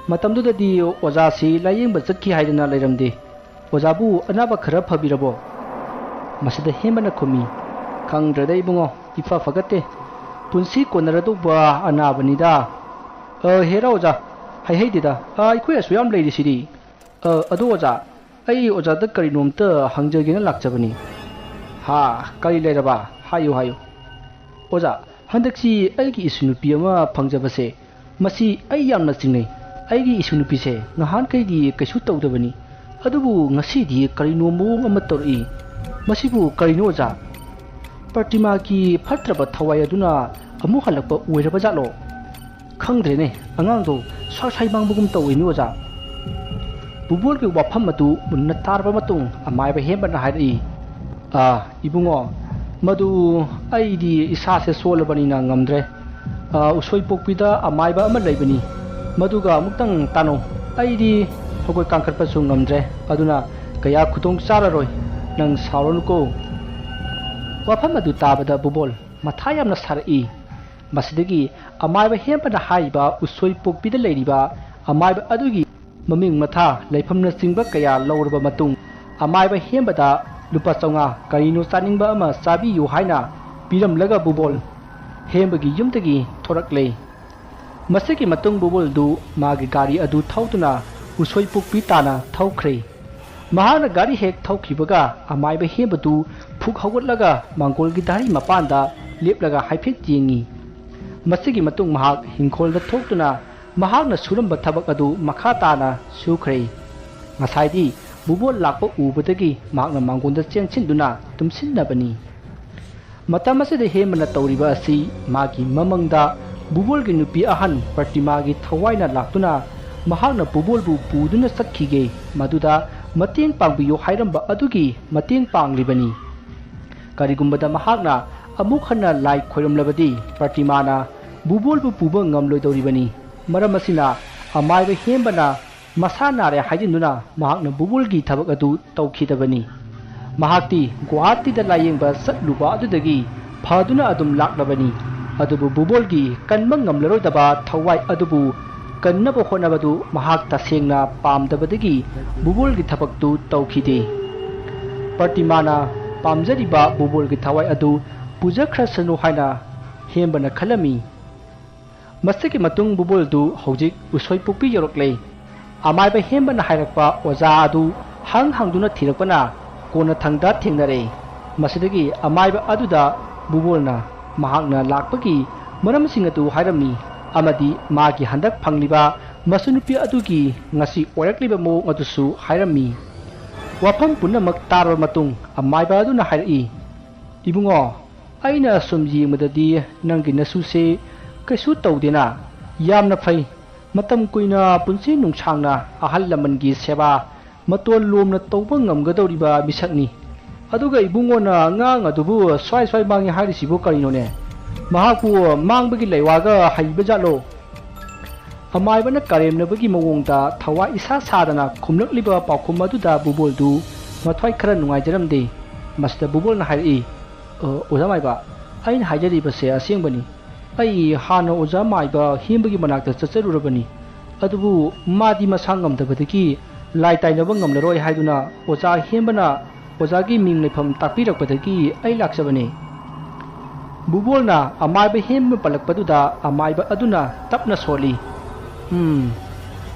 ꯃꯇꯝꯗꯨꯗꯗꯤ ꯑꯣꯖꯥꯁꯤ ꯂꯥꯌꯦꯡꯕ ꯆꯠꯈꯤ ꯍꯥꯏꯗꯅ ꯂꯩꯔꯝꯗꯦ꯫ ꯑꯣꯖꯥꯕꯨ ꯑꯅꯥꯕ ꯈꯔ ꯐꯕꯤꯔꯕꯣ?" ꯃꯁꯤꯗ ꯍꯦꯝꯕꯅ ꯈꯨꯝꯃꯤ, "ꯈꯪꯗ꯭ꯔꯦꯗ ꯏꯕꯨꯡꯉꯣ, ꯏꯐ ꯐꯒꯠꯇꯦ꯫ ꯄꯨꯟꯁꯤ ꯀꯣꯟꯅꯔꯗꯧꯕ ꯑꯅꯥꯕꯅꯤꯗ꯫" "ꯑ, ꯍꯦꯔꯥ ꯑꯣꯖꯥ, ꯍꯥꯏꯍꯩꯗꯦꯗ꯫ ꯑ, ꯑꯩꯈꯣꯏ ꯑꯁꯨꯛ ꯌꯥꯝ ꯂꯩꯔꯤꯁꯤꯗꯤ꯫ ꯑ, ꯑꯗꯣ ꯑꯣꯖꯥ, ꯑꯩ ꯑꯣꯖꯥꯗ ꯀꯔꯤꯅꯣꯝꯇ ꯍꯪꯖꯒꯦꯅ ꯂꯥꯛꯆꯕꯅꯤ꯫" "ꯍꯥ, ꯀꯔꯤ ꯂꯩꯔꯕ? ꯍꯥꯏꯌꯨ, ꯍꯥꯏꯌꯨ꯫" "ꯑꯣꯖꯥ, ꯍꯟꯗꯛꯁꯤ ꯑꯩꯒꯤ ꯏꯁꯨ ꯅꯨꯄꯤ ꯑꯃ ꯐꯪꯖꯕꯁꯦ, ꯃꯁꯤ ꯑꯩ ꯌꯥꯝꯅ ꯆꯤꯡꯅꯩ꯫ ꯑꯩꯒꯤ ꯏꯁꯨ ꯅꯨꯄꯤꯁꯦ ꯉꯍꯥꯟꯈꯩꯗꯤ ꯀꯩꯁꯨ ꯇꯧꯗꯕꯅꯤ, ꯑꯗꯨꯕꯨ ꯉꯁꯤꯗꯤ ꯀꯔꯤꯅꯣ ꯃꯑꯣꯡ ꯑꯃ ꯇꯧꯔꯛꯏ꯫ ꯃꯁꯤꯕꯨ ꯀꯔꯤꯅꯣ ꯑꯣꯖꯥ? ꯄ꯭ꯔꯇꯤꯃꯥꯒꯤ ꯐꯠꯇ꯭ꯔꯕ ꯊꯋꯥꯏ ꯑꯗꯨꯅ ꯑꯃꯨꯛ ꯍꯜꯂꯛꯄ ꯑꯣꯏꯔꯕ ꯖꯥꯠꯂꯣ? ꯈꯪꯗ꯭ꯔꯦꯅꯦ, ꯑꯉꯥꯡꯗꯣ ꯁ꯭ꯋꯥꯏ ꯁ꯭ꯋꯥꯏ ꯃꯥꯡꯕꯒꯨꯝ ꯇꯧꯏꯅꯦ ꯑꯣꯖꯥ꯫" ꯕꯨꯕꯣꯜꯒꯤ ꯋꯥꯐꯝ ꯑꯗꯨ ꯃꯨꯟꯅ ꯇꯥꯔꯕ ꯃꯇꯨꯡ ꯑꯃꯥꯏꯕ ꯍꯦꯝꯕꯅ ꯍꯥꯏꯔꯛꯏ, "ꯑꯥ, ꯏꯕꯨꯡꯉꯣ, ꯃꯗꯨ ꯑꯩꯗꯤ ꯏꯁꯥꯁꯦ ꯁꯣꯜꯂꯕꯅꯤꯅ ꯉꯝꯗ꯭ꯔꯦ꯫ ꯑ, ꯎꯁꯣꯏ ꯄꯣꯛꯄꯤꯗ ꯑꯃꯥꯏꯕ ꯑꯃ ꯂꯩꯕꯅꯤ꯫ ꯃꯗꯨꯒ ꯑꯃꯨꯛꯇꯪ ꯇꯥꯟꯅꯧ꯫ ꯑꯩꯗꯤ ꯍꯧꯒꯠ ꯀꯥꯡꯈꯠꯄꯁꯨ ꯉꯝꯗ꯭ꯔꯦ꯫ ꯑꯗꯨꯅ ꯀꯌꯥ ꯈꯨꯗꯣꯡ ꯆꯥꯔꯔꯣꯏ꯫ ꯅꯪ ꯁꯥꯎꯔꯅꯨꯀꯣ꯫" ꯋꯥꯐꯝ ꯑꯗꯨ ꯇꯥꯕꯗ ꯕꯨꯕꯣꯜ ꯃꯊꯥ ꯌꯥꯝꯅ ꯁꯥꯔꯛꯏ꯫ ꯃꯁꯤꯗꯒꯤ ꯑꯃꯥꯏꯕ ꯍꯦꯝꯕꯅ ꯍꯥꯏꯔꯤꯕ ꯎꯁꯣꯏ ꯄꯣꯛꯄꯤꯗ ꯂꯩꯔꯤꯕ ꯑꯃꯥꯏꯕ ꯑꯗꯨꯒꯤ ꯃꯃꯤꯡ ꯃꯊꯥ, ꯂꯩꯐꯝꯅꯆꯤꯡꯕ ꯀꯌꯥ ꯂꯧꯔꯕ ꯃꯇꯨꯡ, ꯑꯃꯥꯏꯕ ꯍꯦꯝꯕꯗ ꯂꯨꯄꯥ ꯆꯥꯝꯃꯉꯥ, ꯀꯔꯤꯅꯣ ꯆꯥꯅꯤꯡꯕ ꯑꯃ ꯆꯥꯕꯤꯌꯨ ꯍꯥꯏꯅ ꯄꯤꯔꯝꯂꯒ ꯕꯨꯕꯣꯜ ꯍꯦꯝꯕꯒꯤ ꯌꯨꯝꯗꯒꯤ ꯊꯣꯔꯛꯂꯦ꯫ ꯃꯁꯤꯒꯤ ꯃꯇꯨꯡ ꯕꯨꯕꯣꯜꯗꯨ ꯃꯥꯒꯤ ꯒꯥꯔꯤ ꯑꯗꯨ ꯊꯧꯗꯨꯅ ꯎꯁꯣꯏ ꯄꯣꯛꯄꯤ ꯇꯥꯅ ꯊꯧꯈ꯭ꯔꯦ꯫ ꯃꯍꯥꯛꯅ ꯒꯥꯔꯤ ꯍꯦꯛ ꯊꯧꯈꯤꯕꯒ ꯑꯃꯥꯏꯕ ꯍꯦꯝꯕꯗꯨ ꯐꯨꯛ ꯍꯧꯒꯠꯂꯒ ꯃꯥꯡꯒꯣꯜꯒꯤ ꯙꯥꯔꯤ ꯃꯄꯥꯟꯗ ꯂꯦꯞꯂꯒ ꯍꯥꯏꯐꯦꯠ ꯌꯦꯡꯉꯤ꯫ ꯃꯁꯤꯒꯤ ꯃꯇꯨꯡ ꯃꯍꯥꯛ ꯍꯤꯡꯈꯣꯜꯗ ꯊꯣꯛꯇꯨꯅ ꯃꯍꯥꯛꯅ ꯁꯨꯔꯝꯕ ꯊꯕꯛ ꯑꯗꯨ ꯃꯈꯥ ꯇꯥꯅ ꯁꯨꯈ꯭ꯔꯦ꯫ ꯉꯁꯥꯏꯗꯤ ꯕꯨꯕꯣꯜ ꯂꯥꯛꯄ ꯎꯕꯗꯒꯤ ꯃꯍꯥꯛꯅ ꯃꯥꯡꯒꯣꯜꯗ ꯆꯦꯟꯁꯤꯟꯗꯨꯅ ꯇꯨꯝꯁꯤꯟꯅꯕꯅꯤ꯫ ꯃꯇꯝ ꯑꯁꯤꯗ ꯍꯦꯝꯕꯅ ꯇꯧꯔꯤꯕ ꯑꯁꯤ ꯃꯥꯒꯤ ꯃꯃꯪꯗ ꯕꯨꯕꯣꯜꯒꯤ ꯅꯨꯄꯤ ꯑꯍꯟ ꯄ꯭ꯔꯇꯤꯃꯥꯒꯤ ꯊꯋꯥꯏꯅ ꯂꯥꯛꯇꯨꯅ ꯃꯍꯥꯛꯅ ꯕꯨꯕꯣꯜꯕꯨ ꯄꯨꯗꯨꯅ ꯆꯠꯈꯤꯒꯦ, ꯃꯗꯨꯗ ꯃꯇꯦꯡ ꯄꯥꯡꯕꯤꯌꯨ ꯍꯥꯏꯔꯝꯕ ꯑꯗꯨꯒꯤ ꯃꯇꯦꯡ ꯄꯥꯡꯂꯤꯕꯅꯤ꯫ ꯀꯔꯤꯒꯨꯝꯕꯗ ꯃꯍꯥꯛꯅ ꯑꯃꯨꯛ ꯍꯟꯅ ꯂꯥꯏ ꯈꯣꯏꯔꯝꯂꯕꯗꯤ ꯄ꯭ꯔꯇꯤꯃꯥꯅ ꯕꯨꯕꯣꯜꯕꯨ ꯄꯨꯕ ꯉꯝꯂꯣꯏꯗꯧꯔꯤꯕꯅꯤ꯫ ꯃꯔꯝ ꯑꯁꯤꯅ ꯑꯃꯥꯏꯕ ꯍꯦꯝꯕꯅ ꯃꯁꯥ ꯅꯥꯔꯦ ꯍꯥꯏꯖꯤꯟꯗꯨꯅ ꯃꯍꯥꯛꯅ ꯕꯨꯕꯣꯜꯒꯤ ꯊꯕꯛ ꯑꯗꯨ ꯇꯧꯈꯤꯗꯕꯅꯤ꯫ ꯃꯍꯥꯛꯇꯤ ꯒꯨꯋꯥꯍꯥꯇꯤꯗ ꯂꯥꯌꯦꯡꯕ ꯆꯠꯂꯨꯕ ꯑꯗꯨꯗꯒꯤ ꯐꯗꯨꯅ ꯑꯗꯨꯝ ꯂꯥꯛꯂꯕꯅꯤ꯫ ꯑꯗꯨꯕꯨ ꯕꯨꯕꯣꯜꯒꯤ ꯀꯟꯕ ꯉꯝꯂꯔꯣꯏꯗꯕ ꯊꯋꯥꯏ ꯑꯗꯨꯕꯨ ꯀꯟꯅꯕ ꯍꯣꯠꯅꯕꯗꯨ ꯃꯍꯥꯛ ꯇꯁꯦꯡꯅ ꯄꯥꯝꯗꯕꯗꯒꯤ ꯕꯨꯕꯣꯜꯒꯤ ꯊꯕꯛꯇꯨ ꯇꯧꯈꯤꯗꯦ꯫ ꯄ꯭ꯔꯇꯤꯃꯥꯅ ꯄꯥꯝꯖꯔꯤꯕ ꯕꯨꯕꯣꯜꯒꯤ ꯊꯋꯥꯏ ꯑꯗꯨ ꯄꯨꯖꯈ꯭ꯔꯁꯅꯨ ꯍꯥꯏꯅ ꯍꯦꯝꯕꯅ ꯈꯜꯂꯝꯃꯤ꯫ ꯃꯁꯤꯒꯤ ꯃꯇꯨꯡ ꯕꯨꯕꯣꯜꯗꯨ ꯍꯧꯖꯤꯛ ꯎꯁꯣꯏ ꯄꯣꯛꯄꯤ ꯌꯧꯔꯛꯂꯦ꯫ ꯑꯃꯥꯏꯕ ꯍꯦꯝꯕꯅ ꯍꯥꯏꯔꯛꯄ ꯑꯣꯖꯥ ꯑꯗꯨ ꯍꯪ ꯍꯪꯗꯨꯅ ꯊꯤꯔꯛꯄꯅ ꯀꯣꯟꯅꯊꯪꯗ ꯊꯦꯡꯅꯔꯦ꯫ ꯃꯁꯤꯗꯒꯤ ꯑꯃꯥꯏꯕ ꯑꯗꯨꯗ ꯕꯨꯕꯣꯜꯅ ꯃꯍꯥꯛꯅ ꯂꯥꯛꯄꯒꯤ ꯃꯔꯝꯁꯤꯡ ꯑꯗꯨ ꯍꯥꯏꯔꯝꯃꯤ ꯑꯃꯗꯤ ꯃꯥꯒꯤ ꯍꯟꯗꯛ ꯐꯪꯂꯤꯕ ꯃꯆꯨꯅꯨꯄꯤ ꯑꯗꯨꯒꯤ ꯉꯁꯤ ꯑꯣꯏꯔꯛꯂꯤꯕ ꯃꯑꯣꯡ ꯑꯗꯨꯁꯨ ꯍꯥꯏꯔꯝꯃꯤ꯫ ꯋꯥꯐꯝ ꯄꯨꯝꯅꯃꯛ ꯇꯥꯔꯕ ꯃꯇꯨꯡ ꯑꯃꯥꯏꯕ ꯑꯗꯨꯅ ꯍꯥꯏꯔꯛꯏ, "ꯏꯕꯨꯡꯉꯣ, ꯑꯩꯅ ꯁꯨꯝ ꯌꯦꯡꯕꯗꯗꯤ ꯅꯪꯒꯤ ꯅꯁꯨꯁꯦ ꯀꯩꯁꯨ ꯇꯧꯗꯦꯅ꯫ ꯌꯥꯝꯅ ꯐꯩ꯫ ꯃꯇꯝ ꯀꯨꯏꯅ ꯄꯨꯟꯁꯤ ꯅꯨꯡꯁꯥꯡꯅ ꯑꯍꯜ ꯂꯃꯟꯒꯤ ꯁꯦꯕꯥ ꯃꯇꯣꯟ ꯂꯣꯝꯅ ꯇꯧꯕ ꯉꯝꯒꯗꯧꯔꯤꯕ ꯃꯤꯁꯛꯅꯤ꯫ ꯑꯗꯨꯒ ꯏꯕꯨꯡꯉꯣꯅ ꯑꯉꯥꯡ ꯑꯗꯨꯕꯨ ꯁ꯭ꯋꯥꯏ ꯁ꯭ꯋꯥꯏ ꯃꯥꯡꯉꯤ ꯍꯥꯏꯔꯤꯁꯤꯕꯨ ꯀꯔꯤꯅꯣꯅꯦ? ꯃꯍꯥꯛꯄꯨ ꯃꯥꯡꯕꯒꯤ ꯂꯩꯋꯥꯒ ꯍꯩꯕ ꯖꯥꯠꯂꯣ? ꯑꯃꯥꯏꯕꯅ ꯀꯔꯦꯝꯅꯕꯒꯤ ꯃꯑꯣꯡꯗ ꯊꯋꯥꯏ ꯏꯁꯥ ꯁꯥꯗꯅ ꯈꯨꯝꯂꯛꯂꯤꯕ ꯄꯥꯎꯈꯨꯝ ꯑꯗꯨꯗ ꯕꯨꯕꯣꯜꯗꯨ ꯃꯊ꯭ꯋꯥꯏ ꯈꯔ ꯅꯨꯡꯉꯥꯏꯖꯔꯝꯗꯦ꯫ ꯃꯁꯤꯗ ꯕꯨꯕꯣꯜꯅ ꯍꯥꯏꯔꯛꯏ, "ꯑ, ꯑꯣꯖꯥ ꯃꯥꯏꯕ, ꯑꯩꯅ ꯍꯥꯏꯖꯔꯤꯕꯁꯦ ꯑꯁꯦꯡꯕꯅꯤ꯫ ꯑꯩ ꯍꯥꯟꯅ ꯑꯣꯖꯥ ꯃꯥꯏꯕ ꯍꯦꯝꯕꯒꯤ ꯃꯅꯥꯛꯇ ꯆꯠꯆꯔꯨꯔꯕꯅꯤ꯫ ꯑꯗꯨꯕꯨ ꯃꯥꯗꯤ ꯃꯁꯥ ꯉꯝꯗꯕꯗꯒꯤ ꯂꯥꯏ ꯇꯥꯏꯅꯕ ꯉꯝꯂꯔꯣꯏ ꯍꯥꯏꯗꯨꯅ ꯑꯣꯖꯥ ꯍꯦꯝꯕꯅ ꯑꯣꯖꯥꯒꯤ ꯃꯤꯡ ꯂꯩꯐꯝ ꯇꯥꯛꯄꯤꯔꯛꯄꯗꯒꯤ ꯑꯩ ꯂꯥꯛꯆꯕꯅꯤ꯫" ꯕꯨꯕꯣꯜꯅ ꯑꯃꯥꯏꯕ ꯍꯦꯝꯕ ꯄꯜꯂꯛꯄꯗꯨꯗ ꯑꯃꯥꯏꯕ ꯑꯗꯨꯅ ꯇꯞꯅ ꯁꯣꯜꯂꯤ꯫ "ꯎꯝ,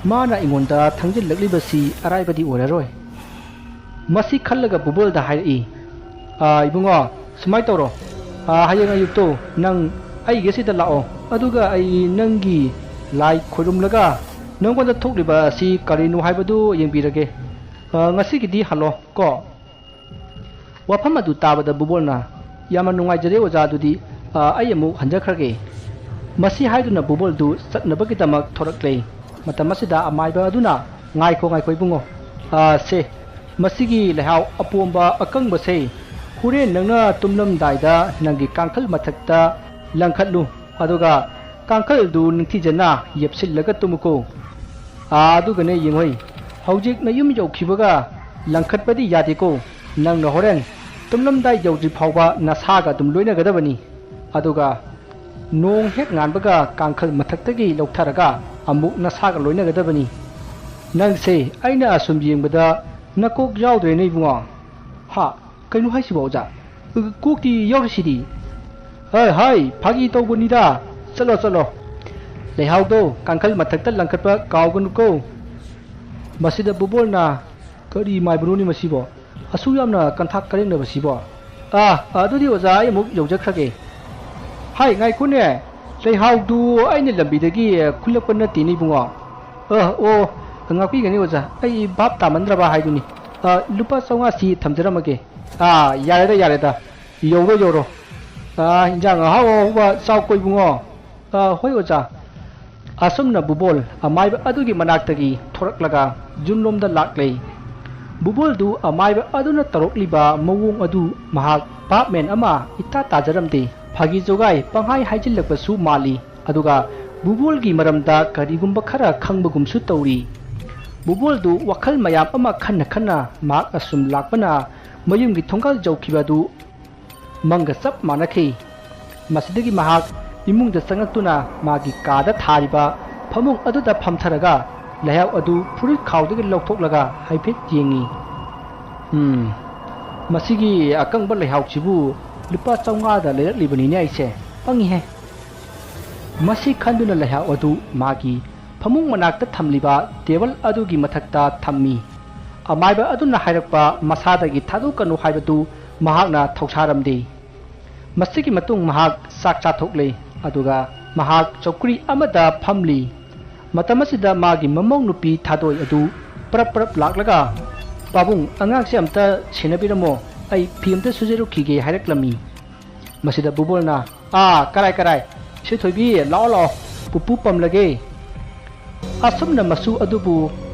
ꯃꯥꯅ ꯑꯩꯉꯣꯟꯗ ꯊꯪꯖꯤꯜꯂꯛꯂꯤꯕꯁꯤ ꯑꯔꯥꯏꯕꯗꯤ ꯑꯣꯏꯔꯔꯣꯏ꯫" ꯃꯁꯤ ꯈꯜꯂꯒ ꯕꯨꯕꯣꯜꯗ ꯍꯥꯏꯔꯛꯏ, "ꯑꯥ, ꯏꯕꯨꯡꯉꯣ, ꯁꯨꯃꯥꯏꯅ ꯇꯧꯔꯣ꯫ ꯑꯥ, ꯍꯌꯦꯡ ꯑꯌꯨꯛꯇꯣ ꯅꯪ ꯑꯩꯒꯤꯁꯤꯗ ꯂꯥꯛꯑꯣ꯫ ꯑꯗꯨꯒ ꯑꯩ ꯅꯪꯒꯤ ꯂꯥꯏ ꯈꯣꯏꯔꯨꯝꯂꯒ ꯅꯪꯉꯣꯟꯗ ꯊꯣꯛꯂꯤꯕ ꯑꯁꯤ ꯀꯔꯤꯅꯣ ꯍꯥꯏꯕꯗꯨ ꯌꯦꯡꯕꯤꯔꯒꯦ꯫ ꯑꯥ, ꯉꯁꯤꯒꯤꯗꯤ ꯍꯜꯂꯣ ꯀꯣ꯫" ꯋꯥꯐꯝ ꯑꯗꯨ ꯇꯥꯕꯗ ꯕꯨꯕꯣꯜꯅ, "ꯌꯥꯝꯅ ꯅꯨꯡꯉꯥꯏꯖꯔꯦ ꯑꯣꯖꯥ, ꯑꯗꯨꯗꯤ, ꯑ, ꯑꯩ ꯑꯃꯨꯛ ꯍꯟꯖꯈ꯭ꯔꯒꯦ꯫" ꯃꯁꯤ ꯍꯥꯏꯗꯨꯅ ꯕꯨꯕꯣꯜꯗꯨ ꯆꯠꯅꯕꯒꯤꯗꯃꯛ ꯊꯣꯔꯛꯂꯦ꯫ ꯃꯇꯝ ꯑꯁꯤꯗ ꯑꯃꯥꯏꯕ ꯑꯗꯨꯅ, "ꯉꯥꯏꯈꯣ, ꯉꯥꯏꯈꯣ ꯏꯕꯨꯡꯉꯣ꯫ ꯑ, ꯁꯦ, ꯃꯁꯤꯒꯤ ꯂꯩꯍꯥꯎ ꯑꯄꯣꯝꯕ ꯑꯀꯪꯕꯁꯦ ꯍꯣꯔꯦꯟ ꯅꯪꯅ ꯇꯨꯝꯂꯝꯗꯥꯏꯗ ꯅꯪꯒꯤ ꯀꯥꯡꯈꯜ ꯃꯊꯛꯇ ꯂꯪꯈꯠꯂꯨ꯫ ꯑꯗꯨꯒ ꯀꯥꯡꯈꯜꯗꯨ ꯅꯤꯡꯊꯤꯖꯅ ꯌꯦꯞꯁꯤꯜꯂꯒ ꯇꯨꯝꯃꯨꯀꯣ꯫ ꯑꯥ, ꯑꯗꯨꯒꯅꯦ ꯌꯦꯡꯉꯣꯏ, ꯍꯧꯖꯤꯛ ꯅꯌꯨꯝ ꯌꯧꯈꯤꯕꯒ ꯂꯪꯈꯠꯄꯗꯤ ꯌꯥꯗꯦꯀꯣ꯫ ꯅꯪꯅ ꯍꯣꯔꯦꯟ ꯇꯨꯝꯂꯝꯗꯥꯏ ꯌꯧꯗ꯭ꯔꯤ ꯐꯥꯎꯕ ꯅꯁꯥꯒ ꯑꯗꯨꯝ ꯂꯣꯏꯅꯒꯗꯕꯅꯤ꯫ ꯑꯗꯨꯒ ꯅꯣꯡ ꯍꯦꯛ ꯉꯥꯟꯕꯒ ꯀꯥꯡꯈꯜ ꯃꯊꯛꯇꯒꯤ ꯂꯧꯊꯔꯒ ꯑꯃꯨꯛ ꯅꯁꯥꯒ ꯂꯣꯏꯅꯒꯗꯕꯅꯤ꯫ ꯅꯪꯁꯦ ꯑꯩꯅ ꯑꯁꯨꯝ ꯌꯦꯡꯕꯗ ꯅꯀꯣꯛ ꯌꯥꯎꯗ꯭ꯔꯦꯅꯦ ꯏꯕꯨꯡꯉꯣ꯫" "ꯍꯥ? ꯀꯩꯅꯣ ꯍꯥꯏꯁꯤꯕꯣ ꯑꯣꯖꯥ? ꯀꯣꯛꯇꯤ ꯌꯥꯎꯔꯤꯁꯤꯗꯤ꯫" "ꯍꯥꯏ, ꯍꯥꯏ, ꯐꯥꯒꯤ ꯇꯧꯕꯅꯤꯗ꯫ ꯆꯠꯂꯣ, ꯆꯠꯂꯣ꯫ ꯂꯩꯍꯥꯎꯗꯣ ꯀꯥꯡꯈꯜ ꯃꯊꯛꯇ ꯂꯪꯈꯠꯄ ꯀꯥꯎꯒꯅꯨꯀꯣ꯫" ꯃꯁꯤꯗ ꯕꯨꯕꯣꯜꯅ, "ꯀꯔꯤ ꯃꯥꯏꯕꯅꯣꯅꯦ ꯃꯁꯤꯕꯣ? ꯑꯁꯨꯛ ꯌꯥꯝꯅ ꯀꯟꯊꯥꯛ ꯀꯔꯦꯝꯅꯕꯁꯤꯕꯣ? ꯑꯥ, ꯑꯗꯨꯗꯤ ꯑꯣꯖꯥ, ꯑꯩ ꯑꯃꯨꯛ ꯌꯧꯖꯈ꯭ꯔꯒꯦ꯫" "ꯍꯥꯏ, ꯉꯥꯏꯈꯣꯅꯦ꯫ ꯂꯩꯍꯥꯎꯗꯨ ꯑꯩꯅ ꯂꯝꯕꯤꯗꯒꯤ ꯈꯨꯜꯂꯛꯄ ꯅꯠꯇꯦꯅꯦ ꯏꯕꯨꯡꯉꯣ꯫" "ꯑ, ꯑꯣ, ꯉꯥꯛꯄꯤꯒꯅꯤ ꯑꯣꯖꯥ, ꯑꯩ ꯚꯥꯞ ꯇꯥꯃꯟꯗ꯭ꯔꯕ ꯍꯥꯏꯗꯨꯅꯤ꯫ ꯑ, ꯂꯨꯄꯥ ꯆꯥꯝꯃꯉꯥꯁꯤ ꯊꯝꯖꯔꯝꯃꯒꯦ꯫" "ꯑꯥ, ꯌꯥꯔꯦꯗ, ꯌꯥꯔꯦꯗ꯫ ꯌꯧꯔꯣ, ꯌꯧꯔꯣ꯫ ꯑꯥ, ꯏꯟꯖꯥꯡ ꯑꯍꯥꯎ ꯑꯍꯥꯎꯕ ꯆꯥꯎꯀꯣ ꯏꯕꯨꯡꯉꯣ꯫" "ꯑꯥ, ꯍꯣꯏ ꯑꯣꯖꯥ꯫" ꯑꯁꯨꯝꯅ ꯕꯨꯕꯣꯜ ꯑꯃꯥꯏꯕ ꯑꯗꯨꯒꯤ ꯃꯅꯥꯛꯇꯒꯤ ꯊꯣꯔꯛꯂꯒ ꯌꯨꯝꯂꯣꯝꯗ ꯂꯥꯛꯂꯦ꯫ ꯕꯨꯕꯣꯜꯗꯨ ꯑꯃꯥꯏꯕ ꯑꯗꯨꯅ ꯇꯧꯔꯛꯂꯤꯕ ꯃꯑꯣꯡ ꯑꯗꯨ ꯃꯍꯥꯛ ꯚꯥꯞꯃꯦꯟ ꯑꯃ ꯏꯇꯥ ꯇꯥꯖꯔꯝꯗꯦ꯫ ꯐꯥꯒꯤ ꯖꯣꯒꯥꯏ ꯄꯪꯍꯥꯏ ꯍꯥꯏꯖꯤꯜꯂꯛꯄꯁꯨ ꯃꯥꯜꯂꯤ꯫ ꯑꯗꯨꯒ ꯕꯨꯕꯣꯜꯒꯤ ꯃꯔꯝꯗ ꯀꯔꯤꯒꯨꯝꯕ ꯈꯔ ꯈꯪꯕꯒꯨꯝꯁꯨ ꯇꯧꯔꯤ꯫ ꯕꯨꯕꯣꯜꯗꯨ ꯋꯥꯈꯜ ꯃꯌꯥꯝ ꯑꯃ ꯈꯟꯅ ꯈꯟꯅ ꯃꯍꯥꯛ ꯑꯁꯨꯝ ꯂꯥꯛꯄꯅ ꯃꯌꯨꯝꯒꯤ ꯊꯣꯡꯒꯥꯜ ꯌꯧꯈꯤꯕ ꯑꯗꯨ ꯃꯪꯒ ꯆꯞ ꯃꯥꯟꯅꯈꯤ꯫ ꯃꯁꯤꯗꯒꯤ ꯃꯍꯥꯛ ꯏꯃꯨꯡꯗ ꯆꯪꯂꯛꯇꯨꯅ ꯃꯥꯒꯤ ꯀꯥꯗ ꯊꯥꯔꯤꯕ ꯐꯃꯨꯡ ꯑꯗꯨꯗ ꯐꯝꯊꯔꯒ ꯂꯩꯍꯥꯎ ꯑꯗꯨ ꯐꯨꯔꯤꯠ ꯈꯥꯎꯗꯒꯤ ꯂꯧꯊꯣꯛꯂꯒ ꯍꯥꯏꯐꯦꯠ ꯌꯦꯡꯉꯤ꯫ "ꯎꯝ, ꯃꯁꯤꯒꯤ ꯑꯀꯪꯕ ꯂꯩꯍꯥꯎꯁꯤꯕꯨ ꯂꯨꯄꯥ ꯆꯥꯝꯃꯉꯥꯗ ꯂꯩꯔꯛꯂꯤꯕꯅꯤꯅꯦ ꯑꯩꯁꯦ꯫ ꯄꯪꯉꯤꯍꯦ!" ꯃꯁꯤ ꯈꯟꯗꯨꯅ ꯂꯩꯍꯥꯎ ꯑꯗꯨ ꯃꯥꯒꯤ ꯐꯃꯨꯡ ꯃꯅꯥꯛꯇ ꯊꯝꯂꯤꯕ ꯇꯦꯕꯜ ꯑꯗꯨꯒꯤ ꯃꯊꯛꯇ ꯊꯝꯃꯤ꯫ ꯑꯃꯥꯏꯕ ꯑꯗꯨꯅ ꯍꯥꯏꯔꯛꯄ ꯃꯁꯥꯗꯒꯤ ꯊꯥꯗꯣꯛꯀꯅꯨ ꯍꯥꯏꯕꯗꯨ ꯃꯍꯥꯛꯅ ꯊꯧꯁꯥꯔꯝꯗꯦ꯫ ꯃꯁꯤꯒꯤ ꯃꯇꯨꯡ ꯃꯍꯥꯛ ꯆꯥꯛ ꯆꯥꯊꯣꯛꯂꯦ, ꯑꯗꯨꯒ ꯃꯍꯥꯛ ꯆꯧꯀ꯭ꯔꯤ ꯑꯃꯗ ꯐꯝꯂꯤ꯫ ꯃꯇꯝ ꯑꯁꯤꯗ ꯃꯥꯒꯤ ꯃꯃꯧ ꯅꯨꯄꯤ ꯊꯥꯗꯣꯏ ꯑꯗꯨ ꯄ꯭ꯔꯞ ꯄ꯭ꯔꯞ ꯂꯥꯛꯂꯒ, "ꯄꯥꯕꯨꯡ, ꯑꯉꯥꯡꯁꯦ ꯑꯝꯇ ꯁꯦꯟꯅꯕꯤꯔꯝꯃꯣ, ꯑꯩ ꯐꯤ ꯑꯝꯇ ꯁꯨꯖꯔꯨꯈꯤꯒꯦ" ꯍꯥꯏꯔꯛꯂꯝꯃꯤ꯫ ꯃꯁꯤꯗ ꯕꯨꯕꯣꯜꯅ, "ꯑꯥ, ꯀꯔꯥꯏ, ꯀꯔꯥꯏ? ꯁꯤ ꯊꯣꯏꯕꯤ, ꯂꯥꯛꯑꯣ, ꯂꯥꯛꯑꯣ, ꯄꯨꯄꯨ ꯄꯝꯂꯒꯦ"꯫ ꯑꯁꯨꯝꯅ ꯃꯁꯨ ꯑꯗꯨꯕꯨ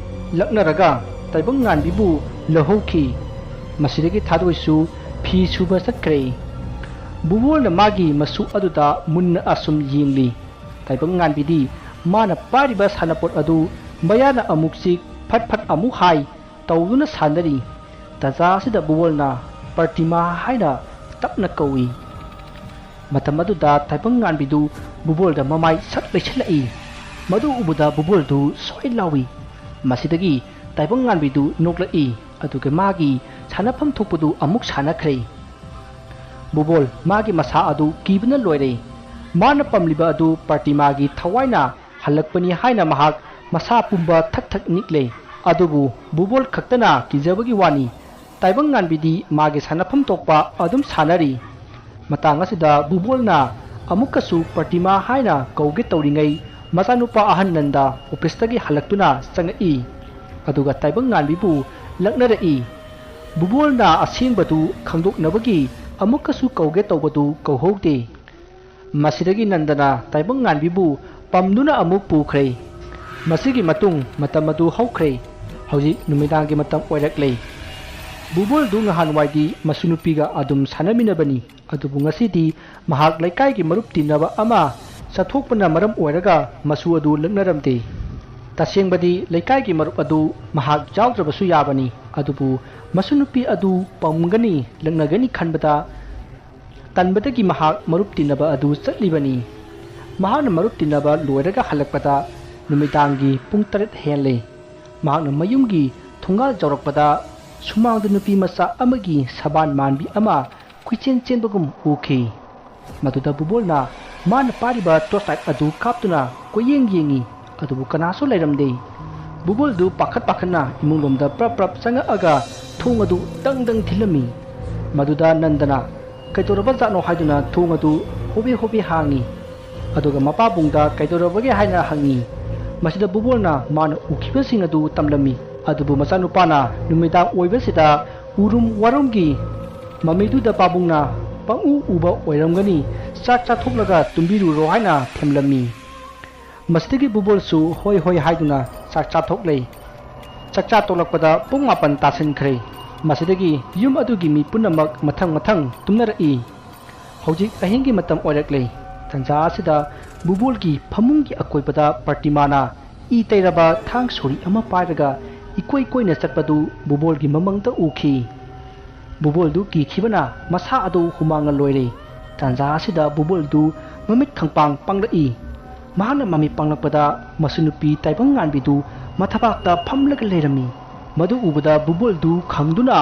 ꯂꯛꯅꯔꯒ ꯇꯥꯏꯕꯪ ꯉꯥꯟꯕꯤꯕꯨ ꯂꯧꯍꯧꯈꯤ꯫ ꯃꯁꯤꯗꯒꯤ ꯊꯥꯗꯣꯏꯁꯨ ꯐꯤ ꯁꯨꯕ ꯆꯠꯈ꯭ꯔꯦ꯫ ꯕꯨꯕꯣꯜꯅ ꯃꯥꯒꯤ ꯃꯁꯨ ꯑꯗꯨꯗ ꯃꯨꯟꯅ ꯑꯁꯨꯝ ꯌꯦꯡꯂꯤ꯫ ꯇꯥꯏꯕꯪ ꯉꯥꯟꯕꯤꯗꯤ ꯃꯥꯅ ꯄꯥꯏꯔꯤꯕ ꯁꯥꯟꯅꯄꯣꯠ ꯑꯗꯨ ꯃꯌꯥꯅ ꯑꯃꯨꯛ ꯆꯤꯛ, ꯐꯠ ꯐꯠ ꯑꯃꯨꯛ ꯍꯥꯏ ꯇꯧꯗꯨꯅ ꯁꯥꯟꯅꯔꯤ꯫ ꯇꯥꯟꯖꯥ ꯑꯁꯤꯗ ꯕꯨꯕꯣꯜꯅ ꯄ꯭ꯔꯇꯤꯃꯥ ꯍꯥꯏꯅ ꯇꯞꯅ ꯀꯧꯏ꯫ ꯃꯇꯝ ꯑꯗꯨꯗ ꯇꯥꯏꯕꯪ ꯉꯥꯟꯕꯤꯗꯨ ꯕꯨꯕꯣꯜꯗ ꯃꯃꯥꯏ ꯁꯠ ꯂꯩꯁꯤꯜꯂꯛꯏ꯫ ꯃꯗꯨ ꯎꯕꯗ ꯕꯨꯕꯣꯜꯗꯨ ꯁꯣꯏ ꯂꯥꯎꯏ꯫ ꯃꯁꯤꯗꯒꯤ ꯇꯥꯏꯕꯪ ꯉꯥꯟꯕꯤꯗꯨ ꯅꯣꯛꯂꯛꯏ, ꯑꯗꯨꯒ ꯃꯥꯒꯤ ꯁꯥꯟꯅꯐꯝ ꯊꯣꯛꯄꯗꯨ ꯑꯃꯨꯛ ꯁꯥꯟꯅꯈ꯭ꯔꯦ꯫ ꯕꯨꯕꯣꯜ ꯃꯥꯒꯤ ꯃꯁꯥ ꯑꯗꯨ ꯀꯤꯕꯅ ꯂꯣꯏꯔꯦ꯫ ꯃꯥꯅ ꯄꯝꯂꯤꯕ ꯑꯗꯨ ꯄ꯭ꯔꯇꯤꯃꯥꯒꯤ ꯊꯋꯥꯏꯅ ꯍꯜꯂꯛꯄꯅꯤ ꯍꯥꯏꯅ ꯃꯍꯥꯛ ꯃꯁꯥ ꯄꯨꯝꯕ ꯊꯛ ꯊꯛ ꯅꯤꯛꯂꯦ꯫ ꯑꯗꯨꯕꯨ ꯕꯨꯕꯣꯜ ꯈꯛꯇꯅ ꯀꯤꯖꯕꯒꯤ ꯋꯥꯅꯤ꯫ ꯇꯥꯏꯕꯪ ꯉꯥꯟꯕꯤꯗꯤ ꯃꯥꯒꯤ ꯁꯥꯟꯅꯐꯝ ꯊꯣꯛꯄ ꯑꯗꯨꯝ ꯁꯥꯟꯅꯔꯤ꯫ ꯃꯇꯥꯡ ꯑꯁꯤꯗ ꯕꯨꯕꯣꯜꯅ ꯑꯃꯨꯛꯀꯁꯨ ꯄ꯭ꯔꯇꯤꯃꯥ ꯍꯥꯏꯅ ꯀꯧꯒꯦ ꯇꯧꯔꯤꯉꯩ, ꯃꯆꯥꯅꯨꯄꯥ ꯑꯍꯟ ꯅꯟꯗ ꯑꯣꯐꯤꯁꯇꯒꯤ ꯍꯜꯂꯛꯇꯨꯅ ꯆꯪꯉꯛꯏ꯫ ꯑꯗꯨꯒ ꯇꯥꯏꯕꯪ ꯉꯥꯟꯕꯤꯕꯨ ꯂꯛꯅꯔꯛꯏ꯫ ꯕꯨꯕꯣꯜꯅ ꯑꯁꯦꯡꯕꯗꯨ ꯈꯪꯗꯣꯛꯅꯕꯒꯤ ꯑꯃꯨꯛꯀꯁꯨ ꯀꯧꯒꯦ ꯇꯧꯕꯗꯨ ꯀꯧꯍꯧꯗꯦ꯫ ꯃꯁꯤꯗꯒꯤ ꯅꯟꯗꯅ ꯇꯥꯏꯕꯪ ꯉꯥꯟꯕꯤꯕꯨ ꯄꯝꯗꯨꯅ ꯑꯃꯨꯛ ꯄꯨꯈ꯭ꯔꯦ꯫ ꯃꯁꯤꯒꯤ ꯃꯇꯨꯡ ꯃꯇꯝ ꯑꯗꯨ ꯍꯧꯈ꯭ꯔꯦ꯫ ꯍꯧꯖꯤꯛ ꯅꯨꯃꯤꯗꯥꯡꯒꯤ ꯃꯇꯝ ꯑꯣꯏꯔꯛꯂꯦ꯫ ꯕꯨꯕꯣꯜꯗꯨ ꯉꯍꯥꯟꯋꯥꯏꯗꯤ ꯃꯁꯨ ꯅꯨꯄꯤꯒ ꯑꯗꯨꯝ ꯁꯥꯟꯅꯃꯤꯟꯅꯕꯅꯤ, ꯑꯗꯨꯕꯨ ꯉꯁꯤꯗꯤ ꯃꯍꯥꯛ ꯂꯩꯀꯥꯏꯒꯤ ꯃꯔꯨꯞ ꯇꯤꯟꯅꯕ ꯑꯃ ꯆꯠꯊꯣꯛꯄꯅ ꯃꯔꯝ ꯑꯣꯏꯔꯒ ꯃꯁꯨ ꯑꯗꯨ ꯂꯛꯅꯔꯝꯗꯦ꯫ ꯇꯁꯦꯡꯕꯗꯤ ꯂꯩꯀꯥꯏꯒꯤ ꯃꯔꯨꯞ ꯑꯗꯨ ꯃꯍꯥꯛ ꯌꯥꯎꯗ꯭ꯔꯕꯁꯨ ꯌꯥꯕꯅꯤ, ꯑꯗꯨꯕꯨ ꯃꯁꯨ ꯅꯨꯄꯤ ꯑꯗꯨ ꯄꯝꯒꯅꯤ, ꯂꯛꯅꯒꯅꯤ ꯈꯟꯕꯗ ꯇꯟꯕꯗꯒꯤ ꯃꯍꯥꯛ ꯃꯔꯨꯞ ꯇꯤꯟꯅꯕ ꯑꯗꯨ ꯆꯠꯂꯤꯕꯅꯤ꯫ ꯃꯍꯥꯛꯅ ꯃꯔꯨꯞ ꯇꯤꯟꯅꯕ ꯂꯣꯏꯔꯒ ꯍꯜꯂꯛꯄꯗ ꯅꯨꯃꯤꯗꯥꯡꯒꯤ ꯄꯨꯡ ꯇꯔꯦꯠ ꯍꯦꯜꯂꯦ꯫ ꯃꯍꯥꯛꯅ ꯃꯌꯨꯝꯒꯤ ꯊꯣꯡꯒꯥꯜ ꯌꯧꯔꯛꯄꯗ ꯁꯨꯃꯥꯡꯗ ꯅꯨꯄꯤ ꯃꯆꯥ ꯑꯃꯒꯤ ꯁꯕꯥꯟ ꯃꯥꯟꯕꯤ ꯑꯃ ꯀꯣꯏꯆꯦꯟ ꯆꯦꯟꯕꯒꯨꯝ ꯎꯈꯤ꯫ ꯃꯗꯨꯗ ꯕꯨꯕꯣꯜꯅ ꯃꯥꯅ ꯄꯥꯏꯔꯤꯕ ꯇꯣꯔꯆ ꯂꯥꯏꯠ ꯑꯗꯨ ꯀꯥꯞꯇꯨꯅ ꯀꯣꯏꯌꯦꯡ ꯌꯦꯡꯉꯤ, ꯑꯗꯨꯕꯨ ꯀꯅꯥꯁꯨ ꯂꯩꯔꯝꯗꯦ꯫ ꯕꯨꯕꯣꯜꯗꯨ ꯄꯥꯈꯠ ꯄꯥꯈꯠꯅ ꯏꯃꯨꯡꯂꯣꯝꯗ ꯄ꯭ꯔꯞ ꯄ꯭ꯔꯞ ꯆꯪꯉꯛꯑꯒ ꯊꯣꯡ ꯑꯗꯨ ꯗꯪ ꯗꯪ ꯊꯤꯜꯂꯝꯃꯤ꯫ ꯃꯗꯨꯗ ꯅꯟꯗꯅ ꯀꯩꯗꯧꯔꯕ ꯖꯥꯠꯅꯣ ꯍꯥꯏꯗꯨꯅ ꯊꯣꯡ ꯑꯗꯨ ꯍꯣꯕꯦ ꯍꯣꯕꯦ ꯍꯥꯡꯉꯤ꯫ ꯑꯗꯨꯒ ꯃꯄꯥꯕꯨꯡꯗ ꯀꯩꯗꯧꯔꯕꯒꯦ ꯍꯥꯏꯅ ꯍꯪꯉꯤ꯫ ꯃꯁꯤꯗ ꯕꯨꯕꯣꯜꯅ ꯃꯥꯅ ꯎꯈꯤꯕꯁꯤꯡ ꯑꯗꯨ ꯇꯝꯂꯝꯃꯤ꯫ ꯑꯗꯨꯕꯨ ꯃꯆꯥꯅꯨꯄꯥꯅ ꯅꯨꯃꯤꯗꯥꯡ ꯑꯣꯏꯕꯁꯤꯗ ꯎꯔꯨꯝ ꯋꯥꯔꯨꯝꯒꯤ ꯃꯃꯤꯗꯨꯗ ꯄꯥꯕꯨꯡꯅ ꯄꯪꯎ ꯎꯕ ꯑꯣꯏꯔꯝꯒꯅꯤ, ꯆꯥꯛ ꯆꯥꯊꯣꯛꯂꯒ ꯇꯨꯝꯕꯤꯔꯨꯔꯣ ꯍꯥꯏꯅ ꯊꯦꯝꯂꯝꯃꯤ꯫ ꯃꯁꯤꯗꯒꯤ ꯕꯨꯕꯣꯜꯁꯨ ꯍꯣꯏ ꯍꯣꯏ ꯍꯥꯏꯗꯨꯅ ꯆꯥꯛ ꯆꯥꯊꯣꯛꯂꯦ꯫ ꯆꯥꯛꯆꯥ ꯇꯣꯛꯂꯛꯄꯗ ꯄꯨꯡ ꯃꯥꯄꯟ ꯇꯥꯁꯤꯟꯈ꯭ꯔꯦ꯫ ꯃꯁꯤꯗꯒꯤ ꯌꯨꯝ ꯑꯗꯨꯒꯤ ꯃꯤ ꯄꯨꯝꯅꯃꯛ ꯃꯊꯪ ꯃꯊꯪ ꯇꯨꯝꯅꯔꯛꯏ꯫ ꯍꯧꯖꯤꯛ ꯑꯍꯤꯡꯒꯤ ꯃꯇꯝ ꯑꯣꯏꯔꯛꯂꯦ꯫ ꯇꯟꯖꯥ ꯑꯁꯤꯗ ꯕꯨꯕꯣꯜꯒꯤ ꯐꯃꯨꯡꯒꯤ ꯑꯀꯣꯏꯕꯗ ꯄ꯭ꯔꯇꯤꯃꯥꯅ ꯏ ꯇꯩꯔꯕ ꯊꯥꯡ ꯁꯣꯔꯤ ꯑꯃ ꯄꯥꯏꯔꯒ ꯏꯀꯣꯏ ꯀꯣꯏꯅ ꯆꯠꯄꯗꯨ ꯕꯨꯕꯣꯜꯒꯤ ꯃꯃꯪꯗ ꯎꯈꯤ꯫ ꯕꯨꯕꯣꯜꯗꯨ ꯀꯤꯈꯤꯕꯅ ꯃꯁꯥ ꯑꯗꯨ ꯍꯨꯃꯥꯡꯅ ꯂꯣꯏꯔꯦ꯫ ꯇꯥꯟꯖꯥ ꯑꯁꯤꯗ ꯕꯨꯕꯣꯜꯗꯨ ꯃꯃꯤꯠ ꯈꯪꯄꯥꯡ ꯄꯥꯡꯂꯛꯏ꯫ ꯃꯍꯥꯛꯅ ꯃꯃꯤꯠ ꯄꯥꯡꯂꯛꯄꯗ ꯃꯁꯨ ꯅꯨꯄꯤ ꯇꯥꯏꯕꯪ ꯉꯥꯟꯕꯤꯗꯨ ꯃꯊꯕꯥꯛꯇ ꯐꯝꯂꯒ ꯂꯩꯔꯝꯃꯤ꯫ ꯃꯗꯨ ꯎꯕꯗ ꯕꯨꯕꯣꯜꯗꯨ ꯈꯪꯗꯨꯅ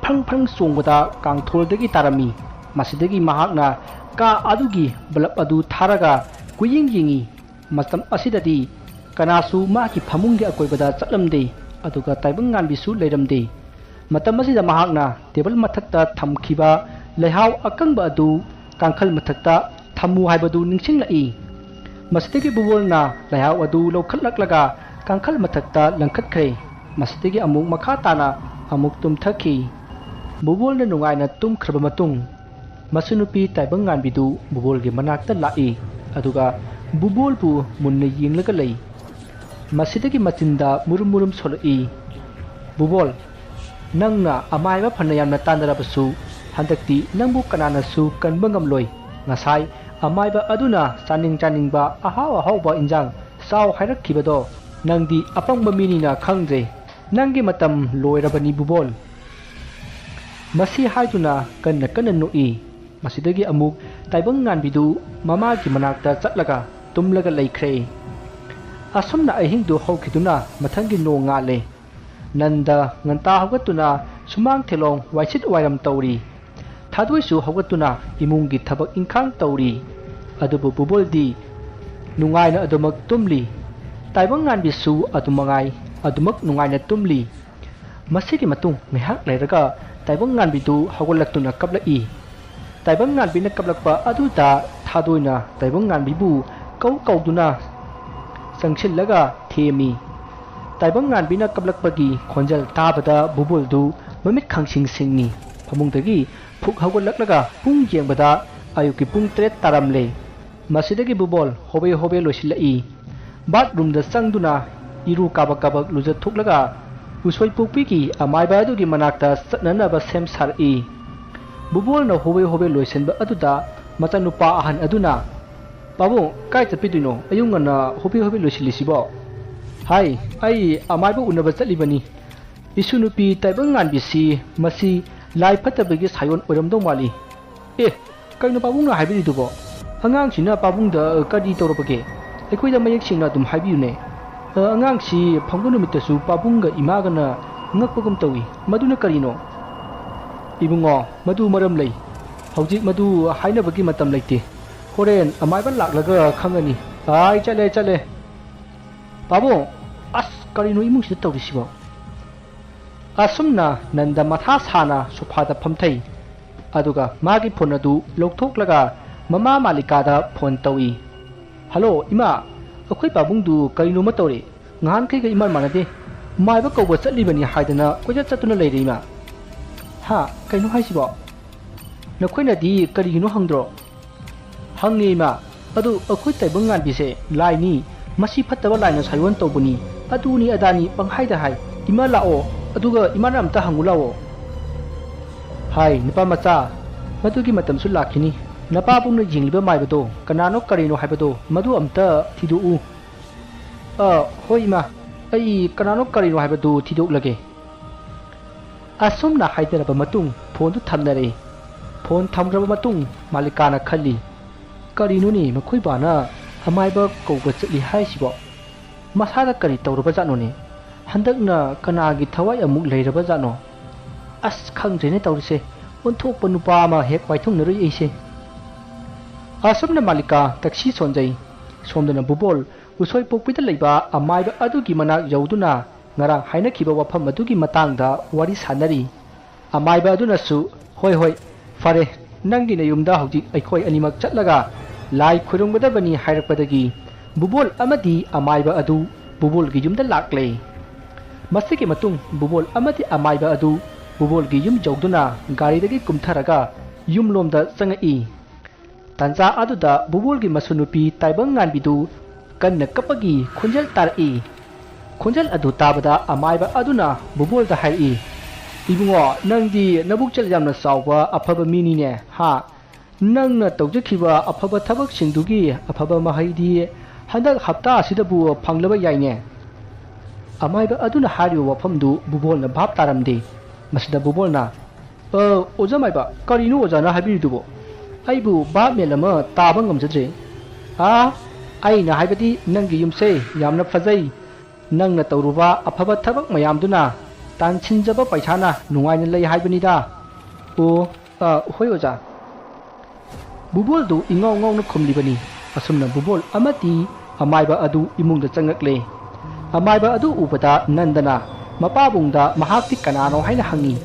ꯐ꯭ꯔꯪ ꯐ꯭ꯔꯪ ꯆꯣꯡꯕꯗ ꯀꯥꯡꯊꯣꯜꯗꯒꯤ ꯇꯥꯔꯝꯃꯤ꯫ ꯃꯁꯤꯗꯒꯤ ꯃꯍꯥꯛꯅ ꯀꯥ ꯑꯗꯨꯒꯤ ꯕꯂꯞ ꯑꯗꯨ ꯊꯥꯔꯒ ꯀꯨꯌꯦꯡ ꯌꯦꯡꯉꯤ꯫ ꯃꯇꯝ ꯑꯁꯤꯗꯗꯤ ꯀꯅꯥꯁꯨ ꯃꯍꯥꯛꯀꯤ ꯐꯃꯨꯡꯒꯤ ꯑꯀꯣꯏꯕꯗ ꯆꯠꯂꯝꯗꯦ, ꯑꯗꯨꯒ ꯇꯥꯏꯕꯪ ꯉꯥꯟꯕꯤꯁꯨ ꯂꯩꯔꯝꯗꯦ꯫ ꯃꯇꯝ ꯑꯁꯤꯗ ꯃꯍꯥꯛꯅ ꯇꯦꯕꯜ ꯃꯊꯛꯇ ꯊꯝꯈꯤꯕ ꯂꯩꯍꯥꯎ ꯑꯀꯪꯕ ꯑꯗꯨ ꯀꯥꯡꯈꯜ ꯃꯊꯛꯇ ꯊꯝꯃꯨ ꯍꯥꯏꯕꯗꯨ ꯅꯤꯡꯁꯤꯡꯂꯛꯏ꯫ ꯃꯁꯤꯗꯒꯤ ꯕꯨꯕꯣꯜꯅ ꯂꯩꯍꯥꯎ ꯑꯗꯨ ꯂꯧꯈꯠꯂꯛꯂꯒ ꯀꯥꯡꯈꯜ ꯃꯊꯛꯇ ꯂꯪꯈꯠꯈ꯭ꯔꯦ꯫ ꯃꯁꯤꯗꯒꯤ ꯑꯃꯨꯛ ꯃꯈꯥ ꯇꯥꯅ ꯑꯃꯨꯛ ꯇꯨꯝꯊꯈꯤ꯫ ꯕꯨꯕꯣꯜꯅ ꯅꯨꯡꯉꯥꯏꯅ ꯇꯨꯝꯈ꯭ꯔꯕ ꯃꯇꯨꯡ, ꯃꯁꯨ ꯅꯨꯄꯤ ꯇꯥꯏꯕꯪ ꯉꯥꯟꯕꯤꯗꯨ ꯕꯨꯕꯣꯜꯒꯤ ꯃꯅꯥꯛꯇ ꯂꯥꯛꯏ, ꯑꯗꯨꯒ ꯕꯨꯕꯣꯜꯕꯨ ꯃꯨꯟꯅ ꯌꯦꯡꯂꯒ ꯂꯩ꯫ ꯃꯁꯤꯗꯒꯤ ꯃꯆꯤꯟꯗ ꯃꯨꯔꯨꯝ ꯃꯨꯔꯨꯝ ꯁꯣꯜꯂꯛꯏ꯫ "ꯕꯨꯕꯣꯜ, ꯅꯪꯅ ꯑꯃꯥꯏꯕ ꯐꯅ ꯌꯥꯝꯅ ꯇꯥꯟꯅꯔꯕꯁꯨ, ꯍꯟꯗꯛꯇꯤ ꯅꯪꯕꯨ ꯀꯅꯥꯅꯁꯨ ꯀꯟꯕ ꯉꯝꯂꯣꯏ꯫ ꯉꯁꯥꯏ ꯑꯃꯥꯏꯕ ꯑꯗꯨꯅ ꯆꯥꯅꯤꯡ ꯆꯥꯅꯤꯡꯕ ꯑꯍꯥꯎ ꯑꯍꯥꯎꯕ ꯏꯟꯖꯥꯡ ꯆꯥꯎ ꯍꯥꯏꯔꯛꯈꯤꯕꯗꯣ ꯅꯪꯗꯤ ꯑꯄꯪꯕ ꯃꯤꯅꯤꯅ ꯈꯪꯗ꯭ꯔꯦ꯫ ꯅꯪꯒꯤ ꯃꯇꯝ ꯂꯣꯏꯔꯕꯅꯤ ꯕꯨꯕꯣꯜ꯫ ꯃꯁꯤ ꯍꯥꯏꯗꯨꯅ ꯀꯟꯅ ꯀꯟꯅ ꯅꯣꯛꯏ꯫ ꯃꯁꯤꯗꯒꯤ ꯑꯃꯨꯛ ꯇꯥꯏꯕꯪ ꯉꯥꯟꯕꯤꯗꯨ ꯃꯃꯥꯒꯤ ꯃꯅꯥꯛꯇ ꯆꯠꯂꯒ ꯇꯨꯝꯂꯒ ꯂꯩꯈ꯭ꯔꯦ꯫ ꯑꯁꯨꯝꯅ ꯑꯍꯤꯡꯗꯨ ꯍꯧꯈꯤꯗꯨꯅ ꯃꯊꯪꯒꯤ ꯅꯣꯡ ꯉꯥꯜꯂꯦ꯫ ꯅꯟꯗ ꯉꯟꯇꯥ ꯍꯧꯒꯠꯇꯨꯅ ꯁꯨꯃꯥꯡ ꯊꯦꯂꯣꯡ ꯋꯥꯏꯁꯤꯠ ꯋꯥꯏꯔꯝ ꯇꯧꯔꯤ꯫ ꯊꯥꯗꯣꯏꯁꯨ ꯍꯧꯒꯠꯇꯨꯅ ꯏꯃꯨꯡꯒꯤ ꯊꯕꯛ ꯏꯪꯈꯥꯡ ꯇꯧꯔꯤ꯫ ꯑꯗꯨꯕꯨ ꯕꯨꯕꯣꯜꯗꯤ ꯅꯨꯡꯉꯥꯏꯅ ꯑꯗꯨꯃꯛ ꯇꯨꯝꯂꯤ꯫ ꯇꯥꯏꯕꯪ ꯉꯥꯟꯕꯤꯁꯨ ꯑꯗꯨꯃꯉꯥꯏ ꯑꯗꯨꯃꯛ ꯅꯨꯡꯉꯥꯏꯅ ꯇꯨꯝꯂꯤ꯫ ꯃꯁꯤꯒꯤ ꯃꯇꯨꯡ ꯉꯥꯏꯍꯥꯛ ꯂꯩꯔꯒ ꯇꯥꯏꯕꯪ ꯉꯥꯟꯕꯤꯗꯨ ꯍꯧꯒꯠꯂꯛꯇꯨꯅ ꯀꯞꯂꯛꯏ꯫ ꯇꯥꯏꯕꯪ ꯉꯥꯟꯕꯤꯅ ꯀꯞꯂꯛꯄ ꯑꯗꯨꯗ ꯊꯥꯗꯣꯏꯅ ꯇꯥꯏꯕꯪ ꯉꯥꯟꯕꯤꯕꯨ ꯀꯧ ꯀꯧꯗꯨꯅ ꯆꯪꯁꯤꯜꯂꯒ ꯊꯦꯝꯃꯤ꯫ ꯇꯥꯏꯕꯪ ꯉꯥꯟꯕꯤꯅ ꯀꯞꯂꯛꯄꯒꯤ ꯈꯣꯟꯖꯦꯜ ꯇꯥꯕꯗ ꯕꯨꯕꯣꯜꯗꯨ ꯃꯃꯤꯠ ꯈꯪꯁꯤꯡ ꯁꯤꯡꯉꯤ꯫ ꯐꯃꯨꯡꯗꯒꯤ ꯐꯨꯛ ꯍꯧꯒꯠꯂꯛꯂꯒ ꯄꯨꯡ ꯌꯦꯡꯕꯗ ꯑꯌꯨꯛꯀꯤ ꯄꯨꯡ ꯇꯔꯦꯠ ꯇꯥꯔꯝꯂꯦ꯫ ꯃꯁꯤꯗꯒꯤ ꯕꯨꯕꯣꯜ ꯍꯣꯕꯦ ꯍꯣꯕꯦ ꯂꯣꯏꯁꯤꯜꯂꯛꯏ꯫ ꯕꯥꯠꯔꯨꯝꯗ ꯆꯪꯗꯨꯅ ꯏꯔꯨ ꯀꯥꯕꯛ ꯀꯥꯕꯛ ꯂꯨꯖꯊꯣꯛꯂꯒ ꯎꯁꯣꯏ ꯄꯣꯛꯄꯤꯒꯤ ꯑꯃꯥꯏꯕ ꯑꯗꯨꯒꯤ ꯃꯅꯥꯛꯇ ꯆꯠꯅꯅꯕ ꯁꯦꯝ ꯁꯥꯔꯛꯏ꯫ ꯕꯨꯕꯣꯜꯅ ꯍꯣꯕꯦ ꯍꯣꯕꯦ ꯂꯣꯏꯁꯤꯟꯕ ꯑꯗꯨꯗ ꯃꯆꯥꯅꯨꯄꯥ ꯑꯍꯟ ꯑꯗꯨꯅ, "ꯄꯥꯕꯨꯡ, ꯀꯥꯏ ꯆꯠꯄꯤꯗꯣꯏꯅꯣ? ꯑꯌꯨꯛ ꯉꯟꯅ ꯍꯣꯕꯦ ꯍꯣꯕꯦ ꯂꯣꯏꯁꯤꯜꯂꯤꯁꯤꯕꯣ?" "ꯍꯥꯏ, ꯑꯩ ꯑꯃꯥꯏꯕ ꯎꯅꯕ ꯆꯠꯂꯤꯕꯅꯤ꯫ ꯏꯁꯨ ꯅꯨꯄꯤ ꯇꯥꯏꯕꯪ ꯉꯥꯟꯕꯤꯁꯤ ꯃꯁꯤ ꯂꯥꯏ ꯐꯠꯇꯕꯒꯤ ꯁꯥꯏꯑꯣꯟ ꯑꯣꯏꯔꯝꯗꯧ ꯃꯥꯜꯂꯤ꯫" "ꯑꯦ, ꯀꯩꯅꯣ ꯄꯥꯕꯨꯡꯅ ꯍꯥꯏꯕꯤꯔꯤꯗꯨꯕꯣ? ꯑꯉꯥꯡꯁꯤꯅ ꯄꯥꯕꯨꯡꯗ ꯀꯔꯤ ꯇꯧꯔꯕꯒꯦ? ꯑꯩꯈꯣꯏꯗ ꯃꯌꯦꯛ ꯁꯦꯡꯅ ꯑꯗꯨꯝ ꯍꯥꯏꯕꯤꯌꯨꯅꯦ꯫ ꯑ, ꯑꯉꯥꯡꯁꯤ ꯐꯪꯕ ꯅꯨꯃꯤꯠꯇꯁꯨ ꯄꯥꯕꯨꯡꯒ ꯏꯃꯥꯒꯅ ꯉꯛꯄꯒꯨꯝ ꯇꯧꯏ꯫ ꯃꯗꯨꯅ ꯀꯔꯤꯅꯣ?" "ꯏꯕꯨꯡꯉꯣ, ꯃꯗꯨ ꯃꯔꯝ ꯂꯩ꯫ ꯍꯧꯖꯤꯛ ꯃꯗꯨ ꯍꯥꯏꯅꯕꯒꯤ ꯃꯇꯝ ꯂꯩꯇꯦ꯫ ꯍꯣꯔꯦꯟ ꯑꯃꯥꯏꯕ ꯂꯥꯛꯂꯒ ꯈꯪꯒꯅꯤ꯫ ꯑꯥꯏ, ꯆꯠꯂꯦ, ꯆꯠꯂꯦ꯫ ꯄꯥꯕꯨꯡ, ꯑꯁ, ꯀꯔꯤꯅꯣ ꯏꯃꯨꯡꯁꯤꯗ ꯇꯧꯔꯤꯁꯤꯕꯣ?" ꯑꯁꯨꯝꯅ ꯅꯟꯗ ꯃꯊꯥ ꯁꯥꯅ ꯁꯣꯐꯥꯗ ꯐꯝꯊꯩ꯫ ꯑꯗꯨꯒ ꯃꯥꯒꯤ ꯐꯣꯟ ꯑꯗꯨ ꯂꯧꯊꯣꯛꯂꯒ ꯃꯃꯥ ꯃꯥꯂꯤꯀꯥꯗ ꯐꯣꯟ ꯇꯧꯏ꯫ "ꯍꯜꯂꯣ, ꯏꯃꯥ, ꯑꯩꯈꯣꯏ ꯄꯥꯕꯨꯡꯗꯨ ꯀꯔꯤꯅꯣꯃ ꯇꯧꯔꯦ꯫ ꯉꯍꯥꯟꯈꯩꯒ ꯏꯃꯥꯟ ꯃꯥꯟꯅꯗꯦ꯫ ꯃꯥꯏꯕ ꯀꯧꯕ ꯆꯠꯂꯤꯕꯅꯤ ꯍꯥꯏꯗꯅ ꯀꯣꯏꯆꯠ ꯆꯠꯇꯨꯅ ꯂꯩꯔꯦ, ꯏꯃꯥ꯫" "ꯍꯥ? ꯀꯩꯅꯣ ꯍꯥꯏꯁꯤꯕꯣ? ꯅꯈꯣꯏꯅꯗꯤ ꯀꯔꯤꯒꯤꯅꯣ ꯍꯪꯗ꯭ꯔꯣ?" "ꯍꯪꯉꯦ, ꯏꯃꯥ꯫ ꯑꯗꯨ ꯑꯩꯈꯣꯏ ꯇꯥꯏꯕꯪ ꯉꯥꯟꯕꯤꯁꯦ ꯂꯥꯏꯅꯤ, ꯃꯁꯤ ꯐꯠꯇꯕ ꯂꯥꯏꯅ ꯁꯥꯏꯑꯣꯟ ꯇꯧꯕꯅꯤ, ꯑꯗꯨꯅꯤ ꯑꯗꯥꯅꯤ ꯄꯪꯍꯥꯏꯗ ꯍꯥꯏ꯫ ꯏꯃꯥ ꯂꯥꯛꯑꯣ, ꯑꯗꯨꯒ ꯏꯃꯥꯅ ꯑꯝꯇ ꯍꯪꯉꯨ ꯂꯥꯛꯑꯣ꯫ ꯍꯥꯏ, ꯅꯨꯄꯥ ꯃꯆꯥ, ꯃꯗꯨꯒꯤ ꯃꯇꯝꯁꯨ ꯂꯥꯛꯈꯤꯅꯤ꯫ ꯅꯄꯥꯕꯨꯡꯅ ꯌꯦꯡꯂꯤꯕ ꯃꯥꯏꯕꯗꯣ ꯀꯅꯥꯅꯣ ꯀꯔꯤꯅꯣ ꯍꯥꯏꯕꯗꯣ ꯃꯗꯨ ꯑꯝꯇ ꯊꯤꯗꯣꯛꯎ꯫ ꯑ, ꯍꯣꯏ ꯏꯃꯥ, ꯑꯩ ꯀꯅꯥꯅꯣ ꯀꯔꯤꯅꯣ ꯍꯥꯏꯕꯗꯨ ꯊꯤꯗꯣꯛꯂꯒꯦ꯫ ꯑꯁꯨꯝꯅ ꯍꯥꯏꯅꯔꯕ ꯃꯇꯨꯡ ꯐꯣꯟꯗꯨ ꯊꯝꯅꯔꯦ꯫ ꯐꯣꯟ ꯊꯝꯈ꯭ꯔꯕ ꯃꯇꯨꯡ ꯃꯥꯂꯤꯀꯥꯅ ꯈꯜꯂꯤ, "ꯀꯔꯤꯅꯣꯅꯦ ꯃꯈꯣꯏ ꯕꯥꯅ ꯑꯃꯥꯏꯕ ꯀꯧꯕ ꯆꯠꯂꯤ ꯍꯥꯏꯁꯤꯕꯣ? ꯃꯁꯥꯗ ꯀꯔꯤ ꯇꯧꯔꯕꯖꯥꯠꯅꯣꯅꯦ? ꯍꯟꯗꯛꯅ ꯀꯅꯥꯒꯤ ꯊꯋꯥꯏ ꯑꯃꯨꯛ ꯂꯩꯔꯕꯖꯥꯠꯅꯣ? ꯑꯁ, ꯈꯪꯗ꯭ꯔꯦꯅꯦ ꯇꯧꯔꯤꯁꯦ, ꯑꯣꯟꯊꯣꯛꯄ ꯅꯨꯄꯥ ꯑꯃ ꯍꯦꯛ ꯋꯥꯏꯊꯨꯡꯅꯔꯨꯏ ꯑꯩꯁꯦ"꯫ ꯑꯁꯨꯝꯅ ꯃꯥꯂꯤꯀꯥ ꯇꯛꯁꯤ ꯁꯣꯟꯖꯩ꯫ ꯁꯣꯝꯗꯅ ꯕꯨꯕꯣꯜ ꯎꯁꯣꯏ ꯄꯣꯛꯄꯤꯗ ꯂꯩꯕ ꯑꯃꯥꯏꯕ ꯑꯗꯨꯒꯤ ꯃꯅꯥꯛ ꯌꯧꯗꯨꯅ ꯉꯔꯥꯡ ꯍꯥꯏꯅꯈꯤꯕ ꯋꯥꯐꯝ ꯑꯗꯨꯒꯤ ꯃꯇꯥꯡꯗ ꯋꯥꯔꯤ ꯁꯥꯟꯅꯔꯤ꯫ ꯑꯃꯥꯏꯕ ꯑꯗꯨꯅꯁꯨ, "ꯍꯣꯏ, ꯍꯣꯏ, ꯐꯔꯦ, ꯅꯪꯒꯤ ꯅꯌꯨꯝꯗ ꯍꯧꯖꯤꯛ ꯑꯩꯈꯣꯏ ꯑꯅꯤꯃꯛ ꯆꯠꯂꯒ ꯂꯥꯏ ꯈꯨꯔꯨꯝꯒꯗꯕꯅꯤ" ꯍꯥꯏꯔꯛꯄꯗꯒꯤ ꯕꯨꯕꯣꯜ ꯑꯃꯗꯤ ꯑꯃꯥꯏꯕ ꯑꯗꯨ ꯕꯨꯕꯣꯜꯒꯤ ꯌꯨꯝꯗ ꯂꯥꯛꯂꯦ꯫ ꯃꯁꯤꯒꯤ ꯃꯇꯨꯡ ꯕꯨꯕꯣꯜ ꯑꯃꯗꯤ ꯑꯃꯥꯏꯕ ꯑꯗꯨ ꯕꯨꯕꯣꯜꯒꯤ ꯌꯨꯝ ꯌꯧꯗꯨꯅ ꯒꯥꯔꯤꯗꯒꯤ ꯀꯨꯝꯊꯔꯒ ꯌꯨꯝꯂꯣꯝꯗ ꯆꯪꯉꯛꯏ꯫ ꯇꯥꯟꯖꯥ ꯑꯗꯨꯗ ꯕꯨꯕꯣꯜꯒꯤ ꯃꯁꯨꯅꯨꯄꯤ ꯇꯥꯏꯕꯪ ꯉꯥꯟꯕꯤꯗꯨ ꯀꯟꯅ ꯀꯞꯄꯒꯤ ꯈꯣꯟꯖꯦꯜ ꯇꯥꯔꯛꯏ꯫ ꯈꯣꯟꯖꯦꯜ ꯑꯗꯨ ꯇꯥꯕꯗ ꯑꯃꯥꯏꯕ ꯑꯗꯨꯅ ꯕꯨꯕꯣꯜꯗ ꯍꯥꯏꯔꯛꯏ, "ꯏꯕꯨꯡꯉꯣ, ꯅꯪꯗꯤ ꯅꯕꯨꯛꯆꯦꯜ ꯌꯥꯝꯅ ꯆꯥꯎꯕ ꯑꯐꯕ ꯃꯤꯅꯤꯅꯦ, ꯍꯥ? ꯅꯪꯅ ꯇꯧꯖꯈꯤꯕ ꯑꯐꯕ ꯊꯕꯛꯁꯤꯡꯗꯨꯒꯤ ꯑꯐꯕ ꯃꯍꯩꯗꯤ ꯍꯟꯗꯛ ꯍꯞꯇꯥ ꯑꯁꯤꯗꯕꯨ ꯐꯪꯂꯕ ꯌꯥꯏꯅꯦ"꯫ ꯑꯃꯥꯏꯕ ꯑꯗꯨꯅ ꯍꯥꯏꯔꯤꯕ ꯋꯥꯐꯝꯗꯨ ꯕꯨꯕꯣꯜꯅ ꯚꯥꯞ ꯇꯥꯔꯝꯗꯦ꯫ ꯃꯁꯤꯗ ꯕꯨꯕꯣꯜꯅ, "ꯑ, ꯑꯣꯖꯥ ꯃꯥꯏꯕ, ꯀꯔꯤꯅꯣ ꯑꯣꯖꯥꯅ ꯍꯥꯏꯕꯤꯔꯤꯗꯨꯕꯣ? ꯑꯩꯕꯨ ꯚꯥꯞ ꯃꯦꯟ ꯑꯃ ꯇꯥꯕ ꯉꯝꯖꯗ꯭ꯔꯦ"꯫ "ꯑ, ꯑꯩꯅ ꯍꯥꯏꯕꯗꯤ ꯅꯪꯒꯤ ꯌꯨꯝꯁꯦ ꯌꯥꯝꯅ ꯐꯖꯩ꯫ ꯅꯪꯅ ꯇꯧꯔꯨꯕ ꯑꯐꯕ ꯊꯕꯛ ꯃꯌꯥꯝꯗꯨꯅ ꯇꯥꯟꯁꯤꯟꯖꯕ ꯄꯩꯁꯥꯅ ꯅꯨꯡꯉꯥꯏꯅ ꯂꯩ ꯍꯥꯏꯕꯅꯤꯗ"꯫ "ꯑꯣ, ꯑ, ꯍꯣꯏ ꯑꯣꯖꯥ"꯫ ꯕꯨꯕꯣꯜꯗꯨ ꯏꯉꯥꯎ ꯉꯥꯎꯅ ꯈꯨꯝꯂꯤꯕꯅꯤ꯫ ꯑꯁꯨꯝꯅ ꯕꯨꯕꯣꯜ ꯑꯃꯗꯤ ꯑꯃꯥꯏꯕ ꯑꯗꯨ ꯏꯃꯨꯡꯗ ꯆꯪꯂꯛꯂꯦ꯫ ꯑꯃꯥꯏꯕ ꯑꯗꯨ ꯎꯕꯗ ꯅꯟꯗꯅ ꯃꯄꯥꯕꯨꯡꯗ ꯃꯍꯥꯛꯇꯤ ꯀꯅꯥꯅꯣ ꯍꯥꯏꯅ ꯍꯪꯉꯤ꯫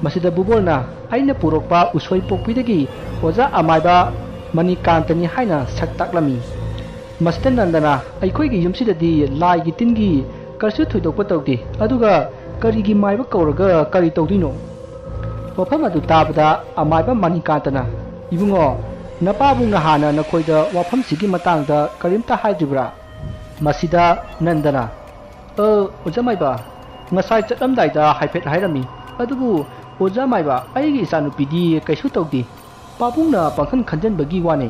ꯃꯁꯤꯗ ꯕꯨꯕꯣꯜꯅ, "ꯑꯩꯅ ꯄꯨꯔꯛꯄ ꯎꯁꯣꯏ ꯄꯣꯛꯄꯤꯗꯒꯤ ꯑꯣꯖꯥ ꯑꯃꯥꯏꯕ ꯃꯅꯤꯀꯥꯟꯇꯅꯤ" ꯍꯥꯏꯅ ꯁꯛ ꯇꯥꯛꯂꯝꯃꯤ꯫ ꯃꯁꯤꯗ ꯅꯟꯗꯅ, "ꯑꯩꯈꯣꯏꯒꯤ ꯌꯨꯝꯁꯤꯗꯗꯤ ꯂꯥꯏꯒꯤ ꯇꯤꯟꯒꯤ ꯀꯔꯤꯁꯨ ꯊꯣꯏꯗꯣꯛꯄ ꯇꯧꯗꯦ, ꯑꯗꯨꯒ ꯀꯔꯤꯒꯤ ꯃꯥꯏꯕ ꯀꯧꯔꯒ ꯀꯔꯤ ꯇꯧꯗꯣꯏꯅꯣ?" ꯋꯥꯐꯝ ꯑꯗꯨ ꯇꯥꯕꯗ ꯑꯃꯥꯏꯕ ꯃꯅꯤꯀꯥꯟꯇꯅ, "ꯏꯕꯨꯡꯉꯣ, ꯅꯄꯥꯕꯨꯡꯅ ꯍꯥꯟꯅ ꯅꯈꯣꯏꯗ ꯋꯥꯐꯝꯁꯤꯒꯤ ꯃꯇꯥꯡꯗ ꯀꯔꯤꯝꯇ ꯍꯥꯏꯗ꯭ꯔꯤꯕ꯭ꯔꯥ?" ꯃꯁꯤꯗ ꯅꯟꯗꯅ, "ꯑ, ꯑꯣꯖꯥ ꯃꯥꯏꯕ, ꯉꯁꯥꯏ ꯆꯠꯂꯝꯗꯥꯏꯗ ꯍꯥꯏꯐꯦꯠ ꯍꯥꯏꯔꯝꯃꯤ꯫ ꯑꯗꯨꯕꯨ ꯑꯣꯖꯥ ꯃꯥꯏꯕ, ꯑꯩꯒꯤ ꯏꯆꯥꯅꯨꯄꯤꯗꯤ ꯀꯩꯁꯨ ꯇꯧꯗꯦ꯫ ꯄꯥꯕꯨꯡꯅ ꯄꯪꯈꯟ ꯈꯟꯖꯟꯕꯒꯤ ꯋꯥꯅꯦ꯫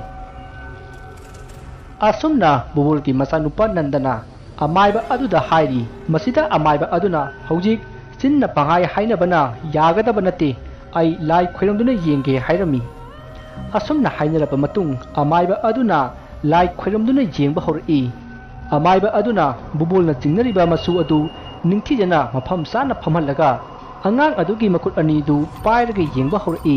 ꯑꯁꯨꯝꯅ ꯕꯨꯕꯨꯜꯒꯤ ꯃꯆꯥꯅꯨꯄꯥ ꯅꯟꯗꯅ ꯑꯃꯥꯏꯕ ꯑꯗꯨꯗ ꯍꯥꯏꯔꯤ꯫ ꯃꯁꯤꯗ ꯑꯃꯥꯏꯕ ꯑꯗꯨꯅ, "ꯍꯧꯖꯤꯛ ꯆꯤꯟꯅ ꯄꯪꯍꯥꯏ ꯍꯥꯏꯅꯕꯅ ꯌꯥꯒꯗꯕ ꯅꯠꯇꯦ꯫ ꯑꯩ ꯂꯥꯏ ꯈꯣꯏꯔꯝꯗꯨꯅ ꯌꯦꯡꯒꯦ" ꯍꯥꯏꯔꯝꯃꯤ꯫ ꯑꯁꯨꯝꯅ ꯍꯥꯏꯅꯔꯕ ꯃꯇꯨꯡ ꯑꯃꯥꯏꯕ ꯑꯗꯨꯅ ꯂꯥꯏ ꯈꯣꯏꯔꯝꯗꯨꯅ ꯌꯦꯡꯕ ꯍꯧꯔꯛꯏ꯫ ꯑꯃꯥꯏꯕ ꯑꯗꯨꯅ ꯕꯨꯕꯣꯜꯅ ꯆꯤꯡꯅꯔꯤꯕ ꯃꯆꯨ ꯑꯗꯨ ꯅꯤꯡꯊꯤꯖꯅ ꯃꯐꯝ ꯆꯥꯅ ꯐꯝꯍꯜꯂꯒ ꯑꯉꯥꯡ ꯑꯗꯨꯒꯤ ꯃꯈꯨꯠ ꯑꯅꯤꯗꯨ ꯄꯥꯏꯔꯒ ꯌꯦꯡꯕ ꯍꯧꯔꯛꯏ꯫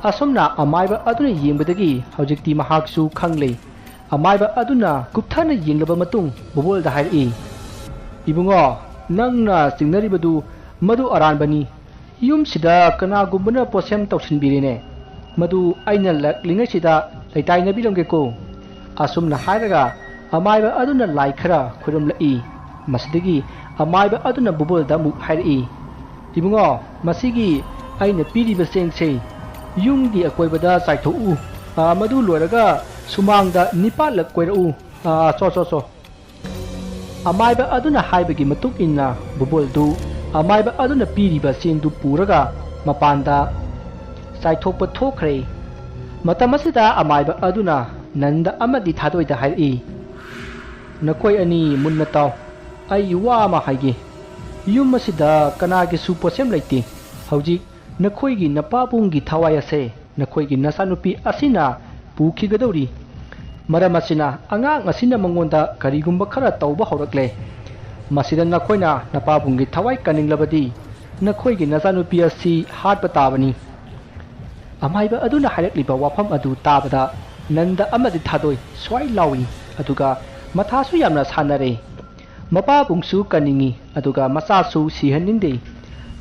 ꯑꯁꯨꯝꯅ ꯑꯃꯥꯏꯕ ꯑꯗꯨꯅ ꯌꯦꯡꯕꯗꯒꯤ ꯍꯧꯖꯤꯛꯇꯤ ꯃꯍꯥꯛꯁꯨ ꯈꯪꯂꯦ꯫ ꯑꯃꯥꯏꯕ ꯑꯗꯨꯅ ꯀꯨꯞꯊꯅ ꯌꯦꯡꯂꯕ ꯃꯇꯨꯡ ꯕꯨꯕꯣꯜꯗ ꯍꯥꯏꯔꯛꯏ, "ꯏꯕꯨꯡꯉꯣ, ꯅꯪꯅ ꯆꯤꯡꯅꯔꯤꯕꯗꯨ ꯃꯗꯨ ꯑꯔꯥꯟꯕꯅꯤ꯫ ꯌꯨꯝꯁꯤꯗ ꯀꯅꯥꯒꯨꯝꯕꯅ ꯄꯣꯠꯁꯦꯝ ꯇꯧꯁꯤꯟꯕꯤꯔꯦꯅꯦ꯫ ꯃꯗꯨ ꯑꯩꯅ ꯂꯥꯛꯂꯤꯉꯩꯁꯤꯗ ꯂꯩꯇꯥꯏꯅꯕꯤꯔꯝꯒꯦꯀꯣ"꯫ ꯑꯁꯨꯝꯅ ꯍꯥꯏꯔꯒ ꯑꯃꯥꯏꯕ ꯑꯗꯨꯅ ꯂꯥꯏ ꯈꯔ ꯈꯨꯔꯨꯝꯂꯛꯏ꯫ ꯃꯁꯤꯗꯒꯤ ꯑꯃꯥꯏꯕ ꯑꯗꯨꯅ ꯕꯨꯕꯣꯜꯗ ꯑꯃꯨꯛ ꯍꯥꯏꯔꯛꯏ, "ꯏꯕꯨꯡꯉꯣ, ꯃꯁꯤꯒꯤ ꯑꯩꯅ ꯄꯤꯔꯤꯕ ꯆꯦꯡꯁꯦ ꯌꯨꯝꯒꯤ ꯑꯀꯣꯏꯕꯗ ꯆꯥꯏꯊꯣꯛꯎ꯫ ꯑ, ꯃꯗꯨ ꯂꯣꯏꯔꯒ ꯁꯨꯃꯥꯡꯗ ꯅꯤꯄꯥꯜꯂꯛ ꯀꯣꯏꯔꯛꯎ꯫ ꯑ, ꯆꯣ, ꯆꯣ, ꯆꯣ"꯫ ꯑꯃꯥꯏꯕ ꯑꯗꯨꯅ ꯍꯥꯏꯕꯒꯤ ꯃꯇꯨꯡ ꯏꯟꯅ ꯕꯨꯕꯣꯜꯗꯨ ꯑꯃꯥꯏꯕ ꯑꯗꯨꯅ ꯄꯤꯔꯤꯕ ꯆꯦꯡꯗꯨ ꯄꯨꯔꯒ ꯃꯄꯥꯟꯗ ꯆꯥꯏꯊꯣꯛꯄ ꯊꯣꯛꯈ꯭ꯔꯦ꯫ ꯃꯇꯝ ꯑꯁꯤꯗ ꯑꯃꯥꯏꯕ ꯑꯗꯨꯅ ꯅꯟꯗ ꯑꯃꯗꯤ ꯊꯥꯗꯣꯏꯗ ꯍꯥꯏꯔꯛꯏ, "ꯅꯈꯣꯏ ꯑꯅꯤ ꯃꯨꯟꯅ ꯇꯥꯎ꯫ ꯑꯩ ꯋꯥ ꯑꯃ ꯍꯥꯏꯒꯦ꯫ ꯌꯨꯝ ꯑꯁꯤꯗ ꯀꯅꯥꯒꯤꯁꯨ ꯄꯣꯠꯁꯦꯝ ꯂꯩꯇꯦ꯫ ꯍꯧꯖꯤꯛ ꯅꯈꯣꯏꯒꯤ ꯅꯄꯥꯕꯨꯡꯒꯤ ꯊꯋꯥꯏ ꯑꯁꯦ ꯅꯈꯣꯏꯒꯤ ꯅꯆꯥꯅꯨꯄꯤ ꯑꯁꯤꯅ ꯄꯨꯈꯤꯒꯗꯧꯔꯤ꯫ ꯃꯔꯝ ꯑꯁꯤꯅ ꯑꯉꯥꯡ ꯑꯁꯤꯅ ꯃꯉꯣꯟꯗ ꯀꯔꯤꯒꯨꯝꯕ ꯈꯔ ꯇꯧꯕ ꯍꯧꯔꯛꯂꯦ꯫ ꯃꯁꯤꯗ ꯅꯈꯣꯏꯅ ꯅꯄꯥꯕꯨꯡꯒꯤ ꯊꯋꯥꯏ ꯀꯟꯅꯤꯡꯂꯕꯗꯤ ꯅꯈꯣꯏꯒꯤ ꯅꯆꯥꯅꯨꯄꯤ ꯑꯁꯤ ꯍꯥꯠꯄ ꯇꯥꯕꯅꯤ"꯫ ꯑꯃꯥꯏꯕ ꯑꯗꯨꯅ ꯍꯥꯏꯔꯛꯂꯤꯕ ꯋꯥꯐꯝ ꯑꯗꯨ ꯇꯥꯕꯗ ꯅꯟꯗ ꯑꯃꯗꯤ ꯊꯥꯗꯣꯏ ꯁ꯭ꯋꯥꯏ ꯂꯥꯎꯏ, ꯑꯗꯨꯒ ꯃꯊꯥꯁꯨ ꯌꯥꯝꯅ ꯁꯥꯟꯅꯔꯦ꯫ ꯃꯄꯥꯕꯨꯡꯁꯨ ꯀꯟꯅꯤꯡꯏ, ꯑꯗꯨꯒ ꯃꯆꯥꯁꯨ ꯁꯤꯍꯟꯅꯤꯡꯗꯦ꯫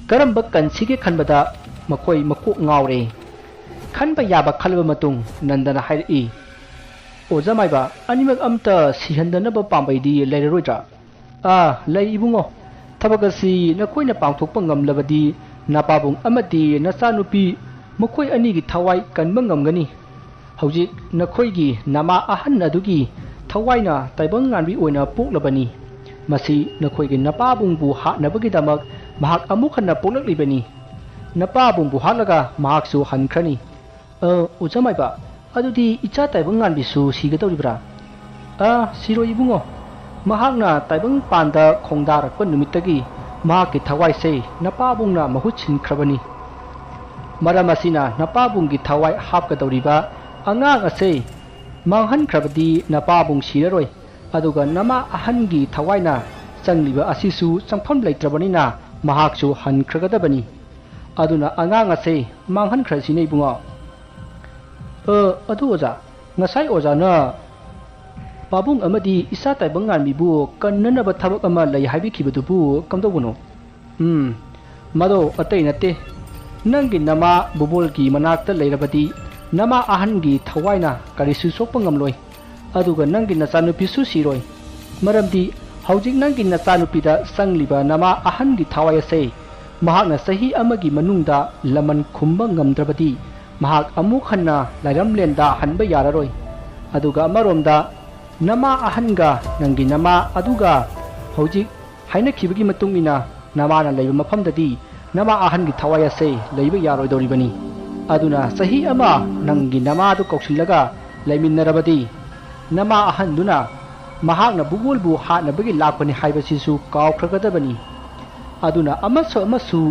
ꯀꯔꯝꯕ ꯀꯟꯁꯤꯒꯦ ꯈꯟꯕꯗ ꯃꯈꯣꯏ ꯃꯀꯣꯛ ꯉꯥꯎꯔꯦ꯫ ꯈꯟꯕ ꯌꯥꯕ ꯈꯜꯂꯕ ꯃꯇꯨꯡ ꯅꯟꯗꯅ ꯍꯥꯏꯔꯛꯏ, "ꯑꯣꯖꯥ ꯃꯥꯏꯕ, ꯑꯅꯤꯃꯛ ꯑꯝꯇ ꯁꯤꯍꯟꯗꯅꯕ ꯄꯥꯝꯕꯩꯗꯤ ꯂꯩꯔꯔꯣꯏꯗ꯭ꯔꯥ?" "ꯑꯥ, ꯂꯩ ꯏꯕꯨꯡꯉꯣ꯫ ꯊꯕꯛ ꯑꯁꯤ ꯅꯈꯣꯏꯅ ꯄꯥꯡꯊꯣꯛꯄ ꯉꯝꯂꯕꯗꯤ ꯅꯄꯥꯕꯨꯡ ꯑꯃꯗꯤ ꯅꯆꯥꯅꯨꯄꯤ ꯃꯈꯣꯏ ꯑꯅꯤꯒꯤ ꯊꯋꯥꯏ ꯀꯟꯕ ꯉꯝꯒꯅꯤ꯫ ꯍꯧꯖꯤꯛ ꯅꯈꯣꯏꯒꯤ ꯅꯃꯥ ꯑꯍꯟ ꯑꯗꯨꯒꯤ ꯊꯋꯥꯏꯅ ꯇꯥꯏꯕꯪ ꯉꯥꯟꯕꯤ ꯑꯣꯏꯅ ꯄꯣꯛꯂꯕꯅꯤ꯫ ꯃꯁꯤ ꯅꯈꯣꯏꯒꯤ ꯅꯄꯥꯕꯨꯡꯕꯨ ꯍꯥꯠꯅꯕꯒꯤꯗꯃꯛ ꯃꯍꯥꯛ ꯑꯃꯨꯛ ꯍꯟꯅ ꯄꯣꯛꯂꯛꯂꯤꯕꯅꯤ꯫ ꯅꯄꯥꯕꯨꯡꯕꯨ ꯍꯥꯠꯂꯒ ꯃꯍꯥꯛꯁꯨ ꯍꯟꯈ꯭ꯔꯅꯤ꯫ ꯑ, ꯑꯣꯖꯥ ꯃꯥꯏꯕ, ꯑꯗꯨꯗꯤ ꯏꯆꯥ ꯇꯥꯏꯕꯪ ꯉꯥꯟꯕꯤꯁꯨ ꯁꯤꯒꯗꯧꯔꯤꯕ꯭ꯔꯥ? ꯑ, ꯁꯤꯔꯣꯏ ꯏꯕꯨꯡꯉꯣ꯫ ꯃꯍꯥꯛꯅ ꯇꯥꯏꯕꯪ ꯄꯥꯟꯗ ꯈꯣꯡꯗꯥꯔꯛꯄ ꯅꯨꯃꯤꯠꯇꯒꯤ ꯃꯍꯥꯛꯀꯤ ꯊꯋꯥꯏꯁꯦ ꯅꯄꯥꯕꯨꯡꯅ ꯃꯍꯨꯠ ꯁꯤꯟꯈ꯭ꯔꯕꯅꯤ꯫ ꯃꯔꯝ ꯑꯁꯤꯅ ꯅꯄꯥꯕꯨꯡꯒꯤ ꯊꯋꯥꯏ ꯍꯥꯞꯀꯗꯧꯔꯤꯕ ꯑꯉꯥꯡ ꯑꯁꯦ ꯃꯥꯡꯍꯟꯈ꯭ꯔꯕꯗꯤ ꯅꯄꯥꯕꯨꯡ ꯁꯤꯔꯔꯣꯏ, ꯑꯗꯨꯒ ꯅꯃꯥ ꯑꯍꯟꯒꯤ ꯊꯋꯥꯏꯅ ꯆꯪꯂꯤꯕ ꯑꯁꯤꯁꯨ ꯆꯪꯐꯝ ꯂꯩꯇ꯭ꯔꯕꯅꯤꯅ ꯃꯍꯥꯛꯁꯨ ꯍꯟꯈ꯭ꯔꯒꯗꯕꯅꯤ꯫ ꯑꯗꯨꯅ ꯑꯉꯥꯡ ꯑꯁꯦ ꯃꯥꯡꯍꯟꯈ꯭ꯔꯁꯤꯅꯦ ꯏꯕꯨꯡꯉꯣ꯫ ꯑ, ꯑꯗꯨ ꯑꯣꯖꯥ, ꯉꯁꯥꯏ ꯑꯣꯖꯥꯅ ꯄꯥꯕꯨꯡ ꯑꯃꯗꯤ ꯏꯆꯥ ꯇꯥꯏꯕꯪ ꯉꯥꯟꯕꯤꯕꯨ ꯀꯟꯅꯅꯕ ꯊꯕꯛ ꯑꯃ ꯂꯩ ꯍꯥꯏꯕꯤꯈꯤꯕꯗꯨꯕꯨ ꯀꯝꯗꯧꯕꯅꯣ? ꯎꯝ, ꯃꯗꯣ ꯑꯇꯩ ꯅꯠꯇꯦ꯫ ꯅꯪꯒꯤ ꯅꯃꯥ ꯕꯨꯕꯣꯜꯒꯤ ꯃꯅꯥꯛꯇ ꯂꯩꯔꯕꯗꯤ ꯅꯃꯥ ꯑꯍꯟꯒꯤ ꯊꯋꯥꯏꯅ ꯀꯔꯤꯁꯨ ꯁꯣꯛꯄ ꯉꯝꯂꯣꯏ꯫ ꯑꯗꯨꯒ ꯅꯪꯒꯤ ꯅꯆꯥꯅꯨꯄꯤꯁꯨ ꯁꯤꯔꯣꯏ꯫ ꯃꯔꯝꯗꯤ ꯍꯧꯖꯤꯛ ꯅꯪꯒꯤ ꯅꯆꯥꯅꯨꯄꯤꯗ ꯆꯪꯂꯤꯕ ꯅꯃꯥ ꯑꯍꯟꯒꯤ ꯊꯋꯥꯏ ꯑꯁꯦ ꯃꯍꯥꯛꯅ ꯆꯍꯤ ꯑꯃꯒꯤ ꯃꯅꯨꯡꯗ ꯂꯃꯟ ꯈꯨꯝꯕ ꯉꯝꯗ꯭ꯔꯕꯗꯤ ꯃꯍꯥꯛ ꯑꯃꯨꯛ ꯍꯟꯅ ꯂꯥꯏꯔꯝꯂꯦꯟꯗ ꯍꯟꯕ ꯌꯥꯔꯔꯣꯏ꯫ ꯑꯗꯨꯒ ꯑꯃꯔꯣꯝꯗ ꯅꯃꯥ ꯑꯍꯟꯒ ꯅꯪꯒꯤ ꯅꯃꯥ ꯑꯗꯨꯒ ꯍꯧꯖꯤꯛ ꯍꯥꯏꯅꯈꯤꯕꯒꯤ ꯃꯇꯨꯡ ꯏꯟꯅ ꯅꯃꯥꯅ ꯂꯩꯕ ꯃꯐꯝꯗꯗꯤ ꯅꯃꯥ ꯑꯍꯟꯒꯤ ꯊꯋꯥꯏ ꯑꯁꯦ ꯂꯩꯕ ꯌꯥꯔꯣꯏꯗꯧꯔꯤꯕꯅꯤ꯫ ꯑꯗꯨꯅ ꯆꯍꯤ ꯑꯃ ꯅꯪꯒꯤ ꯅꯃꯥꯗꯨ ꯀꯧꯁꯤꯜꯂꯒ ꯂꯩꯃꯤꯟꯅꯔꯕꯗꯤ ꯅꯃꯥ ꯑꯍꯟꯗꯨꯅ ꯃꯍꯥꯛꯅ ꯕꯨꯕꯣꯜꯕꯨ ꯍꯥꯠꯅꯕꯒꯤ ꯂꯥꯛꯄꯅꯤ ꯍꯥꯏꯕꯁꯤꯁꯨ ꯀꯥꯎꯈ꯭ꯔꯒꯗꯕꯅꯤ꯫ ꯑꯗꯨꯅ ꯑꯃꯁꯨ ꯑꯃꯁꯨ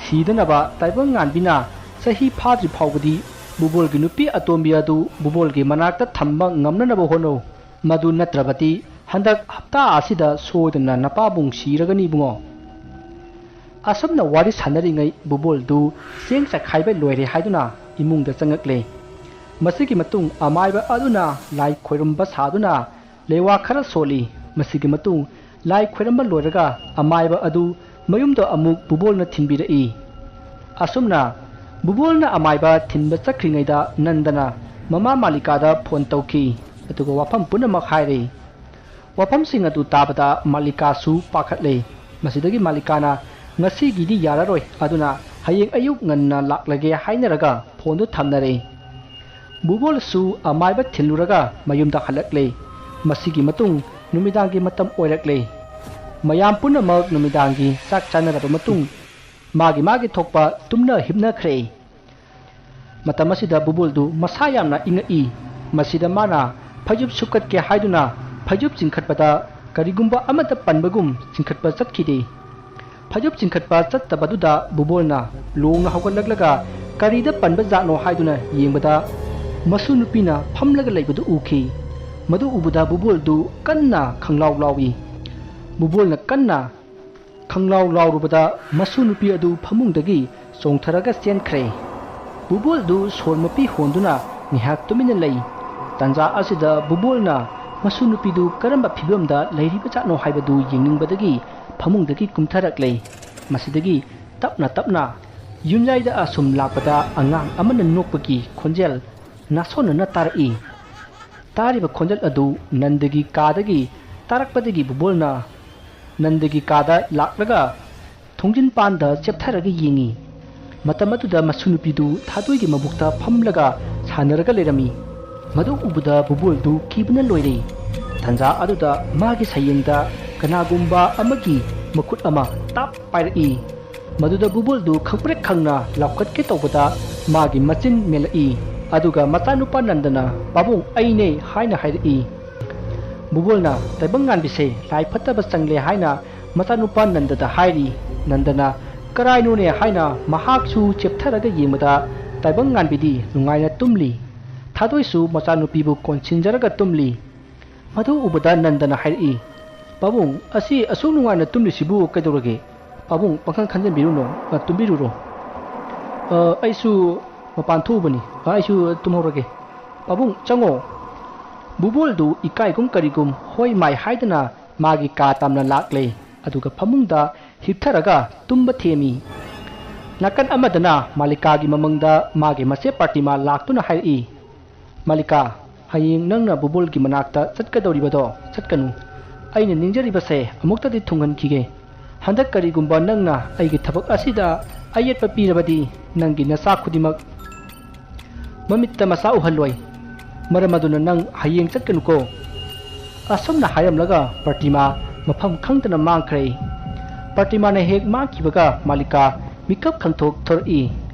ꯁꯤꯗꯅꯕ ꯇꯥꯏꯕꯪ ꯉꯥꯟꯕꯤꯅ ꯆꯍꯤ ꯐꯥꯗ꯭ꯔꯤ ꯐꯥꯎꯕꯗꯤ ꯕꯨꯕꯣꯜꯒꯤ ꯅꯨꯄꯤ ꯑꯇꯣꯝꯕꯤ ꯑꯗꯨ ꯕꯨꯕꯣꯜꯒꯤ ꯃꯅꯥꯛꯇ ꯊꯝꯕ ꯉꯝꯅꯅꯕ ꯍꯣꯠꯅꯧ꯫ ꯃꯗꯨ ꯅꯠꯇ꯭ꯔꯕꯗꯤ ꯍꯟꯗꯛ ꯍꯞꯇꯥ ꯑꯁꯤꯗ ꯁꯣꯏꯗꯅ ꯅꯄꯥꯕꯨꯡ ꯁꯤꯔꯒꯅꯤ ꯏꯕꯨꯡꯉꯣ꯫ ꯑꯁꯨꯝꯅ ꯋꯥꯔꯤ ꯁꯥꯟꯅꯔꯤꯉꯩ ꯕꯨꯕꯣꯜꯗꯨ ꯆꯦꯡ ꯆꯈꯥꯏꯕ ꯂꯣꯏꯔꯦ ꯍꯥꯏꯗꯨꯅ ꯏꯃꯨꯡꯗ ꯆꯪꯉꯛꯂꯦ꯫ ꯃꯁꯤꯒꯤ ꯃꯇꯨꯡ ꯑꯃꯥꯏꯕ ꯑꯗꯨꯅ ꯂꯥꯏ ꯈꯣꯏꯔꯝꯕ ꯁꯥꯗꯨꯅ ꯂꯩꯋꯥ ꯈꯔ ꯁꯣꯜꯂꯤ꯫ ꯃꯁꯤꯒꯤ ꯃꯇꯨꯡ ꯂꯥꯏ ꯈꯣꯏꯔꯝꯕ ꯂꯣꯏꯔꯒ ꯑꯃꯥꯏꯕ ꯑꯗꯨ ꯃꯌꯨꯝꯗ ꯑꯃꯨꯛ ꯕꯨꯕꯣꯜꯅ ꯊꯤꯟꯕꯤꯔꯛꯏ꯫ ꯑꯁꯨꯝꯅ ꯕꯨꯕꯣꯜꯅ ꯑꯃꯥꯏꯕ ꯊꯤꯟꯕ ꯆꯠꯈ꯭ꯔꯤꯉꯩꯗ ꯅꯟꯗꯅ ꯃꯃꯥ ꯃꯥꯂꯤꯀꯥꯗ ꯐꯣꯟ ꯇꯧꯈꯤ꯫ ꯑꯗꯨꯒ ꯋꯥꯐꯝ ꯄꯨꯝꯅꯃꯛ ꯍꯥꯏꯔꯦ꯫ ꯋꯥꯐꯝꯁꯤꯡ ꯑꯗꯨ ꯇꯥꯕꯗ ꯃꯥꯂꯤꯀꯥꯁꯨ ꯄꯥꯈꯠꯂꯦ꯫ ꯃꯁꯤꯗꯒꯤ ꯃꯥꯂꯤꯀꯥꯅ ꯉꯁꯤꯒꯤꯗꯤ ꯌꯥꯔꯔꯣꯏ, ꯑꯗꯨꯅ ꯍꯌꯦꯡ ꯑꯌꯨꯛ ꯉꯟꯅ ꯂꯥꯛꯂꯒꯦ ꯍꯥꯏꯅꯔꯒ ꯐꯣꯟꯗꯨ ꯊꯝꯅꯔꯦ꯫ ꯕꯨꯕꯣꯜꯁꯨ ꯑꯃꯥꯏꯕ ꯊꯤꯜꯂꯨꯔꯒ ꯃꯌꯨꯝꯗ ꯍꯜꯂꯛꯂꯦ꯫ ꯃꯁꯤꯒꯤ ꯃꯇꯨꯡ ꯅꯨꯃꯤꯗꯥꯡꯒꯤ ꯃꯇꯝ ꯑꯣꯏꯔꯛꯂꯦ꯫ ꯃꯌꯥꯝ ꯄꯨꯝꯅꯃꯛ ꯅꯨꯃꯤꯗꯥꯡꯒꯤ ꯆꯥꯛ ꯆꯥꯅꯔꯕ ꯃꯇꯨꯡ ꯃꯥꯒꯤ ꯃꯥꯒꯤ ꯊꯣꯛꯄ ꯇꯨꯝꯅ ꯍꯤꯞꯅꯈ꯭ꯔꯦ꯫ ꯃꯇꯝ ꯑꯁꯤꯗ ꯕꯨꯕꯣꯜꯗꯨ ꯃꯁꯥ ꯌꯥꯝꯅ ꯏꯪꯉꯛꯏ꯫ ꯃꯁꯤꯗ ꯃꯥꯅ ꯐꯩꯖꯨꯞ ꯁꯨꯞꯀꯠꯀꯦ ꯍꯥꯏꯗꯨꯅ ꯐꯩꯖꯨꯞ ꯆꯤꯡꯈꯠꯄꯗ ꯀꯔꯤꯒꯨꯝꯕ ꯑꯃꯠꯇ ꯄꯟꯕꯒꯨꯝ ꯆꯤꯡꯈꯠꯄ ꯆꯠꯈꯤꯗꯦ꯫ ꯐꯩꯖꯨꯞ ꯆꯤꯡꯈꯠꯄ ꯆꯠꯇꯕꯗꯨꯗ ꯕꯨꯕꯣꯜꯅ ꯂꯣꯡꯅ ꯍꯧꯒꯠꯂꯛꯂꯒ ꯀꯔꯤꯗ ꯄꯟꯕ ꯖꯥꯠꯅꯣ ꯍꯥꯏꯗꯨꯅ ꯌꯦꯡꯕꯗ ꯃꯁꯨ ꯅꯨꯄꯤꯅ ꯐꯝꯂꯒ ꯂꯩꯕꯗꯨ ꯎꯈꯤ꯫ ꯃꯗꯨ ꯎꯕꯗ ꯕꯨꯕꯣꯜꯗꯨ ꯀꯟꯅ ꯈꯪꯂꯥꯎ ꯂꯥꯎꯏ꯫ ꯕꯨꯕꯣꯜꯅ ꯀꯟꯅ ꯈꯪꯂꯥꯎ ꯂꯥꯎꯔꯨꯕꯗ ꯃꯁꯨ ꯅꯨꯄꯤ ꯑꯗꯨ ꯐꯃꯨꯡꯗꯒꯤ ꯆꯣꯡꯊꯔꯒ ꯆꯦꯟꯈ꯭ꯔꯦ꯫ ꯕꯨꯕꯣꯜꯗꯨ ꯁꯣꯔ ꯃꯄꯤ ꯍꯣꯟꯗꯨꯅ ꯉꯥꯏꯍꯥꯛ ꯇꯨꯃꯤꯟꯅ ꯂꯩ꯫ ꯇꯥꯟꯖꯥ ꯑꯁꯤꯗ ꯕꯨꯕꯣꯜꯅ ꯃꯁꯨ ꯅꯨꯄꯤꯗꯨ ꯀꯔꯝꯕ ꯐꯤꯕꯝꯗ ꯂꯩꯔꯤꯕꯖꯥꯠꯅꯣ ꯍꯥꯏꯕꯗꯨ ꯌꯦꯡꯅꯤꯡꯕꯗꯒꯤ ꯐꯃꯨꯡꯗꯒꯤ ꯀꯨꯝꯊꯔꯛꯂꯦ꯫ ꯃꯁꯤꯗꯒꯤ ꯇꯞꯅ ꯇꯞꯅ ꯌꯨꯝꯌꯥꯏꯗ ꯑꯁꯨꯝ ꯂꯥꯛꯄꯗ ꯑꯉꯥꯡ ꯑꯃꯅ ꯅꯣꯛꯄꯒꯤ ꯈꯣꯟꯖꯦꯜ ꯅꯥꯁꯣꯟꯅꯅ ꯇꯥꯔꯛꯏ꯫ ꯇꯥꯔꯤꯕ ꯈꯣꯟꯖꯦꯜ ꯑꯗꯨ ꯅꯟꯗꯒꯤ ꯀꯥꯗꯒꯤ ꯇꯥꯔꯛꯄꯗꯒꯤ ꯕꯨꯕꯣꯜꯅ ꯅꯟꯗꯒꯤ ꯀꯥꯗ ꯂꯥꯛꯂꯒ ꯊꯣꯡꯖꯤꯟ ꯄꯥꯟꯗ ꯆꯦꯞꯊꯔꯒ ꯌꯦꯡꯉꯤ꯫ ꯃꯇꯝ ꯑꯗꯨꯗ ꯃꯁꯨ ꯅꯨꯄꯤꯗꯨ ꯊꯥꯗꯣꯏꯒꯤ ꯃꯕꯨꯛꯇ ꯐꯝꯂꯒ ꯁꯥꯟꯅꯔꯒ ꯂꯩꯔꯝꯃꯤ꯫ ꯃꯗꯨ ꯎꯕꯗ ꯕꯨꯕꯣꯜꯗꯨ ꯀꯤꯕꯅ ꯂꯣꯏꯔꯦ꯫ ꯇꯥꯟꯖꯥ ꯑꯗꯨꯗ ꯃꯥꯒꯤ ꯁꯌꯦꯡꯗ ꯀꯅꯥꯒꯨꯝꯕ ꯑꯃꯒꯤ ꯃꯈꯨꯠ ꯑꯃ ꯇꯥꯞ ꯄꯥꯏꯔꯛꯏ꯫ ꯃꯗꯨꯗ ꯕꯨꯕꯣꯜꯗꯨ ꯈꯪꯄ꯭ꯔꯦꯛ ꯈꯪꯅ ꯂꯥꯎꯈꯠꯀꯦ ꯇꯧꯕꯗ ꯃꯥꯒꯤ ꯃꯆꯤꯟ ꯃꯦꯜꯂꯛꯏ꯫ ꯑꯗꯨꯒ ꯃꯆꯥꯅꯨꯄꯥ ꯅꯟꯗꯅ "ꯄꯥꯕꯨꯡ, ꯑꯩꯅꯦ" ꯍꯥꯏꯅ ꯍꯥꯏꯔꯛꯏ꯫ ꯕꯨꯕꯣꯜꯅ ꯇꯥꯏꯕꯪ ꯉꯥꯟꯕꯤꯁꯦ ꯂꯥꯏ ꯐꯠꯇꯕ ꯆꯪꯂꯦ ꯍꯥꯏꯅ ꯃꯆꯥꯅꯨꯄꯥ ꯅꯟꯗꯗ ꯍꯥꯏꯔꯤ꯫ ꯅꯟꯗꯅ "ꯀꯔꯥꯏꯅꯣꯅꯦ?" ꯍꯥꯏꯅ ꯃꯍꯥꯛꯁꯨ ꯆꯦꯞꯊꯔꯒ ꯌꯦꯡꯕꯗ ꯇꯥꯏꯕꯪ ꯉꯥꯟꯕꯤꯗꯤ ꯅꯨꯡꯉꯥꯏꯅ ꯇꯨꯝꯂꯤ꯫ ꯊꯥꯗꯣꯏꯁꯨ ꯃꯆꯥꯅꯨꯄꯤꯕꯨ ꯀꯣꯟꯁꯤꯟꯖꯔꯒ ꯇꯨꯝꯂꯤ꯫ ꯃꯗꯨ ꯎꯕꯗ ꯅꯟꯗꯅ ꯍꯥꯏꯔꯛꯏ, "ꯄꯥꯕꯨꯡ, ꯑꯁꯤ ꯑꯁꯨꯛ ꯅꯨꯡꯉꯥꯏꯅ ꯇꯨꯝꯂꯤꯁꯤꯕꯨ ꯀꯩꯗꯧꯔꯒꯦ? ꯄꯥꯕꯨꯡ, ꯄꯪꯈꯟ ꯈꯟꯖꯟꯕꯤꯔꯨꯅꯨ, ꯑ, ꯇꯨꯝꯕꯤꯔꯨꯔꯣ꯫ ꯑ, ꯑꯩꯁꯨ ꯃꯄꯥꯟ ꯊꯣꯛꯎꯕꯅꯤ꯫ ꯑ, ꯑꯩꯁꯨ ꯇꯨꯝꯍꯧꯔꯒꯦ꯫ ꯄꯥꯕꯨꯡ, ꯆꯪꯉꯣ꯫" ꯕꯨꯕꯣꯜꯗꯨ ꯏꯀꯥꯏꯒꯨꯝ ꯀꯔꯤꯒꯨꯝ ꯍꯣꯏ ꯃꯥꯏ ꯍꯥꯏꯗꯅ ꯃꯥꯒꯤ ꯀꯥ ꯇꯝꯅ ꯂꯥꯛꯂꯦ꯫ ꯑꯗꯨꯒ ꯐꯃꯨꯡꯗ ꯍꯤꯞꯊꯔꯒ ꯇꯨꯝꯕ ꯊꯦꯝꯃꯤ꯫ ꯅꯥꯀꯟ ꯑꯃꯗꯅ ꯃꯥꯂꯤꯀꯥꯒꯤ ꯃꯃꯪꯗ ꯃꯥꯒꯤ ꯃꯆꯦ ꯄ꯭ꯔꯇꯤꯃꯥ ꯂꯥꯛꯇꯨꯅ ꯍꯥꯏꯔꯛꯏ, "ꯃꯥꯂꯤꯀꯥ, ꯍꯌꯦꯡ ꯅꯪꯅ ꯕꯨꯕꯣꯜꯒꯤ ꯃꯅꯥꯛꯇ ꯆꯠꯀꯗꯧꯔꯤꯕꯗꯣ ꯆꯠꯀꯅꯨ꯫ ꯑꯩꯅ ꯅꯤꯡꯖꯔꯤꯕꯁꯦ ꯑꯃꯨꯛꯇꯗꯤ ꯊꯨꯡꯍꯟꯈꯤꯒꯦ꯫ ꯍꯟꯗꯛ ꯀꯔꯤꯒꯨꯝꯕ ꯅꯪꯅ ꯑꯩꯒꯤ ꯊꯕꯛ ꯑꯁꯤꯗ ꯑꯌꯦꯠꯄ ꯄꯤꯔꯕꯗꯤ ꯅꯪꯒꯤ ꯅꯆꯥ ꯈꯨꯗꯤꯡꯃꯛ ꯃꯃꯤꯠꯇ ꯃꯆꯥ ꯎꯍꯜꯂꯣꯏ꯫ ꯃꯔꯝ ꯑꯗꯨꯅ ꯅꯪ ꯍꯌꯦꯡ ꯆꯠꯀꯅꯨꯀꯣ꯫" ꯑꯁꯨꯝꯅ ꯍꯥꯏꯔꯝꯂꯒ ꯄ꯭ꯔꯇꯤꯃꯥ ꯃꯐꯝ ꯈꯪꯗꯅ ꯃꯥꯡꯈ꯭ꯔꯦ꯫ ꯄ꯭ꯔꯇꯤꯃꯥꯅ ꯍꯦꯛ ꯃꯥꯡꯈꯤꯕꯒ ꯃꯥꯂꯤꯀꯥ ꯃꯤꯀꯞ ꯈꯪꯊꯣꯛ ꯊꯣꯔꯛꯏ꯫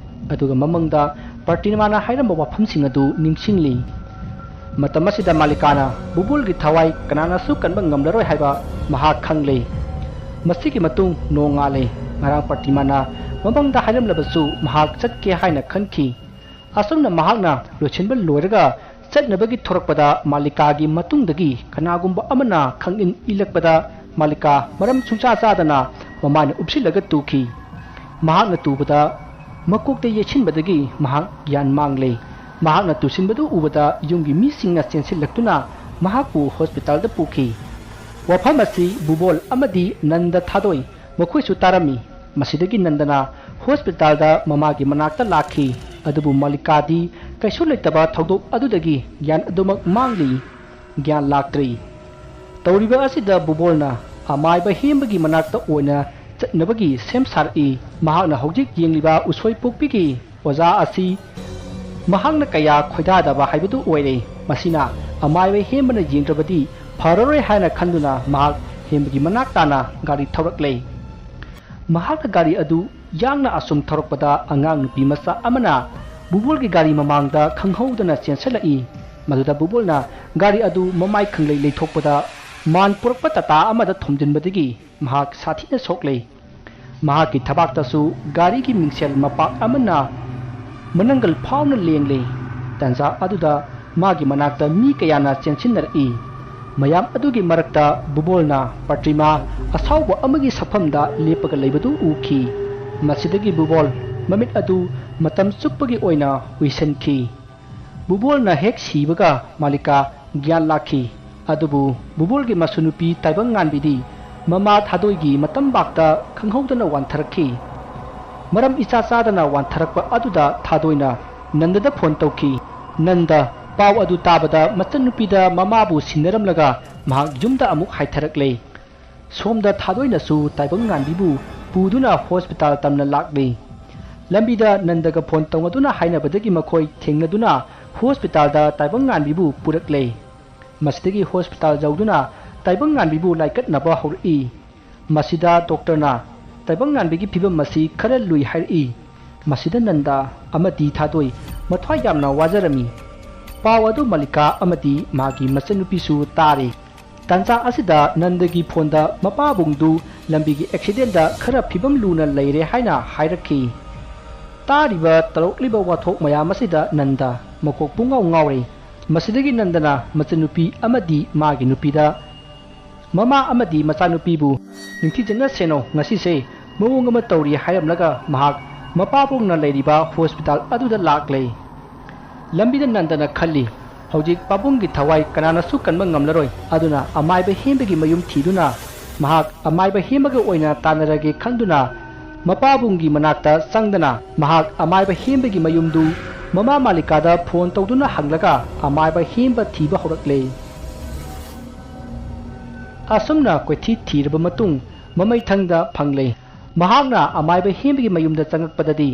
ꯑꯗꯨꯒ ꯃꯃꯪꯗ ꯄ꯭ꯔꯇꯤꯃꯥꯅ ꯍꯥꯏꯔꯝꯕ ꯋꯥꯐꯝꯁꯤꯡ ꯑꯗꯨ ꯅꯤꯡꯁꯤꯡꯂꯤ꯫ ꯃꯇꯝ ꯑꯁꯤꯗ ꯃꯥꯂꯤꯀꯥꯅ ꯕꯨꯕꯣꯜꯒꯤ ꯊꯋꯥꯏ ꯀꯅꯥꯅꯁꯨ ꯀꯟꯕ ꯉꯝꯂꯔꯣꯏ ꯍꯥꯏꯕ ꯃꯍꯥꯛ ꯈꯪꯂꯦ꯫ ꯃꯁꯤꯒꯤ ꯃꯇꯨꯡ ꯅꯣꯡꯉꯥꯜꯂꯦ꯫ ꯉꯔꯥꯡ ꯄ꯭ꯔꯇꯤꯃꯥꯅ ꯃꯃꯪꯗ ꯍꯥꯏꯔꯝꯂꯕꯁꯨ ꯃꯍꯥꯛ ꯆꯠꯀꯦ ꯍꯥꯏꯅ ꯈꯟꯈꯤ꯫ ꯑꯁꯨꯝꯅ ꯃꯍꯥꯛꯅ ꯂꯣꯏꯁꯤꯟꯕ ꯂꯣꯏꯔꯒ ꯆꯠꯅꯕꯒꯤ ꯊꯣꯔꯛꯄꯗ ꯃꯥꯂꯤꯀꯥꯒꯤ ꯃꯇꯨꯡꯗꯒꯤ ꯀꯅꯥꯒꯨꯝꯕ ꯑꯃꯅ ꯈꯪꯏꯟ ꯏꯜꯂꯛꯄꯗ ꯃꯥꯂꯤꯀꯥ ꯃꯔꯝ ꯁꯨꯡꯆꯥ ꯆꯥꯗꯅ ꯃꯃꯥꯏꯅ ꯎꯞꯁꯤꯜꯂꯒ ꯇꯨꯈꯤ꯫ ꯃꯍꯥꯛꯅ ꯇꯨꯕꯗ ꯃꯀꯣꯛꯇ ꯌꯩꯁꯤꯟꯕꯗꯒꯤ ꯃꯍꯥꯛ ꯒ꯭ꯌꯥꯟ ꯃꯥꯡꯂꯦ꯫ ꯃꯍꯥꯛꯅ ꯇꯨꯁꯤꯟꯕꯗꯨ ꯎꯕꯗ ꯌꯨꯝꯒꯤ ꯃꯤꯁꯤꯡꯅ ꯆꯦꯟꯁꯤꯜꯂꯛꯇꯨꯅ ꯃꯍꯥꯛꯄꯨ ꯍꯣꯁꯄꯤꯇꯥꯜꯗ ꯄꯨꯈꯤ꯫ ꯋꯥꯐꯝ ꯑꯁꯤ ꯕꯨꯕꯣꯜ ꯑꯃꯗꯤ ꯅꯟꯗ ꯊꯥꯗꯣꯏ ꯃꯈꯣꯏꯁꯨ ꯇꯥꯔꯝꯃꯤ꯫ ꯃꯁꯤꯗꯒꯤ ꯅꯟꯗꯅ ꯍꯣꯁꯄꯤꯇꯥꯜꯗ ꯃꯃꯥꯒꯤ ꯃꯅꯥꯛꯇ ꯂꯥꯛꯈꯤ꯫ ꯑꯗꯨꯕꯨ ꯃꯥꯂꯤꯀꯥꯗꯤ ꯀꯩꯁꯨ ꯂꯩꯇꯕ ꯊꯧꯗꯣꯛ ꯑꯗꯨꯗꯒꯤ ꯒ꯭ꯌꯥꯟ ꯑꯗꯨꯃꯛ ꯃꯥꯡꯂꯤ꯫ ꯒ꯭ꯌꯥꯟ ꯂꯥꯛꯇ꯭ꯔꯤ꯫ ꯇꯧꯔꯤꯕ ꯑꯁꯤꯗ ꯕꯨꯕꯣꯜꯅ ꯑꯃꯥꯏꯕ ꯍꯦꯝꯕꯒꯤ ꯃꯅꯥꯛꯇ ꯑꯣꯏꯅ ꯆꯠꯅꯕꯒꯤ ꯁꯦꯝ ꯁꯥꯔꯛꯏ꯫ ꯃꯍꯥꯛꯅ ꯍꯧꯖꯤꯛ ꯌꯦꯡꯂꯤꯕ ꯎꯁꯣꯏ ꯄꯣꯛꯄꯤꯒꯤ ꯑꯣꯖꯥ ꯑꯁꯤ ꯃꯍꯥꯛꯅ ꯀꯌꯥ ꯈꯣꯏꯗꯥꯗꯕ ꯍꯥꯏꯕꯗꯨ ꯑꯣꯏꯔꯦ꯫ ꯃꯁꯤꯅ ꯑꯃꯥꯏꯕ ꯍꯦꯝꯕꯅ ꯌꯦꯡꯗ꯭ꯔꯕꯗꯤ ꯐꯔꯔꯣꯏ ꯍꯥꯏꯅ ꯈꯟꯗꯨꯅ ꯃꯍꯥꯛ ꯍꯦꯝꯕꯒꯤ ꯃꯅꯥꯛ ꯇꯥꯅ ꯒꯥꯔꯤ ꯊꯧꯔꯛꯂꯦ꯫ ꯃꯍꯥꯛꯅ ꯒꯥꯔꯤ ꯑꯗꯨ ꯌꯥꯡꯅ ꯑꯁꯨꯝ ꯊꯧꯔꯛꯄꯗ ꯑꯉꯥꯡ ꯅꯨꯄꯤ ꯃꯆꯥ ꯑꯃꯅ ꯕꯨꯕꯣꯜꯒꯤ ꯒꯥꯔꯤ ꯃꯃꯥꯡꯗ ꯈꯪꯍꯧꯗꯅ ꯆꯦꯟꯁꯤꯜꯂꯛꯏ꯫ ꯃꯗꯨꯗ ꯕꯨꯕꯣꯜꯅ ꯒꯥꯔꯤ ꯑꯗꯨ ꯃꯃꯥꯏ ꯈꯪꯂꯩ ꯂꯩꯊꯣꯛꯄꯗ ꯃꯥꯟ ꯄꯨꯔꯛꯄ ꯇꯥꯇꯥ ꯑꯃꯗ ꯊꯣꯝꯖꯤꯟꯕꯗꯒꯤ ꯃꯍꯥꯛ ꯁꯥꯊꯤꯅ ꯁꯣꯛꯂꯦ꯫ ꯃꯍꯥꯛꯀꯤ ꯊꯕꯥꯛꯇꯁꯨ ꯒꯥꯔꯤꯒꯤ ꯃꯤꯡꯁꯦꯜ ꯃꯄꯥꯛ ꯑꯃꯅ ꯃꯅꯪꯒꯜ ꯐꯥꯎꯅ ꯂꯦꯡꯂꯦ꯫ ꯇꯥꯟꯖꯥ ꯑꯗꯨꯗ ꯃꯥꯒꯤ ꯃꯅꯥꯛꯇ ꯃꯤ ꯀꯌꯥꯅ ꯆꯦꯟꯁꯤꯟꯅꯔꯛꯏ꯫ ꯃꯌꯥꯝ ꯑꯗꯨꯒꯤ ꯃꯔꯛꯇ ꯕꯨꯕꯣꯜꯅ ꯄ꯭ꯔꯇꯤꯃꯥ ꯑꯁꯥꯎꯕ ꯑꯃꯒꯤ ꯁꯛꯐꯝꯗ ꯂꯦꯞꯄꯒ ꯂꯩꯕꯗꯨ ꯎꯈꯤ꯫ ꯃꯁꯤꯗꯒꯤ ꯕꯨꯕꯣꯜ ꯃꯃꯤꯠ ꯑꯗꯨ ꯃꯇꯝ ꯆꯨꯞꯄꯒꯤ ꯑꯣꯏꯅ ꯎꯏꯁꯟꯈꯤ꯫ ꯕꯨꯕꯣꯜꯅ ꯍꯦꯛ ꯁꯤꯕꯒ ꯃꯥꯂꯤꯀꯥ ꯒ꯭ꯌꯥꯟ ꯂꯥꯛꯈꯤ꯫ ꯑꯗꯨꯕꯨ ꯕꯨꯕꯣꯜꯒꯤ ꯃꯁꯨꯅꯨꯄꯤ ꯇꯥꯏꯕꯪ ꯉꯥꯟꯕꯤꯗꯤ ꯃꯃꯥ ꯊꯥꯗꯣꯏꯒꯤ ꯃꯇꯝꯕꯥꯛꯇ ꯈꯪꯍꯧꯗꯅ ꯋꯥꯟꯊꯔꯛꯈꯤ꯫ ꯃꯔꯝ ꯏꯆꯥ ꯆꯥꯗꯅ ꯋꯥꯟꯊꯔꯛꯄ ꯑꯗꯨꯗ ꯊꯥꯗꯣꯏꯅ ꯅꯟꯗꯗ ꯐꯣꯟ ꯇꯧꯈꯤ꯫ ꯅꯟꯗ ꯄꯥꯎ ꯑꯗꯨ ꯇꯥꯕꯗ ꯃꯆꯟꯅꯨꯄꯤꯗ ꯃꯃꯥꯕꯨ ꯁꯤꯟꯅꯔꯝꯂꯒ ꯃꯍꯥꯛ ꯌꯨꯝꯗ ꯑꯃꯨꯛ ꯍꯥꯏꯊꯔꯛꯂꯦ꯫ ꯁꯣꯝꯗ ꯊꯥꯗꯣꯏꯅꯁꯨ ꯇꯥꯏꯕꯪ ꯉꯥꯟꯕꯤꯕꯨ ꯄꯨꯗꯨꯅ ꯍꯣꯁꯄꯤꯇꯥꯜ ꯇꯝꯅ ꯂꯥꯛꯂꯤ꯫ ꯂꯝꯕꯤꯗ ꯅꯟꯗꯒ ꯐꯣꯟ ꯇꯧꯅꯗꯨꯅ ꯍꯥꯏꯅꯕꯗꯒꯤ ꯃꯈꯣꯏ ꯊꯦꯡꯅꯗꯨꯅ ꯍꯣꯁꯄꯤꯇꯥꯜꯗ ꯇꯥꯏꯕꯪ ꯉꯥꯟꯕꯤꯕꯨ ꯄꯨꯔꯛꯂꯦ꯫ ꯃꯁꯤꯗꯒꯤ ꯍꯣꯁꯄꯤꯇꯥꯜ ꯌꯧꯗꯨꯅ ꯇꯥꯏꯕꯪꯉꯥꯟꯕꯤꯕꯨ ꯂꯥꯏꯀꯠꯅꯕ ꯍꯧꯔꯛꯏ꯫ ꯃꯁꯤꯗ ꯗꯣꯛꯇꯔꯅ ꯇꯥꯏꯕꯪꯉꯥꯟꯕꯤꯒꯤ ꯐꯤꯕꯝ ꯑꯁꯤ ꯈꯔ ꯂꯨꯏ ꯍꯥꯏꯔꯛꯏ꯫ ꯃꯁꯤꯗ ꯅꯟꯗ ꯑꯃꯗꯤ ꯊꯥꯗꯣꯏ ꯃꯊ꯭ꯋꯥꯏ ꯌꯥꯝꯅ ꯋꯥꯖꯔꯝꯃꯤ꯫ ꯄꯥꯎ ꯑꯗꯨ ꯃꯜꯂꯤꯀꯥ ꯑꯃꯗꯤ ꯃꯍꯥꯛꯀꯤ ꯃꯆꯟꯅꯨꯄꯤꯁꯨ ꯇꯥꯔꯦ꯫ ꯇꯥꯟꯖꯥ ꯑꯁꯤꯗ ꯅꯟꯗꯒꯤ ꯐꯣꯟꯗ ꯃꯄꯥꯕꯨꯡꯗꯨ ꯂꯝꯕꯤꯒꯤ ꯑꯦꯛꯁꯤꯗꯦꯟꯗ ꯈꯔ ꯐꯤꯕꯝ ꯂꯨꯅ ꯂꯩꯔꯦ ꯍꯥꯏꯅ ꯍꯥꯏꯔꯛꯈꯤ꯫ ꯇꯥꯔꯤꯕ ꯇꯧꯔꯛꯂꯤꯕ ꯋꯥꯊꯣꯛ ꯃꯌꯥꯝ ꯑꯁꯤꯗ ꯅꯟꯗ ꯃꯀꯣꯛ ꯄꯨꯡꯉꯥꯎ ꯉꯥꯎꯔꯦ꯫ ꯃꯁꯤꯗꯒꯤ ꯅꯟꯗꯅ ꯃꯆꯟꯅꯨꯄꯤ ꯑꯃꯗꯤ ꯃꯥꯒꯤ ꯅꯨꯄꯤꯗ, ꯃꯃꯥ ꯑꯃꯗꯤ ꯃꯆꯥꯅꯨꯄꯤꯕꯨ ꯅꯤꯡꯊꯤꯖꯅ ꯁꯦꯟꯅꯧ, ꯉꯁꯤꯁꯦ ꯃꯑꯣꯡ ꯑꯃ ꯇꯧꯔꯤ ꯍꯥꯏꯔꯝꯂꯒ ꯃꯍꯥꯛ ꯃꯄꯥꯕꯨꯡꯅ ꯂꯩꯔꯤꯕ ꯍꯣꯁꯄꯤꯇꯥꯜ ꯑꯗꯨꯗ ꯂꯥꯛꯂꯦ꯫ ꯂꯝꯕꯤꯗ ꯅꯟꯗꯅ ꯈꯜꯂꯤ, ꯍꯧꯖꯤꯛ ꯄꯥꯕꯨꯡꯒꯤ ꯊꯋꯥꯏ ꯀꯅꯥꯅꯁꯨ ꯀꯟꯕ ꯉꯝꯂꯔꯣꯏ, ꯑꯗꯨꯅ ꯑꯃꯥꯏꯕ ꯍꯦꯝꯕꯒꯤ ꯃꯌꯨꯝ ꯊꯤꯗꯨꯅ ꯃꯍꯥꯛ ꯑꯃꯥꯏꯕ ꯍꯦꯝꯕꯒ ꯑꯣꯏꯅ ꯇꯥꯟꯅꯔꯒꯦ ꯈꯟꯗꯨꯅ ꯃꯄꯥꯕꯨꯡꯒꯤ ꯃꯅꯥꯛꯇ ꯆꯪꯗꯅ ꯃꯍꯥꯛ ꯑꯃꯥꯏꯕ ꯍꯦꯝꯕꯒꯤ ꯃꯌꯨꯝꯗꯨ ꯃꯃꯥ ꯃꯥꯂꯤꯀꯥꯗ ꯐꯣꯟ ꯇꯧꯗꯨꯅ ꯍꯪꯂꯒ ꯑꯃꯥꯏꯕ ꯍꯦꯝꯕ ꯊꯤꯕ ꯍꯧꯔꯛꯂꯦ꯫ ꯑꯁꯨꯝꯅ ꯀꯣꯏꯊꯤ ꯊꯤꯔꯕ ꯃꯇꯨꯡ ꯃꯃꯩꯊꯪꯗ ꯐꯪꯂꯦ꯫ ꯃꯍꯥꯛꯅ ꯑꯃꯥꯏꯕ ꯍꯦꯝꯕꯒꯤ ꯃꯌꯨꯝꯗ ꯆꯪꯉꯛꯄꯗꯗꯤ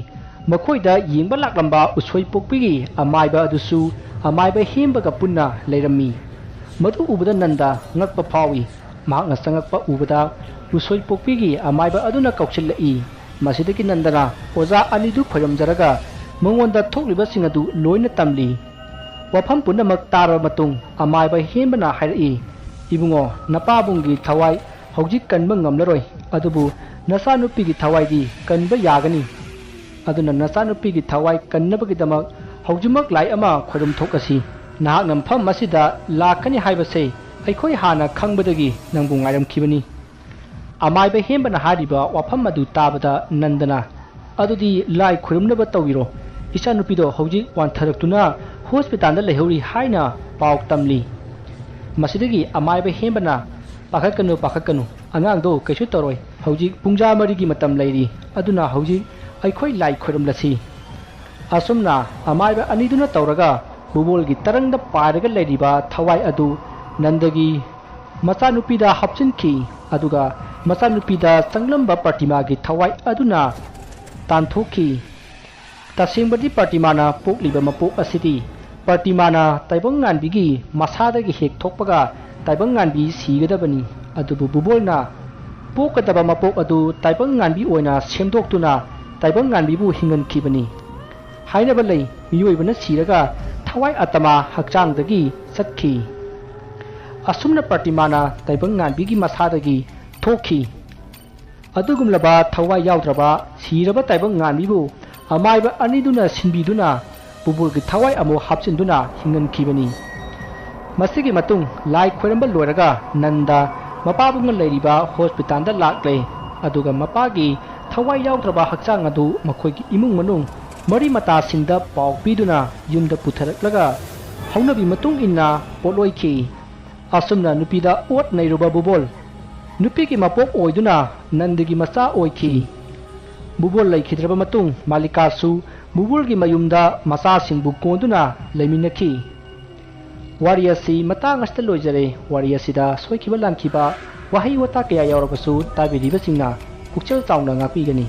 ꯃꯈꯣꯏꯗ ꯌꯦꯡꯕ ꯂꯥꯛꯂꯝꯕ ꯎꯁꯣꯏ ꯄꯣꯛꯄꯤꯒꯤ ꯑꯃꯥꯏꯕ ꯑꯗꯨꯁꯨ ꯑꯃꯥꯏꯕ ꯍꯦꯝꯕꯒ ꯄꯨꯟꯅ ꯂꯩꯔꯝꯃꯤ꯫ ꯃꯗꯨ ꯎꯕꯗ ꯅꯟꯗ ꯉꯛꯄ ꯐꯥꯎꯏ꯫ ꯃꯍꯥꯛꯅ ꯆꯪꯉꯛꯄ ꯎꯕꯗ ꯎꯁꯣꯏ ꯄꯣꯛꯄꯤꯒꯤ ꯑꯃꯥꯏꯕ ꯑꯗꯨꯅ ꯀꯧꯁꯤꯜꯂꯛꯏ꯫ ꯃꯁꯤꯗꯒꯤ ꯅꯟꯗꯅ ꯑꯣꯖꯥ ꯑꯅꯤꯗꯨ ꯈꯣꯏꯔꯝꯖꯔꯒ ꯃꯉꯣꯟꯗ ꯊꯣꯛꯂꯤꯕꯁꯤꯡ ꯑꯗꯨ ꯂꯣꯏꯅ ꯇꯝꯂꯤ꯫ ꯋꯥꯐꯝ ꯄꯨꯝꯅꯃꯛ ꯇꯥꯔꯕ ꯃꯇꯨꯡ ꯑꯃꯥꯏꯕ ꯍꯦꯝꯕꯅ ꯍꯥꯏꯔꯛꯏ, "ꯏꯕꯨꯡꯉꯣ, ꯅꯄꯥꯕꯨꯡꯒꯤ ꯊꯋꯥꯏ ꯍꯧꯖꯤꯛ ꯀꯟꯕ ꯉꯝꯂꯔꯣꯏ, ꯑꯗꯨꯕꯨ ꯅꯆꯥꯅꯨꯄꯤꯒꯤ ꯊꯋꯥꯏꯗꯤ ꯀꯟꯕ ꯌꯥꯒꯅꯤ꯫ ꯑꯗꯨꯅ ꯅꯆꯥꯅꯨꯄꯤꯒꯤ ꯊꯋꯥꯏ ꯀꯟꯅꯕꯒꯤꯗꯃꯛ ꯍꯧꯖꯤꯛꯃꯛ ꯂꯥꯏ ꯑꯃ ꯈꯣꯏꯔꯨꯝ ꯊꯣꯛꯂꯁꯤ꯫ ꯅꯍꯥꯛꯅ ꯃꯐꯝ ꯑꯁꯤꯗ ꯂꯥꯛꯀꯅꯤ ꯍꯥꯏꯕꯁꯦ ꯑꯩꯈꯣꯏ ꯍꯥꯟꯅ ꯈꯪꯕꯗꯒꯤ ꯅꯪꯕꯨ ꯉꯥꯏꯔꯝꯈꯤꯕꯅꯤ"꯫ ꯑꯃꯥꯏꯕ ꯍꯦꯝꯕꯅ ꯍꯥꯏꯔꯤꯕ ꯋꯥꯐꯝ ꯑꯗꯨ ꯇꯥꯕꯗ ꯅꯟꯗꯅ, "ꯑꯗꯨꯗꯤ ꯂꯥꯏ ꯈꯨꯔꯨꯝꯅꯕ ꯇꯧꯕꯤꯔꯣ, ꯏꯆꯥꯅꯨꯄꯤꯗꯣ ꯍꯧꯖꯤꯛ ꯋꯥꯟꯊꯔꯛꯇꯨꯅ ꯍꯣꯁꯄꯤꯇꯥꯜꯗ ꯂꯩꯍꯧꯔꯤ" ꯍꯥꯏꯅ ꯄꯥꯎ ꯇꯝꯂꯤ꯫ ꯃꯁꯤꯗꯒꯤ ꯑꯃꯥꯏꯕ ꯍꯦꯝꯕꯅ, "ꯄꯥꯈꯠꯀꯅꯨ, ꯄꯥꯈꯠꯀꯅꯨ, ꯑꯉꯥꯡꯗꯣ ꯀꯩꯁꯨ ꯇꯧꯔꯣꯏ, ꯍꯧꯖꯤꯛ ꯄꯨꯡꯖꯥ ꯃꯔꯤꯒꯤ ꯃꯇꯝ ꯂꯩꯔꯤ, ꯑꯗꯨꯅ ꯍꯧꯖꯤꯛ ꯑꯩꯈꯣꯏ ꯂꯥꯏ ꯈꯨꯔꯨꯝꯂꯁꯤ"꯫ ꯑꯁꯨꯝꯅ ꯑꯃꯥꯏꯕ ꯑꯅꯤꯗꯨꯅ ꯇꯧꯔꯒ ꯀꯨꯕꯣꯜꯒꯤ ꯇꯔꯪꯗ ꯄꯥꯏꯔꯒ ꯂꯩꯔꯤꯕ ꯊꯋꯥꯏ ꯑꯗꯨ ꯅꯟꯗꯒꯤ ꯃꯆꯥꯅꯨꯄꯤꯗ ꯍꯥꯞꯆꯤꯟꯈꯤ꯫ ꯑꯗꯨꯒ ꯃꯆꯥꯅꯨꯄꯤꯗ ꯆꯪꯂꯝꯕ ꯄ꯭ꯔꯇꯤꯃꯥꯒꯤ ꯊꯋꯥꯏ ꯑꯗꯨꯅ ꯇꯥꯟꯊꯣꯛꯈꯤ꯫ ꯇꯁꯦꯡꯕꯗꯤ ꯄ꯭ꯔꯇꯤꯃꯥꯅ ꯄꯣꯛꯂꯤꯕ ꯃꯄꯣꯛ ꯑꯁꯤꯗꯤ ꯄ꯭ꯔꯇꯤꯃꯥꯅ ꯇꯥꯏꯕꯪ ꯉꯥꯟꯕꯤꯒꯤ ꯃꯁꯥꯗꯒꯤ ꯍꯦꯛ ꯊꯣꯛꯄꯒ ꯇꯥꯏꯕꯪ ꯉꯥꯟꯕꯤ ꯁꯤꯒꯗꯕꯅꯤ꯫ ꯑꯗꯨꯕꯨ ꯕꯨꯕꯣꯜꯅ ꯄꯣꯛꯀꯗꯕ ꯃꯄꯣꯛ ꯑꯗꯨ ꯇꯥꯏꯕꯪ ꯉꯥꯟꯕꯤ ꯑꯣꯏꯅ ꯁꯦꯝꯗꯣꯛꯇꯨꯅ ꯇꯥꯏꯕꯪ ꯉꯥꯟꯕꯤꯕꯨ ꯍꯤꯡꯍꯟꯈꯤꯕꯅꯤ꯫ ꯍꯥꯏꯅꯕ ꯂꯩ, ꯃꯤꯑꯣꯏꯕꯅ ꯁꯤꯔꯒ ꯊꯋꯥꯏ ꯑꯇꯃ ꯍꯛꯆꯥꯡꯗꯒꯤ ꯆꯠꯈꯤ꯫ ꯑꯁꯨꯝꯅ ꯄ꯭ꯔꯇꯤꯃꯥꯅ ꯇꯥꯏꯕꯪ ꯉꯥꯟꯕꯤꯒꯤ ꯃꯁꯥꯗꯒꯤ ꯊꯣꯛꯈꯤ꯫ ꯑꯗꯨꯒꯨꯝꯂꯕ ꯊꯋꯥꯏ ꯌꯥꯎꯗ꯭ꯔꯕ ꯁꯤꯔꯕ ꯇꯥꯏꯕꯪ ꯉꯥꯟꯕꯤꯕꯨ ꯑꯃꯥꯏꯕ ꯑꯅꯤꯗꯨꯅ ꯁꯤꯟꯕꯤꯗꯨꯅ ꯕꯨꯕꯣꯜꯒꯤ ꯊꯋꯥꯏ ꯑꯃꯨꯛ ꯍꯥꯞꯆꯤꯟꯗꯨꯅ ꯍꯤꯡꯍꯟꯈꯤꯕꯅꯤ꯫ ꯃꯁꯤꯒꯤ ꯃꯇꯨꯡ ꯂꯥꯏ ꯈꯣꯏꯔꯝꯕ ꯂꯣꯏꯔꯒ ꯅꯟꯗ ꯃꯄꯥꯕꯨꯡꯒ ꯂꯩꯔꯤꯕ ꯍꯣꯁꯄꯤꯇꯥꯜꯗ ꯂꯥꯛꯂꯦ꯫ ꯑꯗꯨꯒ ꯃꯄꯥꯒꯤ ꯊꯋꯥꯏ ꯌꯥꯎꯗ꯭ꯔꯕ ꯍꯛꯆꯥꯡ ꯑꯗꯨ ꯃꯈꯣꯏꯒꯤ ꯏꯃꯨꯡ ꯃꯅꯨꯡ ꯃꯔꯤ ꯃꯇꯥꯁꯤꯡꯗ ꯄꯥꯎ ꯄꯤꯗꯨꯅ ꯌꯨꯝꯗ ꯄꯨꯊꯔꯛꯂꯒ ꯍꯧꯅꯕꯤ ꯃꯇꯨꯡ ꯏꯟꯅ ꯄꯣꯠꯂꯣꯏꯈꯤ꯫ ꯑꯁꯨꯝꯅ ꯅꯨꯄꯤꯗ ꯑꯣꯠ ꯅꯩꯔꯨꯕ ꯕꯨꯕꯣꯜ ꯅꯨꯄꯤꯒꯤ ꯃꯄꯣꯛ ꯑꯣꯏꯗꯨꯅ ꯅꯟꯗꯒꯤ ꯃꯆꯥ ꯑꯣꯏꯈꯤ꯫ ꯕꯨꯕꯣꯜ ꯂꯩꯈꯤꯗ꯭ꯔꯕ ꯃꯇꯨꯡ ꯃꯥꯂꯤꯀꯥꯁꯨ ꯕꯨꯕꯣꯜꯒꯤ ꯃꯌꯨꯝꯗ ꯃꯆꯥꯁꯤꯡꯕꯨ ꯀꯣꯟꯗꯨꯅ ꯂꯩꯃꯤꯟꯅꯈꯤ꯫ ꯋꯥꯔꯤ ꯑꯁꯤ ꯃꯇꯥꯡ ꯑꯁꯤꯗ ꯂꯣꯏꯖꯔꯦ꯫ ꯋꯥꯔꯤ ꯑꯁꯤꯗ ꯁꯣꯏꯈꯤꯕ ꯂꯥꯟꯈꯤꯕ, ꯋꯥꯍꯩ ꯋꯥꯇꯥ ꯀꯌꯥ ꯌꯥꯎꯔꯕꯁꯨ ꯇꯥꯕꯤꯔꯤꯕꯁꯤꯡꯅ ꯄꯨꯛꯆꯦꯜ ꯆꯥꯎꯅ ꯉꯥꯛꯄꯤꯒꯅꯤ꯫